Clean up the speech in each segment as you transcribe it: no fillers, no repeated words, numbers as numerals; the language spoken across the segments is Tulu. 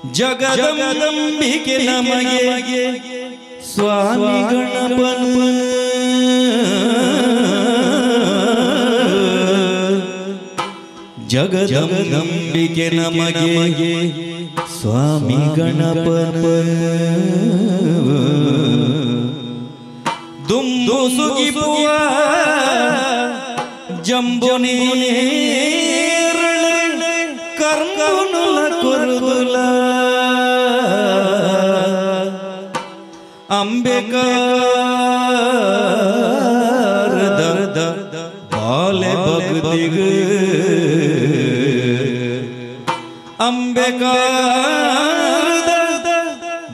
ಜಗದಂಬಿಕೆ ನಮಗೆ ಸ್ವಾಮಿ ಗಣಪನ ಜಗದಂಬಿಕೆ ನಮಗೆ ಸ್ವಾಮಿ ಗಣಪನ ದುಂಬು ಸುಗಿಪುವ ಜಂಬುನೇರಳ ಕರ್ಮನುಲ ಕೊರುದುಲ ಅಂಬೆಕಾರದ ಬಾಲೆ ಭಕ್ತಿಗ ಅಂಬೆಕಾರದ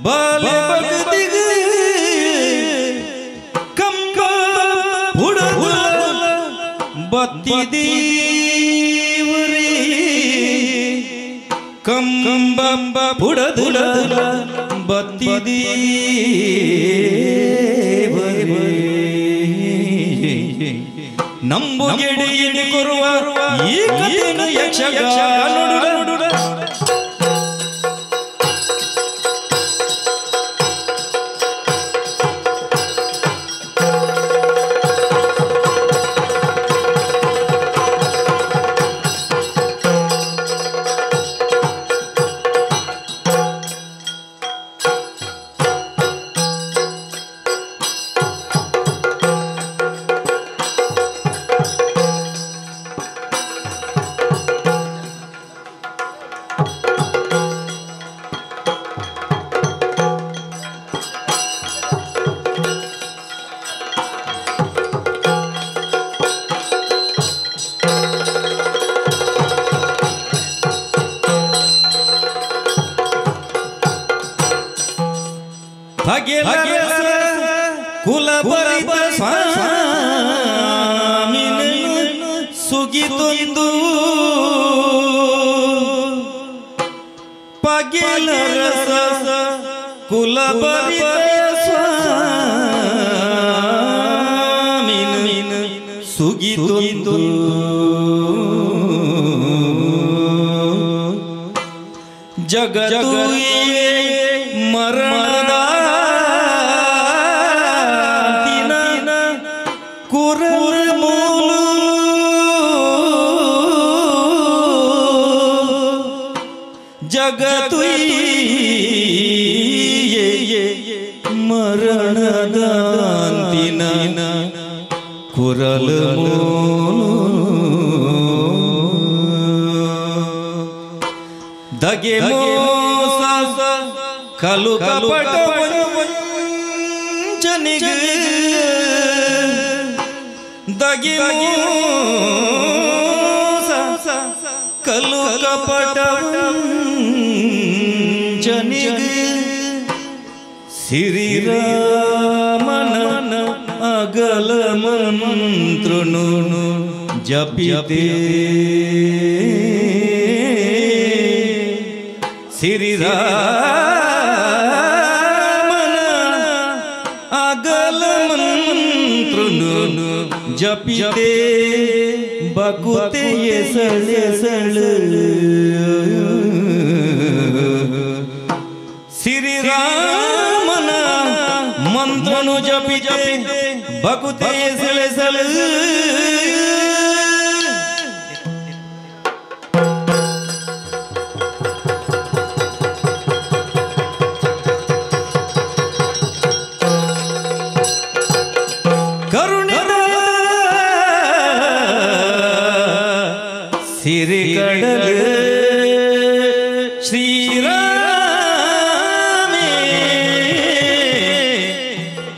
ಬಾಲೆ ಭಕ್ತಿಗ ಕಂಬ ಬುಡದುಲ ಬತ್ತಿದೀವರಿ ಕಂಬ ಬುಡದುಲ ಬತ್ತಿದೀವರಿ ನಂಬುಗೆಡೆಯಡಿ ಕೊರುವ ಈ ಕಥೆನ ಯಕ್ಷಗಾನ ಕುಲಭರಿತ ಸ್ವಾಮಿನ ಸುಗಿತೊಂದು ಪಗೆಲರಸ ಕುಲಭರಿತ ಸ್ವಾಮಿನ ಸುಗಿತೊಂದು ಜಗತ್ತು ಮರಣದ ಜಗತ್ತು ಮರಣದಾಂತಿನ ಕುರಲು ದಗೆ ಮೋಸ ಕಲು ಕಪಟ ವಂಚನಿಗೆ ದಗೆ ಮೋಸ ಕಲು ಕಪಟ ವಂಚನಿಗೆ ಶ್ರೀರಾಮನ ಅಗಲ ಮಂತ್ರನು ಜಪಿತೆ ಶ್ರೀರಾಮನ ಅಗಲ ಮಂತ್ರನು ಜಪಿತೆ ಬಕುತೆ ಎಸಳೆಸಳು ಶ್ರೀರಾಮನ ಮಂತ್ರನು ಜಪಿತೆ ಬಕುತೆ ಎಸಳೆಸಳು ಕರುಣಿದ ಸಿರಿಕಡಲು ಶ್ರೀರಾಮೇ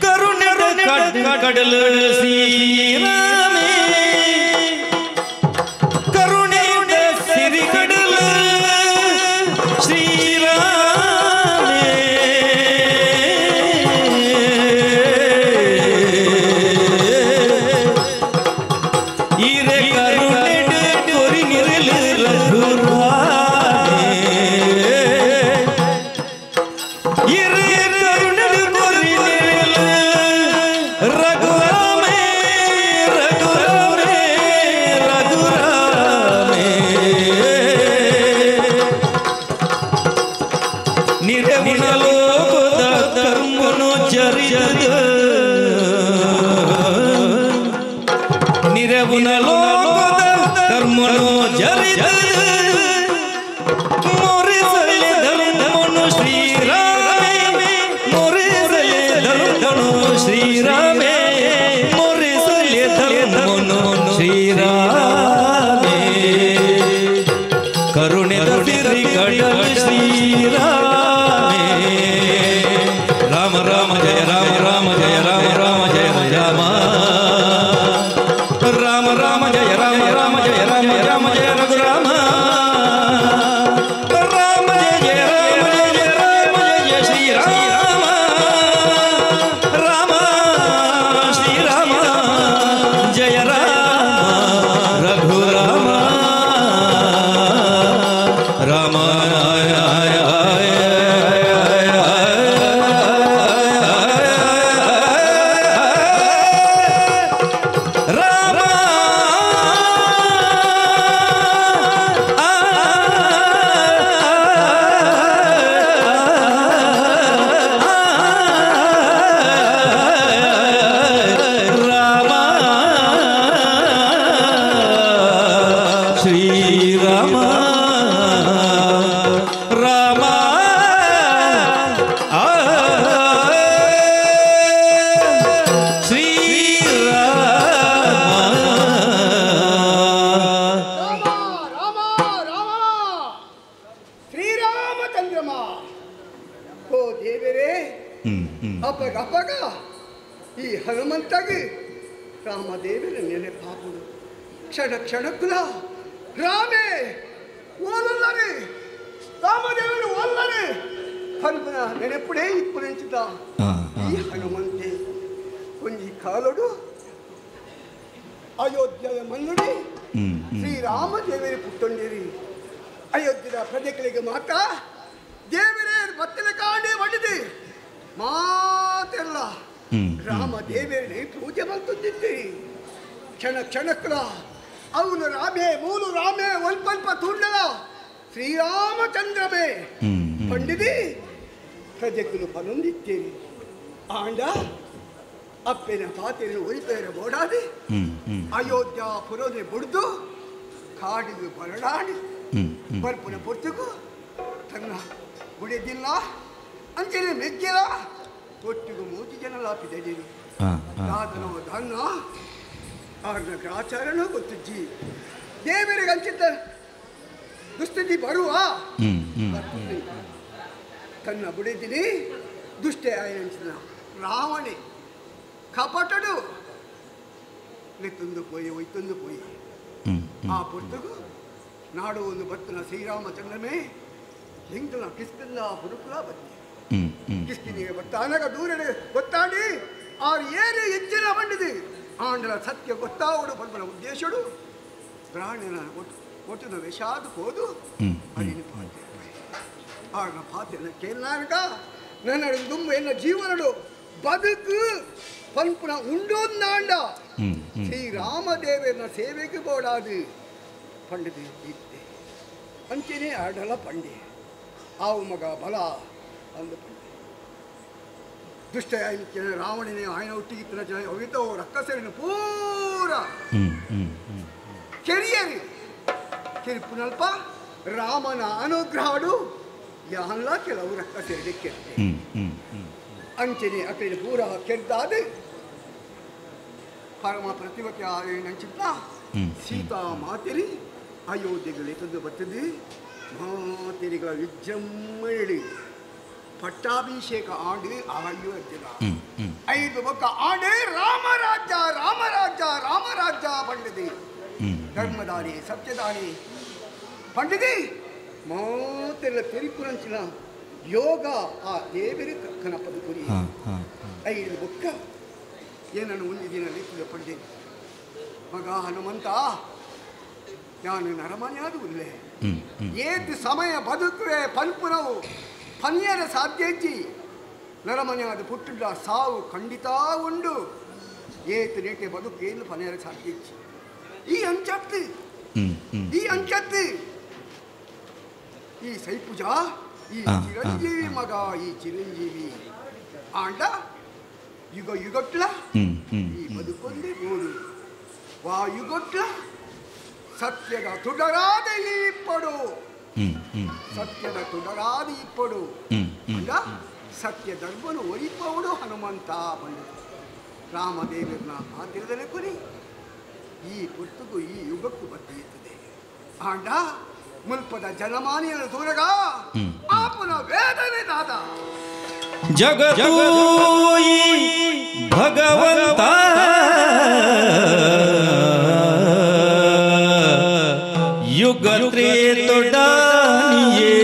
ಕರುಣಿದ ಕಡಲು ಶ್ರೀರಾಮೇ ಕರುಣಿದ ಸಿರಿಕಡಲು ಶ್ರೀರಾಮೇ ಈರೆ ಕರುಣೆಡು ಕೊರಿ ನಿರಲು ರಘುರಾಮೇ ಈರೆ ಕರುಣೆಡು ಕೊರಿ ನಿರಲು ರಘುರಾಮೇ ರಘುರಾಮೇ ರಘುರಾಮೇ. ನಿರವುನ ಲೋಕದ ಕರ್ಮನು ಜರಿದ ಮೊರೆಸಲೆ ಧರ್ಮನು ಶ್ರೀರಾಮೇ ಮೊರೆಸಲೆ ಧರ್ಮನು ಶ್ರೀರಾಮೇ ಮೊರೆಸಲೆ ಧರ್ಮನು ಶ್ರೀರಾಮೇ ಕರುಣೆದ ಸಿರಿ ಕಡಲ ಶ್ರೀರಾಮೇ ರಾಮ ರಾಮ ಜಯ ರಾಮ ರಾಮ ಜಯ ರಾಮ ರಾಮ ಜಯ ರಾಮ ರಾಮ ರಾಮ ಜಯ ರಾಮ ರಾಮ ಜಯ ರಾಮ ರಾಮ ಜಯ ರಘುರಾಮ ರಾಮ ಜಯ ಜಯ ರಾಮ ಜಯ ರಾಮ ಜಯ ಶ್ರೀರಾಮ ರಾಮ ಶ್ರೀರಾಮ ಜಯ ರಾಮ ರಘುರಾಮ ರಾಮ ಶ್ರೀರಾಮ ರಾಮ ಶ್ರೀರಾಮ ರಾಮ ರಾಮ ರಾಮ ಶ್ರೀರಾಮಚಂದ್ರಮ ಓ ದೇವರೇ ಅಪಗ ಅಪಗ ಈ ಹನುಮಂತಗೆ ರಾಮದೇವರ ನೆನಪಾಗುವುದು ಕ್ಷಣ ಕ್ಷಣಕ್ಕುಲ ರಾಮೇ ಓಲಲ್ಲರೆ ರಾಮದೇವರು ಓಲ್ಲರೆ ಹನುಮನ ನೆನಪುಡೇ ಇಪ್ಪುನೆಂಚಿದ ಈ ಹನುಮಂತೆ ಒಂಜಿ ಕಾಲಡು ಅಯೋಧ್ಯೆಯ ಮನ್ನುಡಿ ಶ್ರೀರಾಮದೇವರೇ ಪುಟ್ಟೊಂಡಿರಿ ಅಯೋಧ್ಯೆಯ ಪ್ರಜೆಗಳಿಗೆ ಮಾತ್ರ ದೇವರೇ ಬತ್ತಲ ಕಾಂಡೆ ಬಂಡಿದೆ ಮಾತೆಲ್ಲ ರಾಮ ದೇವರೇ ಪೂಜೆ ಬಂತುತ್ತಿದ್ದೀರಿ ಕ್ಷಣ ಕ್ಷಣಕ್ಕಲ ಅವನು ರಾಮೇ ಮೂಲು ರಾಮೇ ಒಲ್ಪಲ್ಪ ತುಂಡಲ ಶ್ರೀರಾಮಚಂದ್ರಮೇ ಪಂಡಿದಿ ಪ್ರಜೆಗಳು ಪನೊಂದಿತ್ತೀರಿ ಆಂಡ ಅಪ್ಪನ ಪಾತೆಯನ್ನು ಒಲಿಪೇರ ಬೋಡಾದಿ ಅಯೋಧ್ಯ ಪುರೋದೆ ಬುಡ್ದು ಕಾಡಿದು ಬರಡಾಡಿ ಬರ್ಪುನ ಪೊರ್ತುಗು ತನ್ನ ಗುಡಿದಿಲ್ಲ ಅಂಚನೆ ಮೆಜ್ಜಿಲ ಒಟ್ಟಿಗೂ ಮೂತಿ ಜನ ಲಾಪಿದಡಿರಿ ದಾದನೋ ಧನ್ನ ಅವ್ರನ್ನ ಗ್ರಾಚಾರನೂ ಗೊತ್ತಿಜ್ಜಿ ದೇವರಿಗೆ ಅಂಚಿದ್ದ ದುಸ್ಥಿತಿ ಬರುವ ತನ್ನ ಬುಡಿದಿನಿ ದುಷ್ಟೆ ಆಯಂಚಿನ ರಾವಣೆ ಕಪಟಡು ನೆತ್ತೊಂದು ಪೋಯಿ ಒಯ್ತೊಂದು ಪೋಯಿ ಆ ಪುರ್ತಗು ನಾಡು ಒಂದು ಬತ್ತನ ಶ್ರೀರಾಮಚಂದ್ರಮೇ ಹಿಂಗನ ಕಿಸ್ಕಿಂದ ಹುಡುಕುಲ ಬತ್ತಿ ಕಿಸ್ಕಿನಿಗೆ ಬತ್ತಾನಗ ದೂರಡೆ ಗೊತ್ತಾಡಿ ಆರು ಏರು ಹೆಚ್ಚಿನ ಬಂಡಿದೆ ಆಂಡಲ ಸತ್ಯ ಗೊತ್ತಾವಡು ಪಲ್ಪನ ಉದ್ದೇಶಡು ಪ್ರಾಣಿನ ಒಟ್ಟಿನ ವಿಷಾದ ಹೋದು ಅಡಿನ ಪಾತೆ ಆರ್ನ ಪಾತೆನ ಕೇಳನಾನಕ ನನ್ನ ದುಂಬ ಎನ್ನ ಜೀವನಡು ಬದುಕು ಪಲ್ಪನ ಉಂಡೋಂದಾಂಡ ಶ್ರೀರಾಮದೇವನ ಸೇವೆಗೆ ಬೋಡಾದು ಪಂಡಿತ ಇತ್ತೆ ಅಂಚೆನೆ ಆಡಲ ಪಂಡೆ ಆವು ಮಗ ಬಲ ಅಂದು ಪಂಡೆ ದುಷ್ಟ ರಾವಣನೇ ಆಯನ ಒಟ್ಟಿಗಿತ್ತಿನ ಜನ ಅವಿತೋ ರಕ್ಕಸರಿನ ಪೂರ ಕೆರಿಯರಿ ಕೆರಿಪುನಲ್ಪ ರಾಮನ ಅನುಗ್ರಹಡು ಯಾನ್ಲ ಕೆಲವು ರಕ್ಕಸರಿಗೆ ಕೆರ್ತೆ ಅಂಚನೆ ಅಕಡೆ ಪೂರ ಕೆರ್ದಾದ ಪರಮ ಪ್ರತಿಭಕ್ಕೆ ನಂಚಿತ್ತ ಸೀತಾ ಮಾತೆರಿ ಅಯೋಧ್ಯೆಗಳು ತಂದು ಬರ್ತದೆ ಮಾತೆರಿಗಳ ವಿಜೃಂಭಣೆ ಪಟ್ಟಾಭಿಷೇಕ ಆಂಡು ಅಯೋಧ್ಯದ 5 ಬೊಕ್ಕ ಆಂಡು ರಾಮರಾಜ್ಯ ರಾಮರಾಜ್ಯ ರಾಮರಾಜ್ಯ ಪಂಡಿದೆ ಧರ್ಮದಾನಿ ಸತ್ಯದಾನಿ ಪಂಡಿದೆ ಮಾತೆಲ್ಲ ತೆರಿಪುರಂಚಿನ ಯೋಗ ಆ ದೇವರಿ ಕನಪದ ಗುರಿ 5 ಬೊಕ್ಕ ಏನನ್ನು ಒಂದು ದಿನ ರೀತಿಯ ಪಂಡಿ ಮಗ ಹನುಮಂತ ನಾನು ನರಮನೆಯಾದ ಉಲ್ಲೆ ಏತು ಸಮಯ ಬದುಕುವೆ ಪಲ್ಪುನವು ಪನ್ಯರ ಸಾಧ್ಯಜ್ಜಿ ನರಮನೆಯಾದ ಪುಟ್ಟಿದ್ದ ಸಾವು ಖಂಡಿತ ಉಂಡು ಏತು ನೇಟೆ ಬದುಕು ಏನು ಪನ್ಯರ ಸಾಧ್ಯಜ್ಜಿ ಈ ಅಂಚತ್ತು ಈ ಅಂಚತ್ತು ಈ ಸೈಪುಜ ಈ ಚಿರಂಜೀವಿ ಮಗ ಈ ಚಿರಂಜೀವಿ ಆಂಡ ಯುಗ ಯುಗಟ್ಲ ಈ ಬದುಕೊಂದೇ ಬೋಡು ವಾಯುಗೊಟ್ಲ ಸತ್ಯದ ತುಡರಾದ ಇಪ್ಪಡು ಸತ್ಯದ ತುಡರಾದ ಇಪ್ಪಡು ಅಂದ ಸತ್ಯ ಧರ್ಮನು ಒರಿಪವಡು ಹನುಮಂತ ಬಂದು ರಾಮದೇವರನ್ನ ಪಾತ್ರದಲ್ಲಿ ಕುರಿ ಈ ಪುರ್ತುಗು ಈ ಯುಗಕ್ಕೂ ಬತ್ತಿಯುತ್ತದೆ ಆಂಡ ಮುಲ್ಪದ ಜನಮಾನಿಯರ ದೂರಗ ಆಪನ ವೇದನೆ ದಾದ ಜಗತೂಯಿ ಭಗವಂತ ಯುಗ ತ್ರೇತೊಡಾನಿಯೇ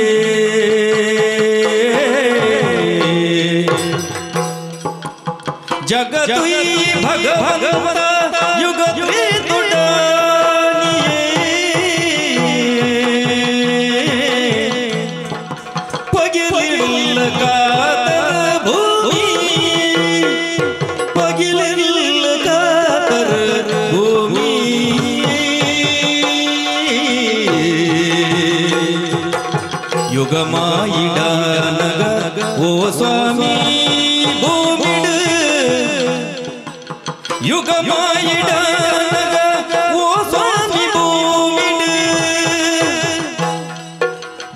ಜಗತುಯಿ ಭಗವಂತ ಯುಗ ತ್ರೇತೊಡಾನಿಯೇ ಪಗಿಲಿಲ್ಲ ಕಾತರ ಭೂಮಿ ಪಗಿಲಿಲ್ಲ ಕಾತರ ಭೂಮಿ ಯುಗಮಾಯಿಡಾನಗ ಓ ಸ್ವಾಮಿ ಭೂಮಿಡು ಯುಗಮಾಯಿಡಾನಗ ಓ ಸ್ವಾಮಿ ಭೂಮಿಡು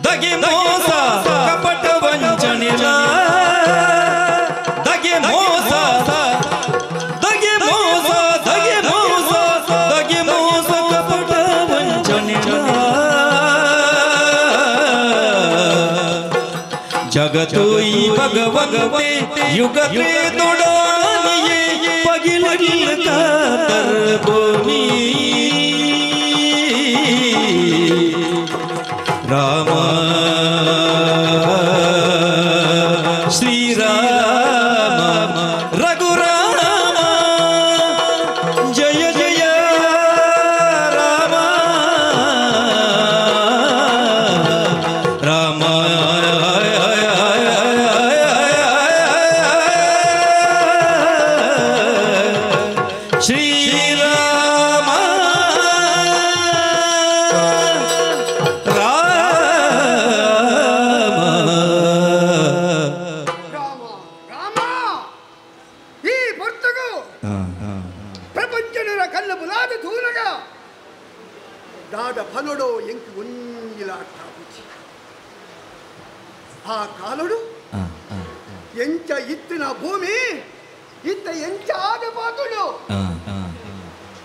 ದಗೆ ಮೋಸ ಕಪಟ ವಂಚನೆಲ ದಗೆ ಮೋಸ ದಗೆ ಮೋಸ ದಗೆ ಮೋಸ ದಗೆ ಮೋಸ ಕಪಟ ವಂಚನೆಲ ಜಗತುಯಿ ಭಗವಂತೆ ಯುಗ ತ್ರೇತೊಡಾನಿಯೇ ಪಗಿಲಿಲ್ಲ ಕಾತರ ಭೂಮಿ ರಾಮ ಶ್ರೀರಾಮ ರಘುರಾಮ ಜಯ ಜಯ ರಾಮ ರಾಮ ಶ್ರೀರಾಮ ರಾಮ ರಾಮ ರಾಮ ಈ ಪುರ್ತುಗು ಪ್ರಪಂಚನರ ಕಲ್ಲು ಬುಲಾದ ತೂನಗ ದಾದ ಫಲೊಡೋ ಎಂಕು ಒಂಜಿಲ ಅರ್ಥ ಪುಚ್ಚಿ ಆ ಕಾಲೊಡು ಎಂಚ ಇತ್ತಿನ ಭೂಮಿ ಇತ್ತ ಎಂಚ ಆದ ಪಾತುಡು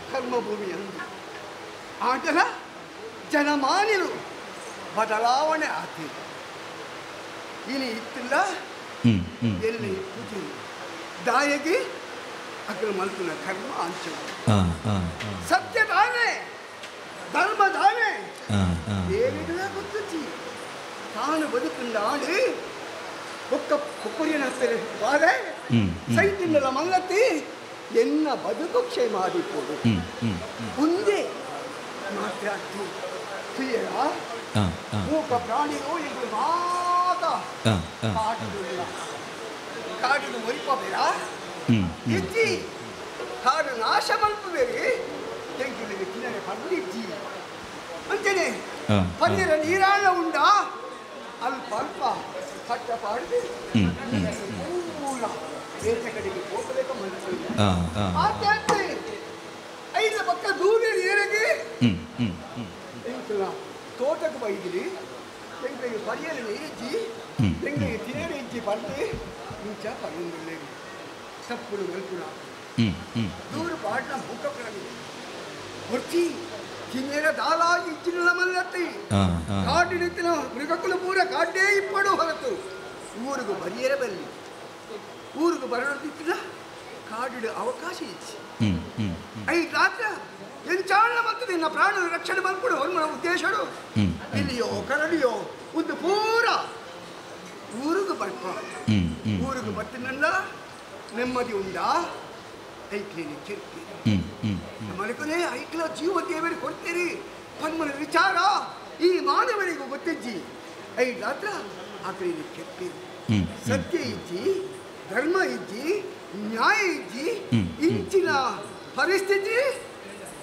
ಕರ್ಮಭೂಮಿ ಅಂದು ಆಟಲ ಜನಮಾನಿರು ಬದಲಾವಣೆ ಆತಿ ಇನಿ ಇತ್ತಿಲ್ಲ ಎಲ್ಲಿ ಪೂಜೆ ದಾಯಗಿ ಅಗ್ರ ಮಲ್ಪುನ ಕರ್ಮ ಅಂಚು ಸತ್ಯ ದಾನೆ ಧರ್ಮ ದಾನೆ ಏನಿಲ್ಲ ಗೊತ್ತುಚಿ ತಾನು ಬದುಕಿಂದ ಆಡಿ ಒಕ್ಕ ಕೊಕ್ಕರಿಯನ ಬಾರೆ ಸೈತಿಂದಲ ಮಲ್ಲತಿ ಎನ್ನ ಬದುಕು ಕ್ಷೇಮ ಆದಿಪ್ಪೋದು ಮುಂದೆ ಮಾತ್ರ ಪ್ರಿಯರ ಮೂಕ ಪ್ರಾಣಿಗಳು ಎಂಬುದು ಮಾತ ಕಾಡುಲ್ಲ ಕಾಡಿನ ಒರಿಪಬೇಡ ಇಜ್ಜಿ ಕಾಡು ನಾಶ ಮಲ್ಪಬೇರಿ ಎಂಕಿಲಿಗೆ ತಿನ್ನರೆ ಪರ್ದು ಇಜ್ಜಿ ಅಂಚನೆ ಪನ್ನೀರ ನೀರಾಳ ಉಂಡ ಅಲ್ಪ ಅಲ್ಪ ಕಟ್ಟ ಪಾಡಿದೆ ಪೂರ ಬೇರೆ ಕಡೆಗೆ ಹೋಗಬೇಕ ಮನಸ್ಸು ಆತೆ ಐದು ಪಕ್ಕ ದೂರ ನೀರಿಗೆ ಎಂಕಲ ತೋಟಕ್ಕೆ ಬೈದಿರಿ ಎಂಕಲಿಗೆ ಪರಿಯಲು ನೀರಿಜ್ಜಿ ಎಂಕಲಿಗೆ ತಿನ್ನರೆ ಇಜ್ಜಿ ಪರ್ದು ಇಂಚ ಪರ್ಯಂದುಳ್ಳೇರಿ ತಪ್ಪುಡು ಮಲ್ಪುಡ ದೂರ ಪಾಡ್ನ ಮೂಕ ಪ್ರಾಣಿ ಹೊರ್ಚಿ ತಿನ್ನೇರ ದಾಲಾಗಿ ಇಚ್ಚಿನ ಮಲ್ಲತ್ತಿ ಕಾಡಿನ ಮೃಗಕ್ಕಲು ಪೂರ ಕಾಡೇ ಇಪ್ಪಡು ಹೊರತು ಊರಿಗೂ ಬರಿಯರ ಬಲ್ಲಿ ಊರಿಗೂ ಬರೋದಿತ್ತಿಲ್ಲ ಕಾಡಿಡು ಅವಕಾಶ ಇಚ್ಚಿ ಐದು ರಾತ್ರ ಎಂಚಾಳ ಮತ್ತು ನಿನ್ನ ಪ್ರಾಣದ ರಕ್ಷಣೆ ಬಂದ್ಬಿಡು ಹೊನ್ಮನ ಉದ್ದೇಶಡು ಇಲ್ಲಿಯೋ ಕರಡಿಯೋ ಒಂದು ಪೂರ ಊರಿಗೂ ಬರ್ಪ ಊರಿಗೂ ಬರ್ತೀನಲ್ಲ ನೆಮ್ಮದಿ ಉಂಡಾ ಐಕ್ಲೇನೆ ಕೇಳ್ತೀರಿ ಮಲಕನೇ ಐಕ್ಲ ಜೀವ ದೇವರಿಗೆ ಕೊಡ್ತೀರಿ ಪನ್ಮನ ವಿಚಾರ ಈ ಮಾನವನಿಗೂ ಗೊತ್ತಿಜ್ಜಿ ಐದು ರಾತ್ರ ಆಕಳಿಗೆ ಕೆತ್ತೀರಿ ಸತ್ಯ ಇಜ್ಜಿ ಧರ್ಮ ಇಜ್ಜಿ ನ್ಯಾಯ ಇಜ್ಜಿ ಇಂಚಿನ ಪರಿಸ್ಥಿತಿ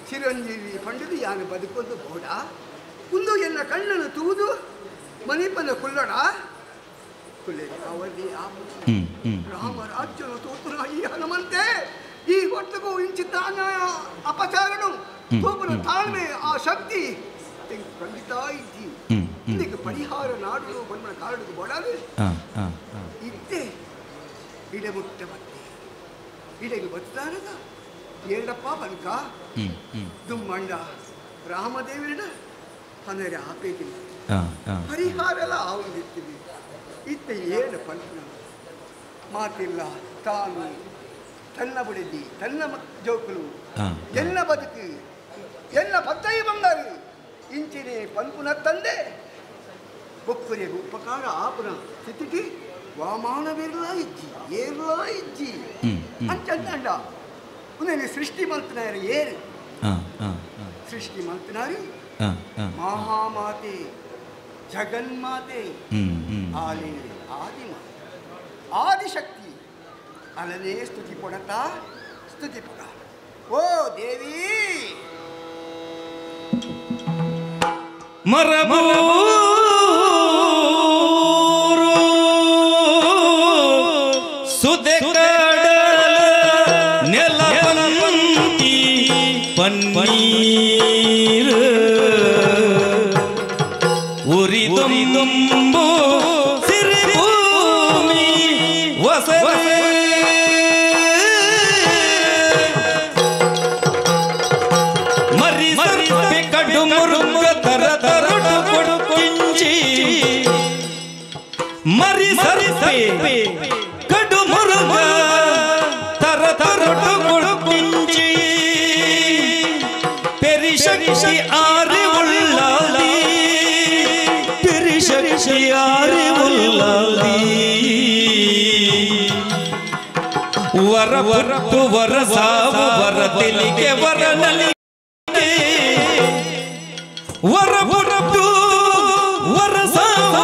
ಚಿರಂಜೀವಿ ಪಂಡಿತು ಯಾನು ಬದುಕೊಂದು ಬೋಡ ಕುಂದು ಎನ್ನ ಕಣ್ಣನ್ನು ತೂದು ಮನಿಪನ ಕುಲ್ಲಡ ಕುಲ್ಲೆ ಅವಲ್ಲಿ ರಾಮ ರಾಜ್ಯನ ತೋತುನ ಈ ಹನುಮಂತೆ ಈ ಹೊತ್ತಗೂ ಇಂಚಿತ ಅನ್ಯಾಯ ಅಪಚಾರನು ತೂಪನ ತಾಳ್ಮೆ ಆ ಶಕ್ತಿ ಖಂಡಿತ ಇದ್ದಿ. ಇದಕ್ಕೆ ಪರಿಹಾರ ನಾಡು ಬಣ್ಣ ಕಾರಣಕ್ಕೆ ಬೋಡಾದು ಇದ್ದೆ ಇಡೆ ಮುಟ್ಟ ಬತ್ತೆ ಇಡೆಗೆ ಬತ್ತಾರದ ಏಳಪ್ಪ ಬನ್ಕ ದುಮ್ಮಂಡ ರಾಮದೇವರ ಹನರೆ ಆಪೇಕಿಲ್ಲ ಪರಿಹಾರ ಎಲ್ಲ ಆವಂದಿರ್ತೀವಿ. ಇತ್ತೆ ಏನು ಪಂಚನ ಮಾತಿಲ್ಲ. ತಾನು ತನ್ನ ಬುಡಿದಿ ತನ್ನ ಜೋಕುಲು ಎಲ್ಲ ಬದುಕು ಎಲ್ಲ ಪತ್ತೈ ಬಂಗಾರು ಇಂಚಿನೇ ಪಂಪುನ ತಂದೆ ಬೊಕ್ಕರಿಗೆ ಉಪಕಾರ ಆಪುನ ಸ್ಥಿತಿಗೆ ವಾಮಾನವಿರ್ಲ ಇಜ್ಜಿ ಏರ್ಲ ಇಜ್ಜಿ ಅಂಚಂಡ ಉನ್ನೆ ಸೃಷ್ಟಿ ಮಂತನಾರ ಏರು ಸೃಷ್ಟಿ ಮಂತನಾರು ಮಹಾಮಾತೆ ಜಗನ್ಮಾತೆ ಆಲೆ ಆದಿಮ ಆದಿಶಕ್ತಿ ಅಲನೇ ಸ್ತುತಿ ಪಡತಾ ಸ್ತುತಿ ಪಡ ಓ ದೇವಿ ಮರಬೂರು ಸುದೆ ಕಡಲ ನೆಲಪಂತಿ ಪನ್ನೀರು ಉರಿದೊಂಬು ಸಿರಿಭೂಮಿ ವಸರೆ ಮರಿ ಸರ್ಪೆ ಕಡು ಮುರುಗ ತರ ತರಡು ಕೊಡುಕಿಂಚಿ ಮರಿ ಸರ್ಪೆ ಕಡು ಮುರುಗ ತರ ತರಡು ಕೊಡುಕಿಂಚಿ ಪೆರಿಶಕ್ತಿ ಆರಿ ಉಳ್ಳಾಲಿ ಪೆರಿಶಕ್ತಿ ಆರಿ ಉಳ್ಳಾಲಿ ವರ ವರತು ವರ ಸಾವು ವರ ತಿಳಿಗೆ ವರ ನಲಿಗೆ ವರ ಪುರಪು ವರ ಸಾವು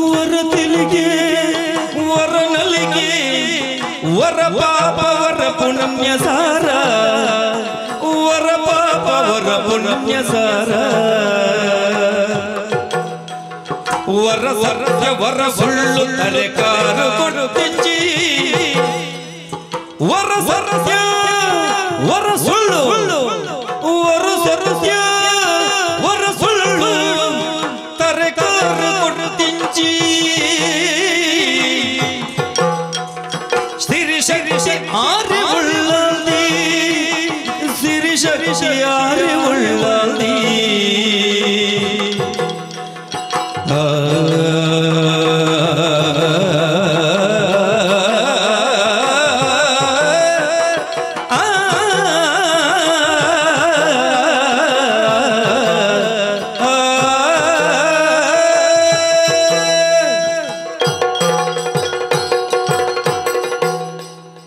ವರ ತಿಳಿಗೆ ವರ ನಲಿಗೆ ವರ ಪಾಪ ವರ ಪುಣ್ಯ ಸಾರ ವರ ಪಾಪ ವರ ಪುಣ್ಯ ಸಾರ ವರ ಸತ್ಯ ವರ ಸುಳ್ಳು ತಲೆಕಾರ ಕೊಡುತ್ತಿಂಚಿ ವರ ಸತ್ಯ ವರ ಸುಳ್ಳು ವರ ಸತ್ಯ ವರ ಸುಳ್ಳು ತರೆಕಾರ ಕೊಡುತ್ತಿಂಚಿ ಸಿರಿ ಶಕ್ತಿ ಆರಿ ಉಳ್ಳಾದಿ ಸಿರಿ ಶಕ್ತಿ ಆರಿ ಉಳ್ಳಾದಿ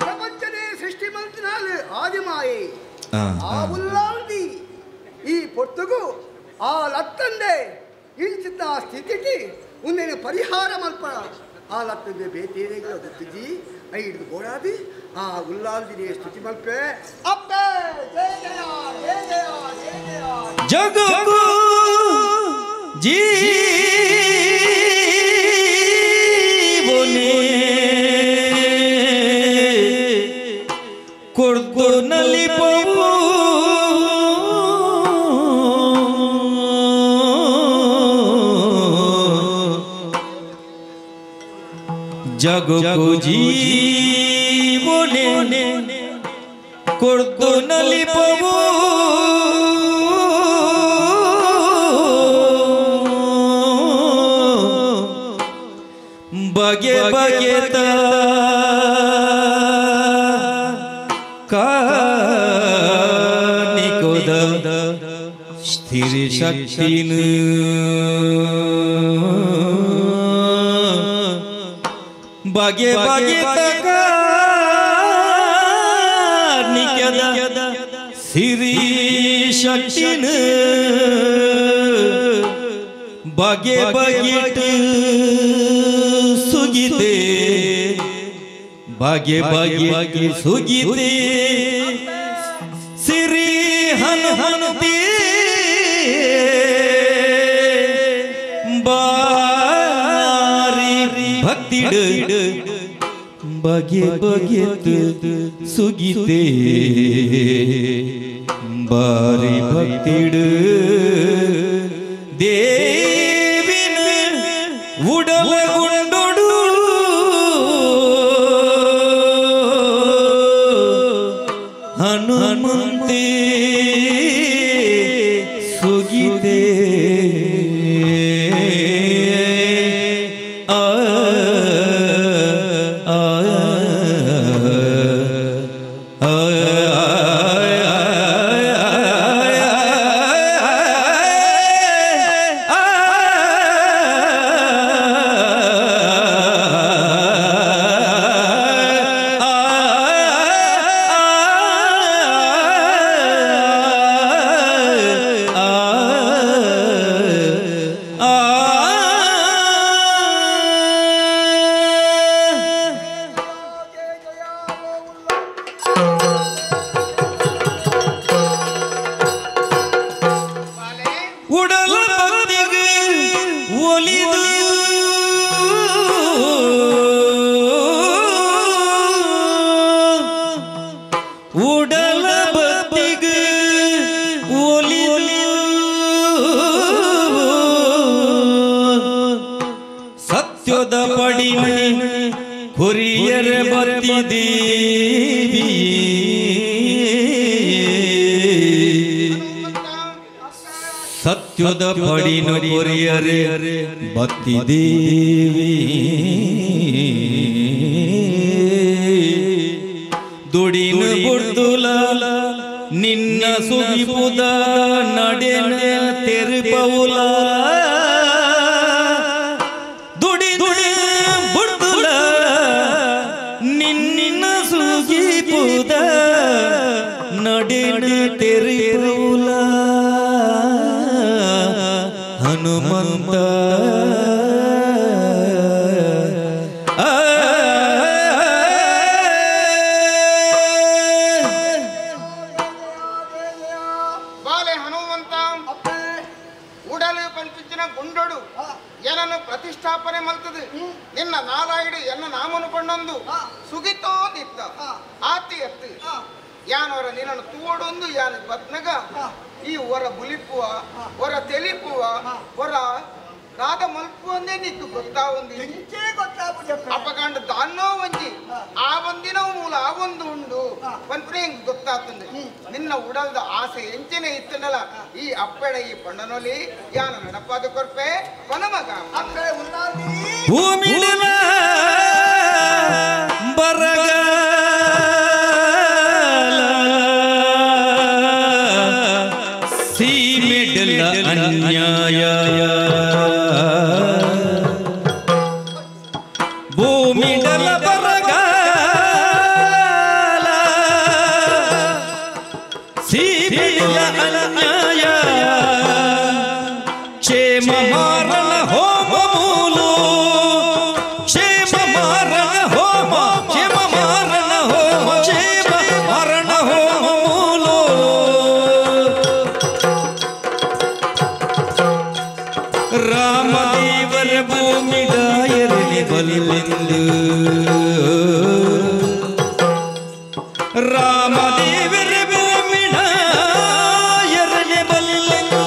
ಪ್ರಪಂಚನೇ ಸೃಷ್ಟಿ ಮಂತನಾಲು ಆದಿಮಾಯೆ ಆ ಉಲ್ಲಾಂದಿ ಈ ಪೊರ್ತುಗು ಆ ಲತ್ತಂದೆ ಇಂಚಿತ ಸ್ಥಿತಿಗೆ ಉನ್ನೇನು ಪರಿಹಾರ ಮಲ್ಪ ಆ ಲತ್ತಂದೆ ಬೇತೇನೆಗಳು ಗೊತ್ತಿಜ್ಜಿ I ಹಿಡಿದು ಗೋಡಾದಿ ಆ ಉಲ್ಲಾಂದಿನೇ ಸ್ತುತಿ ಮಲ್ಪೆ ಅಪ್ಪೆ ಜಯ ಜಯ ಜಯ ಜಯ ಜಯ ಜಯ ಜಗಕ್ಕೂ ಜೀವನೇ ಕೊಡ್ತು ನಲಿಪವು ಜಗಕ್ಕೂ ಜೀವನೇ ಕೊಡ್ತು ನಲಿಪವು ಬಗೆ ಬಗೆತ ಕಾನಿಕೋದ ಸ್ಥಿರ ಶಕ್ತಿನ ಬಗೆ ಬಗೆತ ಕಾನಿಕದ ಸಿರಿ ಶಕ್ತಿನ ಬಗೆ ಬಗೆಟ್ ಸುಗಿದೆ ಬಗೆ ಬಗೆ ಸುಗಿದೆ ಸಿರಿ ಹನುಮಂತಿ ಬಾರಿ ಭಕ್ತಿಡು ಬಗೆ ಬಗೆತು ಸುಗಿತೆ ಬಾರಿ ಭಕ್ತಿಡು ದೇವಿನ ಉಡಲಗುಂಡೊಡು ಹನುಮಂತೆ ಸುಗಿತೆ ಆ ಆ ಆ ಉಡಲ ಭಕ್ತಿಗೆ ಒಲಿದು ಉಡಲ ಭಕ್ತಿಗೆ ಒಲಿದು ಸತ್ಯದ ಪಡಿನ ಕೊರಿಯರ ಬತ್ತಿ ದೇವಿ ಸತ್ಯದ ಪಡಿನ ಕೊರಿಯರೆ ಬತ್ತಿ ದೇವಿ ದುಡಿನ ಬುಡ್ದುಲ ನಿನ್ನ ಸುಗಿಪುದ ನಡೆನ ತೆರುಪೌಲ ದುಡಿನ ಬುಡ್ದುಲ ನಿನ್ನ ಸುಗಿಪುದ ನಡೆನ ತೆರುಪೌಲ ಹನುಮಂತ ಬಾಲೆ ಹನುಮಂತ ಉಡಲು ಪಂಚಿನ ಗುಂಡೊಡು ಏನನ್ನು ಪ್ರತಿಷ್ಠಾಪನೆ ಮಲ್ತದೆ ನಿನ್ನ ನಾರಾಯಡು ಎನ್ನ ನಾಮನು ಪಣ್ಣೊಂದು ಸುಗಿತೋ ನಿತ್ತ ಆತಿ ಎತ್ತು ಯಾನವರ ನಿನ್ನನ್ನು ತೂಡೊಂದು ಯಾನು ಬತ್ನಗ ಈ ಹೊರ ಬುಲಿಪುವ ಹೊರ ತೆಲಿಪುವ ಹೊರ ರಾಧ ಮಲ್ಪುವಂದೇ ನಿಕ್ಕು ಗೊತ್ತಾವಂದು ಅಪಗಂಡ ದಾನ್ನೋ ಒಂಜಿ ಆ ಒಂದಿನ ಮೂಲ ಆ ಒಂದು ಉಂಡು ಪನ್ಪುನೇ ಹಿಂಗ್ ಗೊತ್ತಾಗ್ತದೆ ನಿನ್ನ ಉಡಲ್ದ ಆಸೆ ಎಂಚನೆ ಇತ್ತನಲ್ಲ ಈ ಅಪ್ಪೆಡ ಈ ಪಣ್ಣನೊಲಿ ಯಾನ ನಡಪಾದ ಕೊರ್ಪೆ ಪನಮಗ ಭೂಮಿಡಲ ಬರಗಾಲ ಸೀಮೆಡಲ ಅನ್ಯಾಯ ಭೂಮಿಡಲ ಬರಗಾಲ ಸೀಮೆಡಲ ಅನ್ಯಾಯ ಕ್ಷೇಮ ಮಾರಣ ಹೋಮಮೂಲು ಕ್ಷೇಮ ಮಾರಣ ಹೋಮ ಕ್ಷೇಮ ಮಾರಣ ಹೋಮ ಕ್ಷೇಮ ಮಾರಣ ಹೋಮಮೂಲು ರಾಮದೇವರ ಭೂಮಿದಾಯರಲಿ ಬಲಿಲೆಂದು ರಾಮದೇವರ ಭೂಮಿದಾಯರಲಿ ಬಲಿಲೆಂದು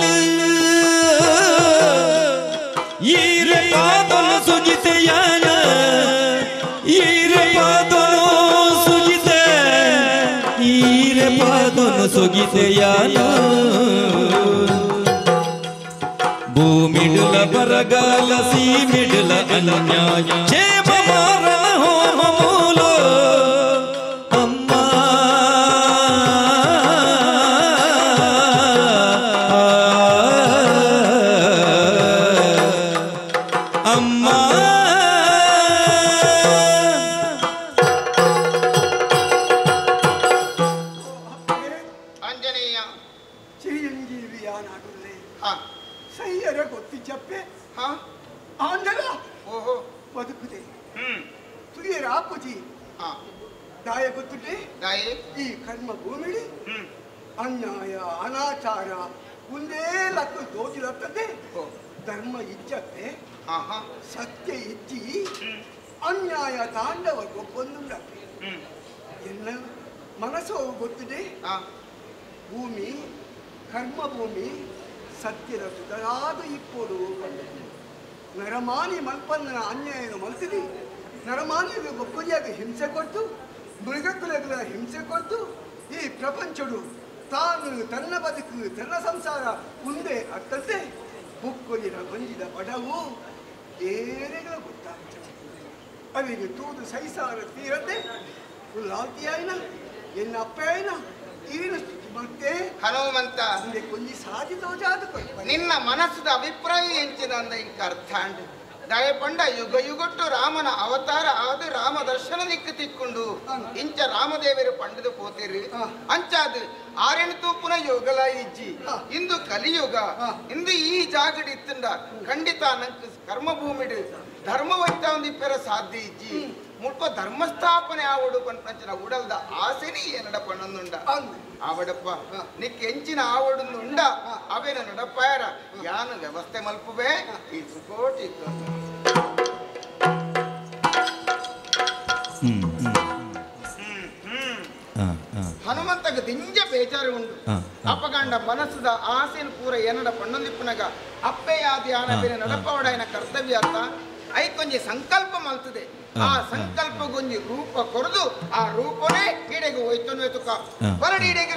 ಈರೆ ಪಾದನು ಸುಜಿತೆಯಾನ ಈರೆ ಪಾದನು ಸುಜಿತೆ ಈರೆ ಪಾದನು ಸುಗಿತೆಯಾನ ಭೂಮಿಡುಲ ಬರಗಾಲ ಸೀಮಿಡುಲ ಅನ್ಯಾಯ ಕ್ಷೇಮ ಮಾರಣ ಹೋಮ ಮೂಲ ಅಮ್ಮ ಅಮ್ಮ ಆಂಜನೇಯ ಚಿರಂಜೀವಿಯ ನಾಡುಲ್ಲೆ ಹಾ ಸೈಯರ ಗೊತ್ತಿ ಚಪ್ಪೆ ಹಾ ಆಂಡಲ ಓಹೋ ಬದುಕುದೆ ಹ್ಮ್ ತುರಿಯರ ಆಪುಜಿ ಹಾ ದಾಯ ಗೊತ್ತುಂಟೆ ದಾಯಿ ಈ ಕರ್ಮ ಭೂಮಿಡಿ ಹ್ಮ್ ಅನ್ಯಾಯ ಅನಾಚಾರ ಒಂದೇ ಲಕ್ಕ ದೋಚಿಲತ್ತದೆ ಓ ಧರ್ಮ ಇಜ್ಜತ್ತೆ ಹಾ ಹಾ ಸತ್ಯ ಇಜ್ಜಿ ಅನ್ಯಾಯ ತಾಂಡವ ಗೊಬ್ಬೊಂದುಂಡ ಎನ್ನ ಮನಸ್ಸು ಗೊತ್ತಿದೆ ಭೂಮಿ ಕರ್ಮಭೂಮಿ ಸತ್ಯದ ಸುತರಾದ ಇಪ್ಪೋಡು ನರಮಾನಿ ಮಲ್ಪನ್ನ ಅನ್ಯಾಯನ ಮಲ್ತಿದಿ ನರಮಾನಿಗೆ ಗೊಬ್ಬರಿಯಾಗಿ ಹಿಂಸೆ ಕೊಟ್ಟು ಮೃಗಕ್ಕುಲಗಳ ಹಿಂಸೆ ಕೊಟ್ಟು ಈ ಪ್ರಪಂಚಡು ತಾನು ತನ್ನ ಬದುಕು ತನ್ನ ಸಂಸಾರ ಮುಂದೆ ಅತ್ತಂತೆ ಬುಕ್ಕೊಲಿನ ಬಂಜಿದ ಬಡವು ಏರೆಗಳ ಗೊತ್ತಾಗ್ತದೆ ಅಲ್ಲಿಗೆ ತೂದು ಸೈಸಾರ ತೀರದೆ ಉಲ್ಲಾತಿಯಾಯಿನ ಎನ್ನ ಅಪ್ಪಯ್ಯನ ಈನ ಮತ್ತೆ ಹನುಮಂತ ಕೊಂಜಿ ಸಾಧಿ ತೋಜಾದ ನಿನ್ನ ಮನಸ್ಸದ ಅಭಿಪ್ರಾಯ ಎಂಚಿನ ಅಂದ ಇಂಕ ಅರ್ಥ ಅಂಡು ದಯಪಂಡ ಯುಗ ಯುಗಟ್ಟು ರಾಮನ ಅವತಾರ ಆದ ರಾಮ ದರ್ಶನ ದಿಕ್ಕು ತಿಕ್ಕೊಂಡು ಇಂಚ ರಾಮದೇವರು ಪಂಡದು ಪೋತಿರಿ ಅಂಚಾದ ಆರೆಣು ತೂಪುನ ಯೋಗಲ ಇಜ್ಜಿ ಇಂದು ಕಲಿಯುಗ ಇಂದು ಈ ಜಾಗಡಿ ಇತ್ತಂಡ ಖಂಡಿತ ನಂಗೆ ಕರ್ಮಭೂಮಿಡು ಧರ್ಮ ವೈತಾವಂದಿಪ್ಪೆರ ಸಾಧ್ಯ ಇಜ್ಜಿ ಮುಲ್ಪ ಧರ್ಮಸ್ಥಾಪನೆ ಆವಡು ಪಂಚನ ಉಡಲ್ದ ಆಸೆನಿ ಏನಡ ಪಣ್ಣೊಂದುಂಡ ಆವಡಪ್ಪ ನಿಕ್ ಎಂಚಿನ ಆವಡುಂದುಂಡ ಅವೇನ ನಡಪ್ಪಾಯರ ಯಾನು ವ್ಯವಸ್ಥೆ ಮಲ್ಪುವೆ ಈ ಸುಕೋಟಿ ಹನುಮಂತಗ ದಿಂಜ ಬೇಜಾರು ಉಂಡು ಅಪಗಂಡ ಮನಸ್ಸದ ಆಸೆನ ಪೂರ ಏನಡ ಪಣ್ಣೊಂದಿಪ್ಪುನಗ ಅಪ್ಪೆಯಾದ ಯಾನ ಬೇರೆ ನಡಪವಡಾಯನ ಕರ್ತವ್ಯ ಅಂತ ಐಕೊಂಜಿ ಸಂಕಲ್ಪ ಮಲ್ತದೆ ಆ ಸಂಕಲ್ಪ ಗೊಂಜಿ ರೂಪ ಕೊರದು ಆ ರೂಪನೇ ಈಡೆಗೆ ಹೋಯ್ತು ತುಕ ಬರಡಿ ಈಡೆಗೆ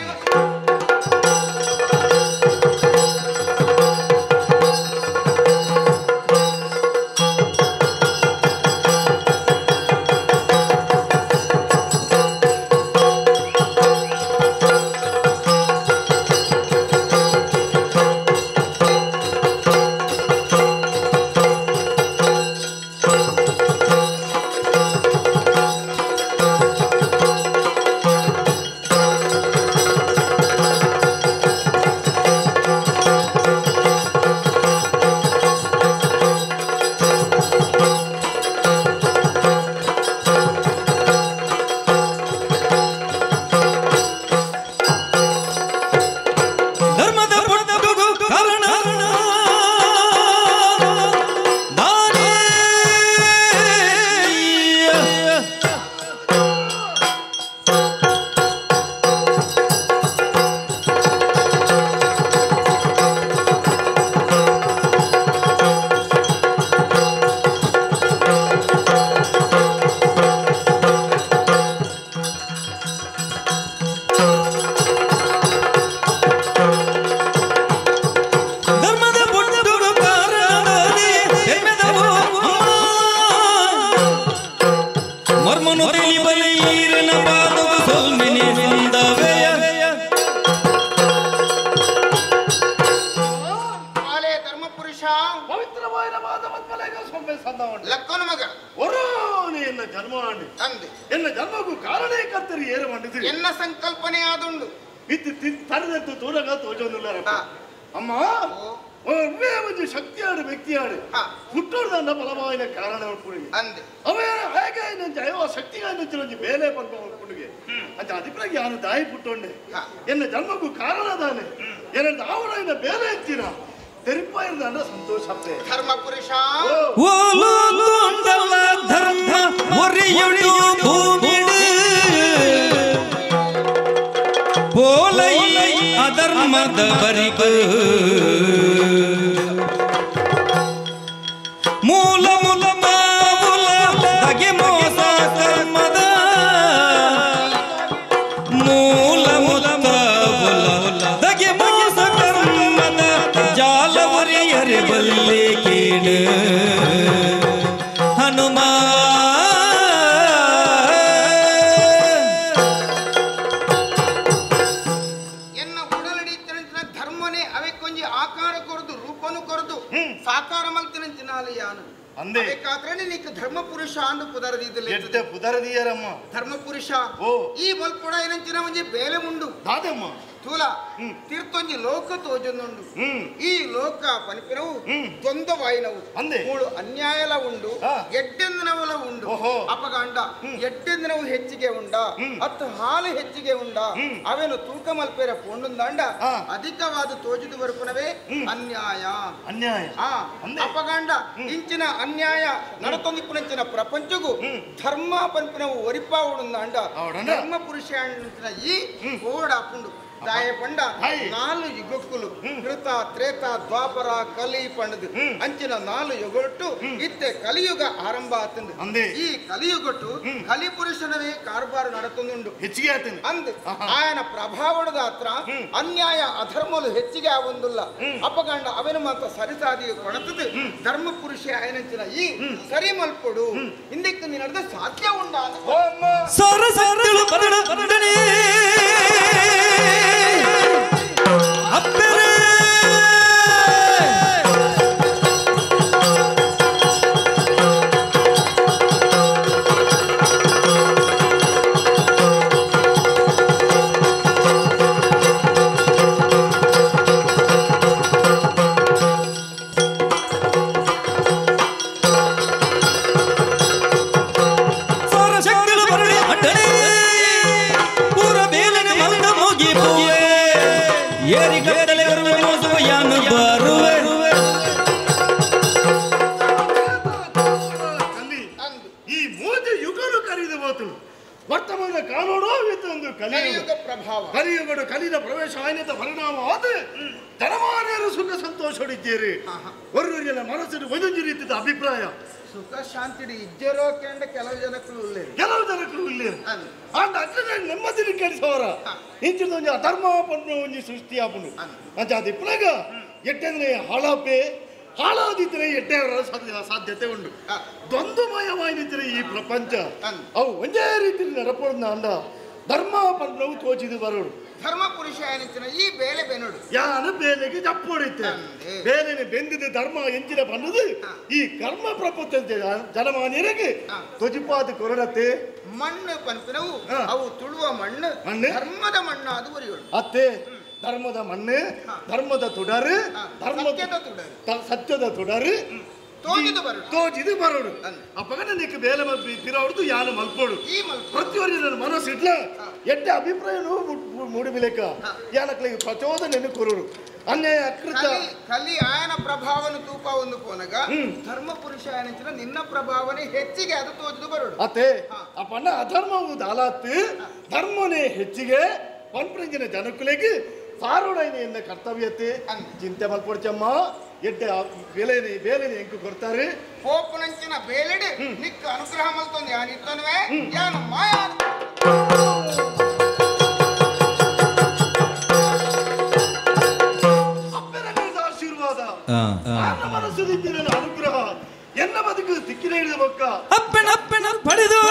ತೂಲ ತೀರ್ಥೊಂಜಿ ಲೋಕ ತೋಜೊಂದುಂಡು ಈ ಲೋಕ ಪನಿಪಿನವು ದ್ವಂದ್ವವಾಯಿನವು ಮೂಳು ಅನ್ಯಾಯಲ ಉಂಡು ಎಡ್ಡೆಂದಿನವಲ ಉಂಡು ಅಪಗಾಂಡ ಎಡ್ಡೆಂದಿನವು ಹೆಚ್ಚಿಗೆ ಉಂಡ ಅತ್ತು ಹಾಲು ಹೆಚ್ಚಿಗೆ ಉಂಡ ಅವೇನು ತೂಕ ಮಲ್ಪೇರ ಪೋಂಡುಂದಾಂಡ ಅಧಿಕವಾದ ತೋಜುದು ಬರುಪನವೇ ಅನ್ಯಾಯ ಅನ್ಯಾಯ ಅಪಗಾಂಡ ಇಂಚಿನ ಅನ್ಯಾಯ ನಡತೊಂದಿಪ್ಪುನಂಚಿನ ಪ್ರಪಂಚಗೂ ಧರ್ಮ ಪನ್ಪಿನವು ಒರಿಪಾವುಡುಂದಾಂಡ ಧರ್ಮ ಪುರುಷ ಈ ಓಡಾಪುಂಡು ದಾಯ ಪಂಡ ನಾಲು ಯುಗಕ್ಕುಲು ಕೃತ ತ್ರೇತ ದ್ವಾಪರ ಕಲಿ ಪಂಡದು ಅಂಚಿನ ನಾಲು ಯುಗೊಟ್ಟು ಇತ್ತೆ ಕಲಿಯುಗ ಆರಂಭ ಆತಂದು ಈ ಕಲಿಯುಗಟ್ಟು ಕಲಿಪುರುಷನವೇ ಕಾರ್ಬಾರು ನಡತೊಂದುಂಡು ಹೆಚ್ಚಿಗೆ ಆತಂದು ಅಂದ್ ಆಯನ ಪ್ರಭಾವದ ಹತ್ರ ಅನ್ಯಾಯ ಅಧರ್ಮಲು ಹೆಚ್ಚಿಗೆ ಆವೊಂದುಲ್ಲ ಅಪಗಂಡ ಅವನು ಮಾತ್ರ ಸರಿಸಾದಿ ಕೊಣತದು ಧರ್ಮ ಪುರುಷ ಆಯನಂಚಿನ ಈ ಸರಿ ಮಲ್ಪೊಡು ಹಿಂದಕ್ಕೆ ನಡೆದ ಸಾಧ್ಯ ಉಂಡ ವರ್ತಮಾನ ಕಾಲೋಡೋ ಒಂದು ಕಲಿಯುಗ ಪ್ರಭಾವ ಕಲಿಯುಗಡು ಕಲಿದ ಪ್ರವೇಶ ಆಯ್ನದ ಪರಿಣಾಮ ಆದ ಜನಮಾನ್ಯರು ಸುಖ ಸಂತೋಷ ಹೊಡಿದ್ದೀರಿ ಒರ್ವರಿಗೆಲ್ಲ ಮನಸ್ಸಿನ ಒಂದೊಂದು ರೀತಿಯ ಅಭಿಪ್ರಾಯ ಸುಖ ಶಾಂತಿ ಇಜ್ಜರೋ ಕಂಡ ಕೆಲವು ಜನಕ್ಕೂ ಇಲ್ಲ ಕೆಲವು ಜನಕ್ಕೂ ಇಲ್ಲ ಆಂಡ ಅಗ್ರ ನೆಮ್ಮದಿ ಕೆಡಿಸೋರ ಇಂಚಿನ ಒಂಜಿ ಅಧರ್ಮ ಪನ್ಪುನ ಒಂಜಿ ಸೃಷ್ಟಿ ಆಪುಂಡು ಅಂಚ ಅದು ಇಪ್ಪುನಗ ಎಟ್ಟೆಂದ್ರೆ ಹಾಳಾಪೆ ಹಾಳಾದಿದ್ದರೆ ಎಟ್ಟೆ ಸಾಧ್ಯತೆ ಉಂಟು ದ್ವಂದ್ವಮಯವಾಗಿದ್ದರೆ ಈ ಪ್ರಪಂಚ ಅವು ಒಂದೇ ರೀತಿಯಲ್ಲಿ ನಡಪೊಡ್ನ ಅಂಡ ಧರ್ಮ ಪನ್ಪುನವು ತೋಚಿದು ಬರೋಡು ಧರ್ಮ ಪುರುಷ ಈ ಬೇಲೆ ಬೆನೋಡು ಯಾನು ಬೇಲೆಗೆ ಜಪ್ಪೊಡಿತ್ತೆ ಬೇಲೆನೆ ಬೆಂದಿದೆ ಧರ್ಮ ಎಂಚಿನ ಬಂದದು ಈ ಕರ್ಮ ಪ್ರಪಂಚ ಜನಮಾನ್ಯರಿಗೆ ತೊಜಿಪಾದ ಕೊರಡತ್ತೆ ಮಣ್ಣು ಪನ್ಪಿನವು ಅವು ತುಳುವ ಮಣ್ಣು ಮಣ್ಣು ಧರ್ಮದ ಮಣ್ಣು ಅದು ಒರಿಯೋಡು ಅತ್ತೆ ಧರ್ಮದ ಮಣ್ಣು ಧರ್ಮದ ತುಡರು ಧರ್ಮ ಸತ್ಯದ ತುಡರು ತೋಜಿದು ಬರೋಡು ಅಪ್ಪಗನ ನಿಕ್ಕ ಬೇಲೆ ಪಿರವಡ್ದು ಯಾನು ಮಲ್ಪೋಡು ಪ್ರತಿಯೊಂದು ನನ್ನ ಮನಸ್ಸು ಇಡ್ಲ ಎಡ್ಡೆ ಅಭಿಪ್ರಾಯ ಮೂಡಿಬಿಲೇಕ ಯಾನಕ್ಲಿಗೆ ಪ್ರಚೋದನೆಯನ್ನು ಕೊರೋಡು ಅನ್ಯಾಯ ಅಕೃತ ಕಲಿ ಆಯನ ಪ್ರಭಾವನು ತೂಪ ಒಂದು ಪೋನಗ ಧರ್ಮ ಪುರುಷ ಆಯನ ನಿನ್ನ ಪ್ರಭಾವನೆ ಹೆಚ್ಚಿಗೆ ಅದು ತೋಜಿದು ಬರೋಡು ಅತ್ತೆ ಅಪ್ಪಣ್ಣ ಅಧರ್ಮವು ದಾಲಾತ್ ಧರ್ಮನೇ ಹೆಚ್ಚಿಗೆ ಪನ್ಪ್ರಂಜಿನ ಜನಕುಲೆಗೆ ಸಾರೋಡೈನ ಎನ್ನ ಕರ್ತವ್ಯತೆ ಚಿಂತೆ ಮಲ್ಪೊಡ್ಚಮ್ಮ ಎಡ್ಡೆ ಬೇಲೆನೆ ಬೇಲೆನೆ ಎಂಕು ಕೊಡ್ತಾರೆ ಪೋಪುನಂಚಿನ ಬೇಲೆಡೆ ನಿಕ್ಕ ಅನುಗ್ರಹ ಮಲ್ತೊಂದು ಯಾನಿತ್ತನುವೆ ಯಾನು ಮಾಯ ಅಪ್ಪನ ಆಶೀರ್ವಾದ ಮನಸ್ಸು ಅನುಗ್ರಹ ಎನ್ನ ಬದುಕು ತಿಕ್ಕಿನ ಹಿಡಿದ ಬೊಕ್ಕ ಅಪ್ಪನ ಅಪ್ಪನ ಪಡೆದು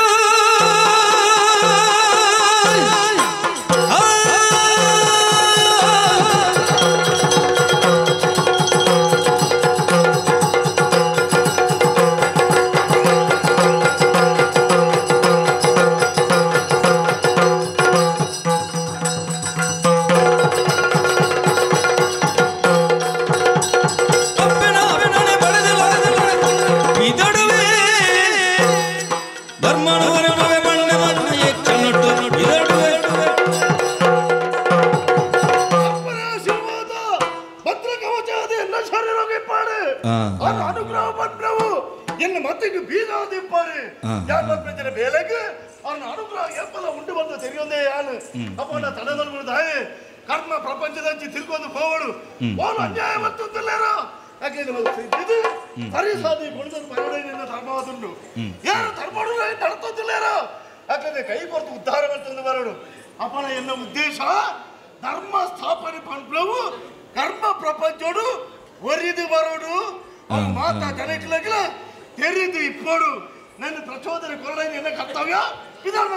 ಕರ್ಮ ಪ್ರಪಂಚದಂಚಿ ತಿರ್ಕೊಂಡು ಹೋವಡು ಅವನು ಅನ್ಯಾಯ ಮತ್ತೊಂದಿಲ್ಲೇರೋ ಸರಿ ಸಾಧಿ ಗುಣದ ಧರ್ಮವಾದುಂಡು ಯಾರು ಧರ್ಮ ನಡ್ತೊಂದಿಲ್ಲೇರೋ ಯಾಕಂದ್ರೆ ಕೈ ಕೊರತು ಉದ್ಧಾರ ಮಾಡ್ತಂದು ಬರೋಡು ಅಪನ ಎನ್ನ ಉದ್ದೇಶ ಧರ್ಮ ಸ್ಥಾಪನೆ ಪಂಪ್ಲವು ಕರ್ಮ ಪ್ರಪಂಚೋಡು ಒರಿದು ಬರೋಡು ಅವ್ನು ಮಾತಾ ಜನಕ್ಲಗಿಲ ತೆರೆದು ಇಪ್ಪೋಡು ನನ್ನ ಪ್ರಚೋದನೆ ಕೊರಡ ಎನ್ನ ಕರ್ತವ್ಯ ವಿಧಾನ.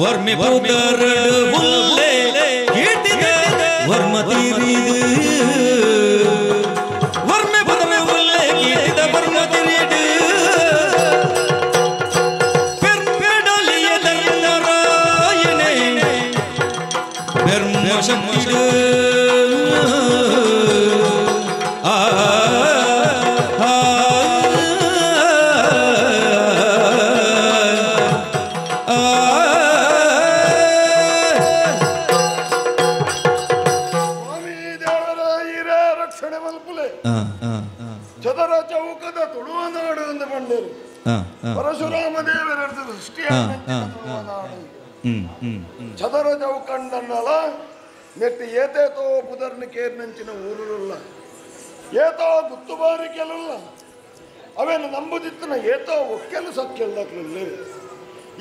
ವರ್ಮೆ ಪುದರಡು ಉಲ್ಲೆ ಕೀರ್ತಿದ ವರ್ಮ ತಿರಿದು ವರ್ಮೆ ಪುದರ ಉಲ್ಲೆ ಕೀರ್ತಿದ ವರ್ಮ ತಿರಿದು ಪೆರ್ಮೆಡಲಿಯ ಧರ್ಮರಾಯನೇ ಧರ್ಮ ಶಕ್ತಿಡು ಆ ಚದರ ಚೌಕದ ತುಳುವನಾಡು ಎಂದು ಬಂದರು. ಪರಶುರಾಮ ದೇವರ ಸೃಷ್ಟಿಯ ತುಳುವನಾಡು ಚದರ ಚೌಕಂಡನ್ನಲ ನೆಟ್ಟು ಏತೇತೋ ಪುದರ್ನ ಕೇರ್ನಂಚಿನ ಊರುಲ್ಲ ಏತೋ ಗುತ್ತುಬಾರಿಕೆಲುಲ್ಲ ಅವೇನು ನಂಬುದಿತ್ತನ ಏತೋ ಒಕ್ಕೆಲು ಸಕ್ಕೆಲ್ಲಕ್ಲಿಲ್ಲ.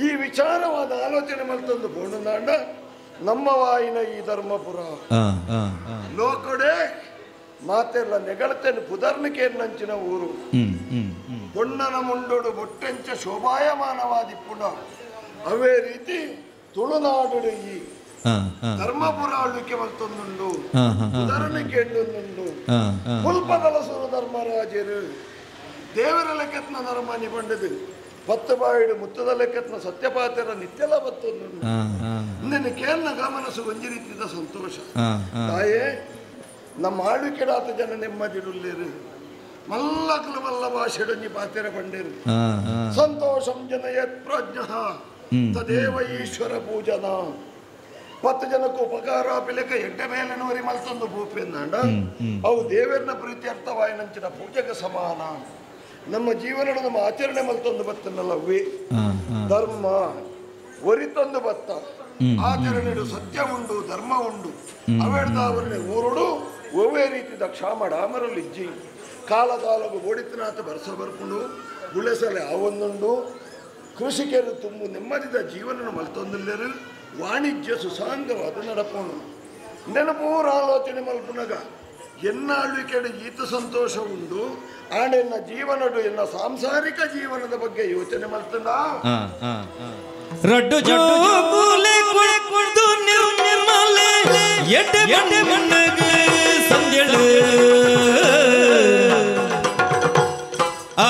ಈ ವಿಚಾರವಾದ ಆಲೋಚನೆ ಮಲ್ತೊಂದು ಬೋಂಡನಾಂಡ ನಮ್ಮ ವಾಯಿನ ಈ ಧರ್ಮಪುರ ಲೋಕಡೆ ಮಾತೆಲ್ಲ ನೆಗಳತೆನು ಪುದರ್ನ ಕೇರ್ನಂಚಿನ ಊರು ಪೊಣ್ಣನ ಮುಂಡೋಡು ಬೊಟ್ಟೆಂಚ ಶೋಭಾಯಮಾನವಾದಿಪ್ಪುಣ ಅವೇ ರೀತಿ ತುಳುನಾಡು ಈ ಧರ್ಮಪುರ ಆಳ್ವಿಕೆ ಮಲ್ತೊಂದುಂಡು ಪುದರ್ನ ಕೇಂಡೊಂದುಂಡು ಪುಲ್ಪದಲಸುರು ಧರ್ಮರಾಜರು ದೇವರ ಲೆಕ್ಕತ್ನ ಧರ್ಮ ನಿಬಂಡದು ಪತ್ತು ಬಾಯಿಡು ಮುತ್ತದ ಲೆಕ್ಕತ್ನ ಸತ್ಯಪಾತರ ನಿತ್ಯಲ ಬತ್ತೊಂದುಂಡು. ನಿನ್ನ ಕೇರ್ನ ಗಮನಸು ಒಂಜಿ ರೀತಿಯ ಸಂತೋಷ. ತಾಯೇ ನಮ್ಮ ಆಳ್ವಿಕೆಡಾತ ಜನ ನೆಮ್ಮದಿಡುಲ್ಲೇರು ಮಲ್ಲಕಲು ಮಲ್ಲ ಭಾಷೆಡೊಂಜಿ ಪಾತೆರ ಪಂಡೇರು ಸಂತೋಷಂ ಜನಯತ್ ಪ್ರಜ್ಞ ತದೇವ ಈಶ್ವರ ಪೂಜನ 10 ಜನಕ್ಕೂ ಉಪಕಾರ ಪಿಲೆಕ ಎಡ್ಡೆ ಮೇಲೆ ನೋರಿ ಮಲ್ತೊಂದು ಭೂಪೆಂದಾಂಡ ಅವು ದೇವರನ್ನ ಪ್ರೀತ್ಯರ್ಥವಾಯಿನಂಚಿನ ಪೂಜೆಗೆ ಸಮಾನ. ನಮ್ಮ ಜೀವನದ ನಮ್ಮ ಆಚರಣೆ ಮಲ್ತೊಂದು ಬತ್ತನಲ್ಲವೇ ಧರ್ಮ ಒರಿತೊಂದು ಬತ್ತ ಆಚರಣೆ ಸತ್ಯ ಉಂಡು ಧರ್ಮ ಉಂಡು ಅವೆಡ್ದಾವರಣೆ ಊರುಡು ಒವ್ವೇ ರೀತಿದ ಕ್ಷಾಮ ಡಾಮರಲ್ಲಿಜ್ಜಿ ಕಾಲ ಕಾಲಗು ಓಡಿತನಾಥ ಬರ್ಸ ಬರ್ಕೊಂಡು ಗುಳೆಸಲೆ ಆವೊಂದುಂಡು ಕೃಷಿಕರು ತುಂಬು ನೆಮ್ಮದಿದ ಜೀವನ ಮಲ್ತೊಂದಿಲ್ಲರು ವಾಣಿಜ್ಯ ಸುಸಾಂಗವಾದ ನಡಪೋಣ ನೆನಪೂರ ಆಲೋಚನೆ ಮಲ್ಪುನಗ ಎನ್ನಾಳ್ವಿಕೆಡು ಈತ ಸಂತೋಷ ಉಂಡು ಆಂಡ ಜೀವನಡು ಎನ್ನ ಸಾಂಸಾರಿಕ ಜೀವನದ ಬಗ್ಗೆ ಯೋಚನೆ ಮಲ್ತಂಡ ರಡ್ಡು ಜೋಕುಲೆ ಕುಡ್ದು ನಿರ್ಮಲೆ ಎಡ್ಡೆ ಬಣ್ಣೆ ಮಣ್ಣಗೆ ಸಂದೆಳು ಆ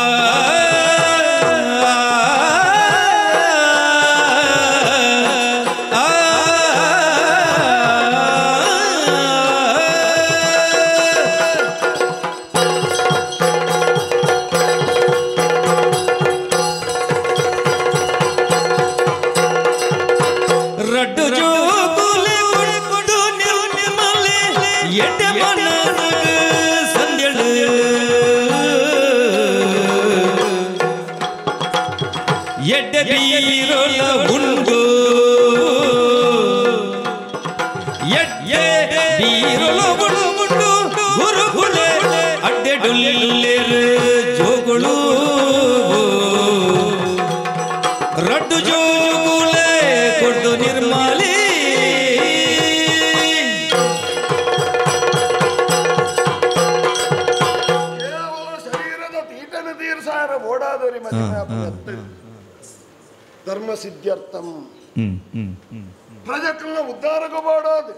ರಡ್ಡು ಜೋಗುಲೆ ಕೊಡ್ದು ನಿರ್ಮಲಿ ಕೇವಲ ಶರೀರದ ತೀಟನ ತೀರ್ಸಾರ ಓಡಾದರಿ ಧರ್ಮ ಸಿದ್ಧ್ಯರ್ಥಂ ಪ್ರಜೆಗಳನ್ನ ಉದ್ಧಾರಕ್ಕೂ ಬಾಡೋದು,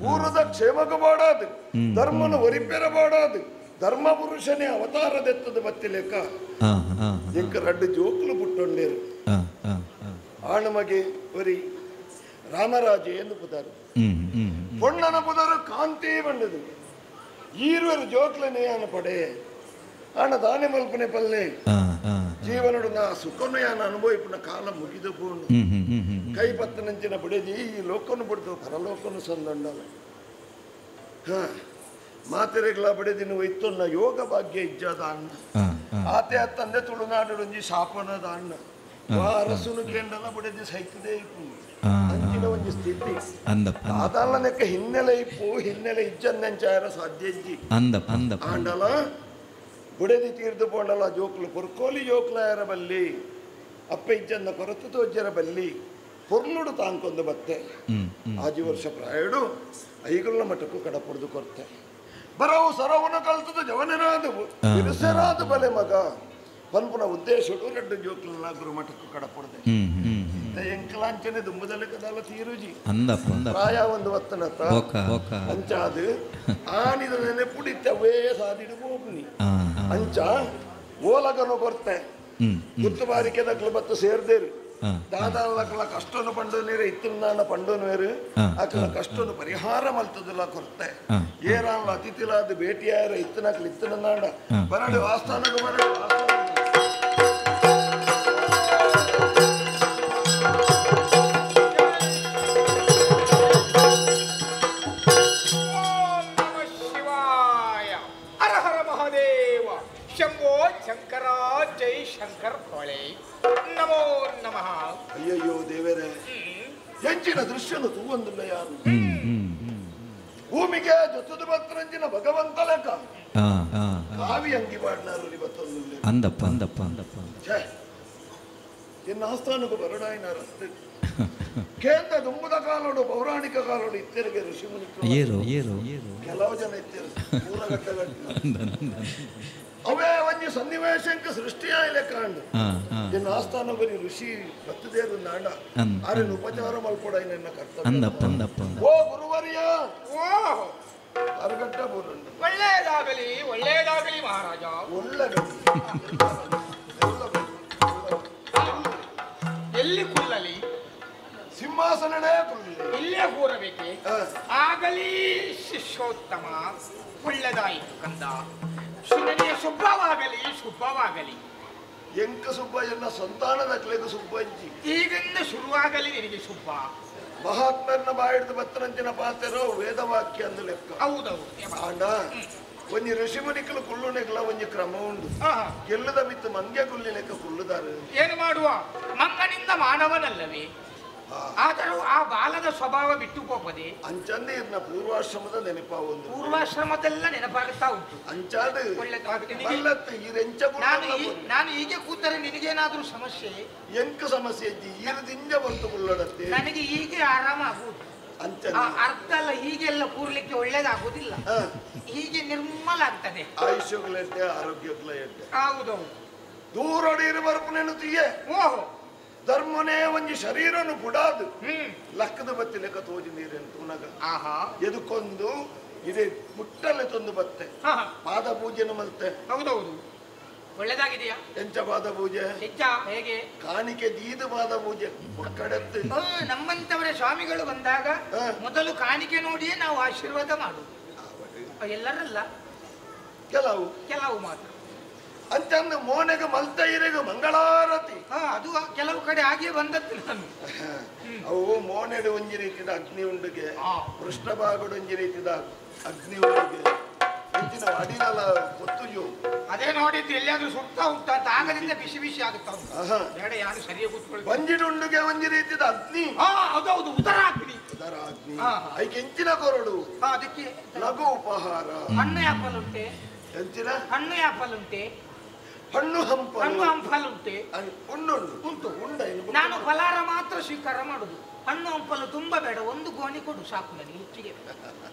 ಊರದ ಕ್ಷೇಮಕ್ಕೂ ಬಾಡೋದು, ಧರ್ಮನ ಒರಿಪೆರಬಾಡೋದು, ಧರ್ಮ ಪುರುಷನೇ ಅವತಾರದೆತ್ತದ ಬತ್ತಿಲೆಕ್ಕ ಎಂಕ ರಡ್ಡು ಜೋಕುಲು ಪುಟ್ಟೊಂಡೇರು ಆಣಮಗೆ ಒರಿ ರಾಮರಾಜೆ ಎಂದು ಪುದಾರು, ಪೊಣ್ಣನ ಪುದಾರು ಕಾಂತಿ ಬಂಡದು. ಈರುವರು ಜೋಕ್ಲನೇ ಆನ ಪಡೆ ಆಣ ದಾನೆ ಮಲ್ಪನೆ ಪಲ್ಲೆ ಜೀವನಡು ನಾ ಸುಖನು ಯಾನ ಅನುಭವಿಪುನ ಕಾಲ ಮುಗಿದು ಪೋಂಡು ಕೈ ಪತ್ತನಂಚಿನ ಬಡೆದಿ ಈ ಲೋಕನು ಬಿಡ್ದು ಪರಲೋಕನು ಸಂದಂಡಲ. ಮಾತೆರೆಗಳ ಬಡೆದಿನ ಒಯ್ತೊನ್ನ ಯೋಗ ಭಾಗ್ಯ ಇಜ್ಜಾದ ಅಣ್ಣ ಆತೆ ಅತ್ತಂದೆ ತುಳುನಾಡುಂಜಿ ಶಾಪನದ ಅಣ್ಣ ಅರಸುನು ಕೇಂಡಲ ಬಡೆದಿ ಸೈತದೇ ಇಪ್ಪು ಅಂಚಿನ ಒಂಜಿ ಸ್ಥಿತಿ ಅದಲ್ಲ ನೆಕ್ಕ ಹಿನ್ನೆಲೆ ಇಪ್ಪು ಹಿನ್ನೆಲೆ ಇಜ್ಜಂದೆಂಚಾಯರ ಸಾಧ್ಯ ಇಜ್ಜಿ ಆಂಡಲ ಬುಡೆದಿ ತೀರ್ದು ಪೋಂಡಲ ಜೋಕ್ಲು ಪೊರ್ಕೋಲಿ ಜೋಕ್ಲಾಯರ ಬಲ್ಲಿ ಅಪ್ಪ ಇಜ್ಜಂದ ಕೊರತು ತೋಜ್ಜರ ಬಲ್ಲಿ ಪೊರ್ಲುಡು ತಾಂಕೊಂದು ಬತ್ತೆ ಆಜಿ ವರ್ಷ ಪ್ರಾಯಡು ಐಗುಲ್ಲ ಮಠಕ್ಕೂ ಕಡಪುಡ್ದು ಕೊರ್ತೆ ಬರವು ಸರವನ ಕಲ್ತದ ಜವನರಾದ ಬಿರುಸರಾದ ಬಲೆ ಮಗ ಪನ್ಪುನ ಉದ್ದೇಶಡು ರಡ್ಡು ಜೋಕ್ಲನ್ನ ಗುರು ಮಠಕ್ಕೂ ಕಡಪುಡ್ದೆ ಎಂಕಲ ಅಂಚನೆ ದುಂಬುದಲೆಕ್ಕದಲ್ಲ ತೀರುಜಿ ಅಂದಪ್ಪ ಪ್ರಾಯ ಒಂದು ವತ್ತನತ್ತ ಅಂಚಾದು ಆನಿದ ನೆನೆಪುಡಿತ್ತವೇ ಸಾದಿಡು ಬೋಪ್ನಿ ಅಂಚ ಓಲಗನು ಕೊರ್ತೆ ಗುತ್ತು ಬಾರಿಕೆ ದಕ್ಲು ಬತ್ತು ಸೇರ್ದೇರು ದಾದಾಲಕಲ ಕಷ್ಟನು ಪಂಡು ನೀರು ಇತ್ತಿನ ಪಂಡು ನೀರು ಅಕಲ ಕಷ್ಟನು ಪರಿಹಾರ ಮಲ್ತದಲ್ಲ ಕೊರ್ತೆ ಏರಾನ್ಲ ಅತಿಥಿಲಾದ ಭೇಟಿಯಾರ ಇತ್ತನಕ್ಲ ಇತ್ತಿನ ನಾಡ ಬರಡು ಆಸ್ಥಾನకు ಬರಡು ಶಿವಾಯ ಹರ ಹರ ಮಹಾದೇವ ಶಂಭೋ ಶಂಕರ ಜೈ ಶಂಕರ್ ಭೋಳೆ ನಮೋ ನಮಃ. ಅಯ್ಯಯ್ಯೋ ದೇವರೇ, ಎಂಚಿನ ದೃಶ್ಯನು ತೂವಂದಿಲ್ಲ ಯಾರು ಭೂಮಿಗೆ ಜೊತದ ಬತ್ತರಂಜಿನ ಭಗವಂತ ಲೆಕ್ಕ ಕಾವಿ ಅಂಗಿ ಬಾಡ್ನಾರು ಬತ್ತೊಂದಿಲ್ಲ ಅಂದಪ್ಪ ಅಂದಪ್ಪ ಅಂದಪ್ಪ ಎನ್ನ ಆಸ್ಥಾನಕ್ಕೂ ಬರಡಾಯಿನ ರಸ್ತೆ ಕೇಂದ್ರ ದುಂಬುದ ಕಾಲೋಡು ಪೌರಾಣಿಕ ಕಾಲೋಡು ಇತ್ತೆರಿಗೆ ಋಷಿಮುನಿ ಕೆಲವು ಜನ ಇತ್ತೆರು ಅವೇ ಒಂಜಿ ಸನ್ನಿವೇಶಕ್ಕೆ ಸೃಷ್ಟಿಯಾಯಿಲೆ ಕಾಂಡು ಎನ್ನ ಆಸ್ಥಾನ ಬರಿ ಋಷಿ ಬತ್ತದೇರು ನಾಡ ಆರನ್ನು ಉಪಚಾರ ಮಲ್ಪೊಡ ನನ್ನ ಕರ್ತವ್ಯ. ಓ ಗುರುವರ್ಯ, ಅರಗಟ್ಟ ಬೋರುಂಡು. ಒಳ್ಳೆಯದಾಗಲಿ ಒಳ್ಳೆಯದಾಗಲಿ ಮಹಾರಾಜ. ಒಳ್ಳೆ ಎಲ್ಲಿ ಕುಲ್ಲಲಿ? ಸಿಂಹಾಸನನೇ ಕುಲ್ಲಲಿ, ಇಲ್ಲೇ ಕೂರಬೇಕೆ? ಆಗಲಿ ಶಿಷ್ಯೋತ್ತಮ, ಒಳ್ಳೆದಾಯಿತು ಕಂದ. ನನಗೆ ಶುಭವಾಗಲಿ ಶುಭವಾಗಲಿ. ಎಂಕ ಸುಬ್ಬಯ್ಯನ ಸಂತಾನದ ಕ್ಲೇಗ ಸುಬ್ಬಂಜಿ ಈಗಿಂದ ಶುರುವಾಗಲಿ ನಿನಗೆ ಶುಭ. ಮಹಾತ್ಮರನ್ನ ಬಾಯಿಡ್ದು ಬತ್ತನಂಚಿನ ಪಾತೆರೋ ವೇದವಾಕ್ಯ ಅಂದು ಲೆಕ್ಕ. ಹೌದೌದು. ಆಂಡ ಒಂಜಿ ಋಷಿಮುನಿಕಲು ಕುಳ್ಳುನೆಗ್ಲ ಒಂಜಿ ಕ್ರಮ ಉಂಡು. ಗೆಲ್ಲದ ಮಿತ್ತು ಮಂಗೆ ಕುಲ್ಲಿ ಲೆಕ್ಕ ಕುಳ್ಳುದಾರು. ಏನು ಮಾಡುವ, ಮಂಗನಿಂದ ಮಾನವನಲ್ಲವೇ? ಆದರೂ ಆ ಬಾಲದ ಸ್ವಭಾವ ಬಿಟ್ಟು ಹೋಗದೆ ಅಂಚಂದೆ ಇರ್ನ ಪೂರ್ವಾಶ್ರಮದ ನೆನಪ ಒಂದು ಪೂರ್ವಾಶ್ರಮದೆಲ್ಲ ನೆನಪಾಗುತ್ತಾ ಉಂಟು. ಅಂಚಾದ ನಾನು ಹೀಗೆ ಕೂತರೆ ನಿನಗೇನಾದ್ರೂ ಸಮಸ್ಯೆ? ಎಂಕ ಸಮಸ್ಯೆ ಈರದಿಂದ ಬಂತು ಕುಳ್ಳಡತ್ತೆ. ನನಗೆ ಹೀಗೆ ಆರಾಮ ಆಗುವುದು ಅಂಚ ಅರ್ಥ ಅಲ್ಲ. ಹೀಗೆಲ್ಲ ಕೂರ್ಲಿಕ್ಕೆ ಒಳ್ಳೇದಾಗುದಿಲ್ಲ, ಹೀಗೆ ನಿರ್ಮಲ ಆಗ್ತದೆ. ಆಯುಷ್ಯಗಳ ಆರೋಗ್ಯಗಳ ಹೌದೌದು. ದೂರಡಿ ಇರಬರ್ಪನೇನು ತೀಯೆ. ಓಹೋ, ಧರ್ಮನೇ ಒಂಜಿ ಶರೀರನು ಬುಡಾದು ಲಕ್ಕದ ಬತ್ತಿ ಲೆಕ್ಕ ತೋಜಿ ನೀರೇನು ತೂನಗ ಎದಕ್ಕೊಂದು ಇದೇ ಮುಟ್ಟಲೆ ತಂದು ಬತ್ತೆ ಪಾದ ಪೂಜೆನು ಮಲ್ತೆ. ಹೌದೌದು, ಒಳ್ಳೇದಾಗಿದೆಯಾ? ಎಂಚ ಪಾದ ಪೂಜೆ ಹೇಗೆ? ಕಾಣಿಕೆ ದೀದ ಪಾದ ಪೂಜೆ ಕಡೆತ್ತು. ನಮ್ಮಂತವರ ಸ್ವಾಮಿಗಳು ಬಂದಾಗ ಮೊದಲು ಕಾಣಿಕೆ ನೋಡಿಯೇ ನಾವು ಆಶೀರ್ವಾದ ಮಾಡುದು. ಎಲ್ಲರಲ್ಲ, ಕೆಲವು ಕೆಲವು ಮಾತ್ರ. ಅಂತಂದು ಮೋನೆಗೆ ಮಲ್ತ ಇರೆಗು ಮಂಗಳಾರತಿ. ಅದು ಕೆಲವು ಕಡೆ ಹಾಗೆ ಬಂದದ್ದು. ನಾನು ಅವು ಮೋನೆಡು ಒಂಜಿ ರೀತಿದ ಅಗ್ನಿ ಉಂಡುಗೆ, ಪೃಷ್ಠಭಾಗಡು ಒಂಜಿ ರೀತಿದ ಅಗ್ನಿ ಉಂಡುಗೆ, ಅಡಿನಲ್ಲ ಗೊತ್ತುಜು. ಅದೇ ನೋಡಿದ್ದು ಎಲ್ಲಿಯಾದ್ರೂ ಸುಡ್ತಾ ಉಂಟು ಅಂತ ಆಗದಿಂದ ಬಿಸಿ ಬಿಸಿ ಆಗುತ್ತಾ ಉಂಟು. ಬೇಡ, ಯಾರು ಸರಿಯಾಗಿ ಕೂತ್ಕೊಳ್ಳಿ. ಬಂಜಿಡುಂಡುಗೆ ಒಂಜಿ ರೀತಿದ ಅಗ್ನಿ. ಹೌದೌದು, ಉದರಾಗ್ನಿ. ಉದರಾಗ್ನಿ ಐಕೆ ಎಂಚಿನ ಕೊರಡು, ಅದಕ್ಕೆ ಲಘು ಉಪಹಾರ. ಹಣ್ಣು ಯಾಪಲ್ ಉಂಟೆ? ಎಂಚಿನ ಹಣ್ಣು ಯಾಪಲ್ ಉಂಟೆ? ಹಣ್ಣು ಹಂಪಲು. ಹಣ್ಣು ಹಂಪಲು ಉಂಟೆ? ಉಂಡು ಉಂಟು ಉಂಡ. ನಾನು ಫಲಾರ ಮಾತ್ರ ಸ್ವೀಕಾರ ಮಾಡುದು, ಹಣ್ಣು ಹಂಪಲು ತುಂಬಾ ಬೇಡ. ಒಂದು ಗೋಣಿ ಕೊಡು ಸಾಕು ನನಗೆ, ಹೆಚ್ಚಿಗೆ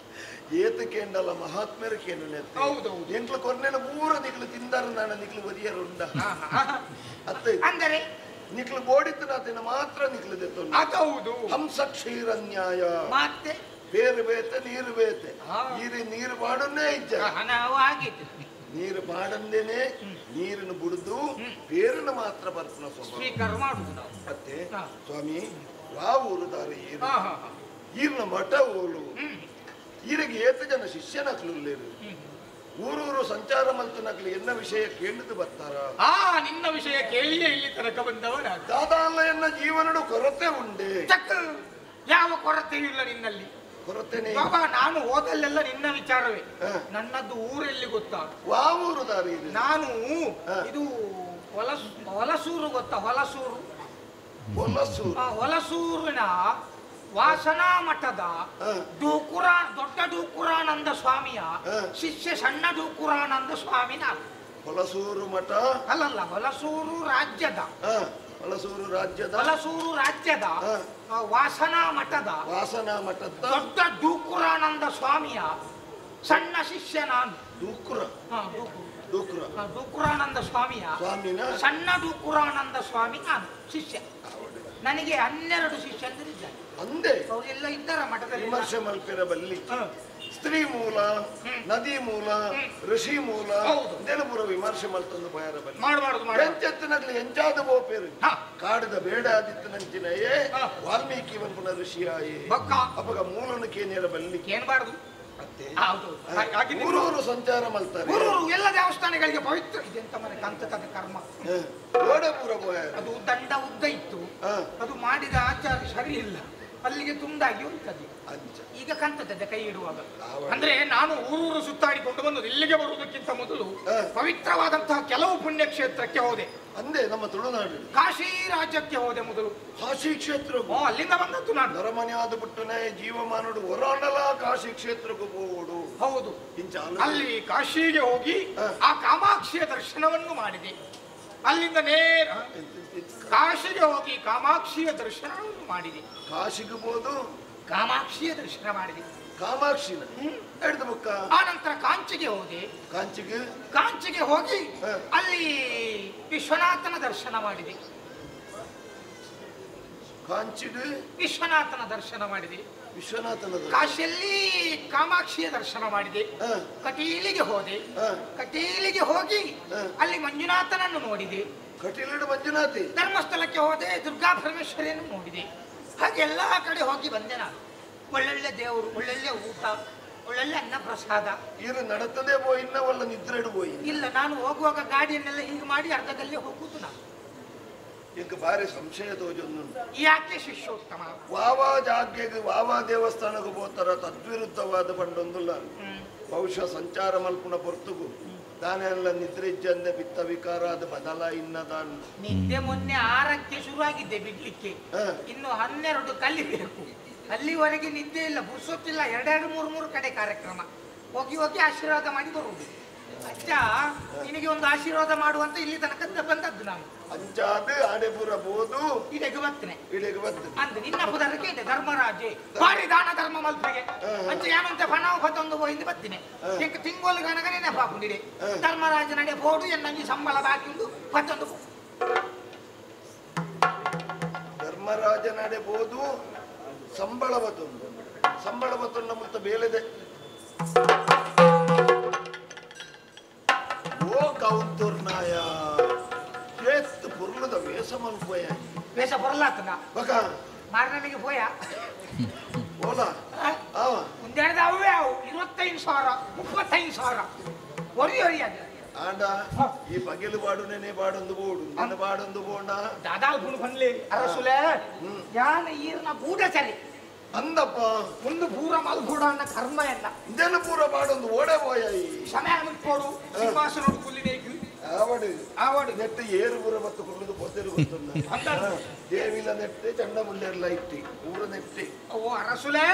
ಏತಕ್ಕೇಂಡಲ್ಲ ಮಹಾತ್ಮರಕ್ಕೇನು. ಹೌದೌದು. ಎಂಟ್ಲು ಕೊರ್ನೆಲ ಪೂರ ನಿಕ್ಲು ತಿಂದಾರ ನಾನ ನಿಕ್ಲು ಒದಿಯರು ಉಂಡ ಅತ್ತೆ. ಅಂದರೆ ನಿಕ್ಲು ಬೋಡಿತ್ತು ನಾತಿನ ಮಾತ್ರ ನಿಕ್ಲು ದೆತ್ತೊಂಡು. ಹೌದು. ಹಂಸ ಕ್ಷೀರ ನ್ಯಾಯ ಮತ್ತೆ ಬೇರೆ ಬೇತೆ ನೀರು ಬೇತೆ. ನೀರು ನೀರು ಬಾಡನ್ನೇ ಇಜ್ಜ ನಾವು ಆಗಿತ್ತು. ನೀರು ಬಾಡಂದೇನೆ ನೀರನ್ನು ಬುಡಿದು ಬೇರನ್ನು ಮಾತ್ರ ಬರ್ತಾನ ಸ್ವೀಕಾರ ಮಾಡುದು ನಾವು. ಮತ್ತೆ ಸ್ವಾಮಿ ವಾ ಊರುದಾರೆ ಈರ್ನ ಮಠ ಓಲು ಈರಿಗೆ ಏತ ಜನ ಶಿಷ್ಯನಕ್ಲು ಊರೂರು ಸಂಚಾರ ಮಲ್ತನಕ್ಲು ಎನ್ನ ವಿಷಯ ಕೇಳಿದು ಬರ್ತಾರ? ಆ ನಿನ್ನ ವಿಷಯ ಕೇಳಿಯೇ ಇಲ್ಲಿ ತನಕ ಬಂದವರ. ದಾದಾಲ್ಲ ಎನ್ನ ಜೀವನಡು ಕೊರತೆ ಉಂಡೆ. ಯಾವ ಕೊರತೆಯೂ ಇಲ್ಲ ನಿನ್ನಲ್ಲಿ. ಕೊರತೆನೆ ಬಾಬಾ, ನಾನು ಹೋದಲ್ಲೆಲ್ಲ ನಿನ್ನ ವಿಚಾರವೇ. ನನ್ನದು ಊರೆಲ್ಲಿ ಗೊತ್ತಾ? ವಾ ಊರು ದಾರಿ? ನಾನು ಇದು ಹೊಲಸೂರು ಗೊತ್ತಾ? ಹೊಲಸೂರು. ಹೊಲಸೂರಿನ ವಾಸನಾ ಮಠದ ಡೂಕುರಾ ದೊಡ್ಡ ಡೂಕುರಾನಂದ ಸ್ವಾಮಿಯ ಶಿಷ್ಯ ಸಣ್ಣ ಡೂಕುರಾನಂದ ಸ್ವಾಮಿ ನಾನು. ಹೊಲಸೂರು ಮಠ ಅಲ್ಲಲ್ಲ, ಹೊಲಸೂರು ರಾಜ್ಯದ ಹೊಲಸೂರು ರಾಜ್ಯದ ಹೊಲಸೂರು ರಾಜ್ಯದ ವಾಸನಾ ಮಠದ ವಾಸನಾ ಮಠದ ದೊಡ್ಡ ಡೂಕುರಾನಂದ ಸ್ವಾಮಿಯ ಸಣ್ಣ ಶಿಷ್ಯ ನಾನು. ಡೂಕುರ ಡೂಕುರಾನಂದ ಸ್ವಾಮಿಯ ಸಣ್ಣ ಡೂಕುರಾನಂದ ಸ್ವಾಮಿ ನಾನು ಶಿಷ್ಯ. ನನಗೆ 12 ಶಿಷ್ಯಂದಿರಿದ್ದಾರೆ. ಅಂದೆ ಅವರೆಲ್ಲ ಇದ್ದಾರ ಮಠದಲ್ಲಿ. ವಿಮರ್ಶೆ ಮಲ್ಪಿರ ಬಲ್ಲಿ ಸ್ತ್ರೀ ಮೂಲ, ನದಿ ಮೂಲ, ಋಷಿ ಮೂಲ ಪೂರ ವಿಮರ್ಶೆ ಮಲ್ತಂದು ಪಯರ ಬಲ್ಲಿ ಮಾಡಬಾರದು. ಎಂಚೆತ್ತನಗ್ಲಿ ಎಂಚಾದ ಬೋಪೇರು ಕಾಡದ ಬೇಡ ಆದಿತ್ತನಂಚಿನಯೇ ವಾಲ್ಮೀಕಿ ಪುನಃ ಋಷಿಯಾಯೇ ಅಪಗ ಮೂಲನು ಕೇನಿಯರ ಬಲ್ಲಿ ಏನ್ಬಾರದು. ಊರೂರು ಸಂಚಾರ ಮಲ್ತಾರೆ, ಊರೂರು ಎಲ್ಲ ದೇವಸ್ಥಾನಗಳಿಗೆ ಪವಿತ್ರ. ಇದೆಂತ ಮನೆ ಕಂತಕದ ಕರ್ಮ. ಅದು ದಂಡ ಉದ್ದ ಇತ್ತು, ಅದು ಮಾಡಿದ ಆಚಾರ ಸರಿ ಇಲ್ಲ, ಅಲ್ಲಿಗೆ ತುಂಡಾಗಿ ಹೋಗ್ತದೆ. ಈಗ ಕಂತದೆ ಕೈ ಇಡುವಾಗ. ಅಂದ್ರೆ ನಾನು ಊರೂರು ಸುತ್ತಾಡಿಕೊಂಡು ಬಂದದ್ದು. ಇಲ್ಲಿಗೆ ಬರುವುದಕ್ಕಿಂತ ಮೊದಲು ಪವಿತ್ರವಾದಂತಹ ಕೆಲವು ಪುಣ್ಯಕ್ಷೇತ್ರಕ್ಕೆ ಹೋದೆ. ಅಂದೆ ನಮ್ಮ ತುಳುನಾಡು ಕಾಶಿ ರಾಜ್ಯಕ್ಕೆ ಹೋದೆ ಮೊದಲು. ಕಾಶಿ ಕ್ಷೇತ್ರ ಅಲ್ಲಿಂದ ಬಂದದ್ದು ನಾನು. ನರಮನೆ ಆದ ಪುಟ್ಟನೆ ಜೀವಮಾನಡು ಹೊರಾಡಲ ಕಾಶಿ ಕ್ಷೇತ್ರಕ್ಕೂ ಹೋಗುಡು. ಹೌದು, ಅಲ್ಲಿ ಕಾಶಿಗೆ ಹೋಗಿ ಆ ಕಾಮಾಕ್ಷಿಯ ದರ್ಶನವನ್ನು ಮಾಡಿದೆ. ಅಲ್ಲಿಂದ ನೇರ ಕಾಶಿಗೆ ಹೋಗಿ ಕಾಮಾಕ್ಷಿಯ ದರ್ಶನವನ್ನು ಮಾಡಿದೆ. ಕಾಶಿಗೆ ಹೋದು ಕಾಮಾಕ್ಷಿಯ ದರ್ಶನ ಮಾಡಿದೆ. ಕಾಮಾಕ್ಷಿನ ಹಿಡಿದು ಆ ನಂತರ ಕಾಂಚಿಗೆ ಹೋದೆ. ಕಾಂಚಿಗೆ ಕಾಂಚಿಗೆ ಹೋಗಿ ಅಲ್ಲಿ ವಿಶ್ವನಾಥನ ದರ್ಶನ ಮಾಡಿದೆ. ಕಾಂಚಿಗೆ ವಿಶ್ವನಾಥನ ದರ್ಶನ ಮಾಡಿದೆ. ವಿಶ್ವನಾಥನ ಕಾಶಿಯಲ್ಲಿ ಕಾಮಾಕ್ಷಿಯ ದರ್ಶನ ಮಾಡಿದೆ. ಕಟೀಲಿಗೆ ಹೋದೆ. ಕಟೀಲಿಗೆ ಹೋಗಿ ಅಲ್ಲಿ ಮಂಜುನಾಥನನ್ನು ನೋಡಿದೆ. ಕಟೀಲಿಡು ಮಂಜುನಾಥಿ. ಧರ್ಮಸ್ಥಳಕ್ಕೆ ಹೋದೆ, ದುರ್ಗಾ ಪರಮೇಶ್ವರಿಯನ್ನು ನೋಡಿದೆ. ಹಾಗೆ ಎಲ್ಲ ಕಡೆ ಹೋಗಿ ಬಂದೆ ನಾನು. ಒಳ್ಳೊಳ್ಳೆ ದೇವರು, ಒಳ್ಳೊಳ್ಳೆ ಊಟ, ಒಳ್ಳೊಳ್ಳೆ ಅನ್ನ ಪ್ರಸಾದ. ಇದು ನಡತದೆ ಪೋಯಿನ್ನ ಒಳ್ಳೆ ನಿದ್ರೆ ಹೋಯಿ ಇಲ್ಲ. ನಾನು ಹೋಗುವಾಗ ಗಾಡಿಯನ್ನೆಲ್ಲ ಹೀಗೆ ಮಾಡಿ ಅರ್ಧದಲ್ಲೇ ಹೋಗುದು ನಾನು. ಈಗ ಬಾರಿ ಸಂಶಯ ತೋಜೊಂದು. ಯಾಕೆ ಶಿಷ್ಯೋತ್ತಮ? ವಾವಾ ಜಾಗ್ಯಗೆ ವಾವಾ ದೇವಸ್ಥಾನಕ್ಕೆ ಹೋಗ್ತಾರ ತದ್ವಿರುದ್ಧವಾದ ಪಂಡೊಂದುಲ್ಲ. ಬಹುಶಃ ಸಂಚಾರ ಮಲ್ಪುಣ ಪೊರ್ತುಗು ತಾನೆಲ್ಲ ನಿದ್ರೆ ಇಜ್ಜಂದೆ ಬಿತ್ತ ವಿಕಾರ ಅದು ಬದಲ ಇನ್ನದಾನ್. ನಿದ್ದೆ ಮೊನ್ನೆ 6ಕ್ಕೆ ಶುರುವಾಗಿದ್ದೆ ಬಿಡ್ಲಿಕ್ಕೆ, ಇನ್ನು 12 ಕಲಿಬೇಕು. ಅಲ್ಲಿವರೆಗೆ ನಿದ್ದೆ ಇಲ್ಲ, ಪುರ್ಸೊತ್ತಿಲ್ಲ. 2-2, 3-3 ಕಡೆ ಕಾರ್ಯಕ್ರಮ ಹೋಗಿ ಹೋಗಿ ಆಶೀರ್ವಾದ ಮಾಡಿ ಬರುವುದು. ಅಜ್ಜ ನಿನಗೆ ಒಂದು ಆಶೀರ್ವಾದ ಮಾಡುವಂತ ಇಲ್ಲಿ ತನಕ ಬಂದದ್ದು ನಾನು. ಅಂಚಾದ ಆಡೆಪುರ ಬೋದು ಇಡೆಗೆ ಬರ್ತೇನೆ, ಇಡೆಗೆ ಬರ್ತೇನೆ ಅಂದ್ ನಿನ್ನ ಪುದರಕ್ಕೆ ಇದೆ ಧರ್ಮರಾಜೆ ಬಾರಿ ದಾನ ಧರ್ಮ ಮಲ್ಪಗೆ ಅಂಚ ಯಾನಂತೆ ಪಣವು ಪತ್ತೊಂದು ಹೋಯಿಂದ ಬರ್ತೇನೆ. ಎಂಕ್ ತಿಂಗೋಲು ಗನಗ ನೆನಪಾಕೊಂಡಿದೆ ಧರ್ಮರಾಜ ನಡೆ ಬೋಡು ಎನ್ನಂಗಿ ಸಂಬಳ ಬಾಕಿ ಉಂಡು ಪತ್ತೊಂದು. ಧರ್ಮರಾಜ ನಡೆ ಬೋದು ಸಂಬಳ ಬತ್ತೊಂದು ಸಂಬಳ ಬತ್ತೊಂದು ಮುತ್ತ ಬೇಲೆದೆ. ಓ ಕೌಂತುರ್ನಾಯ ಏತ್ ಪುರ್ಲದ ವೇಷ ಮಲ್ಪೋಯ ವೇಷ ಪೊರ್ಲಾತನ ಬಕ ಮಾರನಿಗೆ ಪೋಯ ಓಲ ಆ ಒಂದೆರಡು ಅವೇ ಅವು 25,000 35,000 ಒರಿ ಒರಿ ಅದು ಆಂಡ ಈ ಪಗೆಲು ಬಾಡುನೇನೆ ಬಾಡೊಂದು ಬೋಡು ನಿನ್ನ ಬಾಡೊಂದು ಬೋಂಡ ದಾದಾ ಗುಣ ಬನ್ಲಿ ಅರಸುಲೆ ಯಾನ ಈರ್ನ ಗೂಢಚಾರಿ ಅಂದಪ್ಪ ಒಂದು ಪೂರ ಮಲ್ಗೂಡ ಅನ್ನ ಕರ್ಮ ಎಲ್ಲ ಇದೆಲ್ಲ ಪೂರ ಬಾಡೊಂದು ಓಡೆ ಪೋಯ ಸಮಯ ಮುಟ್ಕೋಡು ಸಿಂಹಾಸನೋಡು ಕುಲ್ಲಿನೇಕು ಆವಡು ಆವಡು ನೆಟ್ಟು ಏರು ಪೂರ ಮತ್ತು ಕುಳ್ಳುದು ಪೊತ್ತೆರು ಗೊತ್ತುಂಡ ದೇವಿಲ ನೆಟ್ಟೆ ಚಂಡ ಮುಂಡೆರ್ಲ ಇಟ್ಟಿ ಊರ ನೆಟ್ಟೆ ಓ ಅರಸುಲೆ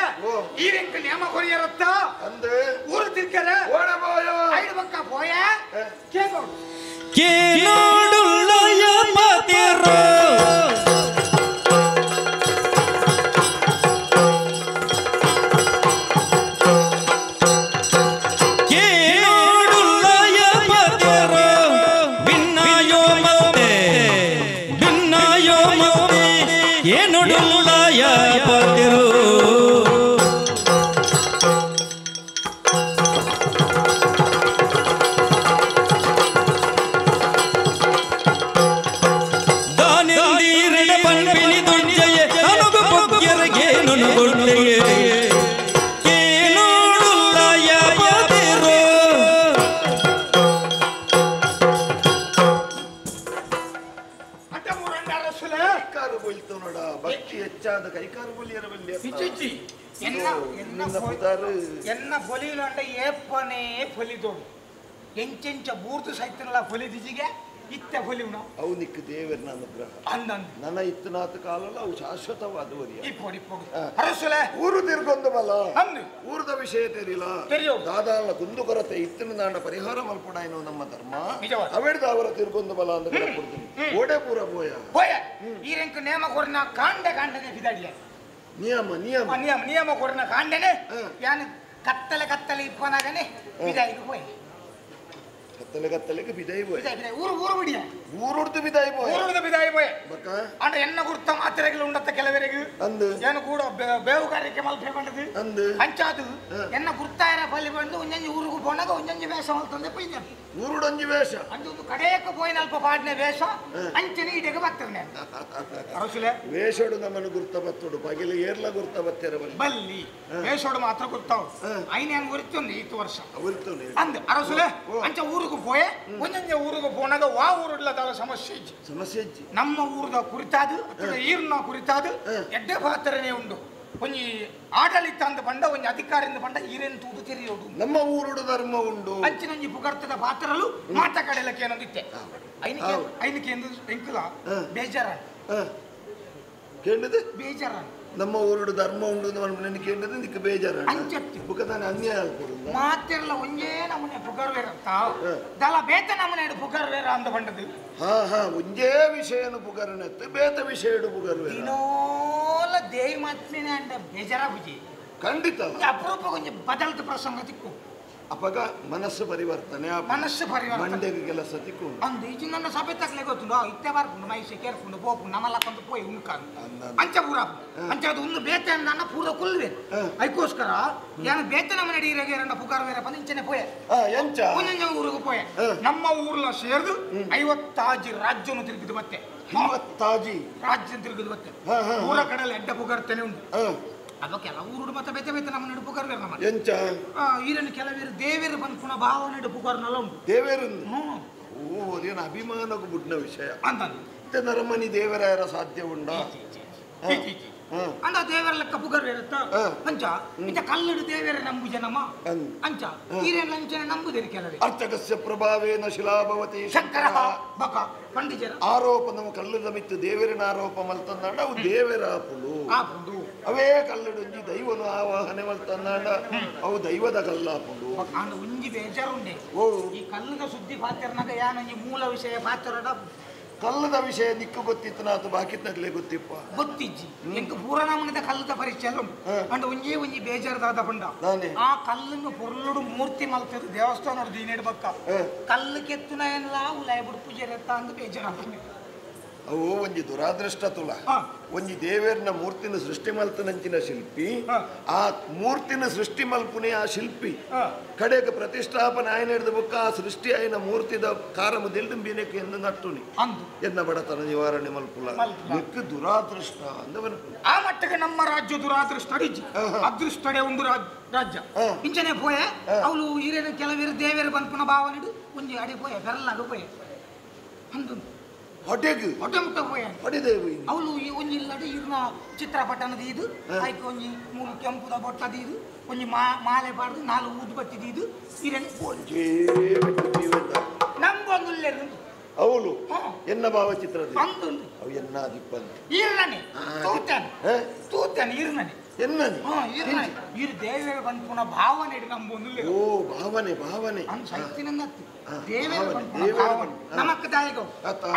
ಈರೆಂಕ ನೇಮ ಕೊರಿಯರತ್ತ ಅಂದೆ ಊರು ತಿರ್ಕರೆ ಓಡೆ ಪೋಯ ಐದು ಪಕ್ಕ ಪೋಯ ಕೇಳೋಡು ಕೇಳೋಡುಳ್ಳಯ ಪತಿರೋ ಎನ್ನ ಪೊಲಿಲಂಡ ಏಪನೇ ಪೊಲಿದೋಡು ಎಂಚೆಂಚ ಬೂರ್ತು ಸೈತನಲ್ಲ ಪೊಲಿದಿಜಿಗೆ ಇತ್ತೆ ಪೊಲಿವ್ನ ಅವು ನಿಕ್ಕ ದೇವರನ ಅನುಗ್ರಹ ಅಂದಂದು ನನ್ನ ಇತ್ತನಾಥ ಕಾಲಲ್ಲ ಅವು ಶಾಶ್ವತವಾದ ವರಿಯ ಇಪ್ಪೋಡು ಇಪ್ಪೋಡು ಅರಸುಲೆ ಊರು ತಿರ್ಗೊಂದು ಬಲ ಅಂದು ಊರದ ವಿಷಯ ತೆರಿಲ ತೆರಿಯೋ ದಾದಾಲ ಕುಂದು ಕೊರತೆ ಇತ್ತಿನ ದಾಂಡ ಪರಿಹಾರ ಮಲ್ಪುಡಾಯನು ನಮ್ಮ ಧರ್ಮ ನಿಜವಾದ ಅವೆಡ್ದ ಅವರ ತಿರ್ಗೊಂದು ಬಲ ಅಂತ ಕೊಡ್ತೀನಿ ಓಡೆ ಪೂರ ಪೋಯ ಪೋಯ ಈರೆಂಕ ನೇಮ ಕೊರ್ನ ಕಾಂಡ ಕಾಂಡನೆ ಫಿದಾಡಿಯ ನಿಯಮ ನಿಯಮ ನಿಯಮ ನಿಯಮ ಕೊರ್ನ ಕಾಂಡನೆ ಯಾನು ಕತ್ತಲೆ ಕತ್ತಲೆ ಇಪ್ಪನಾಗನೆ ಬಿದಾಯಿಗೆ ಪೋಯೆ. ಕತ್ತಲೆ ಕತ್ತಲೆಗೆ ಬಿದಾಯಿ ಬೋಯ್ ಊರು ಊರು ಬಿಡಿಯ ಊರುಡ್ದು ಬಿದಾಯಿ ಬೋಯ್ ಊರುಡ್ದು ಬಿದಾಯಿ ಬೋಯ್ ಬಕ್ಕ ಅಂಡ ಎನ್ನ ಗುರ್ತ ಮಾತ್ರೆಗಳು ಉಂಡತ್ತ ಕೆಲವರಿಗೆ ಅಂದು ಏನು ಕೂಡ ಬೇವುಗಾರಿಕೆ ಮಲ್ಪೆ ಬಂದದು ಅಂದು ಅಂಚಾದು ಎನ್ನ ಗುರ್ತಾಯರ ಬಲಿ ಬಂದು ಒಂಜೊಂಜಿ ಊರಿಗೆ ಪೋನಾಗ ಒಂಜೊಂಜಿ ವೇಷ ಮಲ್ತಂದೆ ಪೈದ ಊರುಡೊಂಜಿ ವೇಷ ಅಂಚ ಒಂದು ಕಡೆಯಕ್ಕೆ ಪೋಯಿನ ಅಲ್ಪ ಪಾಡ್ನೆ ವೇಷ ಅಂಚನೆ ಇಡೆಗೆ ಬರ್ತದೆ ಅರಸುಲೆ ವೇಷೋಡು ನಮ್ಮನ್ನು ಗುರ್ತ ಬತ್ತೋಡು ಪಗಿಲು ಏರ್ಲ ಗುರ್ತ ಬತ್ತೆರ ಬಲ್ಲಿ ಬಲ್ಲಿ ವೇಷೋಡು ಮಾತ್ರ ಗುರ್ತಾವು ಐನೇನು ಉರಿತೊಂದು ಈತು ವರ್ಷ ಉರಿತೊಂದು ಅಂದ್ ಅರಸುಲೆ ಅಂಚ ಊರಿಗೆ ಪೋಯೆ ಒಂಜೊಂಜೆ ಊರಿಗೆ ಪೋನಾಗ ವಾ ಊರುಡ್ಲದಾಲ ಸಮಸ್ಯೆ ಇಜ್ಜಿ ಸಮಸ್ಯೆ ಇಜ್ಜಿ ನಮ್ಮ ಊರದ ಕುರಿತಾದು ಅಥವಾ ಈರ್ನ ಕುರಿತಾದು ಎಡ್ಡೆ ಪಾತ್ರನೇ ಉಂಡು ಒಂಜಿ ಆಡಳಿತ ಅಂದ ಬಂಡ ಒಂಜಿ ಅಧಿಕಾರಿಂದ ಬಂಡ ಈರೇನು ತೂದು ತೆರೆಯೋಡು ನಮ್ಮ ಊರುಡು ಧರ್ಮ ಉಂಡು ಅಂಚಿನೊಂಜಿ ಪುಗರ್ತದ ಪಾತ್ರಲು ಮಾತ ಕಡೆಲಕ್ಕೆ ಏನೊಂದಿತ್ತೆ ಐನಿಕೆ ಐನಿಕೆ ಎಂದು ಎಂಕುಲ ಬೇಜಾರ ಕೇಳಿದೆ ಬೇಜಾರ ನಮ್ಮ ಊರುಡು ಧರ್ಮ ಉಂಡು ನನ್ನ ಕೇಳಿದ್ರೆ ನಿಕ್ಕ ಬೇಜಾರ ಅಂಚತ್ತು ಬುಕದಾನೆ ಅನ್ಯಾಯ ಆಗ್ಬೋದು ಮಾತಿರಲ್ಲ ಒಂಜೇ ನಮೂನೆ ಪುಗರ್ವೇರ ದಲ ಬೇತ ನಮೂನೆ ಪುಗರ್ವೇರ ಅಂದ ಬಂಡದು ಹಾ ಹಾ ಒಂಜೇ ವಿಷಯನು ಪುಗರ್ನತ್ತು ಬೇತ ವಿಷಯಡು ಪುಗರ್ವೇರ ದಿನೋಲ ದೇವಿ ಮಾತ್ಮೇನೆ ಅಂಡ ಬೇಜಾರ ಬುಜಿ ಖಂಡಿತ ಅಪರೂಪ ಕೊಂಚ ಬದಲ್ತ ಪ್ರಸಂಗ ತಿಕ್ಕು ಅಪಗ ಮನಸ್ಸು ಪರಿವರ್ತನೆ ಮನಸ್ಸು ಪರಿವರ್ತನೆ ಮಂಡೆಗೆ ಕೆಲಸ ತಿಕ್ಕು ಅಂದು ಈಚೆ ನನ್ನ ಸಭೆ ತಕ್ಲೆ ಗೊತ್ತುಂಡು ಇತ್ತೆ ಬರ್ಪುಂಡು ಮೈಸೆ ಕೇರ್ಪುಂಡು ಪೋಪುಂಡು ನಮ್ಮಲ್ಲಕ್ಕೊಂದು ಪೋಯಿ ಉಂಕಾನು ಅಂಚ ಪೂರ ಅಂಚ ಅದು ಒಂದು ಬೇತೆ ನನ್ನ ಪೂರ ಕುಲ್ವೆ ಅದಕ್ಕೋಸ್ಕರ ಏನು ಬೇತೆ ನಮ್ಮ ನಡೀರಾಗ ಎರಡ ಪುಗಾರ ಬೇರೆ ಬಂದು ಇಂಚನೆ ಪೋಯೆ ಎಂಚ ಒಂದೊಂದು ಊರಿಗೆ ಪೋಯೆ ನಮ್ಮ ಊರ್ಲ ಸೇರ್ದು 50 ರಾಜ್ಯನು ತಿರುಗಿದು ಮತ್ತೆ 50 ರಾಜ್ಯ ತಿರುಗಿದು ಮತ್ತೆ ಊರ ಕಡಲ ಎಡ್ಡ ಪುಗಾರ್ತೇನೆ ಉಂಟು ಅವ ಕೆಲವು ಊರು ಮತ್ತೆ ಬೇತೆ ಬೇತೆ ನಮ್ಮ ನಡು ಪುಗಾರ್ ನಮ್ಮ ಎಂಚ ಈರನ್ನು ಕೆಲವರು ದೇವೇರು ಬಂದು ಪುನಃ ಭಾವನೆ ಪುಗಾರ್ನೆಲ್ಲ ಉಂಟು ದೇವೇರು ಓ ಅದೇನು ಅಭಿಮಾನಕ್ಕೂ ಬುಡ್ನ ವಿಷಯ ಅಂತ ನರಮನಿ ದೇವರಾಯರ ಸಾಧ್ಯ ಉಂಡ ಅಂದ ದೇವರ ಲೆಕ್ಕ ಪುಗಾರ್ ಇರುತ್ತ ಅಂಚ ಇಂತ ಕಲ್ಲಡು ದೇವರ ನಂಬು ಜನಮ ಅಂಚ ಈರೇನು ಅಂಚನೆ ನಂಬುದೇರು ಕೆಲವೇ ಅರ್ಚಕಸ್ಯ ಪ್ರಭಾವೇನ ಶಿಲಾಭವತಿ ಶಂಕರ ಬಕ ಪಂಡಿಜರ ಆರೋಪ ನಮ್ಮ ಕಲ್ಲದ ಮಿತ್ತು ದೇವರಿನ ಆರೋಪ ಮಲ್ತಂದಾಂಡ ಅವು ದೇವರ ಆಪುಲು ಆಪುಂಡು ಅವೇ ಕಲ್ಲಡೊಂಜಿ ದೈವನು ಆವಾಹನೆ ಮಲ್ತಂದಾಂಡ ಅವು ದೈವದ ಕಲ್ಲಾಪುಂಡು ಆಂಡ ಒಂಜಿ ಬೇಜಾರುಂಡೆ ಓ ಈ ಕಲ್ಲದ ಸುದ್ದಿ ಪಾತ್ರನಾಗ ಯಾನೊಂಜಿ ಮೂಲ ವಿಷಯ ಪಾತ್ರಡ ಕಲ್ಲದ ವಿಷಯ ನಿಕ್ಕು ಗೊತ್ತಿತ್ತು ನಾತು ಬಾಕಿತ್ನಗ್ಲೇ ಗೊತ್ತಿಪ್ಪ ಗೊತ್ತಿಜ್ಜಿ ಎಂಕ್ ಪೂರ ನಮೂನಿದ ಕಲ್ಲದ ಪರಿಚಯ ಉಂಟು ಅಂಡ ಒಂಜೇ ಒಂಜಿ ಬೇಜಾರ್ದಾದ ಪಂಡ ಆ ಕಲ್ಲನ್ನು ಪೊರ್ಲುಡು ಮೂರ್ತಿ ಮಲ್ತದ ದೇವಸ್ಥಾನ ದೀನೇಡು ಬಕ್ಕ ಕಲ್ಲು ಕೆತ್ತುನ ಎಲ್ಲ ಉಲಾಯ ಬುಡ್ ಪೂಜೆ ಅಂತ ಬೇಜಾರ ಅವು ಒಂಜಿ ದುರಾದೃಷ್ಟ ತುಲ ಒಂಜಿ ದೇವೇರ್ನ ಮೂರ್ತಿನ ಸೃಷ್ಟಿ ಮಲ್ತನಂಚಿನ ಶಿಲ್ಪಿ ಆ ಮೂರ್ತಿನ ಸೃಷ್ಟಿ ಮಲ್ಪುನೆ ಆ ಶಿಲ್ಪಿ ಕಡೆಗೆ ಪ್ರತಿಷ್ಠಾಪನೆ ಆಯನ ಹಿಡಿದ ಬುಕ್ಕ ಆ ಸೃಷ್ಟಿ ಆಯನ ಮೂರ್ತಿದ ಕಾರಮ ದೆಲ್ದುಂಬಿನಕ್ಕೆ ಎಂದು ನಟ್ಟುನಿ ಎನ್ನ ಬಡತನ ನಿವಾರಣೆ ಮಲ್ಪುಲ ಮಿಕ್ಕ ದುರಾದೃಷ್ಟ ಅಂದವನು ಆ ಮಟ್ಟಕ್ಕೆ ನಮ್ಮ ರಾಜ್ಯ ದುರಾದೃಷ್ಟ ಅಡಿಜಿ ಅದೃಷ್ಟಡೆ ಒಂದು ರಾಜ್ಯ ಇಂಚನೆ ಪೋಯೆ ಅವಳು ಈರೇನು ಕೆಲವರು ದೇವೇರು ಬಂದ್ಪುನ ಭಾವನಿಡು ಒಂಜಿ ಅಡಿ ಪೋಯೆ ಬೆರಲಾಗ ಪೋಯೆ ಅಂದು ಹೊಟ್ಟೆಗೆ ಹೊಟ್ಟೆ ಮುಟ್ಟ ಪೋಯೆ ಹೊಡೆದೇವು ಅವಳು ಈ ಒಂಜಿ ಇಲ್ಲಡೆ ಇರ್ನ ಚಿತ್ರಪಟನದ ಇದು ಆಯ್ಕೆ ಒಂಜಿ ಮೂರು ಕೆಂಪುದ ಬೊಟ್ಟದ ಇದು ಒಂಜಿ ಮಾಲೆ ಪಾಡ್ದು 4 ಊದುಬತ್ತಿದ ಇದು ಇರೇನು ಒಂಜೇ ನಂಬೊಂದು ಅವಳು ಎನ್ನ ಭಾವಚಿತ್ರದ ಅಂದುಂಡು ಅವು ಎನ್ನ ದಿಪ್ಪಂದು ಈರ್ನನೆ ತೂತಾನೆ ತೂತಾನೆ ಈರ್ನನೆ ಎನ್ನನೆ ಈರ್ನನೆ ಈರ್ ದೇವೇರ ಬಂದ್ಪುನ ಭಾವನೆ ನಂಬೊಂದು ಓ ಭಾವನೆ ಭಾವನೆ ಅಂದ್ ಸೈತಿನಂದತ್ತು ದೇವೇರ ಬಂದ್ಪುನ ಭಾವನೆ ನಮಕ್ ದಾಯಕ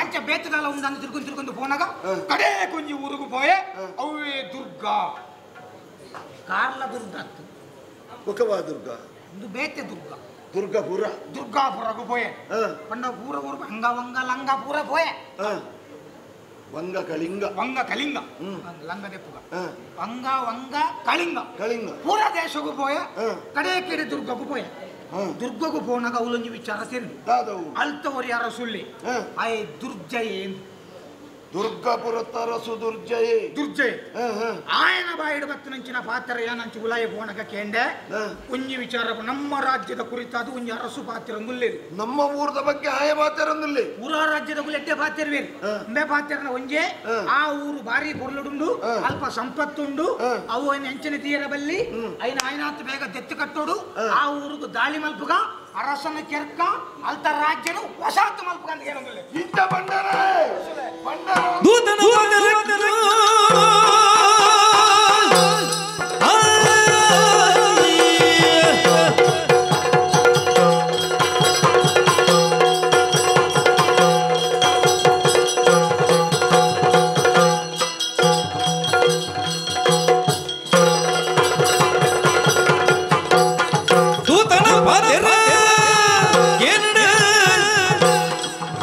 ಅಂಚ ಬೇತದಾಲ ಉಂಡನ್ನು ತಿರ್ಕೊಂಡು ತಿರ್ಕೊಂಡು ಪೋನಾಗ ಕಡೆ ಕೊಂಜಿ ಊರಿಗೆ ಪೋಯೆ ಅವೇ ದುರ್ಗಾ ಕಾರ್ಲ ದುರ್ಗ ಅತ್ತು ಮುಖವಾ ದುರ್ಗ ಒಂದು ಬೇತೆ ದುರ್ಗ ದುರ್ಗಾಪುರ ದುರ್ಗಾಪುರಗೂ ಪೋಯೆ ಪಂಡ ಪೂರ ಊರು ಅಂಗ ವಂಗ ಲಂಗ ಪೂರ ಪೋಯೆ ವಂಗ ಕಳಿಂಗ ವಂಗ ಕಳಿಂಗ ಲಂಗ ದೆಪ್ಪುಗ ವಂಗ ವಂಗ ಕಳಿಂಗ ಕಳಿಂಗ ಪೂರ ದೇಶಕ್ಕೂ ಪೋಯೆ ಕಡೆ ಕೆಡೆ ದುರ್ಗಕ್ಕೂ ಪೋಯೆ ದುರ್ಗಕ್ಕೂ ಪೋನಾಗ ಅವಲೊಂಜಿ ವಿಚಾರ ಸೇರಿ ಅಲ್ತವರು ಯಾರ ಸುಳ್ಳಿ ಆಯ್ ದುರ್ಜಯ ದುರ್ಗಾಪುರ ತರಸು ದುರ್ಜಯೇ ದುರ್ಜಯ ಆಯನ ಬಾಯಿಡು ಬತ್ತನಂಚಿನ ಪಾತ್ರ ಏನಂಚು ಉಲಾಯ ಪೋಣಕ ಕೇಂಡೆ ಒಂಜಿ ವಿಚಾರ ನಮ್ಮ ರಾಜ್ಯದ ಕುರಿತಾದ ಒಂಜಿ ಅರಸು ಪಾತ್ರ ಮುಲ್ಲೇರು ನಮ್ಮ ಊರದ ಬಗ್ಗೆ ಆಯ ಪಾತ್ರ ಊರ ರಾಜ್ಯದ ಎಡ್ಡೆ ಪಾತ್ರ ಬೇರೆ ಅಂಬೆ ಪಾತ್ರನ ಒಂಜೆ ಆ ಊರು ಭಾರಿ ಪೊರ್ಲುಡುಂಡು ಅಲ್ಪ ಸಂಪತ್ತುಂಡು ಅವು ಎಂಚನೆ ತೀರ ಬಲ್ಲಿ ಐನ ಆಯ್ನಾತ್ ಬೇಗ ದೆತ್ತು ಕಟ್ಟೋಡು ಆ ಊರುಗು ದಾಳಿ ಮಲ್ಪುಗ ಅರಸನ ಕೆರ್ಕ ಅಲ್ತ ರಾಜ್ಯನು ವಸಾತು ಮಲ್ಪುಗ ಅಂತ ಏನೊಂದಿಲ್ಲ ಇಂಥ ಬಂಡರ ಬಂಡರ ದೂತನ ದೂತನ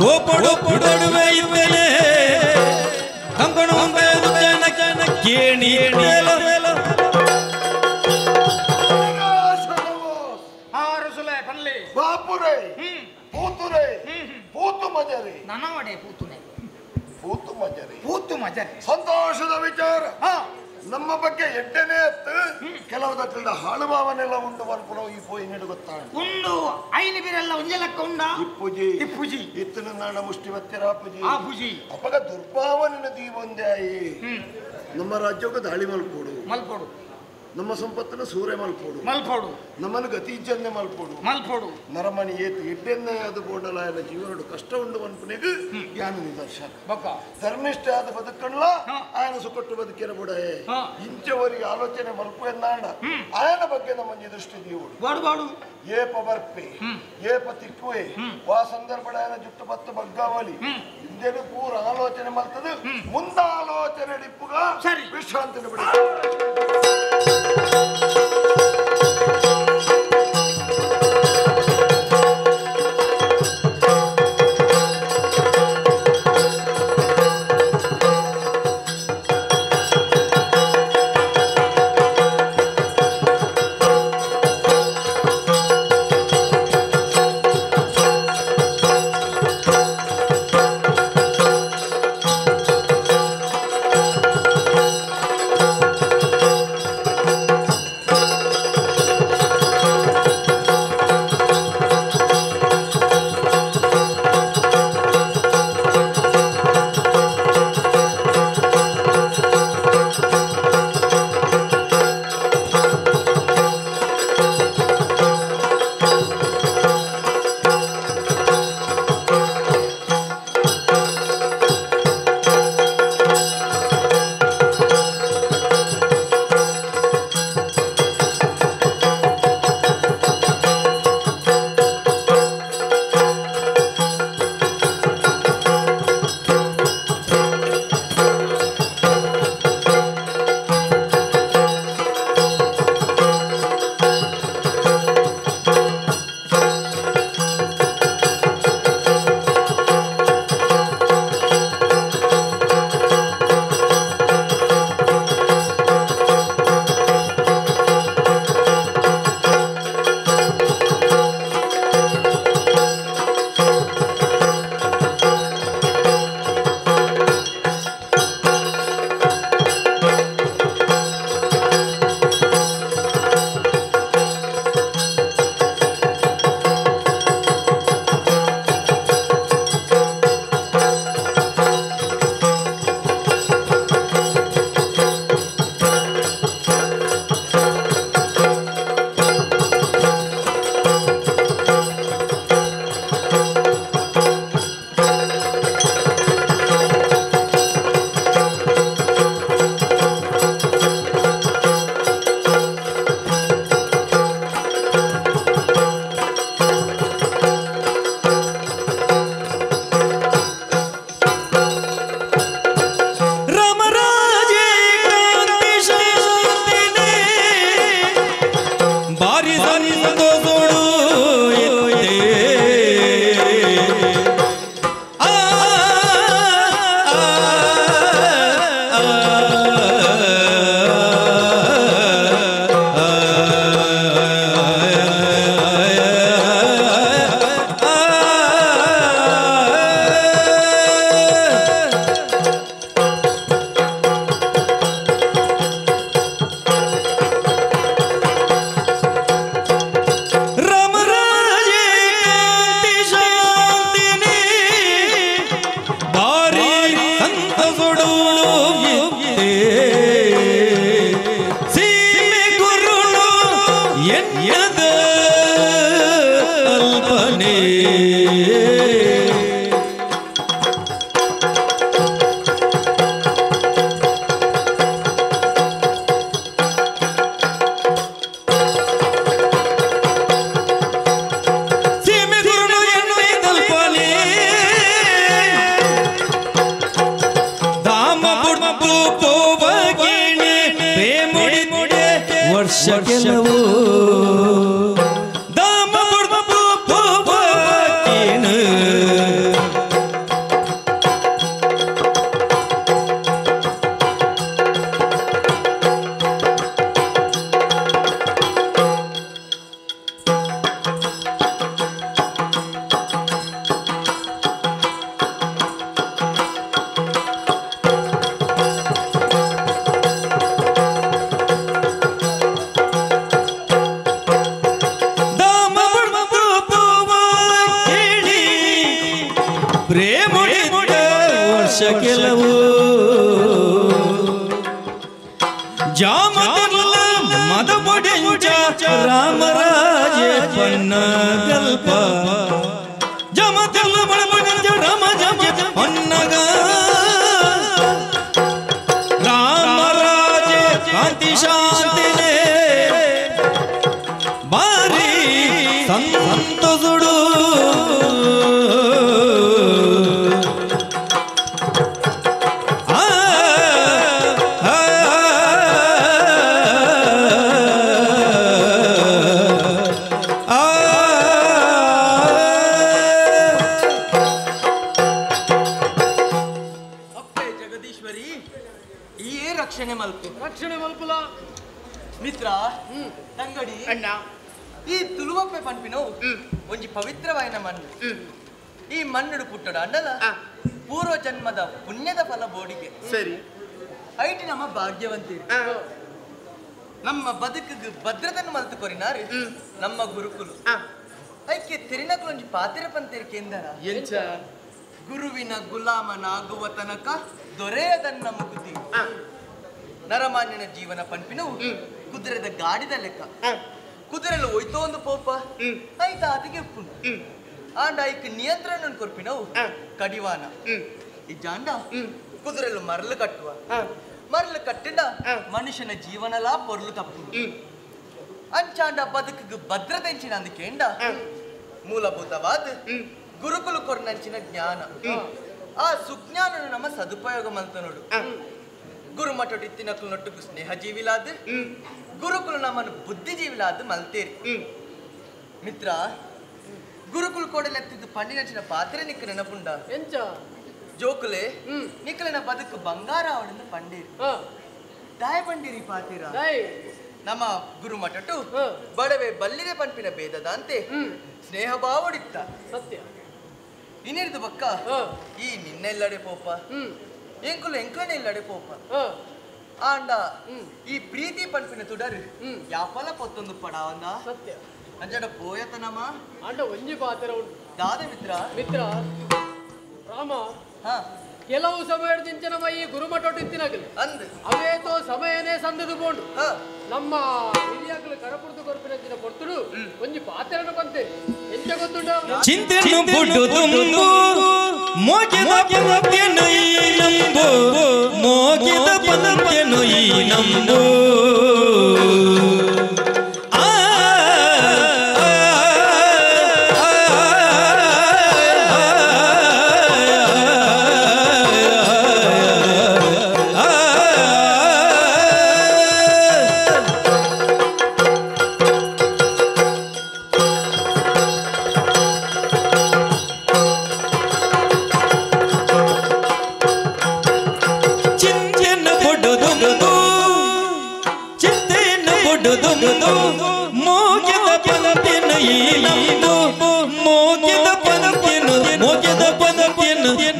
ಕೋಪಡು ಪುಡಡುವೆ ಇದ್ದೇನೆ ಕಂಕಣ ಕೇಣಿ ಬಾಪುರೇ ಪೂತುರೇ ಪೂತು ಮಜರಿ ನನವಡೆ ಪೂತುನೆ ಪೂತು ಮಜರಿ ಪೂತು ಮಜರಿ ಸಂತೋಷದ ವಿಚಾರ. ನಮ್ಮ ಬಗ್ಗೆ ಎಡ್ಡನೇ ಹತ್ತು ಕೆಲವು ಹಾಳು ಭಾವನೆಲ್ಲ ಉಂಡು ಮಲ್ಪುನ ಈ ಪೋಯಿ ನೆಡು ಗೊತ್ತಾಂಡು ಉಂಡು ಐನು ಬಿರೆಲ್ಲ ಒಂಜೆ ಲೆಕ್ಕ ಉಂಡ ಇಪ್ಪುಜಿ ಇಪ್ಪುಜಿ ಇತ್ತನ ನಾಣ ಮುಷ್ಟಿ ಬತ್ತಿರಾಪುಜಿ ಆಪುಜಿ ಅಪಗ ದುರ್ಭಾವನೆ ದೀವೊಂದೇ ಆಯಿ ನಮ್ಮ ರಾಜ್ಯಕ್ಕೆ ದಾಳಿ ಮಲ್ಪೋಡು ಮಲ್ಪೋಡು ನಮ್ಮ ಸಂಪತ್ತನ್ನು ಸೂರೆ ಮಲ್ಪೋಡು ಮಲ್ಪೋಡು ನಮ್ಮನ್ನು ಗತಿ ಇಜ್ಜನ್ನೆ ಮಲ್ಪೋಡು ಮಲ್ಪೋಡು ನರಮಣಿ ಏತು ಎಡ್ಡೆನ್ನೆ ಅದು ಬೋಡಲ ಎಲ್ಲ ಜೀವನಡು ಕಷ್ಟ ಉಂಡು ಮನ್ಪುನಿಗೆ ಯಾನು ನಿದರ್ಶನ ಬೊಕ್ಕ ಧರ್ಮಿಷ್ಠ ಆದ ಬದುಕಣ್ಣ ಆಯನ ಸುಕೊಟ್ಟು ಬದುಕಿರ ಬುಡಯೇ ಇಂಚವರಿಗೆ ಆಲೋಚನೆ ಮಲ್ಪು ಎನ್ನಾಂಡ ಆಯನ ಬಗ್ಗೆ ನಮ್ಮ ದೃಷ್ಟಿ ದೀವುಡು ಬಾಡು ಬಾಡು ಏಪ ಬರ್ಪೆ ಏಪ ತಿಕ್ಕುವೆ ವಾ ಸಂದರ್ಭ ಆಯನ ಜುಟ್ಟು ಬತ್ತು ಬಗ್ಗಾವಲಿ ಇಂದೇನು ಪೂರ ಆಲೋಚನೆ ಮಲ್ತದೆ ಮುಂದ ಆಲೋಚನೆ ಡಿಪ್ಪುಗ ಸರಿ ವಿಶ್ರಾಂತಿ ಬಿಡಿ. ವರ್ಷ ಕೆಲವು ದಾಮ ವರ್ಷ ಕೆಲವು ಜಾಮತಿಲ್ಲ ಮದ ಬೊಡೆಂಚ ರಾಮರಾಜ ಪನ್ನಗಲ್ಪ ಜಾಮತಿಲ್ಲ ಮದ ರಾಮ ಜಮ ಪನ್ನಗ ರಾಮರಾಜ ಕಾಂತಿ ಶಾಂತಿನೇ ಬಾರಿ ಸಂತಸುಡು ರಕ್ಷಣೆ ಮಲ್ಪುಲ ಮಿತ್ರ ತಂಗಡಿ ಅಣ್ಣ ಈ ತುಳುವಪ್ಪೆ ಪನ್ಪಿನವು ಒಂಜಿ ಪವಿತ್ರವಾಯಿನ ಮಣ್ಣು. ಈ ಮಣ್ಣುಡು ಪುಟ್ಟಡ ಅಣ್ಣಲ ಪೂರ್ವ ಜನ್ಮದ ಪುಣ್ಯದ ಫಲ ಬೋಡಿಗೆ ಸರಿ ಐಟಿ ನಮ್ಮ ಭಾಗ್ಯವಂತೀರಿ. ನಮ್ಮ ಬದುಕಿಗೆ ಭದ್ರತೆಯನ್ನು ಮಲ್ತು ಕೊರಿನಾರು ನಮ್ಮ ಗುರುಕುಲು. ಐಕೆ ತಿರಿನಕುಲೊಂಜಿ ಪಾತಿರ ಪಂತೇರಿ ಕೇಂದ್ರ ಗುರುವಿನ ಗುಲಾಮನಾಗುವ ತನಕ ದೊರೆಯದನ್ನ ಮುಗುತಿ. ನರಮಾನ್ಯನ ಜೀವನ ಪಂಪಿನವು ಕುದುರೆದ ಗಾಡಿದ ಲೆಕ್ಕ. ಕುದುರೆಲು ಒಯ್ತೋ ಒಂದು ಪೋಪ ಆಯ್ತಾ ಅದಕ್ಕೆ ಉಪ್ಪುಂಡು ಆಂಡ ಐಕ್ ನಿಯಂತ್ರಣ ಕೊರ್ಪಿನವು ಕಡಿವಾನ. ಈ ಜಾಂಡ ಕುದುರೆಲು ಮರಳು ಕಟ್ಟುವ ಮರಳು ಕಟ್ಟಿಂಡ ಮನುಷ್ಯನ ಜೀವನಲಾ ಪೊರ್ಲು ತಪ್ಪು. ಅಂಚಾಂಡ ಬದುಕಿಗೆ ಭದ್ರತೆ ಅಂಚಿನ ಅಂದಕೇಂಡ ಮೂಲಭೂತವಾದ ಗುರುಕುಲು ಕೊರ್ನಂಚಿನ ಜ್ಞಾನ. ಆ ಸುಜ್ಞಾನ ನಮ್ಮ ಸದುಪಯೋಗ ಮಲ್ತನೋಡು. ಗುರುಮಠ ಇತ್ತಿನಕ್ಲು ನೊಟ್ಟುಕು ಸ್ನೇಹ ಜೀವಿಲಾದ ಗುರುಕುಲು ನಮ್ಮನ್ನು ಬುದ್ಧಿಜೀವಿಲಾದ ಮಲ್ತೇರಿ. ಮಿತ್ರ ಗುರುಕುಲು ಕೊಡಲೆತ್ತಿದ್ದು ಪಂಡಿನಂಚಿನ ಪಾತ್ರೆ ನಿಕ್ಕ ನೆನಪುಂಡ ಎಂಚ ಜೋಕುಲೆ ನಿಕ್ಕಲಿನ ಬದುಕು ಬಂಗಾರ ಅವಳಿಂದ ಪಂಡೀರಿ ದಾಯ ಪಂಡೀರಿ ಪಾತಿರ. ನಮ್ಮ ಗುರುಮಠಟು ಬಡವೆ ಬಲ್ಲಿದೆ ಪಂಪಿನ ಭೇದದಂತೆ ಸ್ನೇಹ ಭಾವಡಿತ್ತ ಸತ್ಯ ಇನ್ನಿರಿದು ಬಕ್ಕ ಈ ನಿನ್ನೆಲ್ಲಡೆ ಪೋಪ ಎಂಕುಲು ಎಂಕ್ಲನೆ ಇಲ್ಲಡೆ ಪೋಪ ಆಂಡ ಈ ಪ್ರೀತಿ ಪಂಪಿನ ತುಡರು ಯಾಪಲ ಪೊತ್ತೊಂದು ಪಡಾವಂದ ಸತ್ಯ ಅಂಜಡ ಪೋಯತನಮ ಆಂಡ ಒಂಜಿ ಪಾತ್ರ ಉಂಟು ದಾದ ಮಿತ್ರ ಮಿತ್ರ ರಾಮ ಕೆಲವು ಸಮಯದಿಂದ ನಮ್ಮ ಈ ಗುರುಮಠ ಅಂದ್ ಅವೇತೋ ಸಮಯನೇ ಸಂದದು ಬೋಂಡು ನಮ್ಮ ಹಿರಿಯಾಕಲು ಕರಪುರ್ದು ಕೊರ್ಪಿನಂಚಿನ ಪೊರ್ತುಡು ಒಂಜಿ ಪಾತ್ರನ ಬಂತೆ ಎಂಚ ಗೊತ್ತುಂಡು ಚಿಂತೆನು ಬುಡ್ಡು ತುಂಬು ಮೋಗಿದ ಪಂತೆನು ಈ ನಂಬು ಮೋಗಿದ ಪಂತೆನು ಈ ನಂಬು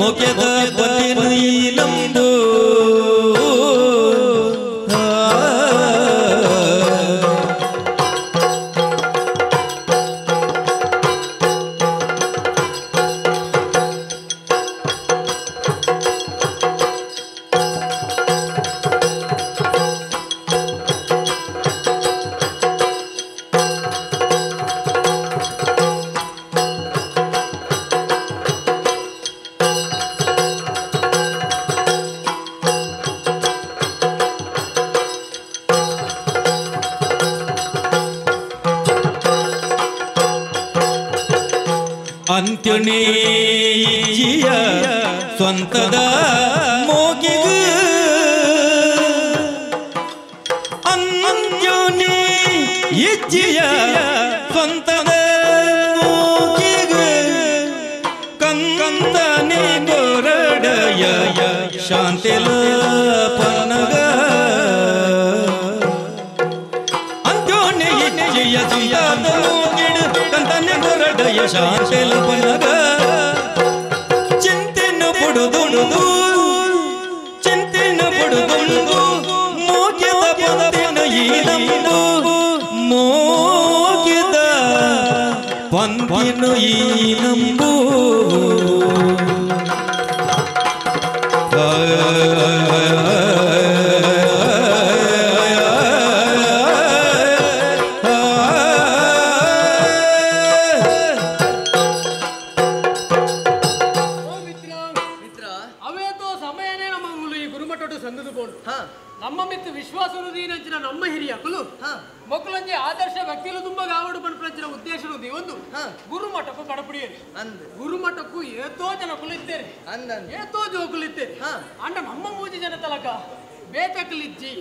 ಮೋಗ್ಯದ ಪಂತೆನು ಈ ನಂಬು ಅಂತ್ಯನೇಜಿಯ ಸ್ವಂತದ ಮೋಗಿಗು ಅಂತ್ಯನೇ ಇಜ್ಜಿಯ ಸ್ವಂತದ ಮೋಗಿಗು ಕಂದನೆ ಕೊರಡಯ ಶಾಂತಿಲ ಪನಗ ಅಂತ್ಯನೇ ಇಜ್ಜಿಯ ಸ್ವಂತದ ಮೋಗಿಡು ಕಂದನೆ ಕೊರಡಯ ಶಾಂತಿಲ ಪನಗ ಚಿಂತೆನ ಬುಡುದುಂಡು ಚಿಂತೆನ ಬುಡುದುಂಡು ಮೋಗ್ಯದ ಪಂತೆನ ಈ ನಂಬು ಮೋಗ್ಯದ ಪಂತೆನು ಈ ನಂಬು. ನಮ್ಮ ಮಿತ್ತು ವಿಶ್ವಾಸ ನಮ್ಮ ಹಿರಿಯಕುಲು ಮಕ್ಕಳಂಜಿ ಆದರ್ಶ ವ್ಯಕ್ತಿಲು ತುಂಬ ಗಾವಡು ಪನ್ಪಂಚಿನ ಉದ್ದೇಶ ಒಂದು ಗುರುಮಠಕ್ಕೂ ಕಡಪುಡಿಯರು ಗುರುಮಠಕ್ಕೂ ಏತೋ ಜನಕುಲು ಇದ್ದೇನೆ ಏತೋ ಜೋಕುಲು ಇದ್ದೇನೆ ಅಂಡ ನಮ್ಮ ಮೂಜಿ ಜನ ತಲಕ ಬೇತಕಲಿಜ್ಜಿ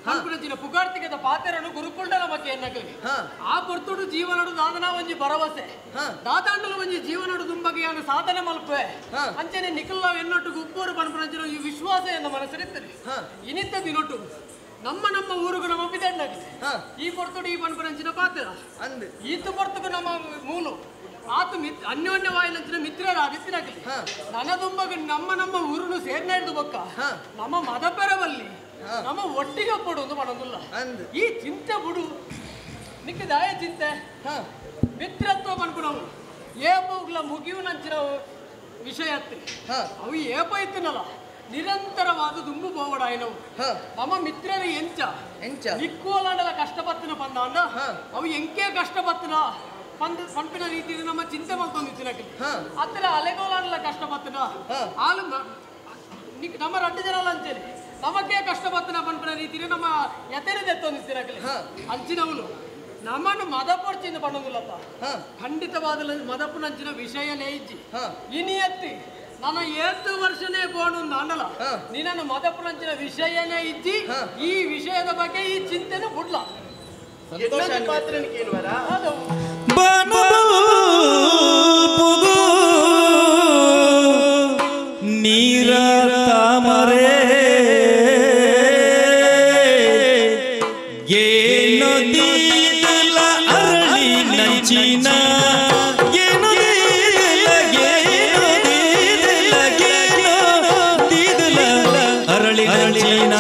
ಪನ್ಪುನಂಚಿನ ಪುಗಾರ್ತಿಕದ ಪಾತ್ರನು ಗುರುಕುಂಡಲ ಮಕ್ಕೆ ಎನ್ನಕಲಿ ಆ ಪೊರ್ತುಡು ಜೀವನಡು ದಾದನ ಒಂಜಿ ಭರವಸೆ ದಾದಾಂಡಲ ಒಂಜಿ ಜೀವನಡು ದುಂಬಗೆಯನ್ನು ಸಾಧನೆ ಮಲ್ಪೆ ಅಂಚನೆ ನಿಖಲ್ಲ ಎನ್ನೊಟ್ಟು ಗುಪ್ಪೋರು ಪನ್ಪುನಂಚಿನ ಈ ವಿಶ್ವಾಸ ಎನ್ನ ಮನಸ್ಸಿರುತ್ತದೆ ಇನಿತ್ತ ದಿನೊಟ್ಟು ನಮ್ಮ ನಮ್ಮ ಊರುಗು ನಮ್ಮ ಬಿದಣ್ಣಾಗಿದೆ ಈ ಪೊರ್ತುಡು ಈ ಪನ್ಪುನಂಚಿನ ಪಾತ್ರ ಈತು ಪೊರ್ತುಗು ನಮ್ಮ ಮೂಲು ಆತು ಅನ್ಯೋನ್ಯವಾಯಿನಂಚಿನ ಮಿತ್ರರ ಅದಿತ್ತಿನಕಲಿ ನನ್ನ ದುಂಬಗ ನಮ್ಮ ನಮ್ಮ ಊರುನು ಸೇರ್ನ ಹಿಡಿದು ಬೊಕ್ಕ ನಮ್ಮ ಮದಪೆರವಲ್ಲಿ ನಮ್ಮ ಒಟ್ಟಿಗೆ ಒಪ್ಪಡು ಮಾಡೋದಿಲ್ಲ ಈ ಚಿಂತೆ ಬಿಡು ನಿಕ್ಕ ದಾಯ ಚಿಂತೆ ಮಿತ್ರತ್ವ ಪನ್ಪುನವು ಏಪೋಗ್ಲ ಮುಗಿಯುನಂಚಿನ ವಿಷಯ ಅತ್ತಿ ಅವು ಏಪ ಇತ್ತಿನಲ್ಲ ನಿರಂತರವಾದ ದುಂಬು ಬೋವಡಾಯಿನವು ನಮ್ಮ ಮಿತ್ರರ ಎಂಚ ಎಂಚ ನಿಕ್ಕೋಲಾಂಡಲ ಕಷ್ಟಪತ್ತಿನ ಪಂದಾಂಡ ಅವು ಎಂಕೆ ಕಷ್ಟಪತ್ತಿನ ಪಂದ ಪಂಪಿನ ರೀತಿಯಲ್ಲಿ ನಮ್ಮ ಚಿಂತೆ ಮಲ್ತೊಂದಿತ್ತಿನಕಲಿ ಅತ್ತರ ಅಲೆಗೋಲಾಂಡಲ ಕಷ್ಟಪತ್ತಿನ ಆಲು ನಮ್ಮ ರಡ್ಡು ಜನ ಅಂಚೇಲಿ ನಮಗೇ ಕಷ್ಟಪತ್ತಿನ ಪಂಪಿನ ರೀತಿಯಲ್ಲಿ ನಮ್ಮ ಎತೆರೆ ದೆತ್ತೊಂದಿತ್ತಿನಕಲಿ ಅಂಚಿನವಳು ನಮ್ಮನ್ನು ಮದಪೊಡ್ಚಿಂದ ಪಣ್ಣೊಂದುಲ್ಲಪ್ಪ ಖಂಡಿತವಾದ ಮದಪುನಂಚಿನ ವಿಷಯನೇ ಇಜ್ಜಿ ಇನಿ ಎತ್ತಿ ನನ್ನ ಏತ್ತು ವರ್ಷನೇ ಬೋಣು ಅಂಡಲ ನಿನ್ನನ್ನು ಮದಪುನಂಚಿನ ವಿಷಯನೇ ಇಜ್ಜಿ ಈ ವಿಷಯದ ಬಗ್ಗೆ ಈ ಚಿಂತೆನೂ ಬಿಡ್ಲ ನೀರ ತಾಮರೆ ಏನು ದೀದಲ ಅರಳಿ ನಂಚಿನ ಏನು ದೀದಲ ಏನು ದೀದಲ ಏನು ದೀದಲ ಅರಳಿ ನಂಚಿನ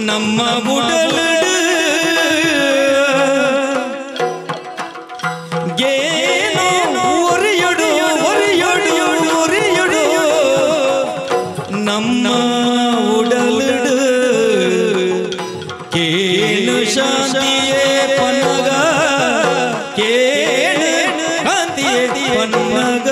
ನಮ್ಮ ಉಡಲಡು ಗೇನು ಒರಿಯೊಡು ಒರಿಯೊಡು ಒರಿಯೊಡು ನಮ್ಮ ಉಡಲಡು ಕೇನು ಶಾಂತಿಯೇ ಪನ್ನಗ ಕೇನು ಶಾಂತಿಯೇ ಪನ್ನಗ.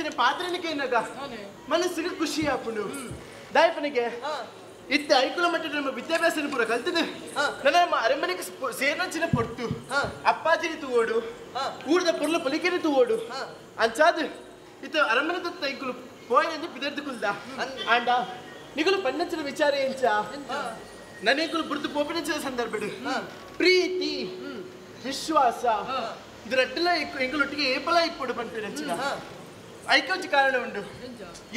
ಪಂಡಿನಂಚಿನ ಪಾತ್ರನಿಗೆ ಏನಾಗ ಮನಸ್ಸಿಗೆ ಖುಷಿ ಆಪುಂಡು ದಾಯಪನಿಗೆ ಇತ್ತ ಐಕುಲ ಮಟ್ಟ ನಮ್ಮ ವಿದ್ಯಾಭ್ಯಾಸ ಪೂರ ಕಲ್ತದೆ ನನ್ನ ಅರಮನೆಗೆ ಸೇರ್ನಂಚಿನ ಪೊಟ್ಟು ಅಪ್ಪಾಜಿನಿ ತೂವೋಡು ಊರದ ಪೊರ್ಲು ಪೊಲಿಕೆನೆ ತೂವೋಡು ಅಂಚಾದ ಇತ್ತ ಅರಮನೆ ದತ್ತ ಐಕುಲು ಪೋಯನೆಂದು ಪಿದರ್ದು ಕುಲ್ದ ಆಂಡ ನಿಗುಲು ಪನ್ನಂಚಿನ ವಿಚಾರ ಎಂಚ ನನಗುಲು ಬುರ್ದು ಪೋಪಿನಂಚಿನ ಸಂದರ್ಭಡು ಪ್ರೀತಿ ವಿಶ್ವಾಸ ಇದರಡ್ಡಲ ಎಂಗುಲೊಟ್ಟಿಗೆ ಏಪಲ ಇಪ್ಪಡು ಪನ್ಪಿನಂಚಿನ ಐಕೊಂಚ ಕಾರಣ ಉಂಡು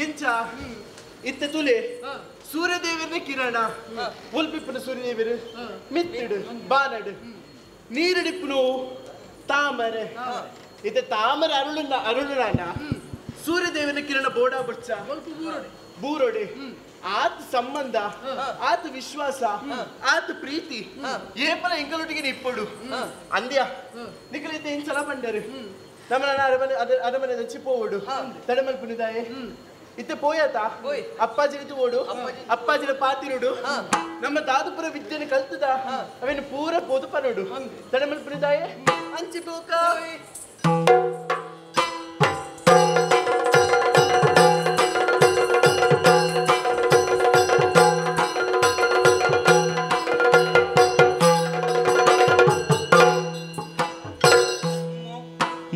ಎಂಚ ಇತ್ತ ತುಲೆ ಸೂರ್ಯದೇವರನ್ನ ಕಿರಣ ಒಲ್ಪಿಪ್ಪನ ಸೂರ್ಯದೇವರು ಮಿತ್ತಿಡು ಬಾನಡು ನೀರಡಿಪ್ಪನು ತಾಮರೆ ಇತ್ತ ತಾಮರೆ ಅರುಳು ಅರುಳುನಾನ ಸೂರ್ಯದೇವನ ಕಿರಣ ಬೋಡಾ ಬುಡ್ಚ ಬೂರೋಡೆ ಆತ ಸಂಬಂಧ ಆತ ವಿಶ್ವಾಸ ಆತ ಪ್ರೀತಿ ಏಪಲ ಎಂಗಲೊಟ್ಟಿಗೆ ಇಪ್ಪಡು ಅಂದ್ಯ ನಿಖಲಿತ ಏನ್ ಸಲ ಪಂಡರು ನಮ್ಮ ಅರಮನೆ ಅರಮನೆ ದಚ್ಚಿ ಪೋವಡು ತಡಮಲ್ ಪುನಿದಾಯೆ ಇತ್ತೆ ಪೋಯಾತ ಅಪ್ಪಾಜಿನ ತೂವೋಡು ಅಪ್ಪಾಜಿನ ಪಾತಿರುಡು ನಮ್ಮ ದಾದುಪುರ ವಿದ್ಯೆನ ಕಲ್ತದ ಅವೇನು ಪೂರ ಪೋದು ಪನೋಡು ತಡಮಲ್ ಪುನಿದಾಯೆ ಅಂಚಿ ಪೋಕ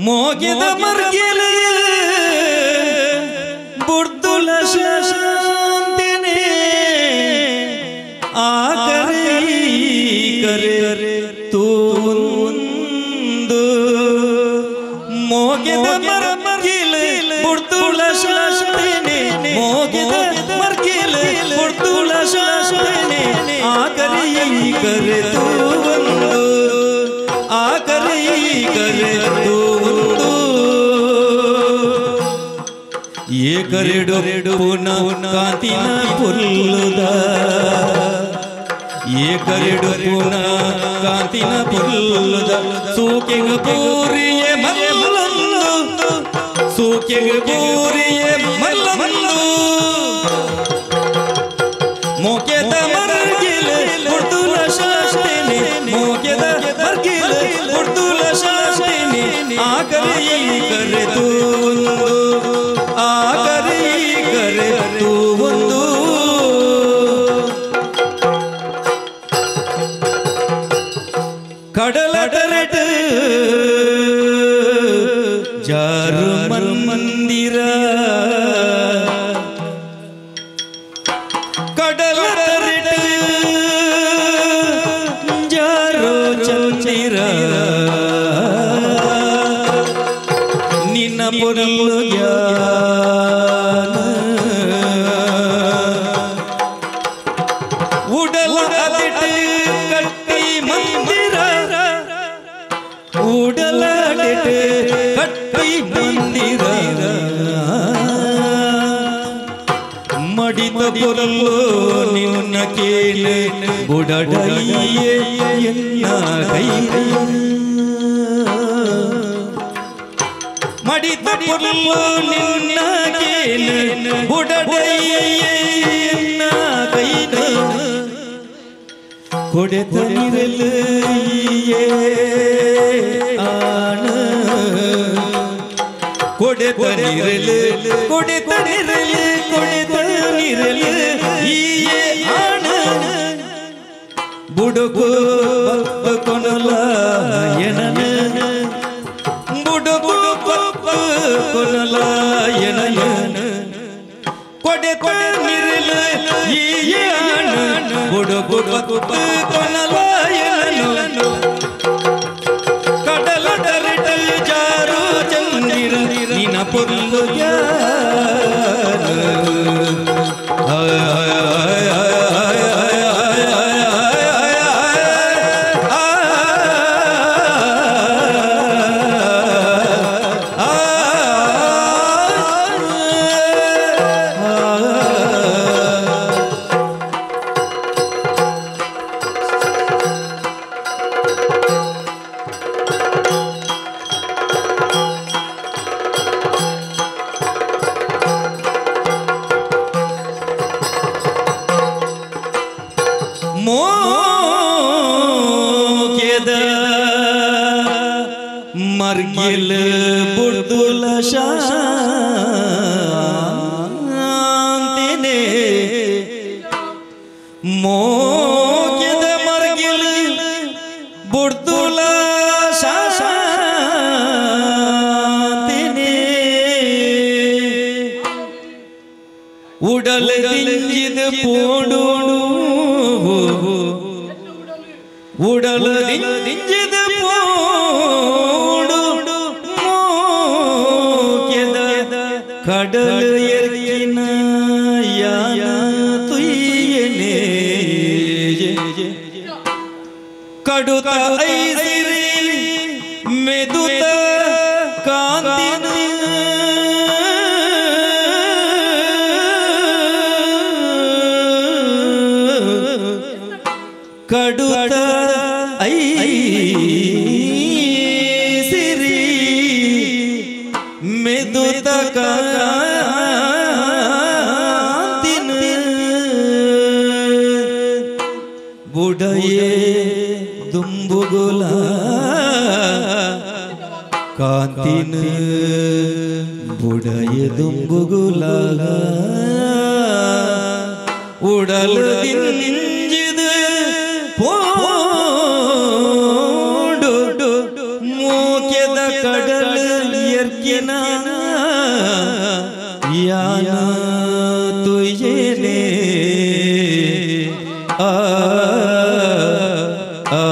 ಮೋಗಿದ ಮರ್ಗಿಲ ಬುರ್ದುಲ ಶಾಂತಿನೇ ಆ ಕರೆ ಕರೆ ತೂಂದು ಮೋಗಿದ ಮರ್ಗಿಲ ಬುರ್ದುಲ ಶಾಂತಿನೇ ಮೋಗಿದ ಮರ್ಗಿಲ ಬುರ್ದುಲ ಶಾಂತಿನೇ ಆ ಕರೆ ಕರೆ ತೂಂದು ಆ ಕರೆ ಕರೆ ತೂಂದು ಏಕರೆಡು ಪುನಃ ಕಾಂತಿನ ಪುಲ್ಲುದ ಏಕರೆಡು ಪುನಃ ಕಾಂತಿನ ಪುಲ್ಲುದ ಸೂಕೆಗ ಪೂರಿಯೆ ಮಲ್ಲಂದು ಸೂಕೆಗ ಪೂರಿಯೆ ಮಲ್ಲಂದು ಮೋಕೆದ ಮರ್ಗಿಲ ಬುರ್ದುಲ ಶಾಸ್ತಿನಿ ಮೋಕೆದ ಮರ್ಗಿಲ ಬುರ್ದುಲ ಶಾಸ್ತಿನಿ ಆ ಕರೆ ಕರೆ ತೂಂದು ಆ ಕರೆ ಕರೆ ತೂಂದು ಕಡಲ ತರಟ ಜಾರು ಮಂದಿರ ಕಡಲ ತರಟ ಜಾರು ಚಂದಿರ ನಿನ್ನ ಪೊರಲು ಜ್ಞಾನ ಉಡಲ ಅದಿಟ ಕಟ್ಟಿ ಮಂದಿರ ಉಡಲ ಅದಿಟ ಕಟ್ಟಿ ಮಂದಿರ ಮಡಿತ ಪೊರಲು ನಿನ್ನ ಕೇಳಿ ಬುಡಡೈಯೇ ಎನ್ನ ಕೈ ಮಡಿತ ಪೊರಲು ನಿನ್ನ ಕೇಳು ಬುಡಡೈಯೇ ಎನ್ನ ಕೈ ಕೊಡೆತ ನಿರಲು ಆಣ ಕೊಡೆತ ನಿರಲು ಕೊಡೆತ ನಿರಲು ಕೊಡೆತ ನಿರಲು ಈಯೇ ಆಣ ಬುಡುಗು ಕೊನಲ ಎನನ ಬುಡುಗು ಕೊನಲ ಎನನ ಕೊಡೆತ ನಿರಲು ಈಯೇ ಆಣ ಬುಡುಗು ಕೊನಲ ಎನನ ಕಡಲ ತರಟಲ್ ಜಾರು ಚಂದಿರ ನಿನ ಪೊರ್ಲು ಜ್ಞಾನ ಉಡಲ್ ದಿಂಜಿದ ಪೋಡು ಉಡಲ್ ದಿಂಜಿದ ಪೋಡು ಮೋಕೆದ ಕಡಲ್ ಎರ್ಕಿನ ಯಾನ ತುಯ್ಯನೆ ಕಡುತ ಐಸಿರಿ ಮೆದುತ ಕಾಂತಿನ ಕಡುತ ಐಸಿರಿ ಮೆದುತ ಕಾಂತಿನ ಬುಡಯೇ ದುಂಬುಗುಲ ಕಾಂತಿನ ಬುಡಯ ದುಂಬುಗುಲ ಉಡಲ್ ದಿಂಜಿದ ಪೋಡು ಮೋಕೆದ ಕಡಲ್ ಎರ್ಕಿನ ಯಾನ ತುಯ್ಯನೆ ಆ ಆ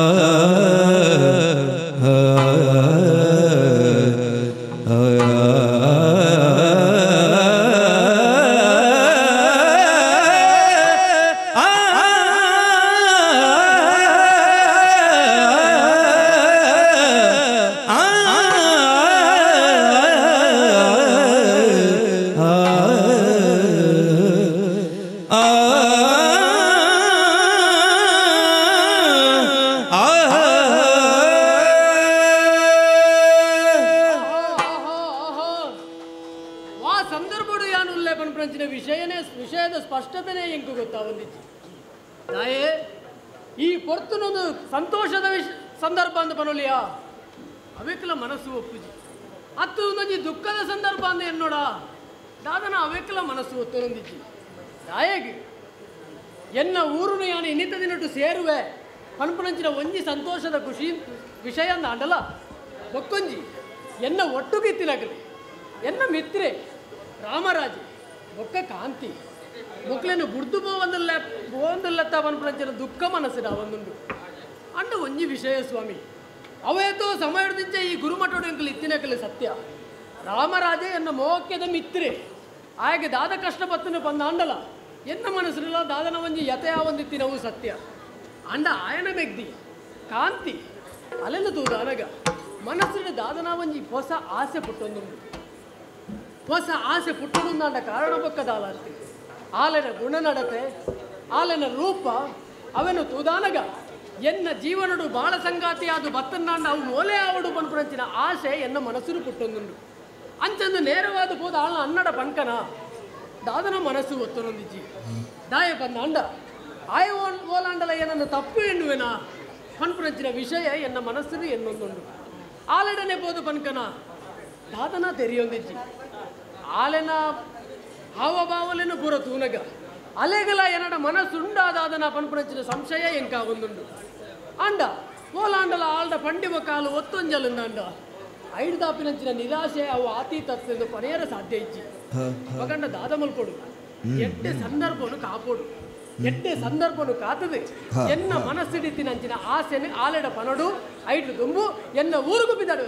ವಿಷಯದ ಸ್ಪಷ್ಟತೆನೇ ಎಂಕು ಗೊತ್ತಾವಂದಿತ್ತು. ತಾಯೇ ಈ ಪೊರ್ತುನೊಂದು ಸಂತೋಷದ ಸಂದರ್ಭ ಅಂತ ಪನೊಲಿಯಾ ಅವೆಕ್ಲ ಮನಸ್ಸು ಒಪ್ಪುಜಿ. ಅತ್ತು ಒಂದೊಂಜಿ ದುಃಖದ ಸಂದರ್ಭ ಅಂದ ಎನ್ನೋಡ ದಾದನ ಅವೆಕ್ಲ ಮನಸ್ಸು ಒತ್ತೊಂದಿಜ್ಜಿ. ತಾಯೇಗೆ ಎನ್ನ ಊರುನು ಯಾನು ಇನ್ನಿತ ದಿನಟ್ಟು ಸೇರುವೆ ಪನ್ಪುನಂಚಿನ ಒಂಜಿ ಸಂತೋಷದ ಖುಷಿ ವಿಷಯ ಅಂದ ಅಂಡಲ ಬೊಕ್ಕೊಂಜಿ ಎನ್ನ ಒಟ್ಟುಗಿತ್ತಿನಗಲಿ ಎನ್ನ ಮಿತ್ರೆ ರಾಮರಾಜೆ ಬೊಕ್ಕ ಕಾಂತಿ ಮೊಕ್ಲೇನು ಬುಡ್ದು ಪೋವಂದಲ್ಲ ಪೋವಂದಲ್ಲತ್ತ ಪನ್ಪುನಂಚಿನ ದುಃಖ ಮನಸ್ಸಿನ ಒಂದುಂಡು. ಅಂಡ ಒಂಜಿ ವಿಷಯ ಸ್ವಾಮಿ ಅವೇತೋ ಸಮಯದಿಂದ ಈ ಗುರುಮಠೋಡು ಎಂಕಲು ಇತ್ತಿನಕಲು ಸತ್ಯ ರಾಮರಾಜೆ ಎನ್ನ ಮೋಕ್ಯದ ಮಿತ್ರೆ ಆಯಗೆ ದಾದ ಕಷ್ಟ ಪತ್ತನು ಬಂದ ಅಂಡಲ ಎನ್ನ ಮನಸ್ಸಿನಲ್ಲ ದಾದನ ಒಂಜಿ ಯತೆ ಆವಂದಿತ್ತಿನವು ಸತ್ಯ. ಅಂಡ ಆಯನ ಮೆಗ್ದಿ ಕಾಂತಿ ಅಲೆನ ತೂದ ಅನಗ ಮನಸ್ಸಿನ ದಾದನ ಒಂಜಿ ಹೊಸ ಆಸೆ ಪುಟ್ಟೊಂದುಂಡು. ಹೊಸ ಆಸೆ ಪುಟ್ಟೊಂದಾಂಡ ಕಾರಣ ಬೊಕ್ಕದಾಲ ಅಷ್ಟೇ ಆಲೆನ ಗುಣನಡತೆ ಆಲೆನ ರೂಪ ಅವನು ತೂದಾನಗ ಎನ್ನ ಜೀವನಡು ಬಾಳ ಸಂಗಾತಿಯಾದ ಬತ್ತನ್ನಾಂಡ ಅವು ಮೋಲೆ ಆವಡು ಪನ್ಪುನಂಚಿನ ಆಸೆ ಎನ್ನ ಮನಸ್ಸು ಪುಟ್ಟೊಂದುಂಡು. ಅಂಚಂದು ನೇರವಾದ ಪೋದ ಆಳ್ನ ಅನ್ನಡ ಪಂಕನ ದಾದನ ಮನಸ್ಸು ಒತ್ತೊಂದಿಜ್ಜಿ. ದಾಯ ಬಂದ ಆಯ ಓಲಾಂಡಲ ಏನನ್ನು ತಪ್ಪು ಎನ್ನುವೆನಾ ಪನ್ಪುನಂಚಿನ ವಿಷಯ ಎನ್ನ ಮನಸ್ಸು ಎನ್ನೊಂದುಂಡು. ಆಲೆಡನೆ ಪೋದು ಪನ್ಕನ ದಾದನ ತೆರಿಯೊಂದಿಜ್ಜಿ. ಆಲೆನ ಹಾವಭಾವಲೇನು ಪೂರ ತೂನಗ ಅಲೆಗಲ ಎನ್ನಡ ಮನಸ್ಸುಂಡಾದಾದನ ಪನ್ಪುನಂಚಿನ ಸಂಶಯ ಎಂಕಾಗೊಂದುಂಡು. ಅಂಡ ಓಲಾಂಡಲ ಆಲ್ಡ ಪಂಡಿವ ಕಾಲು ಒತ್ತೊಂಜಲುಂದಾಂಡ ಐಡ್ದಾಪಿನಂಚಿನ ನಿರಾಶೆ ಅವು ಆತಿ ತತ್ತೆಂದು ಪನೆಯರ ಸಾಧ್ಯ ಇಜ್ಜಿ. ಮಗಂಡ ದಾದ ಮಲ್ಪೊಡು ಎಡ್ಡೆ ಸಂದರ್ಭನು ಕಾಪೋಡು ಎಡ್ಡೆ ಸಂದರ್ಭನು ಕಾತದೆ ಎನ್ನ ಮನಸ್ಸಿಡಿತಿನಂಚಿನ ಆಸೆನೆ ಆಲೆಡ ಪನಡು ಐಡ್ಲು ದುಂಬು ಎನ್ನ ಊರುಗು ಬಿದ್ದಾಡು.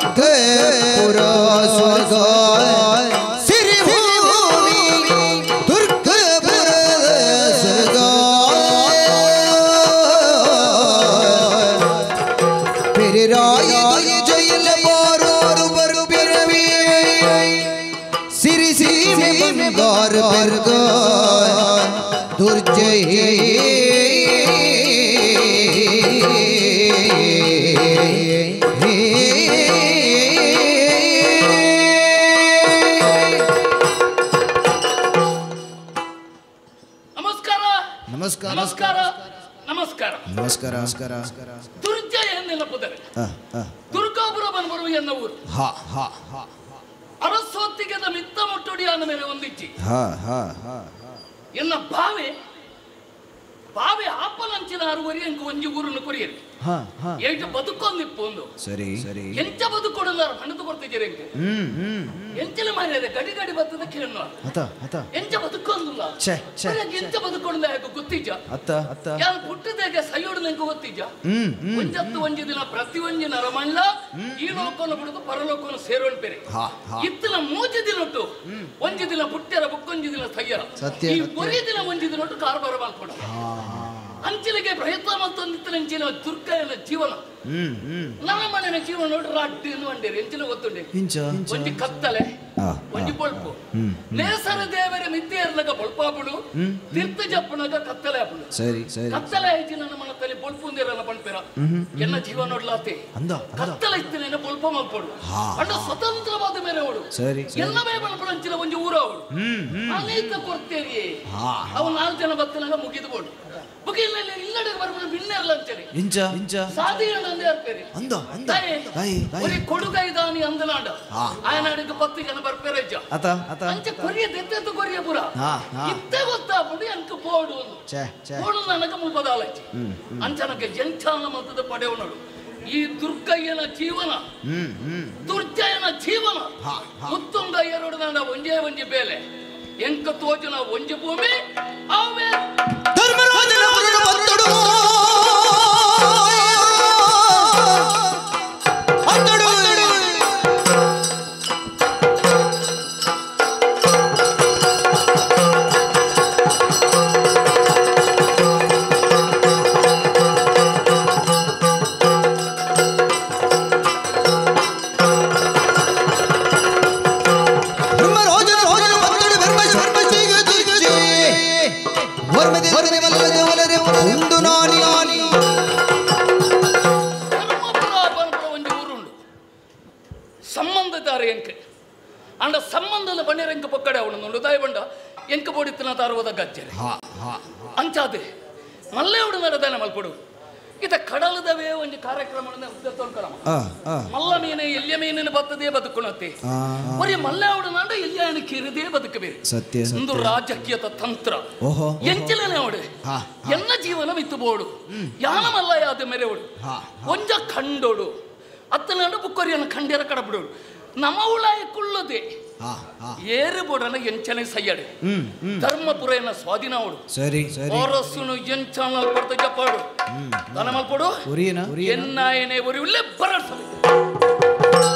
ದುರ್ಗಪುರ ಸ್ವರ್ಗ ಸಿರಿಭೂಮಿ ದುರ್ಗಪುರ ಸ್ವರ್ಗ பெரிராய ஜெயில போரோடு வரு பிறவி சிறிசீமை பங்கார் பெருக துர்ஜெய ನಮಸ್ಕಾರ ನಮಸ್ಕಾರ ನಮಸ್ಕಾರ ನಮಸ್ಕಾರ ನಮಸ್ಕಾರ ನಮಸ್ಕಾರ ದುರ್ಜಯ ನೆನಪುದರೆ ದುರ್ಗಾಪುರ ಬನ್ಬರು ಎನ್ನ ಊರು ಹಾ ಹಾ ಹಾ ಅರಸೊತ್ತಿಗೆದ ಮಿತ್ತ ಮುಟ್ಟುಡಿಯಾನ ಮೇಲೆ ಒಂದಿಚ್ಚಿ ಹಾ ಹಾ ಹಾ ಎನ್ನ ಬಾವೆ ಬಾವೆ ಆಪಲಂಚಿನ ಅರುವರಿ ಅಂಕ ಒಂಜಿ ಊರನ್ನು ಕೊರಿಯರಿ ಹಾ ಹಾ ಏಟ ಬದುಕೊಂದಿಪ್ಪು ಒಂದು ಸರಿ ಸರಿ ಎಂಚ ಬದುಕೊಡಲಾರ ಹಣದ ಕೊಡ್ತಿದ್ದೀರಿ ಎಂಕ ಹ್ಮ್ ಹ್ಮ್ ಎಂಚಲ ಮಾರ್ಯಾದ ಗಡಿ ಗಡಿ ಬತ್ತದ ಕೇಳುವ ಅತ ಅತ ಎಂಚ ಬದುಕೊಂದಿಲ್ಲ ಛೆ ಛೆ ಎಂಚ ಬದುಕೊಂಡ ಯಾಕೆ ಗೊತ್ತಿಜ್ಜ ಅತ್ತ ಅತ್ತ ಯಾರು ಪುಟ್ಟದಾಗೆ ಸೈಯೋಡು ನಂಗೆ ಗೊತ್ತಿಜ್ಜ ಹ್ಮ್ ಹ್ಮ್ ಒಂಜತ್ತು ಒಂಜಿ ದಿನ ಪ್ರತಿ ಒಂಜಿ ನರಮಣ್ಣ ಈ ಲೋಕವನ್ನು ಬಿಡುದು ಪರಲೋಕವನ್ನು ಸೇರೋಣ್ ಬೇರೆ ಹಾ ಹಾ ಇತ್ತಿನ ಮೂಜಿ ದಿನೊಟ್ಟು ಒಂಜಿ ದಿನ ಪುಟ್ಟೆರ ಬುಕ್ಕೊಂಜಿ ದಿನ ಸಯ್ಯರ ಸತ್ಯ, ಈ ಸತ್ಯ. ಒರಿ ದಿನ ಒಂಜಿ ದಿನೊಟ್ಟು ಕಾರ್ಬಾರ ಮಾಡ್ಕೊಡ ಅಂಚಿಲಿಗೆ ಪ್ರಯತ್ನ ಮತ್ತೊಂದಿತ್ತಿನ ಅಂಚಿನ ದುರ್ಗನ ಜೀವನ ಹ್ಮ್ ಹ್ಮ್ ನನ್ನ ಮನೆಯ ಜೀವನ ನೋಡ್ರಿ ಅಡ್ಡಿ ಅಂಡೇರಿ ಎಂಚಿನ ಗೊತ್ತುಂಡೆ ಇಂಚ ಒಂಜಿ ಕತ್ತಲೆ ಒಂಜಿ ಬೊಳ್ಪು ನೇಸರ ದೇವರ ಮಿತ್ತೆ ಇರ್ಲಗ ಬೊಳ್ಪಾಪುಡು ತೀರ್ಥ ಜಪ್ಪುನಗ ಕತ್ತಲೆ ಆಪುಡು ಸರಿ ಸರಿ ಕತ್ತಲೆ ಆಯ್ತು ನನ್ನ ಮನತಲ್ಲಿ ಬೊಳ್ಪು ಒಂದಿರಲ್ಲ ಪಣ್ಪೇರ ಎನ್ನ ಜೀವನ ನೋಡ್ಲಾತೆ ಅಂದ ಅಂದ ಕತ್ತಲೆ ಇತ್ತಿನ ಬೊಳ್ಪ ಮಲ್ಪಡು ಅಂಡ ಸ್ವತಂತ್ರವಾದ ಮೇಲೆ ಅವಳು ಸರಿ ಸರಿ ಎಲ್ಲವೇ ಬಲ್ಪಡಂಚಿನ ಒಂಜಿ ಊರು ಅವಳು ಅನೇಕ ಕೊಡ್ತೇರಿ ಅವು ನಾಲ್ಕು ಜನ ಬತ್ತನಾಗ ಮುಗಿದು ಬೋಡು ಮುಗಿಲ್ಲ ಇಲ್ಲಡೆ ಬರ್ಬೋದು ಬಿನ್ನೆರ್ಲ ಅಂಚನೆ ಇಂಚ ಇಂಚ ಸಾಧಿಯಂದೆ ಅರ್ಪೇರಿ ಅಂದ ಅಂದ ತಾಯಿ ತಾಯಿ ಒರಿ ಕೊಡುಗೈದಾನಿ ಅಂದನಾಡ ಆಯನಾಡಿಗೆ 10 ಜನ ಬರ್ಪೇರಜ್ಜ ಅತ ಅತ ಅಂಚೆ ಕೊರಿಯ ದೆತ್ತೆತ್ತು ಕೊರಿಯ ಪುರ ಹಾ ಹಾ ಇತ್ತೆ ಗೊತ್ತಾಪುಡು ಅಂಕ ಪೋಡು ಒಂದು ಛೆ ಛೆ ಪೋಡು ನನಗೆ ಮುಲ್ಪದಾಲಚ್ಚಿ ಅಂಚನಕ್ಕೆ ಎಂಚಾನ ಮತದ ಪಡೆವನಡು ಈ ದುರ್ಗಯ್ಯನ ಜೀವನ ಹ್ಮ್ ಹ್ಮ್ ದುರ್ಜಯನ ಜೀವನ ಮುತ್ತುಂಗ ಎರಡು ನಾಡ ಒಂಜೇ ಒಂಜಿ ಬೇಲೆ ಎಂಕ ತೋಜುನ ಒಂಜಿ ಭೂಮಿ ಆವೇ ಧರ್ಮರಾಜನ ಪುರುಣ ಬಂದಡು ಅತ್ತಡು ಧರ್ಮರಾಜನ ರಾಜನ ಬಂದಡು ಧರ್ಮ ಧರ್ಮ ಉಂಡು ನಾನಿ ಧರ್ಮಪುರ ಪನ್ಪುರ ಒಂಜಿ ಊರುಂಡು ಸಂಬಂಧದಾರ ಎಂಕ ಅಂಡ ಸಂಬಂಧದ ಬಣ್ಣೆರೆಂಕ ಪೊಕ್ಕಡೆ ಅವನು ದಾಯ ಬಂಡ ಎಂಕ ಬೋಡಿತ್ತಿನ ತಾರುವುದ ಗಜ್ಜರೆ ಅಂಚಾದೆ ಮಲ್ಲೆ ಉಡು ನರದಾನ ಮಲ್ಪಡು ಇತ ಕಡಲದವೇ ಒಂದು ಕಾರ್ಯಕ್ರಮ ತೊಳ್ಕೊಳಮ ಮಲ್ಲ ಮೀನು ಎಲ್ಲಿಯ ಮೀನಿನ ಬತ್ತದೇ ಬದುಕುಣತೆ ಬರೀ ಮಲ್ಲ ಉಡನಾಂಡ ಎಲ್ಲಿಯ ಕಿರಿದೇ ಬದುಕಬೇಕು ಸತ್ಯ ಒಂದು ರಾಜಕೀಯದ ತಂತ್ರ ಓಹೋ ಎಂಚಲನೆ ಅವಡು ಎಲ್ಲ ಜೀವನ ಮಿತ್ತು ಬೋಡು ಯಾನ ಮಲ್ಲ ಯಾದ ಮೇರೆ ಅವಡು ಒಂಜ ಖಂಡೋಡು ಅತ್ತನಾಂಡ ಬುಕ್ಕೊರಿಯನ್ನು ಖಂಡ್ಯರ ಕಡಬಿಡೋಡು ನಮ್ಮ ಉಳಾಯ ಕುಳ್ಳದೆ ಏರು ಬೋಡನ ಎಂಚನೆ ಸಯ್ಯಡು ಧರ್ಮಪುರ ಎನ್ನ ಸ್ವಾಧೀನ ಅವಡು ಸರಿ ಸರಿ ಅರಸುನು ಎಂಚನ ಪಡ್ತ ಜಪ್ಪಾಡು ತನ ಮಲ್ಪಡು ಉರಿಯನ ಎನ್ನಾಯನೆ ಒರಿ ಉಲ್ಲೆ ಬರಸಬೇಕು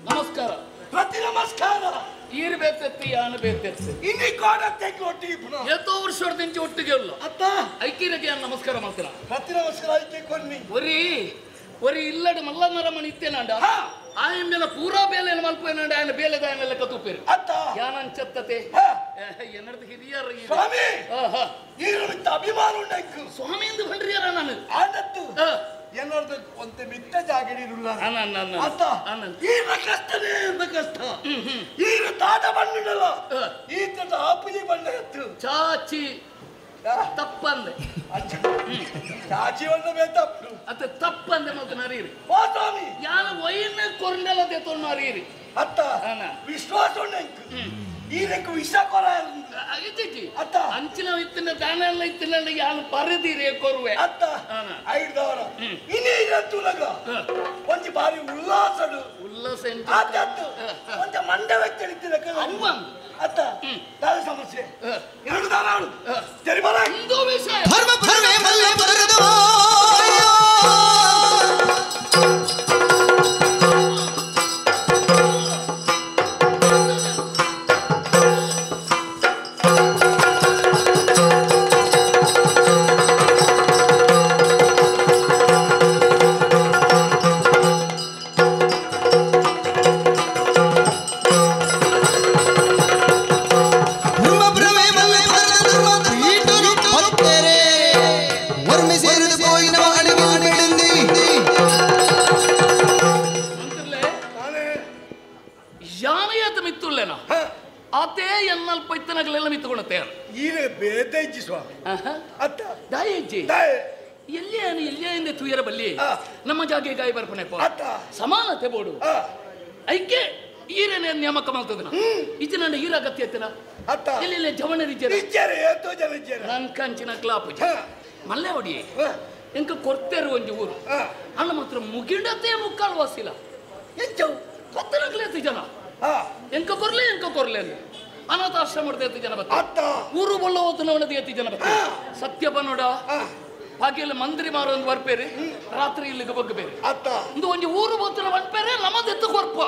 ನಮಸ್ಕಾರ ಪ್ರತಿ ನಮಸ್ಕಾರ ಈರು ಬೇತೆತ್ತಿ ಯಾನು ಬೇತೆತ್ತಿ ಇನ್ನಿ ಕಾಡತ್ತೆ ಒಟ್ಟಿಗೆ ಪುನಃ ಎತ್ತೋ ವರ್ಷ ಒಟ್ಟಿಗೆ ಅಲ್ಲ ಅತ್ತ ಐಕಿರಗೆ ನಮಸ್ಕಾರ ಮಾಡ್ತೀರಾ ಪ್ರತಿ ನಮಸ್ಕಾರ. ಒರಿ ಒರಿ ಇಲ್ಲಡೆ ಮಲ್ಲನರ ಮನೆ ಇತ್ತೇನಾಂಡ ಆಯನ ಮೇಲೆ ಪೂರಾ ಬೇಲೆಯನ್ನು ಮಲ್ಪೇನಾಂಡ ಆಯನ ಬೇಲೆದಾಯನ ಲೆಕ್ಕ ತೂಪೇರು ಯಾನಂಚತ್ತತೆ ಎನ್ನಡ್ದು ಹಿರಿಯರು ಸ್ವಾಮಿ ಅಭಿಮಾನ ಉಂಟು ಸ್ವಾಮಿ ಎಂದು ಬಂಡ್ರಿಯಾರ ನಾನು ಆನತ್ತು ಎಲ್ಲರದ್ದು ಒಂತೆ ಮಿತ್ತ ಜಾಗಡಿರುಲ್ಲ ಅತ್ತ ಈರ ಕಷ್ಟನೇ ಎಂದ ಕಷ್ಟ ಈರ ತಾತ ಬಣ್ಣಿಡಲ್ಲ ಈತ ಆಪುಜಿ ಬಣ್ಣ ಎತ್ತು ಚಾಚಿ ತಪ್ಪಂದೆ ಚಾಚಿ ಬಣ್ಣ ಬೇತಪ್ಪು ಅತ್ತ ತಪ್ಪಂದೆ ಮತ್ತೆ ನರೀರಿ ಓ ಸ್ವಾಮಿ ಯಾನ ವೈನ ಕೊರ್ನೆಲ್ಲ ತೊಣ್ಣು ಅರೀರಿ ಅತ್ತ ವಿಶ್ವಾಸ ಉಂಟು ಈರಕ್ಕೆ ವಿಷ ಕೊರ ಅತ್ತ ಅಂಚಿನ ಇತ್ತಿನ ದಾನ ಎಲ್ಲ ಇತ್ತಿನ ಯಾನು ಬರೆದಿರೇ ಕೊರುವೆ ಅತ್ತ ಐದವರ ಇನ್ನೀರ ತುಲಗ ಒಂಜಿ ಬಾರಿ ಉಲ್ಲಾಸಡು ಉಲ್ಲಾಸ ಆತತ್ತು ಒಂಜ ಮಂಡ ವೆಚ್ಚಡಿತ್ತಿನ ಅತ್ತ ದಾದ ಸಮಸ್ಯೆ ಎರಡು ದಾರಾಳು ತೆರಿಬಲ ಇಂದು ವಿಷಯ ಧರ್ಮ ಧರ್ಮೇ ಮಲ್ಲ ಪದರದವ ನಮ್ಮ ಜಾಗೆ ಗಾಯ ಬರ್ಪಣೆ ಸಮಾನತೆ ಬೋಡು ಐಕೆ ಈರನೇ ನೇಮಕ ಮಾಡ್ತದನ ಇಜ್ಜಿ ನನ್ನ ಈರ ಅಗತ್ಯ ಐತನ ಇಲ್ಲಿ ಜವಣರಿಜ್ಜರ ನನ್ ಕಂಚಿನ ಕ್ಲಾಪ್ ಮಲ್ಲೆ ಹೊಡಿ ಎಂಕ ಕೊಡ್ತೇರು ಒಂಜಿ ಊರು ಅಣ್ಣ ಮಾತ್ರ ಮುಗಿಡತೆ ಮುಕ್ಕಾಲು ವಾಸಿಲ್ಲ ಎಂಚವು ಕೊತ್ತನಗ್ಲೇತು ಜನ ಎಂಕ ಕೊರ್ಲೆ ಎಂಕ ಕೊರ್ಲೆ ಅನಾಥಾಶ್ರಮ ಎತ್ತಿ ಜನ ಬತ್ತ ಊರು ಬೊಲ್ಲ ಓತನವನದ ಎತ್ತಿ ಜನ ಬತ್ತ ಸತ್ಯ ಬನ್ನೋಡ ಬಾಕಿಯಲ್ಲಿ ಮಂತ್ರಿ ಮಾರೊಂದು ಬರ್ಪೇರಿ ರಾತ್ರಿ ಇಲ್ಲಿಗೆ ಬಗ್ಗ ಬೇರೆ ಒಂದು ಒಂಜಿ ಊರು ಬೋತನ ಬಂದ್ಪೇರೆ ನಮ್ಮದೆತ್ತು ಕೊರ್ಪ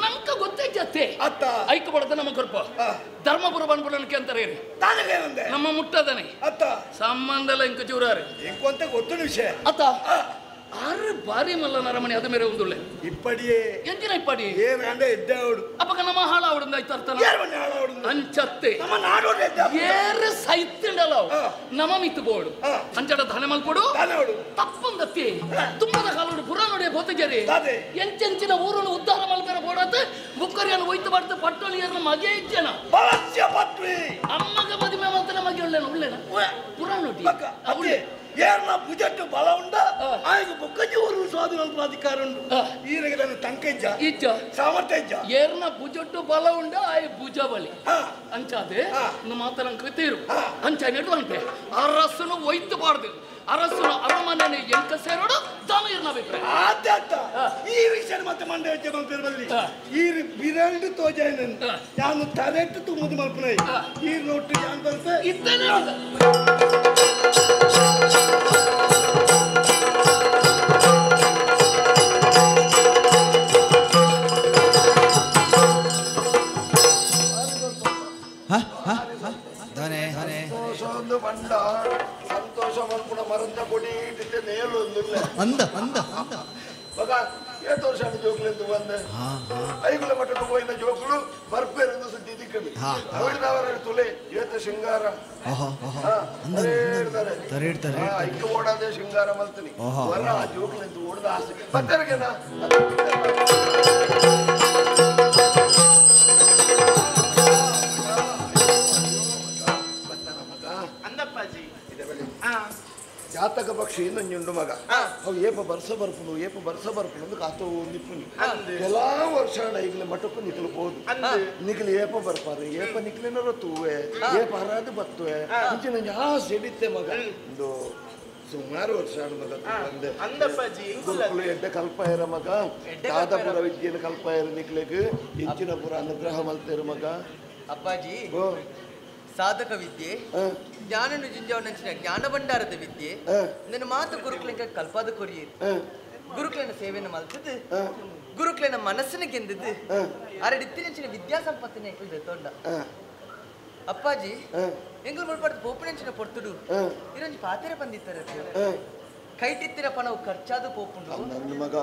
ನಂಕ ಗೊತ್ತೇ ಜತ್ತೆ ಐಕ ಬಡದ ನಮ್ಮ ಕೊರ್ಪ ಧರ್ಮಪುರ ಬಂದ್ಬಿಡೋಣಕ್ಕೆ ಅಂತಾರೆ ನಮ್ಮ ಮುಟ್ಟದನೆ ಸಂಬಂಧಲ್ಲ ಇಂಕ ಚೂರಾರೆ ಗೊತ್ತು ವಿಷಯ ಅತ್ತ ಆರು ಬಾರಿ ಮಲ್ಲ ನರಮಣಿ ಅದ ಮೇರೆ ಒಂದುಳ್ಳೆ ಇಪ್ಪಡಿಯೇ ಎಂಜಿನ ಇಪ್ಪಡಿ ಏನಾಂಡ ಎದ್ದಾವಡು ಅಪ್ಪಗ ನಮ್ಮ ಹಾಳಾವಡು ಆಯ್ತು ಅಂಚತ್ತೆ ಏರು ಸೈತ್ಯಂಡಲ್ಲ ನಮ ಮಿತ್ತು ಬೋಡು ಅಂಚಡ ಧನ ಮಲ್ಕೊಡು ತಪ್ಪಂದತ್ತಿ ತುಂಬದ ಕಾಲೋಡು ಪುರ ನೋಡಿ ಬೋತಜರಿ ಎಂಚೆಂಚಿನ ಊರನ್ನು ಉದ್ಧಾರ ಮಲ್ಕರ ಬೋಡತ್ತೆ ಬುಕ್ಕರಿಯನ್ನು ಒಯ್ತು ಬಾಡ್ತು ಪಟ್ಟೊಳಿಯರನ್ನ ಮಗೆ ಇಜ್ಜನ ಅಮ್ಮಗ ಮದುವೆ ಮಲ್ತನ ಮಗೆ ಒಳ್ಳೆನ ಒಳ್ಳೆನ ಪುರ ನೋಡಿ ಏರ್ನ ಬುಜಟ್ಟು ಬಲ ಉಂಡ ಆಯ್ತು ಬೊಕ್ಕಜಿ ಊರು ಸ್ವಾಧೀನ ಅಧಿಕಾರ ಉಂಡು ಈರಗೆ ನನ್ನ ತಂಕ ಇಜ್ಜ ಇಜ್ಜ ಸಾಮರ್ಥ್ಯ ಇಜ್ಜ ಏರ್ನ ಬುಜಟ್ಟು ಬಲ ಉಂಡ ಆಯ್ ಭುಜ ಬಲಿ ಅಂಚಾದೆ ಮಾತನ ತೀರು ಅಂಚ ನೆಡು ಅಂತೆ ಅರಸನು ಒಯ್ತು ಬಾರ್ದು ಅರಸನು ಅರಮನೆ ಎಂಕ ಸೇರೋಡು ತಾನು ಇರ್ನ ಅಭಿಪ್ರಾಯ ಆದ್ಯಂತ ಈ ವಿಷಯ ಮತ್ತೆ ಮಂಡೆ ವೆಚ್ಚ ಮಲ್ಪೇರು ಈ ಬಿರಲ್ಡು ತೋಜಾಯನ ನಾನು ತರೆಟ್ಟು ತುಂಬುದು ಮಲ್ಪನ ಈ ನೋಟು ಯಾನ್ ಬರ್ತೆ ಇದ್ದೇನೆ ಬಂಡ ಸಂತೋಷ ಮಲ್ಪುಣ ಮರಂದ ಕೊಡಿ ನೇಲು ಅಂದ ಅಂದ ಮಗ ಏತು ವರ್ಷ ಜೋಕ್ಲೆಂದು ಬಂದೆ ಐಗುಲ ಮಠಕ್ಕೆ ಹೋಯಿನ ಜೋಕುಲು ಬರ್ಪೇರೆಂದು ಸುದ್ದಿ ದಿಕ್ಕಲಿ ಅವರ ತುಲೆ ಏತ ಶೃಂಗಾರ ಐಕ್ಯ ಓಡಾದೆ ಶೃಂಗಾರ ಮಲ್ತೀನಿ ವರ ಆ ಜೋಕ್ಲೆಂದು ಓಡದ ಆಸೆ ಬತ್ತರಿಗೆನಾ ಜಾತಕ ಪಕ್ಷಿ ನಂಜುಂಡು ಮಗ ಅವು ಏಪ ಬರ್ಸ ಬರ್ಪುನು ಏಪ ಬರ್ಸ ಬರ್ಪುನು ಅಂದ್ ಕಾತು ನಿಪ್ಪುನಿ ಕೆಲಾ ವರ್ಷ ಈಗಲೇ ಮಠಕ್ಕೂ ನಿಕ್ಲು ಬೋದು ನಿಕ್ಲು ಏಪ ಬರ್ಪಾರು ಏಪ ನಿಕ್ಲಿನರ ತೂವೆ ಏಪ ಹರಾದು ಬತ್ತುವೆ ಮುಂಚೆ ನಂಗೆ ಆಸೆ ಹಿಡಿತೆ ಮಗ ಒಂದು ಸುಮಾರು ವರ್ಷ ಮಗ ಬಂದೆ ಗುರುಕುಲು ಎಡ್ಡೆ ಕಲ್ಪಾಯರ ಮಗ ದಾದಪುರ ವಿದ್ಯೆನ ಕಲ್ಪಾಯರ ನಿಕ್ಲೆಗ್ ಹೆಚ್ಚಿನಪುರ ಅನುಗ್ರಹ ಮಲ್ತೇರು ಮಗ ಅಪ್ಪಾಜಿ ಸಾಧಕ ವಿದ್ಯೆ ಜ್ಞಾನನು ಜಿಂಜವನಂಚಿನ ಜ್ಞಾನ ಭಂಡಾರದ ವಿದ್ಯೆ ನನ್ನ ಮಾತು ಗುರುಕುಲಿಗೆ ಕಲ್ಪಾದ ಕೊರಿಯೇ ಗುರುಕುಲನ ಸೇವೆಯನ್ನು ಮಲ್ತದ್ದು ಗುರುಕುಲನ ಮನಸ್ಸನ್ನು ಗೆಂದದ್ದು ಅರಡಿತ್ತಿನಂಚಿನ ವಿದ್ಯಾ ಸಂಪತ್ತಿನ ತೊಂಡ ಅಪ್ಪಾಜಿ ಎಂಗ್ಲು ಮುಳ್ಪಾಡ್ದು ಪೋಪುನೆಂಚಿನ ಪೊರ್ತುಡು ಇರೊಂಜಿ ಪಾತೆರೆ ಬಂದಿತ್ತಾರೆ ಕೈಟಿತ್ತಿನ ಪಣವು ಖರ್ಚಾದ ಪೋಪುಂಡು ನನ್ನ ಮಗ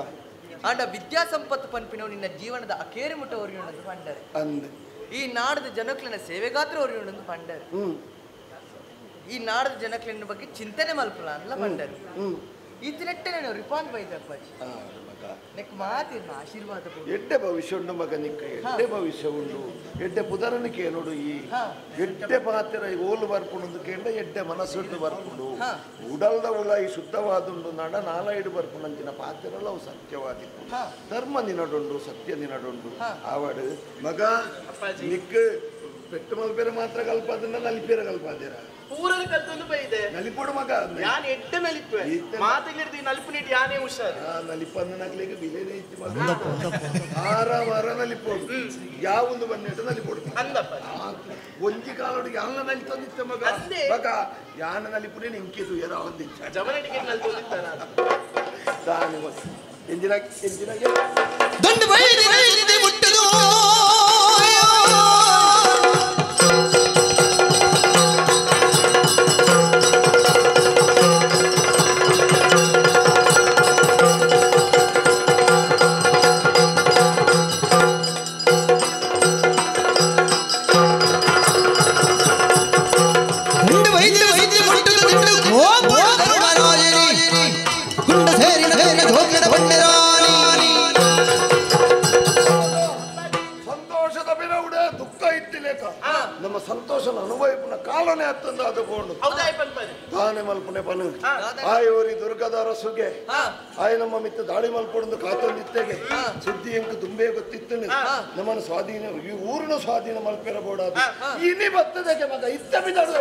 ಆಂಡ ವಿದ್ಯಾ ಸಂಪತ್ತು ಪನ್ಪಿನವು ನಿನ್ನ ಜೀವನದ ಅಕೇರಿ ಮುಟ್ಟ ಒರಿಯುಂಡು ಪಂಡರೆ ಈ ನಾಡದ ಜನಕ್ಲೆನ ಸೇವೆಗಾತ್ರ ಒರಿಯುಂಡು ಪಂಡರೆ ಈ ನಾಡದ ಜನಕ್ಲೆನ ಬಗ್ಗೆ ಚಿಂತನೆ ಮಲ್ಪುಲ ಅನ್ಲ ಪಂಡರೆ ಈ ತಿನೆಟ್ಟೆ ನಾನು ರಿಪಾಂಡ್ ಬೈದೆ ಅಪ್ಪಾಜಿ ನೆಕ್ ಮಾತಿರ್ನ ಆಶೀರ್ವಾದ ಎಡ್ಡೆ ಭವಿಷ್ಯ ಉಂಡು ಮಗ ನಿಕ್ಕ ಎಡ್ಡೆ ಭವಿಷ್ಯ ಉಂಡು ಎಡ್ಡೆ ಪುದರನಿಕೆ ನೋಡು ಈ ಎಡ್ಡೆ ಪಾತ್ರ ಓಲು ಬರ್ಪುಂಡು ಕೇಂಡ ಎಡ್ಡೆ ಮನಸ್ಸುಂಡು ಬರ್ಪುಂಡು ಉಡಲ್ದ ಉಲಾಯಿ ಶುದ್ಧವಾದುಂಡು ನಾಡ ನಾಲಾಯಿಡು ಬರ್ಪುಂಡು ಪಾತ್ರಲ್ಲ ಅವು ಸತ್ಯವಾದಿತ್ತು ಧರ್ಮ ನಿನಡುಂಡು ಸತ್ಯ ನಿನಡುಂಡು ಆವಾಡು ಮಗ ನಿಕ್ಕ ಪೆಟ್ಟು ಮಲ್ಪೇರ ಮಾತ್ರ ಕಲ್ಪಾದನ್ನ ನಲಿಪೇರ ಕಲ್ಪಾದಿರ ಪೂರನ ಕಲ್ತೊಂದು ಬೈದೆ ನಲಿಪೋಡು ಮಗ ಯಾನ್ ಎಡ್ಡೆ ನಲಿಪೆ ಮಾತಿಗಿರ್ದಿ ನಲಿಪು ನೀಟ್ ಯಾನೇ ಹುಷಾರು ನಲಿಪನ್ನ ನಕ್ಲಿಗೆ ಬಿಲೆನೇ ಇತ್ತು ಮಗ ಆರಾಮ ಆರ ನಲಿಪೋಡು ಯಾವೊಂದು ಬನ್ನಿಟ್ಟು ನಲಿಪೋಡು ಅಂದಪ್ಪ ಒಂಜಿ ಕಾಲೋಡಿಗೆ ಅಲ್ಲ ನಲಿತೊಂದಿತ್ತ ಮಗ ಮಗ ಯಾನ ನಲಿಪುನೇ ನಿಂಕಿದು ಏರೋ ಒಂದಿಚ್ಚ ಜಮನಟಿಗೆ ನಲಿತೊಂದಿತ್ತಾನ ದಾನಿ ಮಗ ಎಂಜಿನ ಎಂಜಿನಾಗೆ ದಂಡ ಬೈದಿ ಮುಟ್ಟದು ನಮ್ಮ ಸಂತೋಷನ ಅನುಭವಿಪುನ ಕಾಲನೆ ಅತ್ತಂದ ಅದು ದಾನೆ ಮಲ್ಪುನೆ ಪನು ಆಯೋರಿ ದುರ್ಗದ ಅರಸುಗೆ ಆಯ್ ನಮ್ಮ ಮಿತ್ತ ದಾಳಿ ಮಲ್ಪೊಂದು ಕಾತೊಂದಿತ್ತೆಗೆ ಸುದ್ದಿ ಎಂಕು ತುಂಬೆ ಗೊತ್ತಿತ್ತು ನಮ್ಮನ್ನು ಸ್ವಾಧೀನ ಈ ಊರಿನ ಸ್ವಾಧೀನ ಮಲ್ಪೆರ ಬೋಡ ಇನಿ ಬತ್ತದಕ್ಕೆ ಮಗ ಇತ್ತ ಬಿದಡು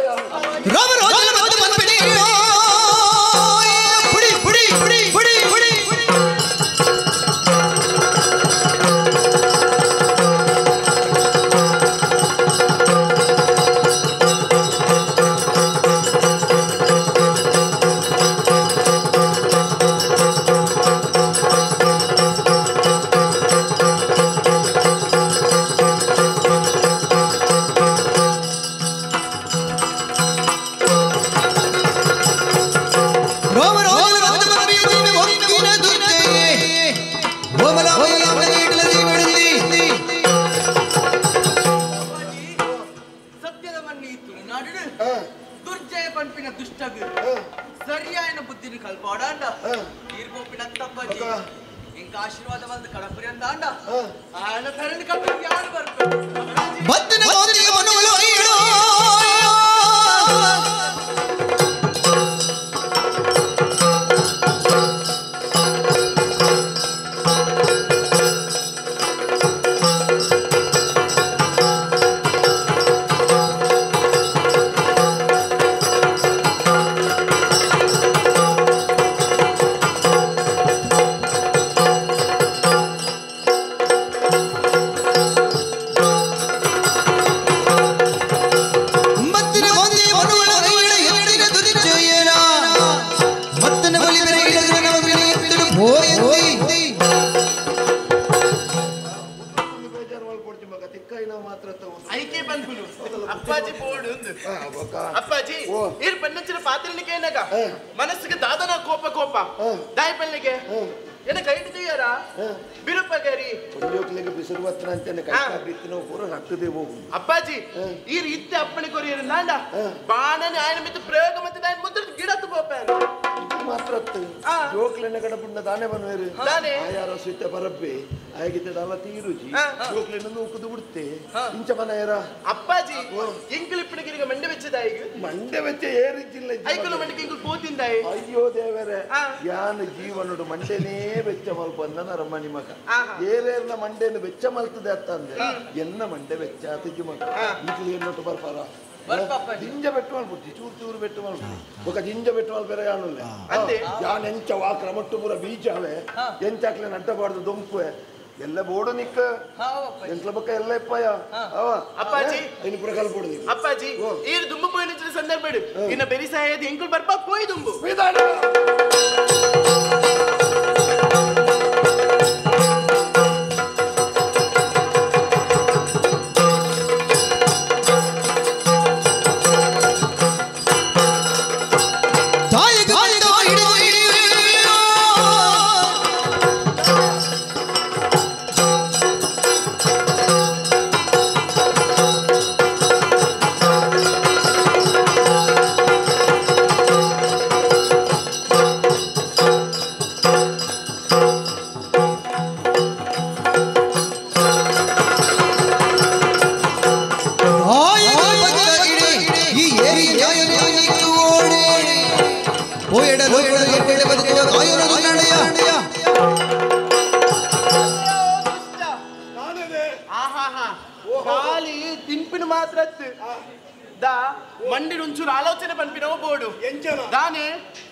ದುರ್ಜಯ ಪಂಪಿನ ದುಷ್ಟಗ ಸರಿಯಾಯನ ಬುದ್ಧಿನ ಕಲ್ಪಾಡಾಂಡ ತೀರ್ಪೊಪ್ಪಿನ ತಪ್ಪಾಜಿ ಇಂಕ ಆಶೀರ್ವಾದ ಬಂದು ಕಡಪುರಿ ಅಂತ ಅಂಡ ಆಯನ ತರಣ ಕಟ್ಟು ಯಾರು ಬರ್ಬೇಕು ಬತ್ತಿನ ಗೋತಿಗೆ ಮನುಗಳು ಐಡು ಅಪ್ಪಾಜಿ ಬೋರ್ಡ್ ಅಪ್ಪಾಜಿ ಇರ್ ಪನ್ನಂಚಿನ ಪಾತ್ರನಿಗೆ ಏನಾಗ ಮನಸ್ಸಿಗೆ ದಾದನ ಕೋಪ ಕೋಪ ದಾಯಿ ಪಲ್ಲಿಗೆ ಏನ ಕೈ ಹಿಡಿದೀಯಾರ ಬಿರುಪಗರಿ ಬಿಸಿರು ಹತ್ರ ಅಂತಾನೆ ಕೈ ಬಿತ್ತಿನ ಪೂರ ರಕ್ತದೇ ಹೋಗು ಅಪ್ಪಾಜಿ ಈ ರೀತಿ ಅಪ್ಪಣೆ ಕೊರಿಯರು ನಾಂಡ ಬಾಣನೆ ಆಯನ ಮಿತ್ತು ಪ್ರಯೋಗ ಮತ್ತೆ ದಾಯನ ಮುದ್ರ ಗಿಡ ತುಪ್ಪ ಮಾತ್ರ ಜೋಕ್ಲೆನ ಕಡೆ ಪುಣ್ಣ ದಾನೆ ಬನ್ವೇರು ಆಯಾರ ಸುತ್ತ ಬರಬ್ಬೆ ಆಯಗಿದ್ದ ದಾಲ ತೀರುಜಿ ಜೋಕ್ಲೆನ ನೂಕುದು ಬಿಡ್ತೆ ಇಂಚ ಮನೆಯರ ಅಪ್ಪಾಜಿ ಎಂಕಲ್ ಇಪ್ಪಣಿಗಿರಿಗೆ ಮಂಡೆ ಬೆಚ್ಚದಾಯಿಗೆ ಮಂಡೆ ಬೆಚ್ಚ ಏರಿಜಿಲ್ಲ ಐಕುಲು ಮಂಡೆಗೆ ಇಂಕುಲು ಪೋತಿಂದಾಯಿ ಅಯ್ಯೋ ದೇವರೇ ಯಾನ ಜೀವನಡು ಮಂಡೆನೇ ಬೆಚ್ಚ ಮಲ್ಪ ಅಂದ ರಮ್ಮನಿ ಮಗ ಏರೇರ್ನ ಮಂಡೆನು ಬೆಚ್ಚ ಮಲ್ತದೆ ಅತ್ತಂದೆ ಎನ್ನ ಮಂಡೆ ಬೆಚ್ಚ ಆತಿಜಿ ಮಗ ಇಂಕುಲು ಎನ್ನೊಟ್ಟು ಬರ್ಪಾರ ಜಿಂಜ ಬೆಟ್ಟು ಮಲ್ಪುಟ್ಟಿ ಚೂರು ಚೂರು ಬೆಟ್ಟು ಮಲ್ಪುಟ್ಟಿ ಬೊಕ ಜಿಂಜ ಬೆಟ್ಟು ಮಲ್ಪೆರ ಯಾನುಲ್ಲೆ ಯಾನ್ ಎಂಚ ವಾ ಕ್ರಮಟ್ಟು ಪೂರ ಬೀಜಾವೆ ಎಂಚಾಕ್ಲೆ ನಡ್ಡಬಾರ್ದು ದೊಂಕುವೆ ಎಲ್ಲ ಬೋಡು ನಿಕ್ಕ ಎಂಟ್ಲ ಬೊಕ್ಕ ಎಲ್ಲ ಇಪ್ಪಯ್ಯ ಅವ ಅಪ್ಪಾಜಿ ಇನ್ನು ಪೂರ ಕಲ್ಪೊಡು ಅಪ್ಪಾಜಿ ಈರು ದುಂಬು ಪೋಯಿನ ಸಂದರ್ಭ ಇನ್ನ ಬೆರಿ ಸಹಾಯದ ಎಂಕುಲು ಬರ್ಪ ಪೋಯಿ ದುಂಬು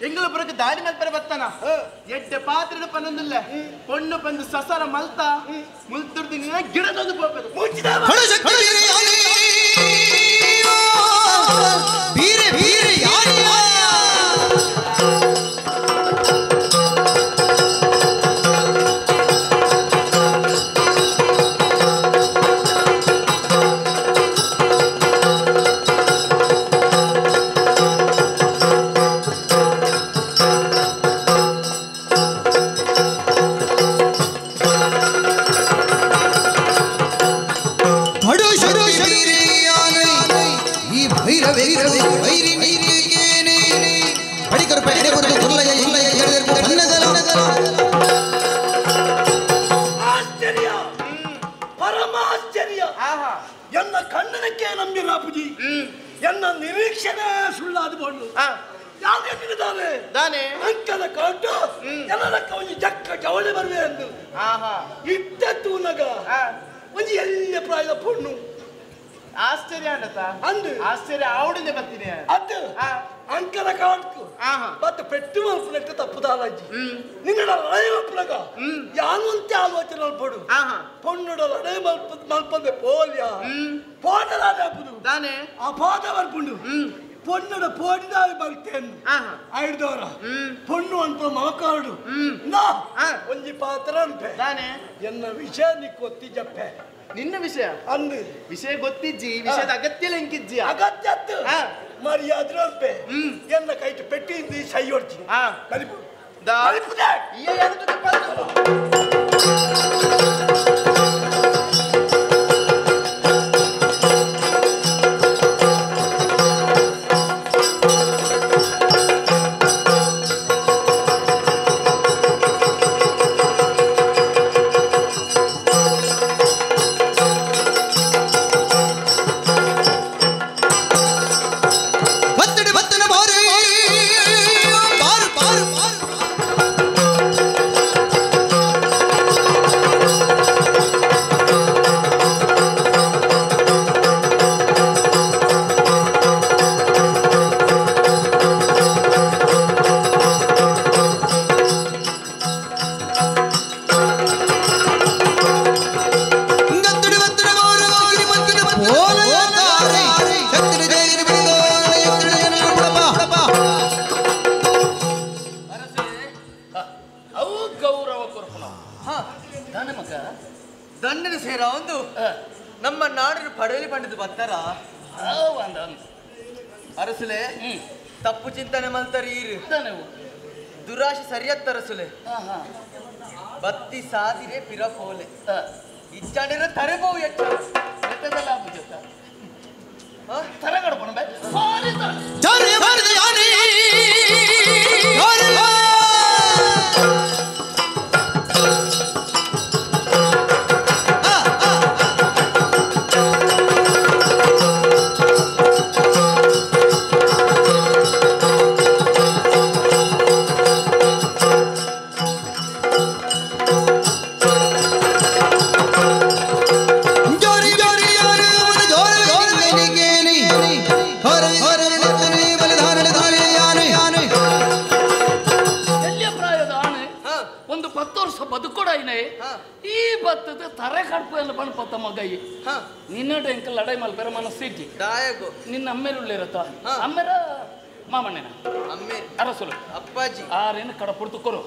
ಎಂಗಲ ಬುರಕ್ಕೆ ದಾಡಿ ಮಲ್ಪರೆ ಬತ್ತನ ಎಡ್ಡೆ ಪಾತ್ರದ ಪನ್ನೊಂದಿಲ್ಲ ಪೊಣ್ಣು ಬಂದು ಸಸರ ಮಲ್ತ ಮುಲ್ತುರ್ದು ನೀನ ಗಿಡದೊಂದು ಪೋಪೆದು ಬೀರೆ ಬೀರೆ ಆಶ್ಚರ್ಯ, ಪರಮಾಶ್ಚರ್ಯ. ಎನ್ನ ಕಣ್ಣನಕ್ಕೆ ನಂಬಿರಾಪುಜಿ, ಎನ್ನ ನಿರೀಕ್ಷಣೆ ಸುಳ್ಳಾದ ಬೋಂಡು ಯಾವ್ದಾನೆ ಅಂಕದ ಕಾಟು ಎಲ್ಲದಕ್ಕ ಒಂದು ಜಕ್ಕ ಜವಳಿ ಬರುವೆ ಎಂದು ಇಟ್ಟ ತೂನಗ ಒಂದು ಎಲ್ಲ ಪ್ರಾಯದ ಪೊಣ್ಣು. ಆಶ್ಚರ್ಯ ಅಂದು ಆಶ್ಚರ್ಯ ಆವಡಿಂದ ಬರ್ತೀನಿ ಅದು ಅಂಕದ ಕಾಟ್ಕು ಮತ್ತೆ ಪೆಟ್ಟು ಮಲ್ಪನಕ್ಕೆ ತಪ್ಪುದಾಲಜ್ಜಿ ನಿನ್ನ ಲಡೈ ಮಲ್ಪನಗ ಯಾನಂತೆ ಆಲೋಚನೆ ಮಲ್ಪಡು ಪೊಣ್ಣುಡ ಲಡೈ ಮಲ್ಪ ಮಲ್ಪಂದೆ ಪೋಲ್ಯ ಪೋಟದಾದ ತಾನೆ ಆ ಪೋಟ ಬರ್ಪುಂಡು ಪೊಣ್ಣುಡ ಪೋಟಿದಾವೆ ಬರ್ತೇನು ಐಡ್ದವರ ಪೊಣ್ಣು ಅನ್ಪ ಮಮಕಾಡು ನಾ ಒಂಜಿ ಪಾತ್ರ ಅನ್ಪೆ ತಾನೆ ಎನ್ನ ವಿಷಯ ನಿಕ್ಕೊತ್ತಿ ಜಪ್ಪೆ ನಿನ್ನ ವಿಷಯ ಅಂದು ವಿಷಯ ಗೊತ್ತಿಜ್ಜಿ ವಿಷಯದ ಅಗತ್ಯ ಲೆಂಕಿಜ್ಜಿ ಅಗತ್ಯ ಮರ್ಯಾದ್ರೆ ಅನ್ಪೆ ಎನ್ನ ಕೈಟ್ ಪೆಟ್ಟಿ ಸೈ ಹೊಡ್ಚಿ ಕಲಿಪು ದಂಡನ ಸೇರ ಒಂದು ನಮ್ಮ ನಾಡಿನ ಪಡವಲಿ ಪಂಡಿತು ಬರ್ತಾರ ಅರಸುಲೆ ತಪ್ಪು ಚಿಂತನೆ ಮಲ್ತಾರೆ ಈರು ದುರಾಶೆ ಸರಿಯತ್ತ ಅರಸುಲೆ ಬತ್ತಿ ಸಾದಿರೆ ಪಿರ ಪೋಲೆ ಇಚ್ಚಾಣಿರ ತರಬೋವು ಎಚ್ಚ ಈ ಬತ್ತದ ತರೆ ಕಡ್ಪು ಪಣಪತ್ತ ಮಗೈ ನಿನ್ನ ಎಂಕ ಲಡೈ ಮಲ್ಪೆರ ಮನಸ್ಸಿಜ್ಜಿ ನಿನ್ನ ಅಮ್ಮೇರುಳ್ಳಿರತ್ತ ಅಮ್ಮೇರ ಮಾಮಣ್ಣನ ಅರಸುಲು ಅಪ್ಪಾಜಿ ಆರೇನು ಕಡ ಪುಡ್ತು ಕೊರು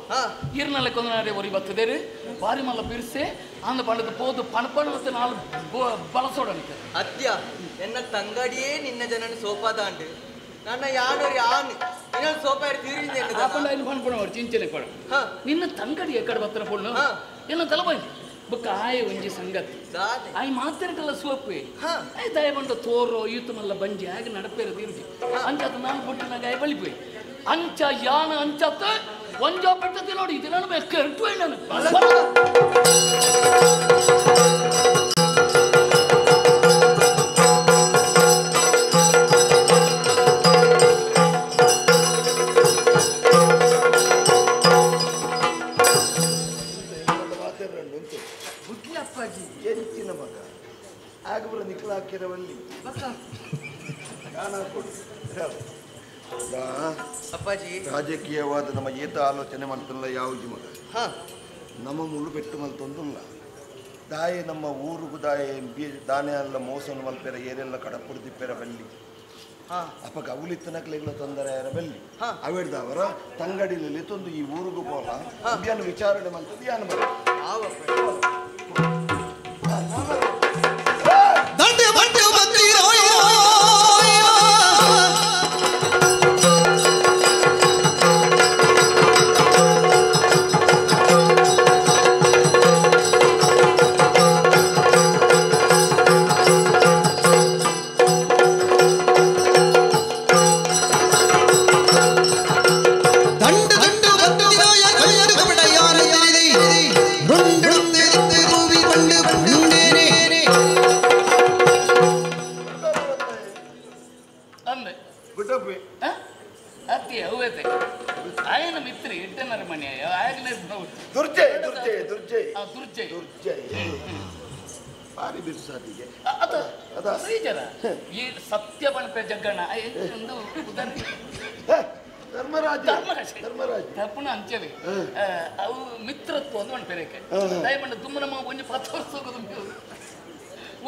ಇರ್ನಲ್ಲ ಕೊಂದನಾರೆ ಒರಿ ಬತ್ತದೇರು ಬಾರಿ ಮಲ್ಲ ಬಿರ್ಸೆ ಅಂದ ಪಂಡದ ಪೋದು ಪಣಪಣ ಮತ್ತೆ ನಾಲ್ ಬಳಸೋಡನಿಕ ಅತ್ಯ ಎನ್ನ ತಂಗಡಿಯೇ ನಿನ್ನ ಜನನ ಸೋಪಾದಾಂಡು ನನ್ನ ಯಾನೋರಿ ಆನ್ ನಿನ್ನ ಸೋಪ ತೀರಿಂದ ಚಿಂಚನೆ ಪಡ ನಿನ್ನ ತಂಗಡಿ ಎಕ್ಕಡೆ ಬತ್ತನ ಪೊಣ್ಣು ಎಲ್ಲ ತಲಬಾಯಿ ಬೊಕ್ಕ ಆಯ ಒಂಜಿ ಸಂಗತಿ ಆಯ್ ಮಾತಿರಕಲ್ಲ ಸೋಪು ಆಯ್ ದಯ ಬಂಡ ತೋರೋ ಈತು ಮಲ್ಲ ಬಂಜಿ ಆಗ ನಡಪೇರ ತೀರುಜಿ ಅಂಚಾತ ನಾನು ಬುಟ್ಟಿನಾಗ ಆಯ್ ಬಳಿಪೋಯ್ ಅಂಚ ಯಾನ ಅಂಚತ್ತ ಒಂಜೋ ಪೆಟ್ಟತಿ ನೋಡಿ ಇದು ನಾನು ಬೇಕು ನಾನು ಆಗ ನಿಕ್ಲ ಹಾಕಿರವಲ್ಲಿ ಅಪ್ಪಾಜಿ ರಾಜಕೀಯವಾದ ನಮ್ಮ ಏತ ಆಲೋಚನೆ ಮಾಡ್ತಲ್ಲ ಯಾವುದು ಮಗ ನಮ್ಮ ಮುಳ್ಳು ಪೆಟ್ಟು ಮಲ್ತೊಂದುಲ್ಲ ದಾಯೆ ನಮ್ಮ ಊರುಗು ದಾಯೆ ದಾನೆ ಅಲ್ಲ ಮೋಸನ ಮಲ್ಪೆರ ಏರೆಲ್ಲ ಕಡಪುಡ್ದಿಪ್ಪೆರ ಬಲ್ಲಿ ಅಪ್ಪ ಗೌಲಿತ್ತನಕ್ಲೆಗ್ಲ ತೊಂದರೆ ಯಾರ ಬಲ್ಲಿ ಅವೆಡ್ದವರ ತಂಗಡಿಲಲ್ಲಿ ತಂದು ಈ ಊರುಗು ಪೋಲ ಉದ್ಯಾನ ವಿಚಾರಣೆ ಮಂತದ್ದು ಯಾನು ಬರ ಸತ್ಯ ಬಣಪೆ ಜಗ್ಗಣ ಧರ್ಮರಾಜ ಧರ್ಮರಾಜ ತಪ್ಪುನ ಅಂಚವೆ ಅವು ಮಿತ್ರತ್ವ ಒಂದು ಮಣ್ಪೆರೆಕೆ ದಯಮಂಡ ತುಂಬ ನಮ್ಮ ಒಂಜಿ 10 ವರ್ಷ ಹೋಗೋದು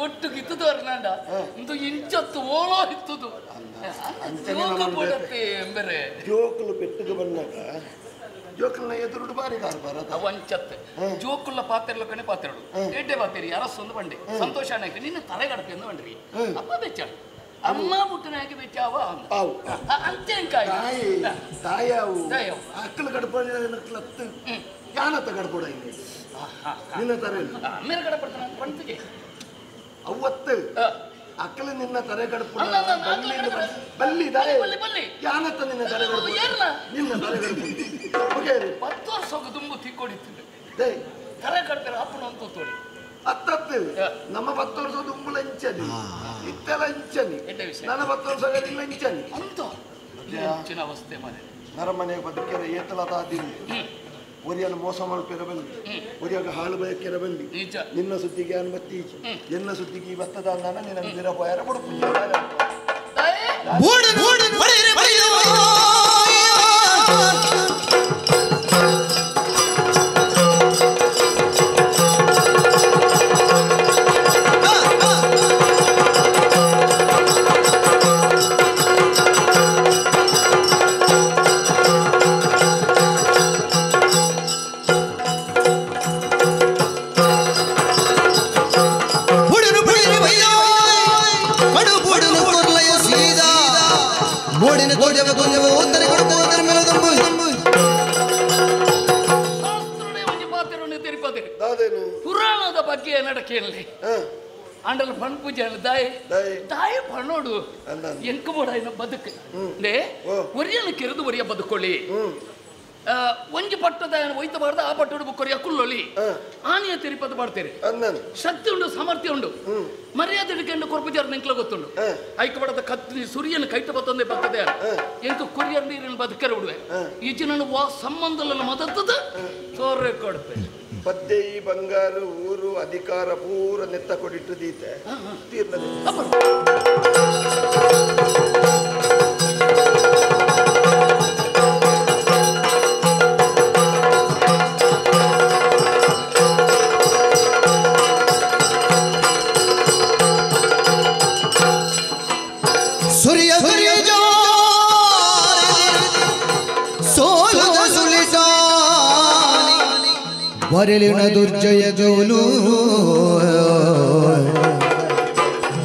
ಒಟ್ಟು ಗಿತ್ತದು ಅರ್ನಾಂಡ ಇಂದು ಇಂಚತ್ತು ಓಲೋ ಇತ್ತದು ಎಂಬರೆ ಜೋಕುಲು ಪೆಟ್ಟಿಗೆ ಬಂದಾಗ ಜೋಕುಲ್ನ ಎದುರುಡು ಬಾರಿ ಕಾರ್ಬಾರ ಅವು ಅಂಚತ್ತೆ ಜೋಕುಲ್ಲ ಪಾತ್ರೆಲ್ಲ ಕಣೆ ಪಾತ್ರೆಡು ಎಡ್ಡೆ ಪಾತ್ರಿ ಅರಸೊಂದು ಬಂಡೆ ಸಂತೋಷ ನಾಯಕ ನಿನ್ನ ತಲೆಗಡಪೆ ಎಂದು ಬಂಡ್ರಿ ಅಪ್ಪ ಬೆಚ್ಚ ಅಮ್ಮ ಪುಟ್ಟನಾಗಿ ಬೆಚ್ಚಾವ ಅಂತೆ ತಾಯಾವು ಅಕ್ಕಲು ಗಡಪಡ ಯಾನತ್ತ ಗಡಪಡ ನಿನ್ನ ತರೆ ಅಮ್ಮೇಲೆ ಗಡಪಡ್ತಾನ ಪಂತಿಗೆ ಅವತ್ತು ಅಕ್ಕಲು ನಿನ್ನ ತರೆ ಗಡಪಡ ಬಲ್ಲಿ ಬಲ್ಲಿ ಯಾನತ್ತ ನಿನ್ನ ತರೆ ಗಡಪಡ ನಿನ್ನ ತರೆ ಗಡಪಡ 10 ವರ್ಷ ತುಂಬು ತಿಕ್ಕೊಡಿತ್ತು ತರೆ ಕಡ್ತಾರೆ ಅಪ್ಪನ ಅಂತ ತೋಡಿ ಅತ್ತತ್ತು ನಮ್ಮ 10 ವರ್ಷ ದುಂಬು ಲಂಚನಿ ಇತ್ತ ಲಂಚನಿ ನನ್ನ 10 ವರ್ಷ ಲಂಚನಿ ಅಂತ ಹೆಚ್ಚಿನ ಅವಸ್ಥೆ ಮನೆ ನರಮನೆ ಬದುಕೆರ ಏತಲ ತಾದಿಲ್ಲ ಒರಿಯನ್ನು ಮೋಸ ಮಲ್ಪೆರ ಬಲ್ಲಿ ಒರಿಯಾಗ ಹಾಳು ಬಯಕೆರ ಬಲ್ಲಿ ನಿನ್ನ ಸುದ್ದಿಗೆ ಅನ್ಬತ್ತೀಚಿ ಎನ್ನ ಸುದ್ದಿಗೆ ಈ ಬತ್ತದ ಅಂದಾನ ನಿನ್ನ ವೀರಪಾಯರ ಬಡುಪು ಪುರಾಣದ ಬಗ್ಗೆ ನಡಕೆಯಲ್ಲಿ ಆಂಡಲ ಪಣ್ ಪೂಜೆ ದಾಯಿ ದಾಯಿ ಪಣ್ಣೋಡು ಎಂಕು ಬೋಡ ಬದುಕು ಒರಿಯನ್ನು ಕೆರೆದು ಒರಿಯ ಬದುಕೊಳ್ಳಿ ಒಂಜಿ ಪಟ್ಟದ ಒಯ್ತಬಾರ್ದು ಆ ಪಟ್ಟೋಡು ಕೊರಿಯ ಕುಲ್ಲೊಲಿ ಆನೆಯ ತಿರುಪತಿ ಮಾಡ್ತೀರಿ ಶಕ್ತಿ ಉಂಡು ಸಾಮರ್ಥ್ಯ ಉಂಡು ಮರ್ಯಾದೆ ಹಿಡ್ಕೊಂಡು ಕೊರ್ಪುಜಾರ ನಿಂಕ್ಲ ಗೊತ್ತುಂಡು ಐಕ ಬಡದ ಕತ್ತಿ ಸುರಿಯನ್ನು ಕೈಟ ಬತ್ತಂದೆ ಬರ್ತದೆ ಎಂಕ ಕೊರಿಯರ್ ನೀರಿನ ಬದುಕರ ಬಿಡುವೆ ಈ ಜಿನನ್ನು ವಾ ಸಂಬಂಧలను ಮದತ್ತದ ಸೋರೆ ಕೊಡ್ತೆ ಪದ್ದೆ ಈ ಬಂಗಾರು ಊರು ಅಧಿಕಾರ ಪೂರ ನೆತ್ತ ಕೊಡಿಟ್ಟು ದೀತೆ ತೀರ್ನದೆ ಬರಲಿನ ದುರ್ಜಯ ಜೋಲು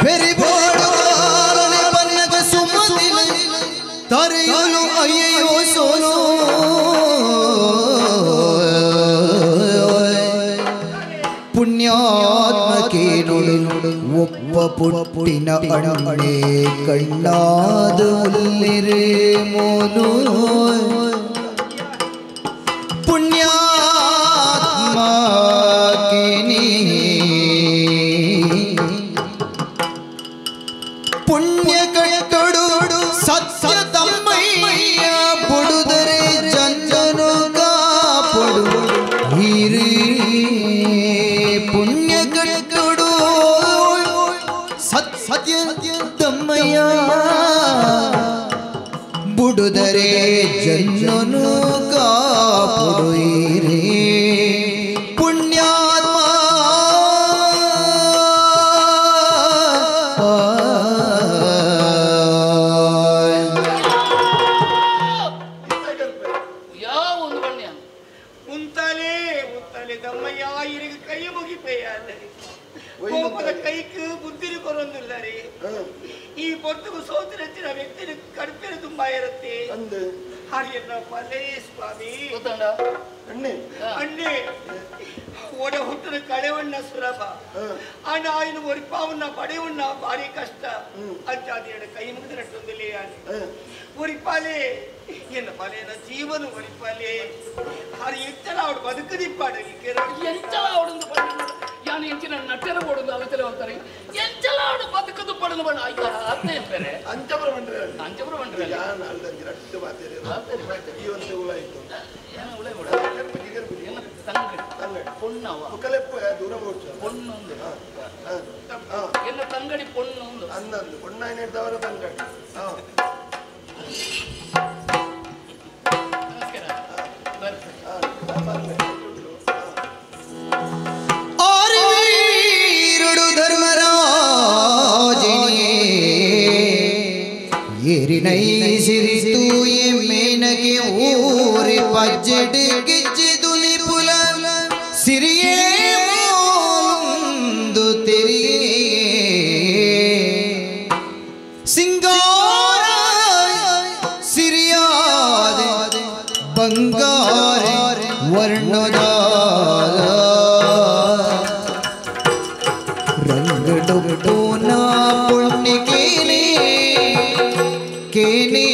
ಬೆರಿಬೋಡು ಸುಮತಿ ತರೆಯಲು ಅಯ್ಯೋ ಸೋಲು ಪುಣ್ಯಾತ್ಮಕ್ಕೆ ನೋಡು ಒಪ್ಪ ಪುಟ್ಟಿನ ಅಣ್ಣೆ ಕಣ್ಣಾದ ಉಲ್ಲಿರೇ ಮೋಲು ಪುಣ್ಯ ಪುಣ್ಯ ಕಟ್ಟಡು ಸತ್ಯ ತಮ್ಮಯ್ಯ ಬುಡುದರೆ ಚಂದನು ಕಾಪಡು ಹಿರಿ ಪುಣ್ಯ ಕಟ್ಟಡು ಸತ್ಯ ತಮ್ಮಯ್ಯ ಬುಡುದರೆ ಕಾಪೊಡುಯಿರೇ ಪುಣ್ಯಾತ್ಮ ಉಂತಾಲೆ ಉಂತಾಲೆ ದಮ್ಮಯ್ಯ ಇರಿಗೆ ಕೈ ಮುಗಿಪೇಯ ಕೋಪದ ಕೈಕ್ ಬುದ್ಧಿರು ಕೊರೊಂದುಲ್ಲರಿ ಈ ಪೊರ್ತುಗು ಸೋತಿನಂಚಿನ ವ್ಯಕ್ತಿನ ಕಡ್ಪೆರ ತುಂಬಾ ಇರುತ್ತೆ ಹರಿಯನ್ನ ಪಲೇ ಸ್ವಾಮಿ ಅಣ್ಣೆ ಒಡ ಹುಟ್ಟಿನ ಕಳೆವಣ್ಣ ಸುಲಭ ಅಣ್ಣ ಆಯ್ನ ಒರಿಪಾವನ್ನ ಪಡೆವಣ್ಣ ಭಾರಿ ಕಷ್ಟ ಅಂಚಾದಿಯಡ ಕೈ ಮುಗಿದಿನಟ್ಟೊಂದಿಲ್ಲ ಒರಿಪಾಲೆ ಎನ್ನ ಪಲೇನ ಜೀವನ ಒರಿಪಾಲೆ ಹರಿ ಎಂಚಲ ಅವಳು ಬದುಕದಿಪ್ಪಾಡ ಎಂಚಲ ಅವಳು ಯಾನು ಎಂಚಿನ ನಟ್ಟೆರ ಓಡುದು ಆಲೋಚನೆ ಅಂತಾರೆ ಎಂಚಲ ಅವಳು ಬದುಕದು ಪಡಲು ಬಣ್ಣ ಅರ್ಥ ಬೇರೆ ಅಂಚಪುರ ಬಂದ್ರೆ ಅಂಚಪುರ ಬಂದ್ರೆ ಯಾನ್ ಅಲ್ದಂಜಿ ರಟ್ಟು ಮಾತೇರಿ ಈ ಒಂದು ಉಳಾಯಿತು ಪೊಣ್ಣವ ದೂರ ಹೋಗ್ತು ಪೊಣ್ಣೊಂದು ಎಲ್ಲ ತಂಗಡಿ ಪೊಣ್ಣೊಂದು ಅಂದಂದು ಪೊಣ್ಣ ಏನಿಡ್ದವರ ತಂಗಡಿ ನಮಸ್ಕಾರ ಆರುಡು ಧರ್ಮರಾಜಿನಿಯೇ ಏರಿನೈ ಸಿರಿತು ಮೇನಗೆ ಊರಿ ಪಜ್ಜೆಡ್ ಗಿಜ್ಜಿದು ನಿಪುಲ ಸಿರಿಯೇ ಒಂದು ತೆರಿಯೇ ಸಿಂಗಾರ ಸಿರಿಯಾದ ಬಂಗಾರ ವರ್ಣದ ರಂಗಡೊಪ್ಪುನ ಪುಣ್ಯ ಕೇನೆ ಕೇನೆ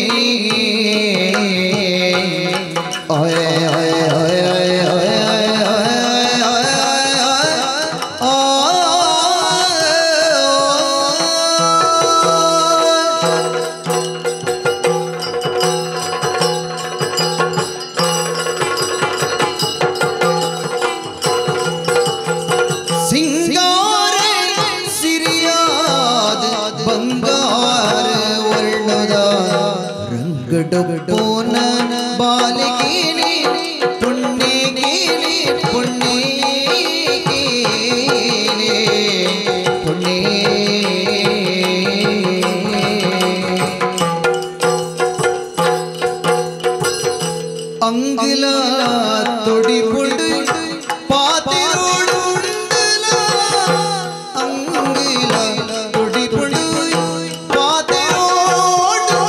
ಆಯ ಆಯ ಆಯ ಆಯ ಆಯ ಆಯ ಸಿಂಗಾರ ಸಿರಿಯಾದ ಬಂಗಾರ ವರ್ಣದ ರಂಗಡೊಪ್ಪೋನ ಬಾಲಿಕೇನೆ ಪುಣ್ಯಗೇನೆ ಪುಣ್ಯಗೇನೆ ಪುಣ್ಯ ಅಂಗಿಲ ತೊಡಿಪುಡು ಪಾತಿರೋಡು ಅಂಗಿಲ ತೊಡಿಪುಡು ಪಾತಿರೋಡು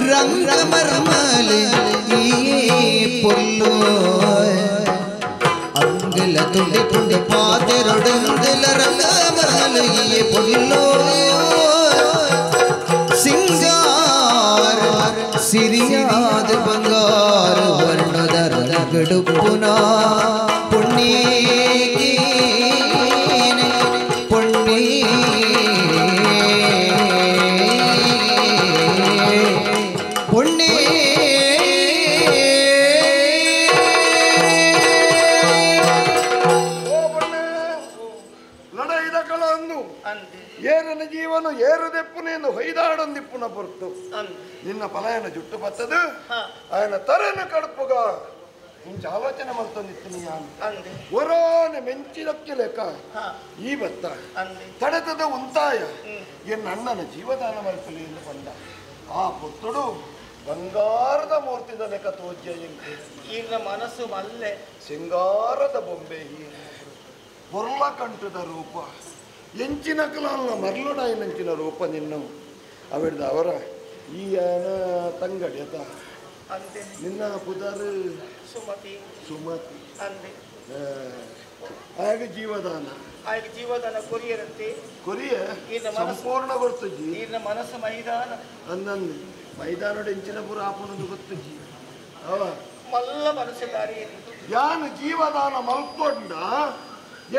ರಂಗ ಮರ್ಮಲೆ ಈ ಪೊಲ್ಲು ಅಂಗಿಲ ತುಡಿಪುಡು ಪಾತಿರೋಡುಂದಿಲ ರಂಗ ಮರ್ಮಲೆ ಈ ಪೊಲ್ಲು ಸಿಂಗಾರ ಸಿರಿಯಾದ ಬಂಗಾರ ವರ್ಣದ ರಂಗಡುಪ್ಪುನ ಪುಣ್ಯೇನೆ ಪುಣ್ಯ ಪುಣ್ಯ ಲಡೈದ ಕಳನ್ನು ಏರನ ಜೀವನ ಏರುದೆಪ್ಪುನೇನು ಹೊಯ್ದಾಡೊಂದಿಪ್ಪುನ ಪೊರ್ತು ನಿನ್ನ ಪಲಾಯನ ಜುಟ್ಟು ಬತ್ತದು ಆಯನ ತರೆನ ಕಡುಪುಗ ಇಂಚ ಆಲೋಚನೆ ಮಲ್ತೊಂದಿತ್ತು ಯಾನು ಒರಾನೆ ಮೆಂಚಿದಕ್ಕೆ ಲೆಕ್ಕ ಈ ಬತ್ತ ತಡೆತದ ಉಂತಾಯ ಎನ್ನ ಅಣ್ಣನ ಜೀವದಾನ ಮಲ್ಪಲಿ ಎಂದು ಬಂದ ಆ ಪುತ್ತುಡು ಬಂಗಾರದ ಮೂರ್ತಿದ ಲೆಕ್ಕ ತೋಜ್ಯ ಎಂಕು ಈಗಿನ ಮನಸ್ಸು ಮಲ್ಲೆ ಸಿಂಗಾರದ ಬೊಂಬೆ ಈ ಪೊರ್ಲ ಕಂಠದ ರೂಪ ಎಂಚಿನ ಕಲಾಲ್ನ ಮರ್ಲುಡಾಯಿನಂಚಿನ ರೂಪ ನಿನ್ನವು ಅವಿಡ್ದ ಅವರ ಈ ಆನ ತಂಗಡಿ ಅತ ಅಂದೆ ನಿನ್ನ ಪುದರ್ ಸುಮತಿ ಸುಮತಿ ಅಂದೆ ಆಗ ಜೀವದಾನ ಆಗ ಜೀವದಾನ ಕೊರಿಯರಂತೆ ಕೊರಿಯ ಸಂಪೂರ್ಣ ಗೊತ್ತುಜಿ ಈಗಿನ ಮನಸ್ಸು ಮೈದಾನ ಅಂದಂದು ಮೈದಾನದ ಎಂಚಿನ ಪುರ ಆಪಣದು ಗೊತ್ತುಜಿ ಅವ ಮಲ್ಲ ಮನಸ್ಸು ದಾರಿ ಯಾನು ಜೀವದಾನ ಮಲ್ಕೊಂಡ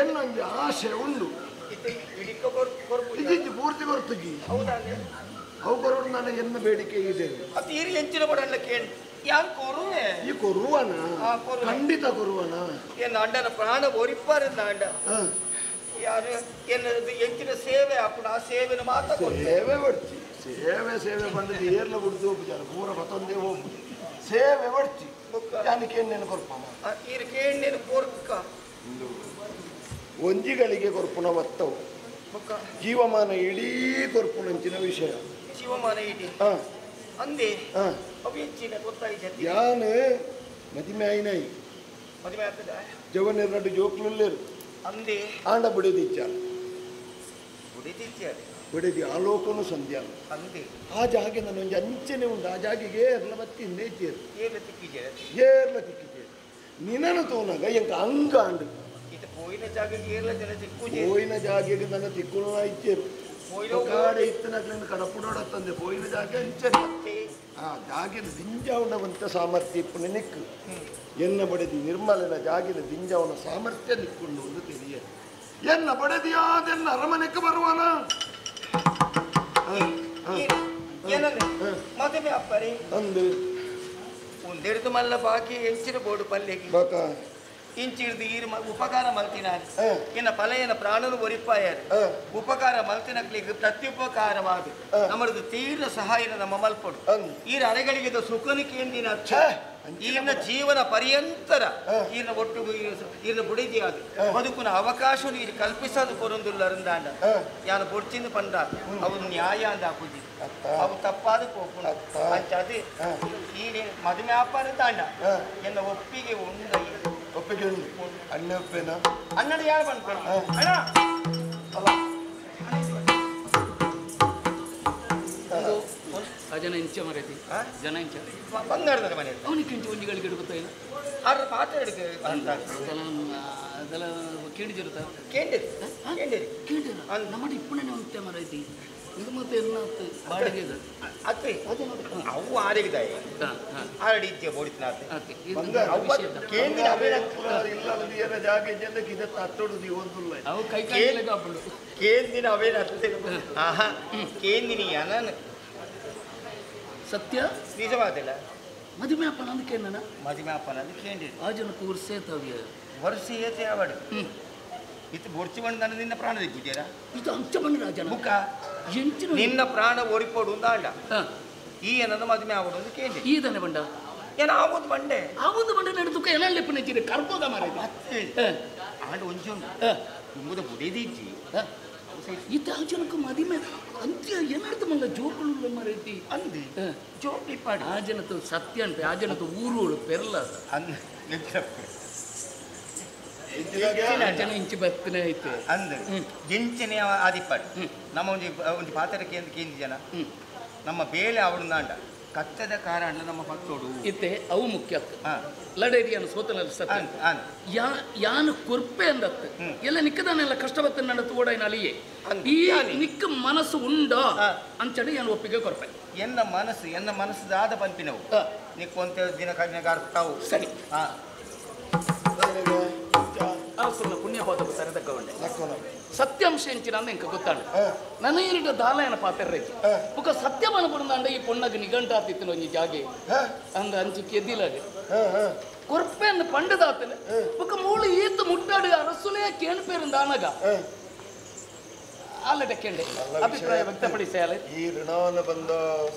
ಎನ್ನೊಂದು ಆಸೆ ಉಂಡು ಇಜ್ಜಿ ಪೂರ್ತಿ ಗೊತ್ತುಜಿ ಹೌದಾನೆ ಅವು ಕೊರೋಡು ನಾನು ಎನ್ನ ಬೇಡಿಕೆ ಇದೆ ಅದು ಈರಿ ಎಂಚಿನ ಕೊಡಲ್ಲ ಕೇಳಿ ಯಾರು ಕೊರುವೆ ಈ ಕೊರುವನ ಖಂಡಿತ ಕೊರುವನ ಎನ್ನ ಅಣ್ಣನ ಪ್ರಾಣ ಒರಿಪಾರ ಅಣ್ಣ ಯಾರು ಎನ್ನದು ಎಂಚಿನ ಸೇವೆ ಹಾಕುಣ ಆ ಸೇವೆನ ಮಾತ್ರ ಸೇವೆ ಬಡ್ತಿ ಸೇವೆ ಸೇವೆ ಬಂದದ್ದು ಏರ್ಲ ಬಿಡ್ದು ಹೋಗ್ಬಿಟ್ಟಾರೆ ಪೂರ ಮತ್ತೊಂದೇ ಹೋಗ್ಬಿಟ್ಟು ಸೇವೆ ಬಡ್ತಿ ಯಾನ್ ಕೇಣ್ಣೆನು ಕೊರ್ಪನ ಈರ್ ಕೇಣ್ಣೆನು ಕೊರ್ಕ ಒಂಜಿಗಳಿಗೆ ಕೊರ್ಪುನ ಬತ್ತವು ಜೀವಮಾನ ಇಡೀ ಕೊರ್ಪುನಂಚಿನ ವಿಷಯ ಜೀವಮಾನ ಇಡೀ ಅಂದೆ ಅವು ಹೆಚ್ಚಿನ ಗೊತ್ತಾಯಿತು ಯಾನ್ ಮದಿಮೆ ಆಯಿನಾಯಿ ಮದಿಮೆ ಆಗ್ತದ ಜವನೆರಡು ಜೋಕ್ಲುಲ್ಲೇರು ಅಂದೆ ಆಂಡ ಬುಡೆದಿಚ್ಚಾರ ಬುಡೆದಿಚ್ಚಾರ ಬುಡೆದಿ ಆಲೋಕನು ಸಂಧ್ಯಾನ ಅಂದೆ ಆ ಜಾಗೆ ನನ್ನೊಂದು ಅಂಚನೆ ಉಂಟು ಆ ಜಾಗೆಗೆ ಏರ್ಲ ಬತ್ತಿ ನೇಚೇರು ಏರ್ಲ ತಿಕ್ಕಿಜೇರು ಏರ್ಲ ತಿಕ್ಕಿಜೇರು ನಿನ್ನನು ತೋನಾಗ ಎಂಕ ಅಂಗ ಅಂಡು ಇದು ಪೋಯಿನ ಜಾಗೆಗೆ ಏರ್ಲ ಜನ ತಿಕ್ಕುಜೇರು ಪೋಯಿನ ಜಾಗೆಗೆ ನನ್ನ ತಿಕ್ಕುನ ಇಚ್ಚೇರು ಕಾಡೆ ಇತ್ತನಗ್ಲಿಂದ ಕಡಪುಡೋಡತ್ತಂದೆ ಪೋಯಿನ ಜಾಗೆ ಅಂಚನೆ ಆ ಜಾಗಿನ ದಿಂಜಾವಣವಂತ ಸಾಮರ್ಥ್ಯ ಇಪ್ಪು ನಿಕ್ಕು ಎನ್ನ ಬಡೆದಿ ನಿರ್ಮಲನ ಜಾಗಿನ ದಿಂಜಾವಣ ಸಾಮರ್ಥ್ಯ ನಿಕ್ಕೊಂಡು ಒಂದು ತಿಳಿಯ ಎನ್ನ ಬಡೆದಿಯಾದೆನ್ನ ಅರಮನೆಗೆ ಬರುವನ ಮದುವೆ ಅಪ್ಪರೇ ಅಂದು ಒಂದೆರಡು ಮಲ್ಲ ಬಾಕಿ ಎಂಚಿನ ಬೋಡು ಪಲ್ಲೆಗೆ ಇಂಚಿಡ್ದು ಈರು ಉಪಕಾರ ಮಲ್ತಿನಾರು ಇನ್ನ ಫಲ ಪ್ರಾಣನು ಒರಿಪಾಯರು ಉಪಕಾರ ಮಲ್ತಿನಕ್ಲಿಗೆ ಪ್ರತ್ಯುಪಕಾರವಾದ ನಮ್ಮದು ತೀವ್ರ ಸಹಾಯನ ನಮ್ಮ ಮಲ್ಪಡು ಈರ ಅರೆಗಳಿಗೆ ಸುಖನಿಕೆ ಎಂದಿನ ಈರಿನ ಜೀವನ ಪರ್ಯಂತರ ಈರಿನ ಒಟ್ಟುಗು ಈರಿನ ಬುಡಿದಿಯಾದ ಬದುಕುನ ಅವಕಾಶ ನೀರು ಕಲ್ಪಿಸೋದು ಕೊರೊಂದುಲ್ಲರಿಂದಾಂಡ ಯಾನು ಬೊಡ್ಚಿಂದ ಪಂಡ ಅವು ನ್ಯಾಯ ಅಂದ ಹಾಕುಜಿ ಅವು ತಪ್ಪಾದ ಕೋಪುಣ ಅಂಚಾದ ಈ ಮದುವೆ ಆಪಾರ ತಾಂಡ ಎನ್ನ ಒಪ್ಪಿಗೆ ಉಂಡ ಒಪ್ಪಿಗೆ ಉಂಡು ಅಣ್ಣ ಒಪ್ಪೇನಾ ಅಣ್ಣನ ಯಾರು ಬಂದ್ಕೊಳ ಅಣ್ಣ ಜನ ಇಂಚ ಮರೈತಿ ಜನ ಇಂಚ ಬಂಗಾರದ ಮನೆ ಅವನಿಗೆ ಇಂಚ ಒಂಜಿಗಳಿಗೆ ಇಡುತ್ತಾಯಿಲ್ಲ ಆದ್ರೆ ಪಾತ್ರ ಹಿಡಿದು ಅದೆಲ್ಲ ಕೇಳಿದಿರುತ್ತ ಕೇಂಡಿರಿ ಕೇಂಡಿರಿ ಕೇಂಡಿರ ನಮ್ಮ ಇಪ್ಪಣೆ ಉಂಟೆ ಮರೈತಿ ಇದು ಮತ್ತೆ ಎಲ್ಲ ಬಾಡಿಗೆ ಅತ್ತೆ ಅವು ಆಡಿಗಿದಾಯಿ ಆರಡಿ ಇದ್ದೆ ಬೋಡಿತನಾತೆ ಕೇಂದ್ರ ಇಲ್ಲ ಜಾಗ ಜನಕ್ಕೆ ಇದಕ್ಕೆ ಅತ್ತೊಡುದು ಒಂದುಲ್ಲ ಅವು ಕೈ ಕಾಲು ಕೇಂದಿನ ಅವೇನ ಅತ್ತೆ ಆಹಾ ಕೇಂದಿನಿ ಅನನ್ ಸತ್ಯ ನಿಜವಾದಿಲ್ಲ ಮದುವೆ ಅಪ್ಪನ ಅಂದಕ್ಕೆ ನನ್ನ ಮದುವೆ ಅಪ್ಪನ ಅಂದ ಕೇಂದಿರಿ ಆ ಜನಕ್ಕೆ ವರ್ಷೇ ತವ್ಯ ವರ್ಷ ಏತೆ ಅವಡು ಇದು ಬೊಡ್ಚಿ ಬಂದು ನನ್ನ ನಿನ್ನ ಪ್ರಾಣ ದಿಗ್ಗುಜೇರ ಇದು ಅಂಚ ಬಂದ ರಾಜನ ಮುಖ ನಿನ್ನ ಪ್ರಾಣ ಓಡಿಪೋಡು ಅಂದ ಈ ಏನನ್ನ ಮದುವೆ ಆವಡು ಅಂತ ಕೇಳಿ ಈ ದನೆ ಬಂಡ ಏನ ಆವೊಂದು ಬಂಡೆ ಆವೊಂದು ಬಂಡೆ ನಡೆದುಕ ಏನಲ್ಲಿ ಪುನಚಿರಿ ಕರ್ಬೋದ ಮಾರಾಯ ಆಂಡ ಒಂಜೊಂದು ತುಂಬುದ ಬುಡಿದಿಜ್ಜಿ ಇತ್ತ ಆ ಜನಕ್ಕೆ ಮದುವೆ ಅಂತ್ಯ ಏನಾಡ್ತು ಮಲ್ಲ ಜೋಕುಳು ಮಾರೈತಿ ಅಂದೆ ಜೋಕಿ ಪಾಡಿ ಆ ಜನತು ಸತ್ಯ ಅಂತೆ ಆ ಜನತು ಊರು ಪೆರ್ಲ ಅಂದ ಜನ ಇಂಚಿ ಬತ್ತನೆ ಐತೆ ಅಂದ ಎಂಚನೆ ಆದಿಪ್ಪಾಡು ನಮ್ಮ ಒಂಜಿ ಒಂದು ಪಾತ್ರಕ್ಕೆ ಅಂತ ಕೇಂದ್ರ ಜನ ನಮ್ಮ ಬೇಲೆ ಅವಳು ನಾಂಡ ಕತ್ತದ ಕಾರಣ ನಮ್ಮ ಪತ್ತೋಡು ಇತ್ತೆ ಅವು ಮುಖ್ಯ ಲಡೇರಿಯನ್ನು ಸೋತನಲ್ಲಿ ಸತ್ಯ ಯಾನು ಕೊರ್ಪೆ ಅಂದತ್ತು ಎಲ್ಲ ನಿಕ್ಕದಾನೆಲ್ಲ ಕಷ್ಟ ಬತ್ತ ನನ್ನ ತೋಡೈನ ಅಲಿಯೇ ಈ ನಿಕ್ಕ ಮನಸ್ಸು ಉಂಡ ಅಂಚಡೆ ಯಾನು ಒಪ್ಪಿಗೆ ಕೊರ್ಪೆ ಎನ್ನ ಮನಸ್ಸು ಎನ್ನ ಮನಸ್ಸು ಆದ ಪಂಪಿನವು ನಿಕ್ಕೊಂತ ದಿನ ಕಡಿಮೆ ಅರ್ಥವು ಸರಿ ಅರಸುನ ಪುಣ್ಯಪಾದ ಸರಿದಕ್ಕವಂಡೆ ಸತ್ಯಾಂಶ ಎಂಚಿನ ಎಂಕ ಗೊತ್ತಾಂಡ ನನ್ನ ಇರಿಟ ದಾಲಯನ ಪಾತ್ರ ಬುಕ್ಕ ಸತ್ಯ ಮನಪುರಂದಾಂಡ ಈ ಪೊಣ್ಣಗೆ ನಿಘಂಟ ಆತಿತ್ತು ಒಂಜಿ ಜಾಗೆ ಅಂದ ಅಂಚಿ ಕೆದ್ದಿಲಾಗ ಕೊರ್ಪೆ ಅಂದ ಪಂಡದಾತನ ಬುಕ್ಕ ಮೂಳು ಈತು ಮುಟ್ಟಾಡು ಅರಸುಲೇ ಕೇಳ್ಪೇರಿಂದ ಆನಗ ಅಲ್ಲಟ ಕೇಂಡೆ ಅಭಿಪ್ರಾಯ ವ್ಯಕ್ತಪಡಿಸಾಲೆ ಈ ಋಣಾನ ಬಂದ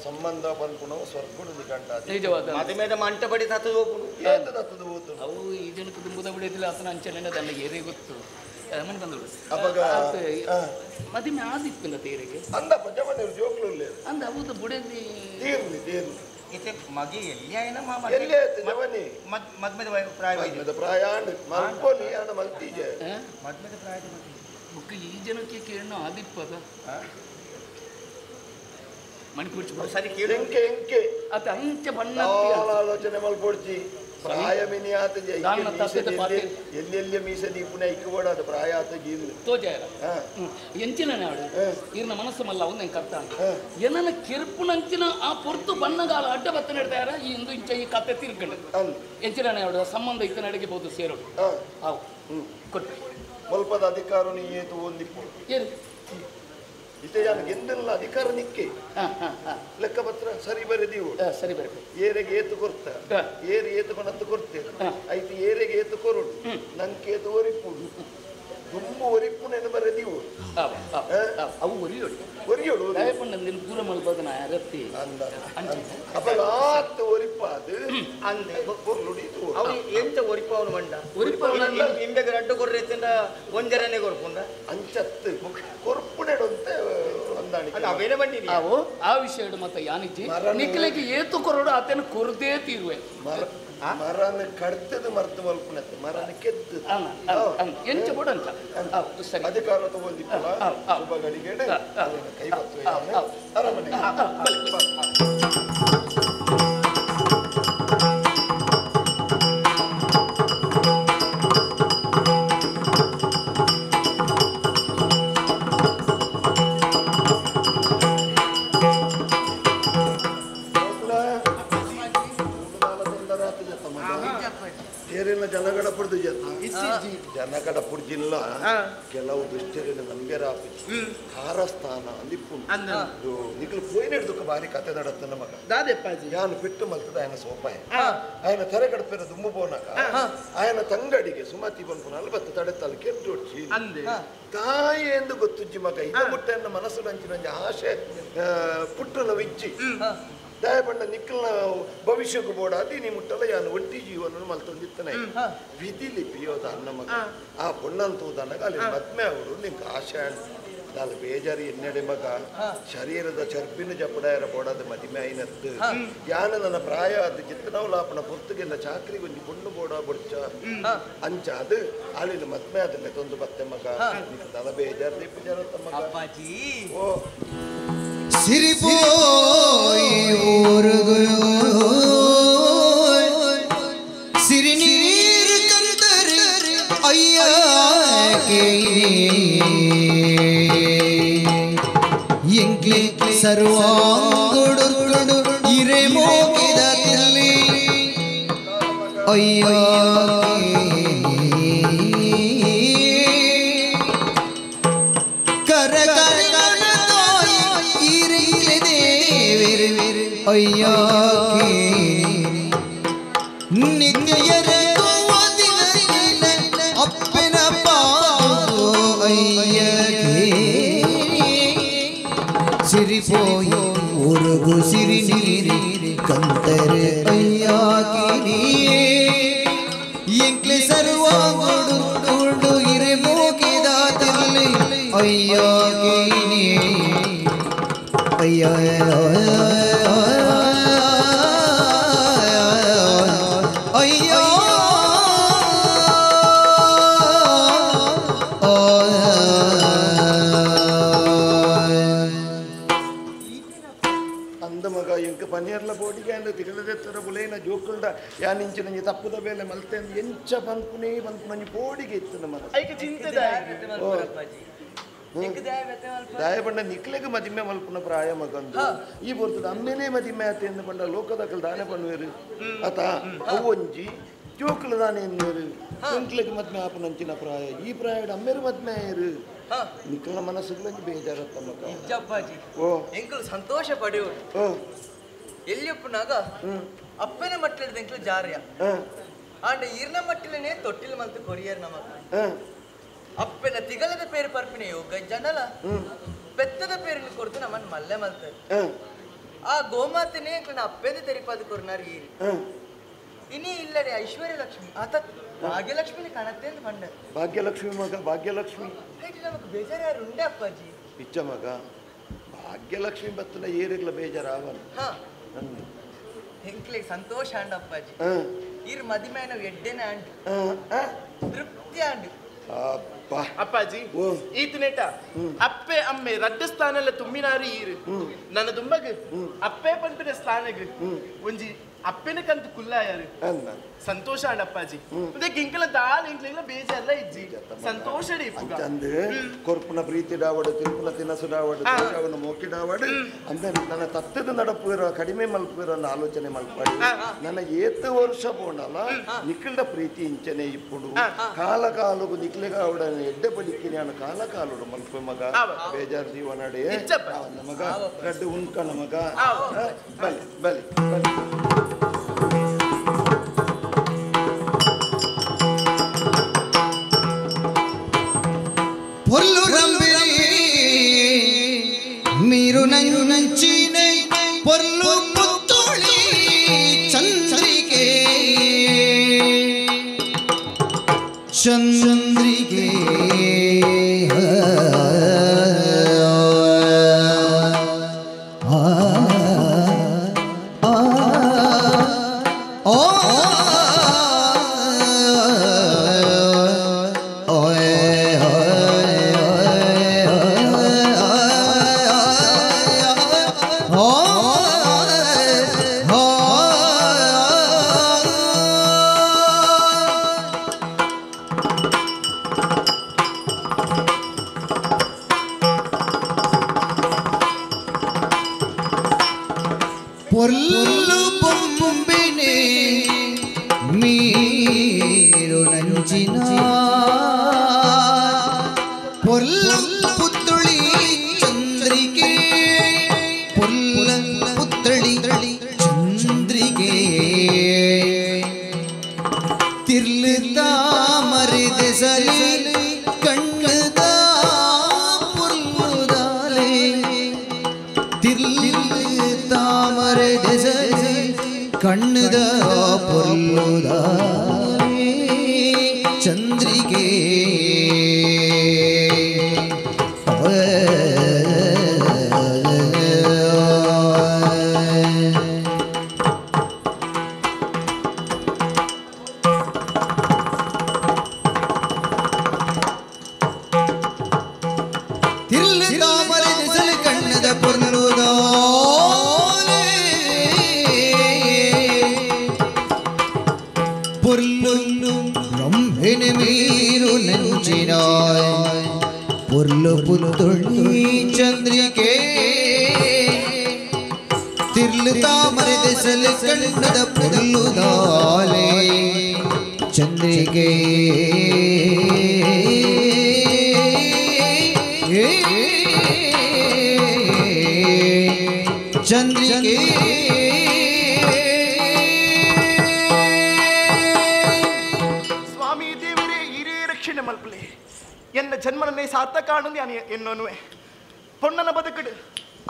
ಸಂಬಂಧ ಪನ್ಪುಣ ಸ್ವರ್ಗುಡು ನಿಘಂಟ ನಿಜವಾದ ಮದುವೆದ ಮಂಟಪಡಿ ತತ್ತದ ಹೋಗುಡು ತತ್ತದ ಹೋತು ಅವು ಈ ಜನಕ್ಕೆ ದುಂಬುದ ಬಿಡಿದಿಲ್ಲ ಆತನ ಅಂಚನೆ ಅದನ್ನ ಏರೇ ಗೊತ್ತು ಮನೆ ಬಂದಳು ಅವಾಗ ಮದುವೆ ಆದಿತ್ತಿಲ್ಲ ತೇರಿಗೆ ಅಂದ ಪಂಚಮನೆ ಜೋಕ್ಲು ಇಲ್ಲ ಅಂದ ಹೌದು ಬುಡದಿ ತೀರ್ಲಿ ತೀರ್ಲಿ ಇತ್ತೆ ಮಗೆ ಎಲ್ಲಿ ಆಯ್ನ ಎಲ್ಲಿ ಆಯ್ತು ಜವನಿ ಮದ್ಮೆದ ಪ್ರಾಯ ಮದ್ಮೆದ ಪ್ರಾಯ ಆಂಡ್ ಮಲ್ಪೊಲಿ ಆಂಡ ಮಲ್ತೀಜೆ ಮದ್ಮೆದ ಪ್ರಾಯ ಬುಕ್ಕ ಈ ಜನಕ್ಕೆ ಕೇಳೋ ಆದಿಪ್ಪದ ಮಣಿಪುರ್ಚಿ ಸರಿ ಕೇಳು ಎಂಕೆ ಎಂಕೆ ಅತ ಅಂಚೆ ಬಣ್ಣ ಆಲೋಚನೆ ಮಲ್ಪೊಡ್ಚಿ ಪ್ರಾಯ ಮಿನಿ ಆತ ಎಲ್ಲೆಲ್ಲಿ ಮೀಸೆ ದೀಪುನ ಐಕ್ಯಬೋಡ ಅದು ಪ್ರಾಯ ಆತ ಜೀವನ ತೋಜಾರ ಎಂಚಿನ ನಾಡು ಇರ್ನ ಮನಸ್ಸು ಮಲ್ಲ ಅವನು ಕರ್ತ ಏನನ್ನ ಕಿರ್ಪುನಂಚಿನ ಆ ಪೊರ್ತು ಬಣ್ಣಗಾಲ ಅಡ್ಡ ಬತ್ತ ನಡ್ದಾರ ಈ ಇಂದು ಇಂಚ ಈ ಕತೆ ತಿರ್ಗಂಡು ಎಂಚಿನ ನಾಡು ಸಂಬಂಧ ಇತ್ತ ನಡಿಗೆ ಬಹುದು ಸೇರೋಡು ಅವು ಕೊಟ್ಟೆ ಮಲ್ಪದ ಅಧಿಕಾರ ನೀ ಏತು ಒಂದಿಪ್ಪು ಏನು ಇತ್ತೆ ಯಾನು ಗೆಂದಲ್ಲ ಅಧಿಕಾರ ನಿಕ್ಕೆ ಲೆಕ್ಕಪತ್ರ ಸರಿ ಬರೆದೀವು ಸರಿ ಬರೆದು ಏರೆಗೆ ಏತು ಕೊರ್ತ ಏರು ಏತು ಕೊನತ್ತು ಕೊರ್ತೇವೆ ಐತಿ ಏರೆಗೆ ಏತು ಕೊರುಡು ನಂಗೆ ಏತು ಒರಿಪುಡು ದುಂಬು ಒರಿಪ್ಪುನೇನು ಬರದಿವು ಅವು ಒರಿಯೋಡು ಒರಿಯೋಡು ದಯಪಂಡ ಪೂರ ಮಲ್ಪದನ ಅರತ್ತಿ ಅಪಗ ಆತ್ ಒರಿಪ್ಪಾದು ಅಂದೆ ಅವನು ಎಂತ ಒರಿಪವನು ಮಂಡ ಒರಿಪವನು ಇಂಬೆಗೆ ರಡ್ಡು ಕೊರ್ರೆತ್ತಂಡ ಒಂಜರನೆ ಕೊರ್ಪುಂಡ ಅಂಚತ್ತು ಕೊರ್ಪುನೆಡೊಂತೆ ಹೊಂದಾಣಿಕೆ ಅವೇನೆ ಬಂದಿನಿ ಅವು ಆ ವಿಷಯ ಮತ್ತೆ ಯಾನಿಜ್ಜಿ ನಿಕ್ಲೆಗೆ ಏತು ಕೊರಡು ಆತನ ಕೊರದೇ ತೀರುವೆ ಮರನ ಕಡ್ತದ ಮರ್ತು ಮಲ್ಪುನತ್ತೆ ಮರನ ಕೆತ್ತು ಎಂಚ ಬೋಡ ಅಂತ ಸರಿ ಅಧಿಕಾರ ತಗೊಂಡಿಪ್ಪಲ್ಲ ಶುಭಗಳಿಗೆ ಕೈ ಬತ್ತು ಅರಮನೆ ಜನಗಡ ಪುಡ್ಜಿಲ್ಲ ಕೆಲವು ದುಷ್ಟರಿನ ನಂಬ್ಯರ ಕಾರಸ್ಥಾನ ಅಂದಿಪ್ಪು ನಿಕ್ಲು ಪೋಯಿನೆಡ್ದುಕ್ಕ ಬಾರಿ ಕತೆ ನಡತ್ತ ನಮಗ ಯಾನು ಪೆಟ್ಟು ಮಲ್ತದ ఆయన ಸೋಪಾಯ ఆయన ತೆರೆಗಡಪೆರ ದುಂಬು ಪೋನಕ ఆయన ತಂಗಡಿಗೆ ಸುಮತಿ ಬನ್ಪುನ ಅಲ್ಬತ್ತು ತಡೆತ್ತಲ್ಲ ಕೆಟ್ಟು ಒಡ್ಚಿ ತಾಯಿ ಎಂದು ಗೊತ್ತುಜ್ಜಿ ಮಗ ಇದ ಮುಟ್ಟೆನ್ನ ಮನಸ್ಸು ನಂಚಿನ ಆಶೆ ಪುಟ್ಟನ ವಿಜ್ಜಿ ದಯಪಂಡ ನಿಕ್ಕಲ್ನ ಭವಿಷ್ಯಕ್ಕೆ ಬೋಡಾದಿ ನೀ ಮುಟ್ಟಲ್ಲ ಯಾನು ಒಂಟಿ ಜೀವನ ಮಲ್ತೊಂದಿತ್ತನೆ ವಿಧಿ ಲಿಪಿಯೋದ ಅನ್ನ ಮಗ ಆ ಪೊಣ್ಣಂತೋದನ್ನಾಗ ಅಲ್ಲಿ ಮದ್ಮೆ ಅವರು ನಿಂಗೆ ಆಶೆ ನಾನು ಬೇಜಾರಿ ಎನ್ನಡೆ ಮಗ ಶರೀರದ ಚರ್ಬಿನ ಜಪಡಾಯರ ಬೋಡಾದ ಮದಿಮೆ ಐನತ್ತು ಯಾನ ನನ್ನ ಪ್ರಾಯ ಅದು ಜಿತ್ತನವು ಲಾಪನ ಪೊರ್ತುಗೆಲ್ಲ ಚಾಕ್ರಿ ಒಂಜಿ ಪೊಣ್ಣು ಬೋಡ ಬೊಡ್ಚ ಅಂಚ ಅದು ಅಲ್ಲಿನ ಮದ್ಮೆ ಅದನ್ನೇ ತೊಂದು ಬತ್ತೆ ಮಗ ನಿಕ್ಕ ತಲ ಬೇಜಾರು ದೀಪ ಜನ ಮಗ ಓ ಸಿರಿಪೋಯಿ ಊರುಗಳು ಸಿರಿ ನೀರು ಕಂದರೆ ಅಯ್ಯಕ್ಕೆ ಎಂಕ್ಲೆ ಸರ್ವಾಂಗುಡುಗಳು ಇರೆ ಮೋಗಿದ ತಿಲ್ಲಿ ಅಯ್ಯಕ್ಕೆ ಕರ ಕರ ಅಯ್ಯಾಕೆ ನಿತ್ಯರ ಅಪ್ಪನ ಪಾದೋ ಅಯ್ಯಕೆ ಸಿರಿಪೋಯಿ ಉರುಗು ಸಿರಿ ನೀರಿ ಕಂದರೆ ಅಯ್ಯಾಕೆ ಎಂಕ್ಲೆ ಸರ್ವಾಂಗುಡು ಇರೆ ಮೋಗಿದ ತಿಲ್ಲಿ ಅಯ್ಯಾಕೆ ಅಯ್ಯ ಅಯ್ಯೋ ಅಂದ ಮಗ ಎಂಕ ಪನ್ನೀರ್ಲ ಬೋಡಿಗೆ ಅಂದ ತಿಗಳದೆತ್ತರ ಬುಲೇನ ಜೋಕುಲ್ಡ ಯಾನಿಂಚು ನಂಜಿ ತಪ್ಪುದ ಬೇಲೆ ಮಲ್ತೆ ಎಂಚ ಪನ್ಪುನೇ ಪನ್ಪು ಬೋಡಿಗೆ ಇತ್ತು ನಮ್ಮ ದಾಯ ಬಂಡ ನಿಕ್ಲೆಗ್ ಮದಿಮೆ ಮಲ್ಪುನ ಪ್ರಾಯ ಮಗಂದು ಈ ಬರ್ತದೆ ಅಮ್ಮೇನೆ ಮದಿಮೆ ಆತ ಎಂದು ಬಂಡ ಲೋಕದಕಲ್ ದಾನೆ பண்ணுವೇರು ಆತ ಅವು ಒಂಜಿ ಜೋಕುಲು ದಾನೆ ಎನ್ನುವರು ಎಂಕ್ಲೆಗ್ ಮದ್ಮೆ ಆಪನಂಚಿನ ಪ್ರಾಯ ಈ ಪ್ರಾಯಡ್ ಅಮ್ಮೇರು ಮದ್ಮೆ ಆಯರು ನಿಕ್ಕಲ ಮನಸ್ಸುಗಳಂಜಿ ಬೇಜಾರತ್ತ ಮಗ ಇಜ್ಜಪ್ಪಾಜಿ ಓ ಎಂಕಲು ಸಂತೋಷ ಪಡೆಯೋಡು ಓ ಎಲ್ಲಿಯಪ್ಪನಾಗ ಅಪ್ಪನ ಮಟ್ಟದ ಎಂಕಲು ಜಾರ್ಯ ಆಂಡ ಈರ್ನ ಮಟ್ಟಿಲನೇ ತೊಟ್ಟಿಲ್ ಮಲ್ತು ಕೊರಿಯರ್ ನಮಗ ಅಪ್ಪನ ತಿಗಲದ ಪೇರು ಪರ್ಪಿನ ಯೋಗ ಜನಲ ಪೆತ್ತದ ಪೇರಿನ ಕೊಡ್ತು ನಮ್ಮನ್ನು ಮಲ್ಲೆ ಮಲ್ತಾರೆ ಆ ಗೋಮಾತನೇ ಎಂಕ್ಲನ ಅಪ್ಪೆದ ತೆರಿಪಾದ ಕೊರ್ನಾರು ಈರಿ ಇನಿ ಇಲ್ಲಡೆ ಐಶ್ವರ್ಯ ಲಕ್ಷ್ಮಿ ಆತ ಭಾಗ್ಯಲಕ್ಷ್ಮಿನ ಕಾಣತ್ತೆ ಅಂತ ಬಂಡ ಭಾಗ್ಯಲಕ್ಷ್ಮಿ ಮಗ ಭಾಗ್ಯಲಕ್ಷ್ಮಿ ನಮಗ್ ಬೇಜಾರು ಯಾರು ಉಂಡೆ ಅಪ್ಪಾಜಿ ಇಚ್ಚ ಮಗ ಭಾಗ್ಯಲಕ್ಷ್ಮಿ ಬತ್ತನ ಏರಿಗ್ಲ ಬೇಜಾರಾವನ್ ಎಂಕ್ಲೆಗ್ ಸಂತೋಷ ಅಂಡ ಅಪ್ಪಾಜಿ ಈರ್ ಮದಿಮೆ ನಾವು ಎಡ್ಡೆನ ಅಂಡ್ ತೃಪ್ತಿ ಅಂಡ್ ಅಪ್ಪಾಜಿ ಈತನೇಟ ಅಪ್ಪೆ ಅಮ್ಮೆ ರಡ್ಡ ಸ್ಥಾನಲ್ಲ ತುಂಬಿನಾರು ಈರು ನನ್ನ ದುಂಬಗ್ ಅಪ್ಪೆ ಪಂಪಿನ ಸ್ಥಾನಗ್ ಒಂಜಿ ಅಪ್ಪೆನ ಕಂತು ಕುಲ್ಲಾಯಾರು ಸಂತೋಷ ಅಂಡ ಅಪ್ಪಾಜಿ ಮತ್ತೆ ಇಂಕಲ ದಾಲ್ ಇಂಕ್ಲ ಬೇಜಾರ್ಲ ಇಜ್ಜಿ ಸಂತೋಷ ಅಂದು ಕೊರ್ಪುನ ಪ್ರೀತಿ ಡಾವಡು ತಿರುಪುನ ತಿನಸು ಡಾವಡು ಅವನ ಮೋಕಿ ಡಾವಡು ಅಂದ್ರೆ ನನ್ನ ತತ್ತದ ನಡಪುರ ಕಡಿಮೆ ಮಲ್ಪುರ ಆಲೋಚನೆ ಮಲ್ಪಾಡಿ ನನ್ನ ಏತ ವರ್ಷ ಪೋಂಡಲ್ಲ ನಿಖಿಲ್ದ ಪ್ರೀತಿ ಇಂಚನೆ ಇಪ್ಪುಡು ಕಾಲ ಕಾಲುಗು ನಿಖಿಲಿಗ ಅವಡ ಎಡ್ಡೆ ಬಲಿಕ್ಕಿ ನಾನು ಕಾಲ ಕಾಲುಡು ಮಲ್ಪು ಮಗ ಬೇಜಾರು ಜೀವನಡೆ ಮಗ ರಡ್ಡು ಉಣ್ಕಣ ಮಗ ಬಲಿ ಬಲಿ ಬಲಿ ಚಂದ್ರಿಕೆ ಪೊಲ್ಲು ಬೊಂಬೆನೆ ಮೀರು ನಂಜಿನ ಪೊಲ್ಲು ಪುತ್ತಳಿ ಚಂದ್ರಿಕೆ ಪೊಲ್ಲ ಪುತ್ತಳಿ ಚಂದ್ರಿಕೆ ತಿರ್ಲು ತಾಮರೆ ದೆಸಲಿ ಕಣ್ಣದ ಪೊಲ್ಲುದಾಲೆ ತಿರ್ಲು ತಾಮರೆ ದೆಸಲಿ ಕಣ್ಣದ ಪೊಲ್ಲುದಾಲೆ ಚಂದ್ರಿಕೆ ತಿರ್ಲು ತಾಮರೆ ದೆಸಲಿ ಕಣ್ಣದ ಪೊಲ್ಲುದಾಲೆ ಪೊಲ್ಲು ರಂಭೆನೆ ಮೀರು ನಂಜಿನಾಯ್ ಪೊಲ್ಲು ಪುತ್ತೊಳ್ಳಿ ಚಂದ್ರಿಕೆ ತಿರ್ಲು ತಾಮರೆ ದೆಸಲಿ ಕಣ್ಣದ ಪೊಲ್ಲುದಾಲೆ ಚಂದ್ರಿಕೆ ಚಂದ್ರಿಕೆ ಸ್ವಾಮಿ ದೇವರೇ ಹಿರೇ ರಕ್ಷಣೆ ಮಲ್ಪಲೆ ಎನ್ನ ಜನ್ಮನನ್ನೇ ಸಾರ್ಥಕ ನಾನು ಎನ್ನೋನುವೆ ಪೊಣ್ಣನ ಬದುಕಡು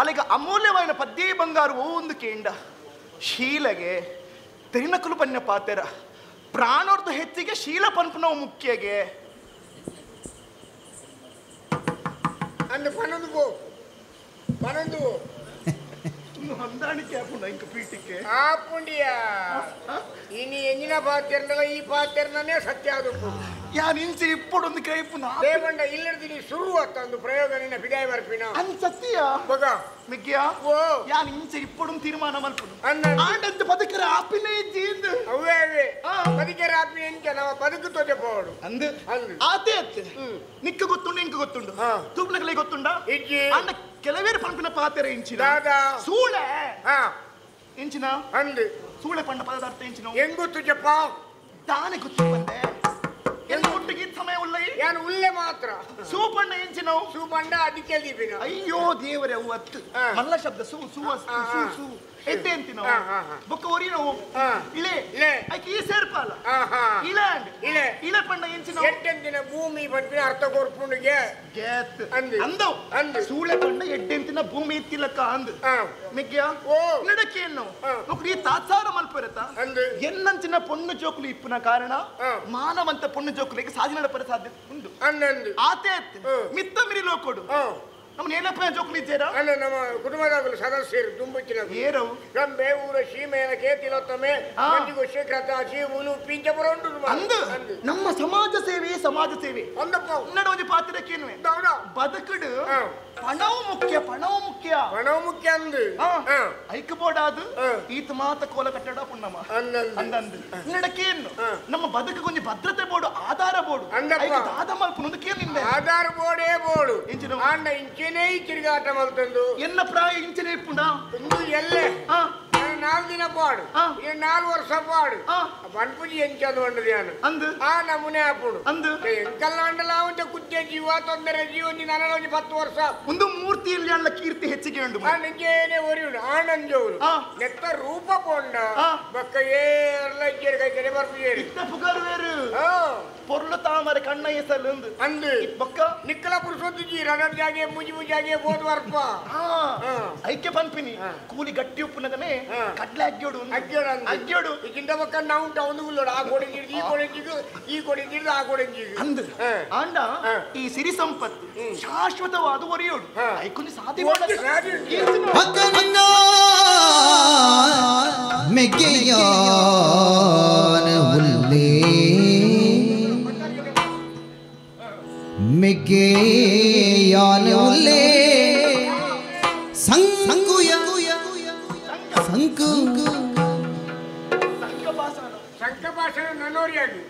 ಅಲ್ಲಿಗ ಅಮೂಲ್ಯವಾದ ಪದ್ದೇ ಬಂಗಾರು ಒಂದು ಕೇಂಡ ಶೀಲಗೆ ತೆರಿನಕುಲು ಪನ್ಯ ಪಾತೆರ ಪ್ರಾಣೋರ್ದು ಹೆಚ್ಚಿಗೆ ಶೀಲ ಪನ್ಪನವು ಮುಖ್ಯಗೆ ಅಂದು ಪನ್ನೊಂದು ಪೋ ಪನ್ನೊಂದು ಹೊಂದಾಣಿಕೆ ಆಪುಂಡ ಇಂಕ ಪೀಟಿಕೆ ಆಪುಂಡಿಯ ಇನಿ ಎಂಜಿನ ಪಾತೆರ್ನಲ ಈ ಪಾತೆರ್ನೇ ಸತ್ಯ ಆದಪ್ಪು ಯಾನ್ ಇಂಚಿ ಇಪ್ಪೊಡೊಂದು ಕೈಪುನ ದೇವಂಡ ಇಲ್ಲರ್ದಿನಿ ಶುರು ಆತ ಒಂದು ಪ್ರಯೋಗ ನಿನ್ನ ಬಿದಾಯ ಬರ್ಪಿನ ಅನ್ ಸತ್ಯ ಬಗ ಮಿಗ್ಗಿಯ ಓ ಯಾನ್ ಇಂಚಿ ಇಪ್ಪೊಡೊಂದು ತೀರ್ಮಾನ ಮಲ್ಪುನು ಅನ್ನ ಆಂಡಂತ ಬದುಕರ ಆಪಿನ ಇಜ್ಜಿ ಅವೇ ಅವೇ ಬದುಕರ ಆಪಿನ ಎಂಚ ನಾವು ಬದುಕು ತೋಜೆ ಪೋಡು ಅಂದು ಅಂದು ಆತೆ ಅತ್ತೆ ನಿಕ್ಕ ಗೊತ್ತುಂಡು ಇಂಕ ಗೊತ್ತುಂಡು ತೂಪ್ನಕಲೆ ಗೊತ್ತುಂಡ ಇಜ್ಜಿ ಅಂಡ ಕೆಲವೇರು ಪಂಪಿನ ಪಾತೆರ ಇಂಚಿನ ದಾದಾ ಸೂಳೆ ಹಾ ಇಂಚಿನ ಅಂದು ಸೂಳೆ ಪಂಡ ಪದಾರ್ಥ ಇಂಚಿನ ಹೆಂಗ್ ಗೊತ್ತು ಜಪ್ಪ ತಾನೇ ಗೊತ್ತು ಬಂದೆ ಎಲ್ಲಿ ಒಟ್ಟಿಗೆ ಸಮಯ ಉಲ್ಲ ಯಾನು ಉಲ್ಲೆ ಮಾತ್ರ ಸೂಪಣ್ಣ ಎಂಚಿನ ಸೂಪಣ್ಣ ಅದಕ್ಕೆ ದೀಪಿನ ಅಯ್ಯೋ ದೇವರೇ ಅವು ಅತ್ತು ಮಲ್ಲ ಶಬ್ದ ಸೂ ಸೂ ಅಸ್ತು ಸೂ ಸೂ ಎದ್ದೆ ಅಂತಿ ನಾವು ಬೊಕ್ಕ ಒರಿ ನಾವು ಇಳೆ ಇಳೆ ಐಕೆ ಈ ಸೇರ್ಪಾಲ ಇಳೆ ಇಳೆ ಇಳೆ ಪಂಡ ಎಂಚಿನ ಎಟ್ಟೆಂತಿನ ಭೂಮಿ ಪಂಪಿನ ಅರ್ಥ ಕೊರ್ಪುಂಡಿಗೆ ಗೇತ್ ಅಂದು ಅಂದವು ಅಂದು ಸೂಳೆ ಪಂಡ ಎಡ್ಡೆಂತಿನ ಭೂಮಿ ಇತ್ತಿಲಕ್ಕ ಅಂದು ಮಿಗ್ಯ ಓ ನಡಕೇನು ನೊಕ್ರಿ ತಾತ್ಸಾರ ಮಲ್ಪರತ ಅಂದು ಎನ್ನಂಚಿನ ಪೊಣ್ಣು ಜೋಕುಲು ಇಪ್ಪುನ ಕಾರಣ ಮಾನವಂತ ಪೊಣ್ಣು ಜೋಕುಲಿಗೆ ಸಾಧನೆ ಪರ ಸಾಧ್ಯತೆ ಉಂಡು ಅನ್ನಂದು ಆತೆ ಅತ್ತೆ ಮಿತ್ತ ಮಿರಿ ಲೋಕೊಡು ನಮ್ಮ ನೇಲಪ್ಪ ಜೋಕುಲು ಇದ್ದೀರಾ ಅಲ್ಲ ನಮ್ಮ ಕುಟುಂಬದಾಗಲು ಸದಸ್ಯರು ದುಂಬುಚ್ಚಿನ ಏರವು ರಂಬೆ ಊರ ಸೀಮೆಯ ಕೇತಿಲೊತ್ತಮೆ ಮಂಜಿಗು ಶೇಖರತ ಜೀವುಲು ಪಿಂಚಪುರ ಉಂಡು ಅಂದು ನಮ್ಮ ಸಮಾಜ ಸೇವೆ ಸಮಾಜ ಸೇವೆ ಅಂದಪ್ಪ ಉನ್ನಡ ಒಂಜಿ ಪಾತ್ರಕ್ಕೇನುವೆ ಬದುಕುಡು ಪಣವು ಮುಖ್ಯ ಪಣವು ಮುಖ್ಯ ಪಣವು ಮುಖ್ಯ ಅಂದು ಐಕಬೋಡಾದು ಈತ ಮಾತ ಕೋಲ ಕಟ್ಟಡ ಪುಣ್ಣಮ ಅಂದಂದು ಇನ್ನಡಕ್ಕೇನು ನಮ್ಮ ಬದುಕು ಕೊಂಚ ಭದ್ರತೆ ಬೋಡು ಆಧಾರ ಬೋಡು ಅಂದಪ್ಪ ದಾದ ಮಲ್ಪುನೊಂದು ಕೇನಿಂದ ಆಧಾರ ಬೋಡೇ ಬೋಡು ಆಂಡ ಇಂಚೆನೇ ತಿರುಗಾಟ ಮಲ್ತಂದು ಎನ್ನ ಪ್ರಾಯ ಇಂಚೆನೇ ಇಪ್ಪುಂಡ ಇಂದು ಎಲ್ಲೆ 4 ದಿನ ಪಾಡು 4 ವರ್ಷ ಪಾಡು ಬನ್ಪುಜಿ ಎಂಚದು వండదు ಯಾನು ಅಂದು ಆ ನಮೂನೆ ಆಪುಡು ಅಂದು ಎಂಕಲ್ಲ ಅಂಡಲ ಅವಂತ ಕುಜ್ಜೆ ಜೀವ ತೊಂದರೆ ಜೀವ ನೀನು ಒಂಜಿ 10 ವರ್ಷ ಒಂದು ಮೂರ್ತಿ ಇಲ್ಲಿ ಅಲ್ಲ ಕೀರ್ತಿ ಹೆಚ್ಚಿಗೆ ಉಂಡು ನಿಂಚೇನೆ ಒರಿಯುಂಡು ಆನಂಜೋರು ನೆತ್ತ ರೂಪ ಪೊಂಡ ಬಕ್ಕ ಏರ್ಲ ಇಜ್ಜೇರು ಕೈ ಕಡೆ ಬರ್ಪುಜೇರು ಪುಗಾರು ಬೇರು ಪೊರ್ಲು ತಾಮರೆ ಕಣ್ಣ ಎಸಲು ಅಂದು ಬೊಕ್ಕ ನಿಕ್ಕಲ ಪುರುಷೊತ್ತಿಜಿ ರಗಡ್ ಜಾಗೆ ಮುಜಿ ಮುಜಾಗೆ ಬೋದ್ ವರ್ಪ ಐಕೆ ಪನ್ಪಿನಿ ಕೂಲಿ ಗಟ್ಟಿ ಉಪ್ಪುನಗನೆ ಕಡ್ಲೆ ಅಗ್ಗೋಡು ಅಗ್ಗೋಡು ಅಗ್ಗೋಡು ಇಕ್ಕಿಂದ ಬೊಕ್ಕ ನಾವು ಟೌನ್ ಉಳ್ಳೋಡು ಆ ಕೊಡೆಂಜಿಡ್ದು ಈ ಕೊಡೆಂಜಿಗು ಈ ಕೊಡೆಂಜಿಡ್ದು ಆ ಕೊಡೆಂಜಿಗು ಅಂದು ಆಂಡ ಈ ಸಿರಿ ಸಂಪತ್ತು ಶಾಶ್ವತವಾದ ಒರೆಯೋಡು ಐಕೊಂದು ಸಾಧಿ ಮೆಗ್ಗೆಯಾನ ಉಲ್ಲೇ ಮೆಗ್ಗೆಯಾನ ಉಲ್ಲೇ ಸಂಕುಯ ಸಂಕು ಸಂಕಭಾಷಣ ನನೋರಿಯಾಗಿ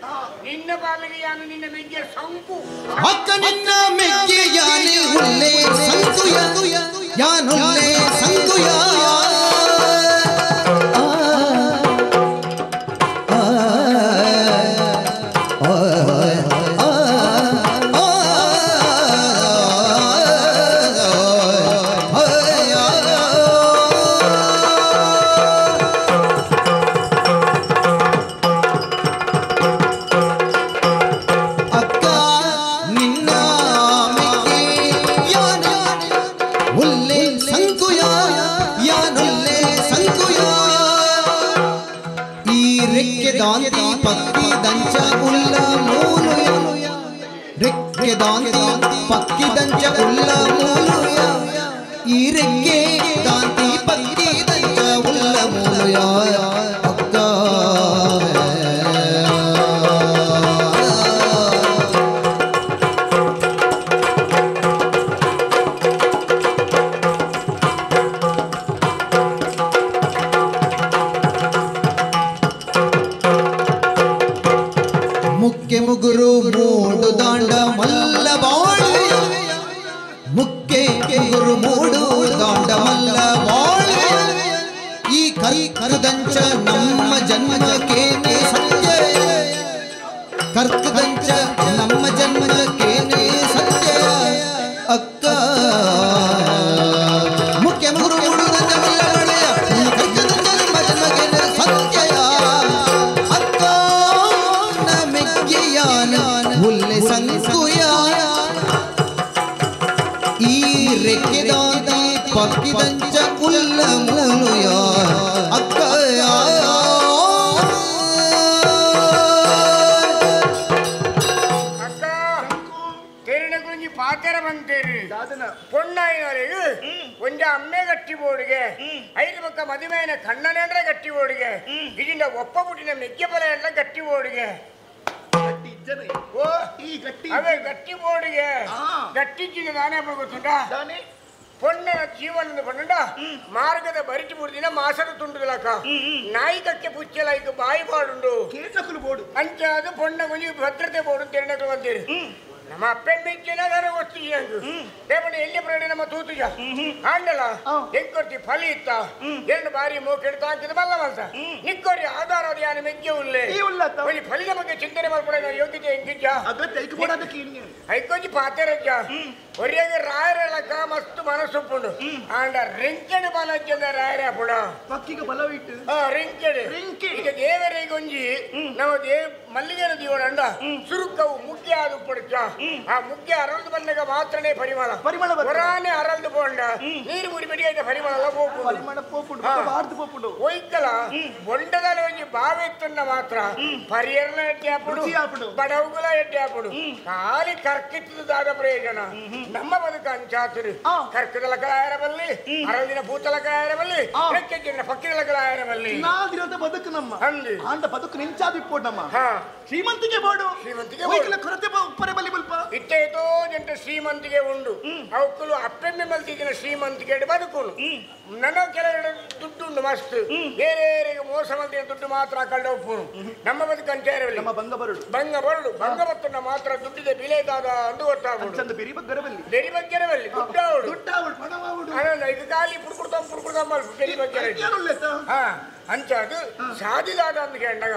ನಿನ್ನ ಬಾಲಿಗೆ ಯಾನು ನಿನ್ನ ಮೆಗ್ಗೆ ಸಂಕು ಅಕ್ಕ ನಿನ್ನ ಮೆಗ್ಗೆಯಾನೆ ಉಲ್ಲೇ ಸಂಕುಯ ಯಾನುಲ್ಲೇ ಸಂಕುಯ ಮಾರ್ಗದ ಬರಿಟಿ ಮೂರು ಮಾಸದ ತುಂಡುಗಳಕ ನಾಯಿಕಕ್ಕೆ ಪುಚ್ಚಲಾಯ್ತು ಬಾಯಿ ಬಾಡುಂಡು ಬೋಡು ಅಂಚಾದ ಪೊಣ್ಣ ಗುಂಜಿ ಭದ್ರತೆ ಬೋಡು ತೆರನಕಲು ಅಂತೀರಿ ನಮ್ಮ ಅಪ್ಪೆ ಮೆಚ್ಚಿನ ವಸ್ತು ದೇವಣ್ಣ ಎಲ್ಲಿ ಪ್ರಯಾಣ ನಮ್ಮ ತೂತುಜ ಆಂಡಲ ಹೆಂಗ್ ಫಲಿ ಇತ್ತ ಎರಡು ಬಾರಿ ಮೋಕೆಡ್ ತಾಕಿದ ಬಲ್ಲ ಮಲ್ತ ನಿಕ್ಕೋರಿ ಆಧಾರ ಯಾನ ಮೆಗ್ಗೆ ಉಲ್ಲೆ ಒಂಜಿ ಫಲಿದ ಬಗ್ಗೆ ಚಿಂತನೆ ಮಾಡ್ಕೊಡ ಯೋಗ್ಯತೆ ಹೆಂಗಿಜ್ಜ ಐಕೊಂಜಿ ಪಾತೆರಜ್ಜ ಒರಿಯಾಗ ರಾಯರಲಕ ಮಸ್ತ್ ಮನಸ್ಸುಪ್ಪುಂಡು ಆಂಡ ರಿಂಕೆಡು ಬಲಜ್ಜದ ರಾಯರ ಪುಡ ಪಕ್ಕಿಗೆ ಬಲವಿಟ್ಟು ರಿಂಕೆಡು ಈಗ ದೇವರಿಗೊಂಜಿ ನಮ್ಮ ದೇವ್ ಮಲ್ಲಿಗೆನ ದೇವರಂಡ ಸುರುಕವು ಮುಖ್ಯ ಅದು ಪಡುತ್ತ ಆ ಮುಖ್ಯ ಅರಳ್ದು ಬಂದಾಗ ಮಾತ್ರನೇ ಪರಿಮಳ ಪರಿಮಳ ಹೊರಾನೆ ಅರಳ್ದು ಪೋಂಡ ನೀರು ಮುರಿ ಬಿಡಿ ಪರಿಮಳ ಪೋಪುಂಡು ಪರಿಮಳ ಪೋಪುಂಡು ಬಾರ್ದು ಪೋಪುಂಡು ಒಯ್ಕಲ ಬೊಂಡದಲ್ಲಿ ಒಂಜಿ ಬಾವೆತ್ತನ್ನ ಮಾತ್ರ ಪರಿಯರ್ನ ಎಡ್ಡೆ ಆಪುಡು ಬಡವುಗುಲ ಎಡ್ಡೆ ಆಪುಡು ಖಾಲಿ ಕರ್ಕಿತ್ತದಾದ ಪ್ರಯೋಜನ ನಮ್ಮ ಬದುಕ ಅಂಚಾತುರು ಕರ್ಕದ ಲಕಲಾಯರಬಲ್ಲಿ ಅರಳಿನ ಭೂತ ಲಕಲಾಯರಬಲ್ಲಿ ರೆಕ್ಕೆಜಿನ ಪಕ್ಕಿನ ಲಕಲಾಯರಬಲ್ಲಿ ನಾದಿರೋದ ಬದುಕು ನಮ್ಮ ಅಂದು ಆಂಡ ಬದುಕು ನಿಂಚಾದ ಇಪ್ಪೋಡು ನಮ್ಮ ಶ್ರೀಮಂತಿಗೆ ಬೋಡು ಶ್ರೀಮಂತಿಗೆ ಒಯ್ಕಲ ಕೊರತೆ ಉಪ್ಪರೆ ಬಲಿ ಬಲ್ಪ ಇಟ್ಟೇತೋ ಜಂಟ ಶ್ರೀಮಂತಿಗೆ ಉಂಡು ಅವಕ್ಕಲು ಅಪ್ಪೆಮ್ಮೆ ಮಲ್ತಿದ್ದಿನ ಶ್ರೀಮಂತಿಗೆ ಬದುಕುನು ನನ್ನ ಕೆಲವೆರಡು ದುಡ್ಡುಂಡು ಮಸ್ತ್ ಬೇರೆ ಮೋಸ ಮಲ್ತಿನ ದುಡ್ಡು ಮಾತ್ರ ಕಂಡ ಒಪ್ಪುನು ನಮ್ಮ ಬದುಕು ಅಂಚಾರವಲ್ಲಿ ನಮ್ಮ ಬಂಗ ಬರುಡು ಬಂಗ ಬರುಡು ಬಂಗ ಬತ್ತನ್ನ ಮಾತ್ರ ದುಡ್ಡಿದೆ ಬಿಲೆ ದಾದ ಅಂದು ಗೊತ್ತಾಗುಡು ಚಂದ ಬೆರಿ ಬಗ್ಗರವಲ್ಲಿ ಬೆರಿ ಬಗ್ಗರವಲ್ಲಿ ದುಡ್ಡಾವುಡು ದುಡ್ಡಾವುಡು ಪಣವಾವುಡು ಈಗ ಖಾಲಿ ಪುಡ್ಕುಡ್ತಾಂ ಪುಡ್ಕುಡ್ತಾಂ ಬೆರಿ ಬಗ್ಗರ ಹಾ ಅಂಚಾದು ಸಾಧಿದಾದ ಅಂತ ಕೇಂಡಾಗ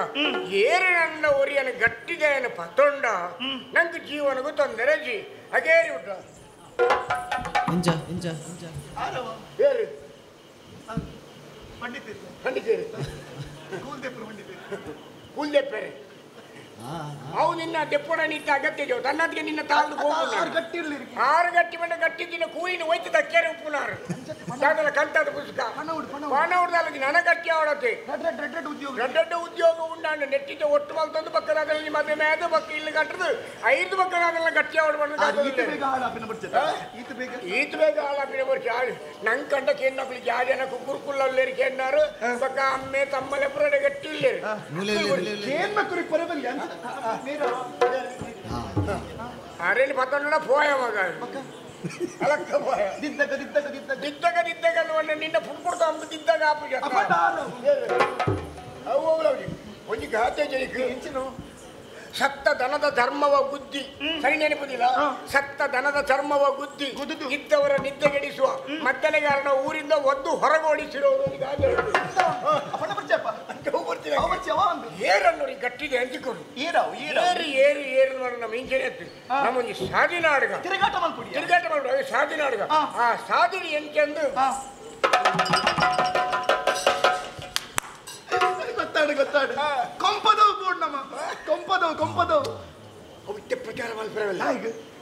ಏರು ನನ್ನ ಒರಿಯನ ಗಟ್ಟಿದೆಯನ್ನು ಪತ್ತೊಂಡ ನಂಗೆ ಜೀವನಗೂ ತೊಂದರೆ ಜಿ ಅಗೇರಿ ಬಿಟ್ಟ ಇಂಚ ಇಂಚ ಏರು ಪಂಡಿತರು ಕೂಲ್ದೆಪ್ಪರು ಕೂಲ್ದೆಪ್ಪರೆ ಅವು ನಿನ್ನ ದೆಪ್ಪೊಡ ನಿಂತ ಅಗತ್ಯ ಜೋ ತನ್ನದಿಗೆ ನಿನ್ನ ತಾಳ್ದು ಹೋಗು ಆರು ಗಟ್ಟಿ ಬಂಡ ಗಟ್ಟಿ ದಿನ ಕೂಯಿನ ಒಯ್ತು ದಕ್ಕೇರೆ ಉಪ್ಪುನಾರು ದಾದಲ ಕಂತದ ಪುಸ್ತಕ ಪಾನ ಉಡ್ದಲ್ಲ ನನ ಗಟ್ಟಿ ಅವಳತೆ ದೊಡ್ಡ ಉದ್ಯೋಗ ಉಂಡಾಂಡ ನೆಟ್ಟಿದ್ದ ಒಟ್ಟು ಮಲ್ತೊಂದು ಪಕ್ಕದಾದಲ್ಲಿ ಮದುವೆ ಮೇದ ಪಕ್ಕ ಇಲ್ಲಿ ಕಟ್ಟದು ಐದು ಪಕ್ಕದಾದಲ್ಲ ಗಟ್ಟಿ ಅವಳು ಬಂದು ಈತ ಬೇಗ ಹಾಳಾಪಿನ ಬರ್ಚ ನಂಗೆ ಕಂಡ ಕೇನ್ನಕ್ಲು ಯಾ ಜನ ಗುರುಕುಲ್ಲಲ್ಲೇರು ಕೇನ್ನಾರು ಪಕ್ಕ ಅಮ್ಮೆ ತಮ್ಮಲೆ ಪುರಡೆ ಗಟ್ಟಿ ಇಲ್ಲೇರು ಅರೇನು ಪತ್ತೊಂಡ ಪೋಯ ಮಗ ಅಲಕ್ಕ ಪೋಯ ದಿದ್ದಗ ದಿದ್ದಗ ದಿದ್ದಗ ದಿದ್ದಗ ನಿನ್ನ ಪುಡ್ಕೊಡ್ತಾ ಅಂಬ ದಿದ್ದಾಗ ಆಪು ಅವು ಒಂಜಿ ಗಾತೆ ಜೈಕ್ ಸತ್ತ ದನದ ಧರ್ಮವ ಗುದ್ದಿ ಸರಿ ನೆನಪುದಿಲ್ಲ ಸತ್ತ ದನದ ಚರ್ಮವ ಗುದ್ದಿ ಇದ್ದವರ ನಿದ್ದೆಗೆಡಿಸುವ ಮದ್ದಲೆಗಾರನ ಊರಿಂದ ಒದ್ದು ಹೊರಗೋಡಿಸಿರೋದು ಏರನ್ನು ಗಟ್ಟಿಗೆ ಹಂಚಿಕೊಂಡು ಏರು ಏರು ಏರು ನಮ್ಮ ಇಂಚನೆ ನಮ್ಮೊಂದು ಸಾದಿನ ಅಡ್ಗ ತಿರುಗಾಟ ಮಾಡ್ಬಿಡಿ ತಿರುಗಾಟ ಮಾಡ್ಬಿಡು ಸಾದಿನ ಅಡ್ಗ ಆ ಸಾದಿನ ಎಂಚಂದು ಗೊತ್ತಾಡು ಗೊತ್ತಾಡು ಕೊಂಪದವು ಪೂರ್ಣಮ್ಮ ಕೊಂಪದವು ಕೊಂಪದವು ಅವು ಇತ್ತೆ ಪ್ರಚಾರ ಮಲ್ಪರವಲ್ಲ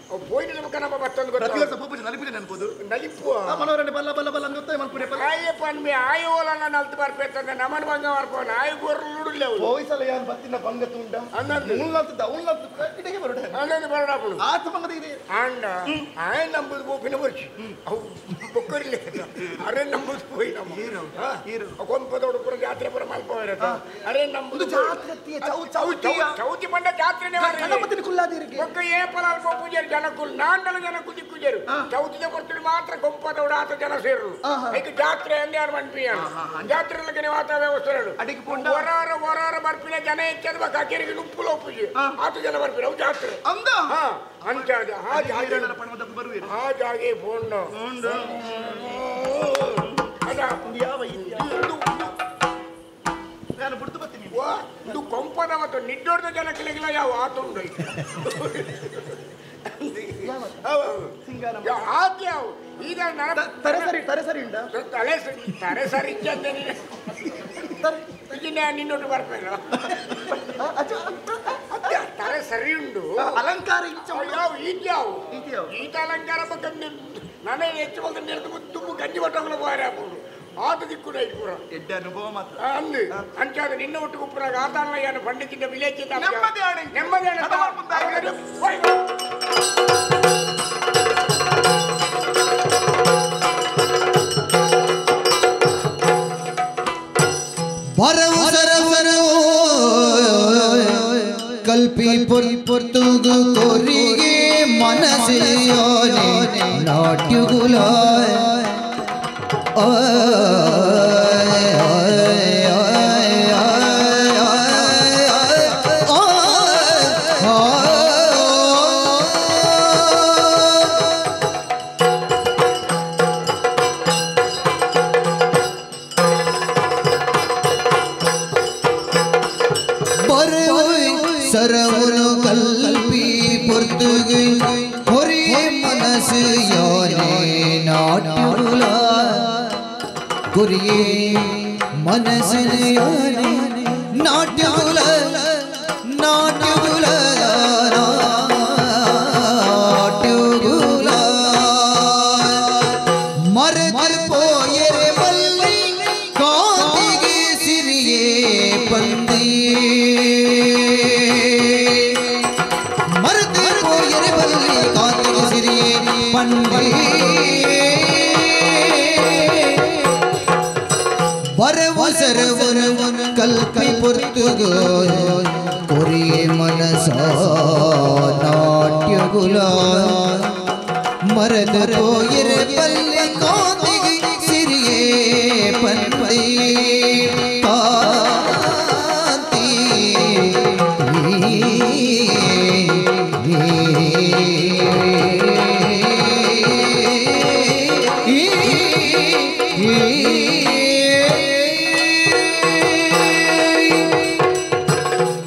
ಅವು ಪೋಯಿನ ನಮಕ ನಮ್ಮ ಮತ್ತೊಂದು ಪ್ರತಿ ವರ್ಷ ಪೂಜೆ ನಲಿಪುಜೆ ನೆನಪುದು ನಲಿಪು ಮನೋರಂಜನೆ ಬಲ್ಲ ಬಲ್ಲ ಬಲ್ಲ ಅಂತ ಮಲ್ಪುಡೆ ಆಯೆ ಪನ್ಮೆ ಆಯೋಲ ನಲ್ತು ಬರ್ಪೇತಂದ ನಮನ ಬಂಗ ಬರ್ಪೋನ ಆಯ್ ಗೊರ್ಲುಡುಲ್ಲ ಹೋಯ್ಸಲ ಯಾನ್ ಬತ್ತಿನ ಬಂಗ ತುಂಡ ಉಳ್ಳಂತ ಉಳ್ಳಂತ ಇಡೆಗೆ ಬರಡ ಅನ್ನಂದು ಬರಡಾಪುಡು ಆತ ಬಂಗದ ಇದೆ ಆಂಡ ಆಯ್ ನಂಬುದು ಬೋಪಿನ ಬರ್ಚಿ ಅವು ಬೊಕ್ಕರಿಲ್ಲ ಅರೆ ನಂಬುದು ಪೋಯಿ ನಮ್ಮ ಏರು ಕೊಂಪದೋಡು ಪುರ ಜಾತ್ರೆ ಪುರ ಮಲ್ಪೋಯಿರತ ಅರೆ ನಂಬುದು ಜಾತ್ರೆ ಚೌತಿ ಚೌತಿ ಬಂಡ ಜಾತ್ರೆನೇ ಗಣಪತಿನ ಕುಲ್ಲಾದಿರಿಗೆ ಬೊಕ್ಕ ಏ ಪಲಾಲ್ ಪೂಜಾರಿ ಜನಕ್ಕೂ ನಾಂಡಲ ಜನಕ್ಕೂ ದಿಕ್ಕುಜರು ಚೌತಿದ ಕೊಡ್ತಿಡು ಮಾತ್ರ ಕೊಂಪದೋಡು ಆತ ಜನ ಸೇರರು ಈಗ ಜಾತ್ರೆ ಅಂದೆ ಯಾರು ಮನ್ಪಿಯ ಜಾತ್ರೆ ವಾತ ವ್ಯವಸ್ಥೆ ವರಾರ ವರಾರ ಬರ್ಪಿನ ಜನ ಹೆಚ್ಚದ ಬಕ್ಕ ಕೆರೆಗೆ ನುಪ್ಪುಲ ಪೂಜೆ ಆತ ಜನ ಬರ್ಪಿನ ಅವು ಜಾತ್ರೆ ಅಂದ ಅಂಚ ಆ ಜಾಗೆ ಆ ಜಾಗೆ ಫೋನ್ ಇದು ಕೊಂಪದ ಮತ್ತು ನಿಡ್ಡೋರ್ದ ಜನಕ್ಕೆಲ್ಲ ಯಾವ ಆತ ಉಂಟು ಈಗ ತಲೆ ತಲೆ ಸರಿ ನಿನ್ನೊಟ್ಟು ಬರ್ಪೇನ ತಲೆ ಸರಿ ಉಂಡು ಅಲಂಕಾರ ಯಾವ ಈತ ಅಲಂಕಾರ ಪಕ್ಕ ನಾನೇ ಹೆಚ್ಚು ಬಂದ ನೆರೆದು ತುಂಬ ಗಂಜಿ ಬಟ್ಟಗಳು ಬಾರಿ ಹಾಕೊಂಡು ಆತ ದಿಕ್ಕು ಪೂರ ಎಡ್ಡೆ ಅನುಭವ ಮಾತ್ರ ಅಂದು ಅಂಚಾದ ನಿನ್ನ ಒಟ್ಟು ಕುಪ್ಪುರಾಗ ಆತ ಅಲ್ಲ ಏನು ಪಂಡಿತಿಂದ ವಿಲೇಜ್ ನೆಮ್ಮದಿ ನೆಮ್ಮದಿ ಬರವು ಸರವರು ಕಲ್ಪಿ ಪೊರ್ತುಗು ಕೊರಿಗೆ ಮನಸ್ಸೆಯೋನೆ ನಾಟ್ಯುಗುಲ ಸರವನು ಕಲ್ಪಿ ಪೊರ್ತುಗು ಕೊರಿಯೇ ಮನಸ್ಸು ಯೋನೆ ನಾಟ್ಯುಗುಲ ಕೊರಿಯೇ ಮನಸ್ಸು ಯೋನೆ ನಾಟ್ಯುಗುಲ ನಾಟ್ಯುಗುಲ ನಾಟ್ಯುಗುಲ ಮರೆತು ಪೋಯರೆ ಬಲ್ಲಿ ಕಾಂತಿಗೆ ಸಿರಿಯೇ ಪಂದಿ ಬರವು ಸರವನು ಕಲ್ಪಿ ಪೊರ್ತುಗು ಕೊರಿಯೇ ಮನಸ ನಾಟ್ಯಗುಲ ಮರೆತು ಪೋಯರೆ ಬಲ್ಲೆ ಕಾಂತಿಗೆ ಸಿರಿಯೇ ಪಂದಿ ಕಾಂತಿ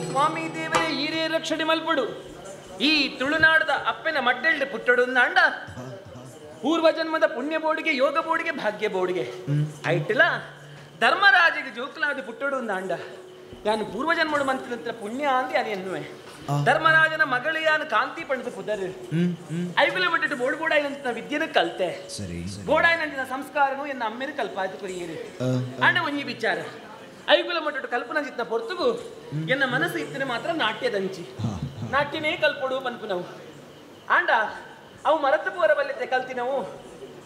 ಸ್ವಾಮಿ ದೇವರೇ ಹಿರಿಯ ರಕ್ಷಣೆ ಮಲ್ಪಡು ಈ ತುಳುನಾಡದ ಅಪ್ಪನ ಮಟ್ಟೆಲ್ಡ್ ಪುಟ್ಟಡು ಅಂಡ ಪೂರ್ವ ಜನ್ಮದ ಪುಣ್ಯ ಬೋಡಿಗೆ ಯೋಗ ಬೋಡಿಗೆ ಭಾಗ್ಯ ಬೋಡಿಗೆ ಐಟಲ ಧರ್ಮರಾಜಿಗೆ ಜೋಕುಲಾದ ಪುಟ್ಟಡು ಅಂಡ ನಾನು ಪೂರ್ವ ಜನ್ಮಡು ಮಂತ್ರ ಪುಣ್ಯ ಅಂದೆ ಅದು ಎನ್ನುವೆ. ಧರ್ಮರಾಜನ ಮಗಳಿಯಾನ ಕಾಂತಿ ಪಂಡಿತ ಪುದರ್ ಐಗುಲ ಮಟ್ಟಿಟ್ಟು ಬೋಡ್ ಬೋಡಾಯಿನಂತ ವಿದ್ಯೆನ ಕಲ್ತೆ ಬೋಡಾಯಿನಂತಿನ ಸಂಸ್ಕಾರನು ಎನ್ನ ಅಮ್ಮೇರು ಕಲ್ಪಾಯ್ತು ಕುರಿಯೇರು ಅಂಡ ಒಂಜಿ ವಿಚಾರ ಐಗುಲ ಮಟ್ಟಿಟ್ಟು ಕಲ್ಪನಾ ಜಿತ್ನ ಪೊರ್ತುಗು ಎನ್ನ ಮನಸ್ಸು ಇತ್ತಿನ ಮಾತ್ರ ನಾಟ್ಯದಂಚಿ ನಾಟ್ಯನೇ ಕಲ್ಪೊಡು ಪನ್ಪುನವು ಆಂಡ ಅವು ಮರತ ಪೋರ ಬಲ್ಲಿತ್ತೆ ಕಲ್ತಿನವು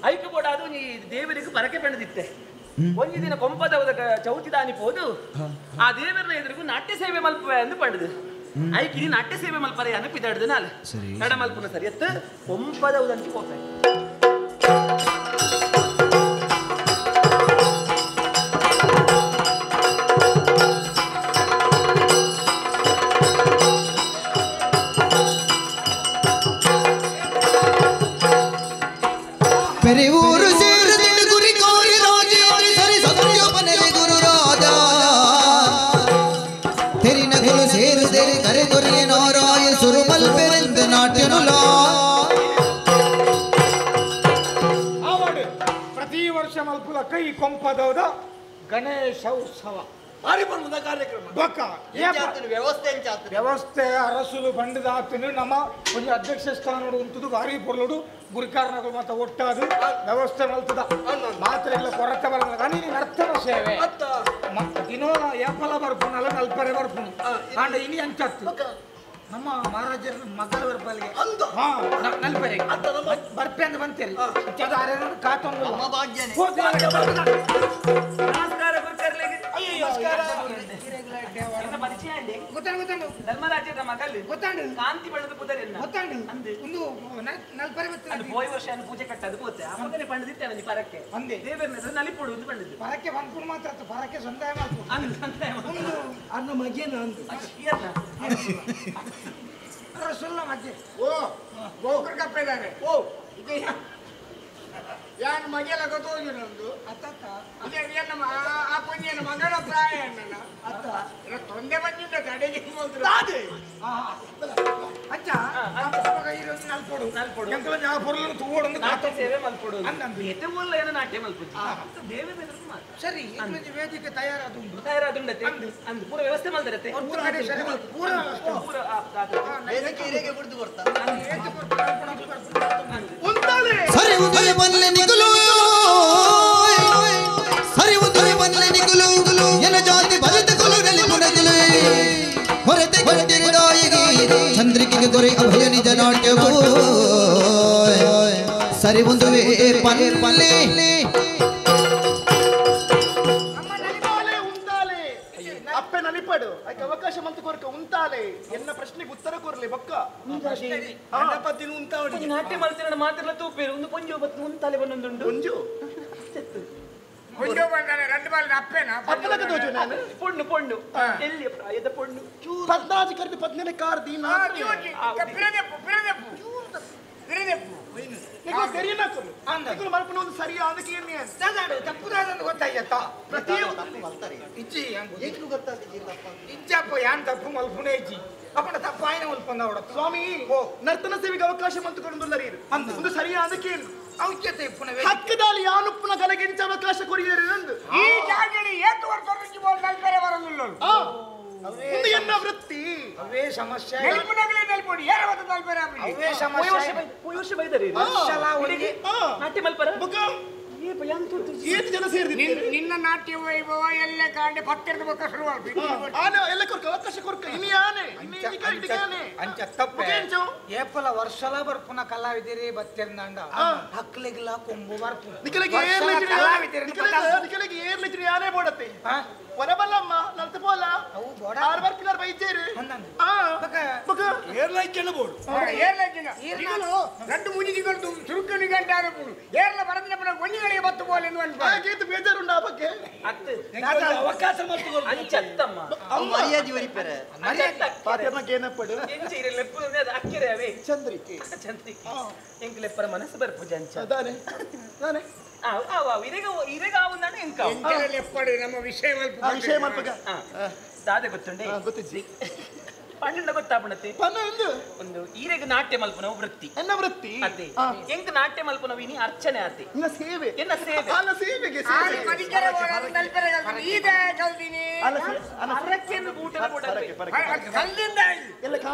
ಐಕು ಬೋಡಾದು ಈ ದೇವರಿಗೆ ಪರಕೆ ಪೆಣದಿತ್ತೆ ಒಂಜಿ ದಿನ ಕೊಂಪದವದ ಚೌತಿದಾನಿ ಪೋದು ಆ ದೇವರನ್ನ ಎದುರಿಗೂ ನಾಟ್ಯ ಸೇವೆ ಮಲ್ಪುವೆ ಎಂದು ಪಂಡದು ಐಕಿನಿ ನಾಟ್ಯ ಸೇವೆ ಮಲ್ಪರೆ ಅನ್ನು ಪಿದಾಡ್ದು ನಾಲ್ ನಡ ಮಲ್ಪುನ ಸರಿ ಎತ್ತು ಕೊಂಪದವದಂಚಿ ಪೋಪೆ பெரியூரு சேருதின் குறி கோரி ராஜேந்திரி சரி சத்யோபனே குரு ராஜா தெரிநகுலு சேரு தெரி கரை கொரிய நாராய சுருமல் பெருந்த நாட்டினுலா ಆವಡು ಪ್ರತಿ ವರ್ಷ ಮಲ್ಪುಲಕ್ಕ ಈ ಕೊಂಪದವದ ಗಣೇಶ ಉತ್ಸವ ಕಾರ್ಯಕ್ರಮ ವ್ಯವಸ್ಥೆ ವ್ಯವಸ್ಥೆ ಅರಸುಲು ಬಂಡದಾತನು ನಮ್ಮ ಒಂದು ಅಧ್ಯಕ್ಷ ಸ್ಥಾನ ಉಂಟುದು ಭಾರಿ ಪೊರ್ಲುಡು ಗುರಿಕಾರನಗಳು ಮಾತ ಒಟ್ಟಾದು ವ್ಯವಸ್ಥೆ ಮಲ್ತದ ಮಾತ್ರ ಇಲ್ಲ ಕೊರತೆ ಬರಲ್ಲ కానీ ನರ್ತನ ಸೇವೆ ದಿನೋ ಏಪಲ ಬರ್ಪುನಲ್ಲ ನಲ್ಪರೆ ಬರ್ಪುನು ಆಂಡ ಇನಿ ಅಂಚತ್ತು ನಮ್ಮ ಮಹಾರಾಜರ ಮಗಳ ಬರ್ಪಲ್ಲಿಗೆ ಹಾ ನಲ್ಪರೆ ಬರ್ಪೆ ಅಂತ ಬಂತೇರಿ ಕಾತೊಂದು ನಮಸ್ಕಾರ ಗುರುಕರ್ಲೆಗೆ ನಮಸ್ಕಾರ ಪರಿಚಯ ಅಂಡಿ ಗೊತ್ತಾಂಡು ಗೊತ್ತಾಂಡು ಧರ್ಮರಾಜರ ಮಗಲ್ ಗೊತ್ತಾಂಡು ಕಾಂತಿ ಬಣ್ಣದ ಪುದರೆಲ್ಲ ಗೊತ್ತಾಂಡು ಒಂದು ನಲ್ಪರೆ ಅದು ಪೋಯಿ ವರ್ಷ ಪೂಜೆ ಕಟ್ಟದು ಪೋತೆ ಆ ಮಗನೇ ಪಂಡದಿತ್ತೆ ಅವನಿಗೆ ಪರಕ್ಕೆ ಅಂದೆ ದೇವರನ್ನ ಹೆಸರು ನಲಿಪೊಡು ಅಂತ ಪಂಡದ್ದು ಪರಕ್ಕೆ ಬಂದ್ಕೊಂಡು ಮಾತ್ರ ಪರಕ್ಕೆ ಸಂದಾಯ ಮಾಡ್ಕೊಂಡು ಅಂದು ಸಂದಾಯ ಒಂದು ಅನ್ನ ಮಗೇನ ಅಂದು ಅರಸುಲ್ಲ ಮಗ್ಗೆ ಓ ಗೋಕುರ್ ಕಪ್ಪಿದ್ದಾರೆ ಓ ಇದು ಯಾನ್ ಮಗೆಲ ಗೊತ್ತೋಜು ನಂದು ಅತ್ತ ಇದೆ ನಮ್ಮ ಆ ಪುಣ್ಯನ ಮಗನ ಪ್ರಾಯ ನನ್ನ ಅತ್ತ ತೊಂದೆ ಬಂದಿದ್ದ ತಡೆಗೆ ಅಚ್ಚ ನಲ್ಪೊಡು ನಲ್ಪೊಡು ಎಂಕಲ ಆ ಪೊರ್ಲನ್ನು ತೂವೊಡೊಂದು ನಾಟ್ಯ ಸೇವೆ ಮಲ್ಪೊಡು ಅಂದಂದು ಎತೆ ಓಲ್ಲ ಏನೋ ನಾಟ್ಯ ಮಲ್ಪುಜಿ ದೇವರ ಎದುರು ಮಾತ್ರ ಸರಿ ಇದೊಂದು ವೇದಿಕೆ ತಯಾರಾದುಂಟು ತಯಾರಾದುಂಡತೆ ಅಂದು ಪೂರ ವ್ಯವಸ್ಥೆ ಮಲ್ದರತೆ ಪೂರ ಪೂರ ಪೂರ ವೇದಿಕೆ ಹಿರೇಗೆ ಬಿಡ್ದು ಕೊಡ್ತಾ ಸರಿ ಉದಯ ಬಲ್ಲೆ ನಿಗುಲು ಸರಿ ಉದಯ ಬಲ್ಲೆ ನಿಗುಲು ಎನ ಜಾತಿ ಬಲಿತ ಕುಲದಲ್ಲಿ ಮುನಗಿಲು ಹೊರತೆ ಕೊಟ್ಟಿರಿದಾಯಿಗೆ ಚಂದ್ರಿಕೆಗೆ ದೊರೆ ಅಭಯ ನಿಜ ನಾಟ್ಯವೋ ಸರಿ ಒಂದು ಪಲ್ಲೆ ಅಪ್ಪೆ ನಲಿಪಡು ಅದಕ್ಕೆ ಅವಕಾಶ ಮಂತು ಕೊರಕ ಉಂತಾಲೆ ಎನ್ನ ಪ್ರಶ್ನೆಗೆ ಉತ್ತರ ಕೊರಲಿ ಬೊಕ್ಕ ನಾಟ್ಯ ಮಲ್ತಿನ ಮಾತಿರ್ಲ ತೂಪೇರು ಒಂದು ಪೊಂಜು ಬತ್ತು ಉಂತಾಲೆ ಬಂದೊಂದುಂಡು ಪೊಂಜು ಪೊಂಜು ಬಂದಾನೆ రెండు ಬಾಲ್ ಅಪ್ಪೇನ ಅಪ್ಪಲಕ ದೋಜು ನಾನು ಪೊಣ್ಣು ಪೊಣ್ಣು ಎಲ್ಲಿಯ ಪ್ರಾಯದ ಪೊಣ್ಣು ಪದ್ನಾಜಿ ಕರ್ದಿ ಪದ್ನೇನೆ ಕಾರ್ದಿ ಪಿರದೆಪ್ಪು ಪಿರದೆಪ್ಪು ಪಿರದೆಪ್ಪು ನಿಗೋ ತೆರಿಯನಕುಲು ನಿಗೋ ಮಲ್ಪನ ಒಂದು ಸರಿ ಅದಕ್ಕೆ ಏನೇ ದಾದಾಡು ತಪ್ಪುದಾದಂದು ಗೊತ್ತಾಯ್ತಾ ಪ್ರತಿ ತಪ್ಪು ಮಲ್ತಾರೆ ಇಜ್ಜಿ ಎಂಕು ಗೊತ್ತಾಗ್ತದೆ ತಪ್ಪ ಇಜ್ಜಪ್ಪ ಯಾನ್ ತಪ್ಪು ಮಲ್ಪುನೇ ಇಜ್ಜಿ ಅಪ್ಪನ ತಪ್ಪ ಆಯ್ನ ಮಲ್ಪಂದ ಅವಡ ಸ್ವಾಮಿ ಓ ನರ್ತನ ಸೇವೆಗೆ ಅವಕಾಶ ಮಂತುಕೊಂಡು ಒಂದು ಸರಿ ಅದಕ್ಕೆ ಏನು ಔಚ್ಯತೆ ಇಪ್ಪುನ ಹಕ್ಕದಾಲಿ ಯಾನುಪ್ಪುನ ಗಲಗೆಂಚ ಅವಕಾಶ ಕೊರಿಯರು ಎಂದು ಈ ಜಾಗಡಿ ಏತು ವರ್ಷ ಬೋಲ್ ನಲ್ಪರೆ ಬರಲಿಲ್ಲ ಒಂದು ಎನ್ನ ವೃತ್ತಿ ಅವೇ ಸಮಸ್ಯೆ ನೆಲ್ಪುನಗಲೇ ನೆಲ್ಪುಡಿ ಯಾರ ಬತ್ತ ನಲ್ಪರೆ ಅವೇ ಸಮಸ್ಯೆ ಪೋಯಿ ವರ್ಷ ಬೈದರೆ ನಾಟ್ಯ ಮಲ್ಪರ ಏತು ಜನ ಸೇರಿದಿದ್ದೀರಿ ನಿನ್ನ ನಾಟ್ಯ ವೈಭವ ಎಲ್ಲ ಕಾಂಡೆ ಪತ್ತಿರದ ಬೊಕ್ಕ ಶುರುವಾಗ್ತು ಆನೆ ಎಲ್ಲ ಕೊರ್ಕ ಅವಕಾಶ ಕೊರ್ಕ ಇನಿ ಆನೆ ಇನಿ ಅಂಚ ತಪ್ಪೆ ಏಪಲ ವರ್ಷಲ ಬರ್ಪುನ ಕಲಾವಿದಿರಿ ಬತ್ತಿರ್ನಾಂಡ ಹಕ್ಲಿಗಿಲ್ಲ ಕೊಂಬು ಬರ್ಪು ನಿಕಲಿಗೆ ನಿಕಲಿಗೆ ಏರ್ಲಿಚ್ರಿ ಆನೆ ಬೋಡತ್ತೆ ಹೊರಬಲ್ಲಮ್ಮ ನಲ್ತ ಪೋಲ ಅವು ಬೋಡ ಆರು ಬರ್ಪಿನಾರ್ ಬೈಜೇರು ಬೊಕ ಏರ್ಲೈಕೆನ ಬೋಡು ಏರ್ಲೈಕೆನ రెండు ಮೂಜಿ ತಿಂಗಳು ಸುರುಕು ನಿಗಂಟೆ ಆರಪುಡು ಏರ್ಲ ಬರದಿನ ಪುನ ಒಂಜಿಗಳಿಗೆ ಬತ್ತು ಬೋಲೆ ಎಂದು ಅನ್ಪ ಆಗೇತು ಬೇಜಾರುಂಡ ಆ ಬಗ್ಗೆ ಅವಕಾಶ ಮಲ್ತುಕೊರ್ದು ಅಂಚತ್ತಮ್ಮ ಅವು ಮರ್ಯಾದೆ ಒರಿಪೆರೆ ಪಾತೆರ್ನ ಏನಪ್ಪಡು ಎಂಚ ಇರೆ ಲೆಪ್ಪು ಅದು ಅಕ್ಕಿರೆ ಅವೇ ಚಂದ್ರಿಕೆ ಚಂದ್ರಿಕೆ ಎಂಕ್ ಲೆಪ್ಪರ ಮನಸ್ಸು ಬರ್ಪುಜ ಅಂಚ ಅದಾನೆ ನಾನೆ ಆವ್ ಆವ್ ಇರೆಗ ಇರೆಗ ಆವುಂದಾನೆ ಎಂಕ ಎಂಚಲ ಲೆಪ್ಪಡು ನಮ್ಮ ವಿಷಯ ಮಲ್ಪ ವಿಷಯ ಮಲ್ಪಗ ದಾದೆ ಗೊತ್ತುಂಡೆ ಗೊತ್ತಿಜ್ಜಿ ಪಂಡ ಗೊತ್ತಾಪಣತೆ ಒಂದು ಈರೆಗ್ ನಾಟ್ಯ ಮಲ್ಪುನವು ವೃತ್ತಿ ಎನ್ನ ವೃತ್ತಿ ಅದೇ ಎಂಕ್ ನಾಟ್ಯ ಮಲ್ಪುನವು ಇನಿ ಅರ್ಚನೆ ಆತೆ ನಿನ್ನ ಸೇವೆ ಎನ್ನ ಸೇವೆ ಅಲ್ಲ ಸೇವೆಗೆ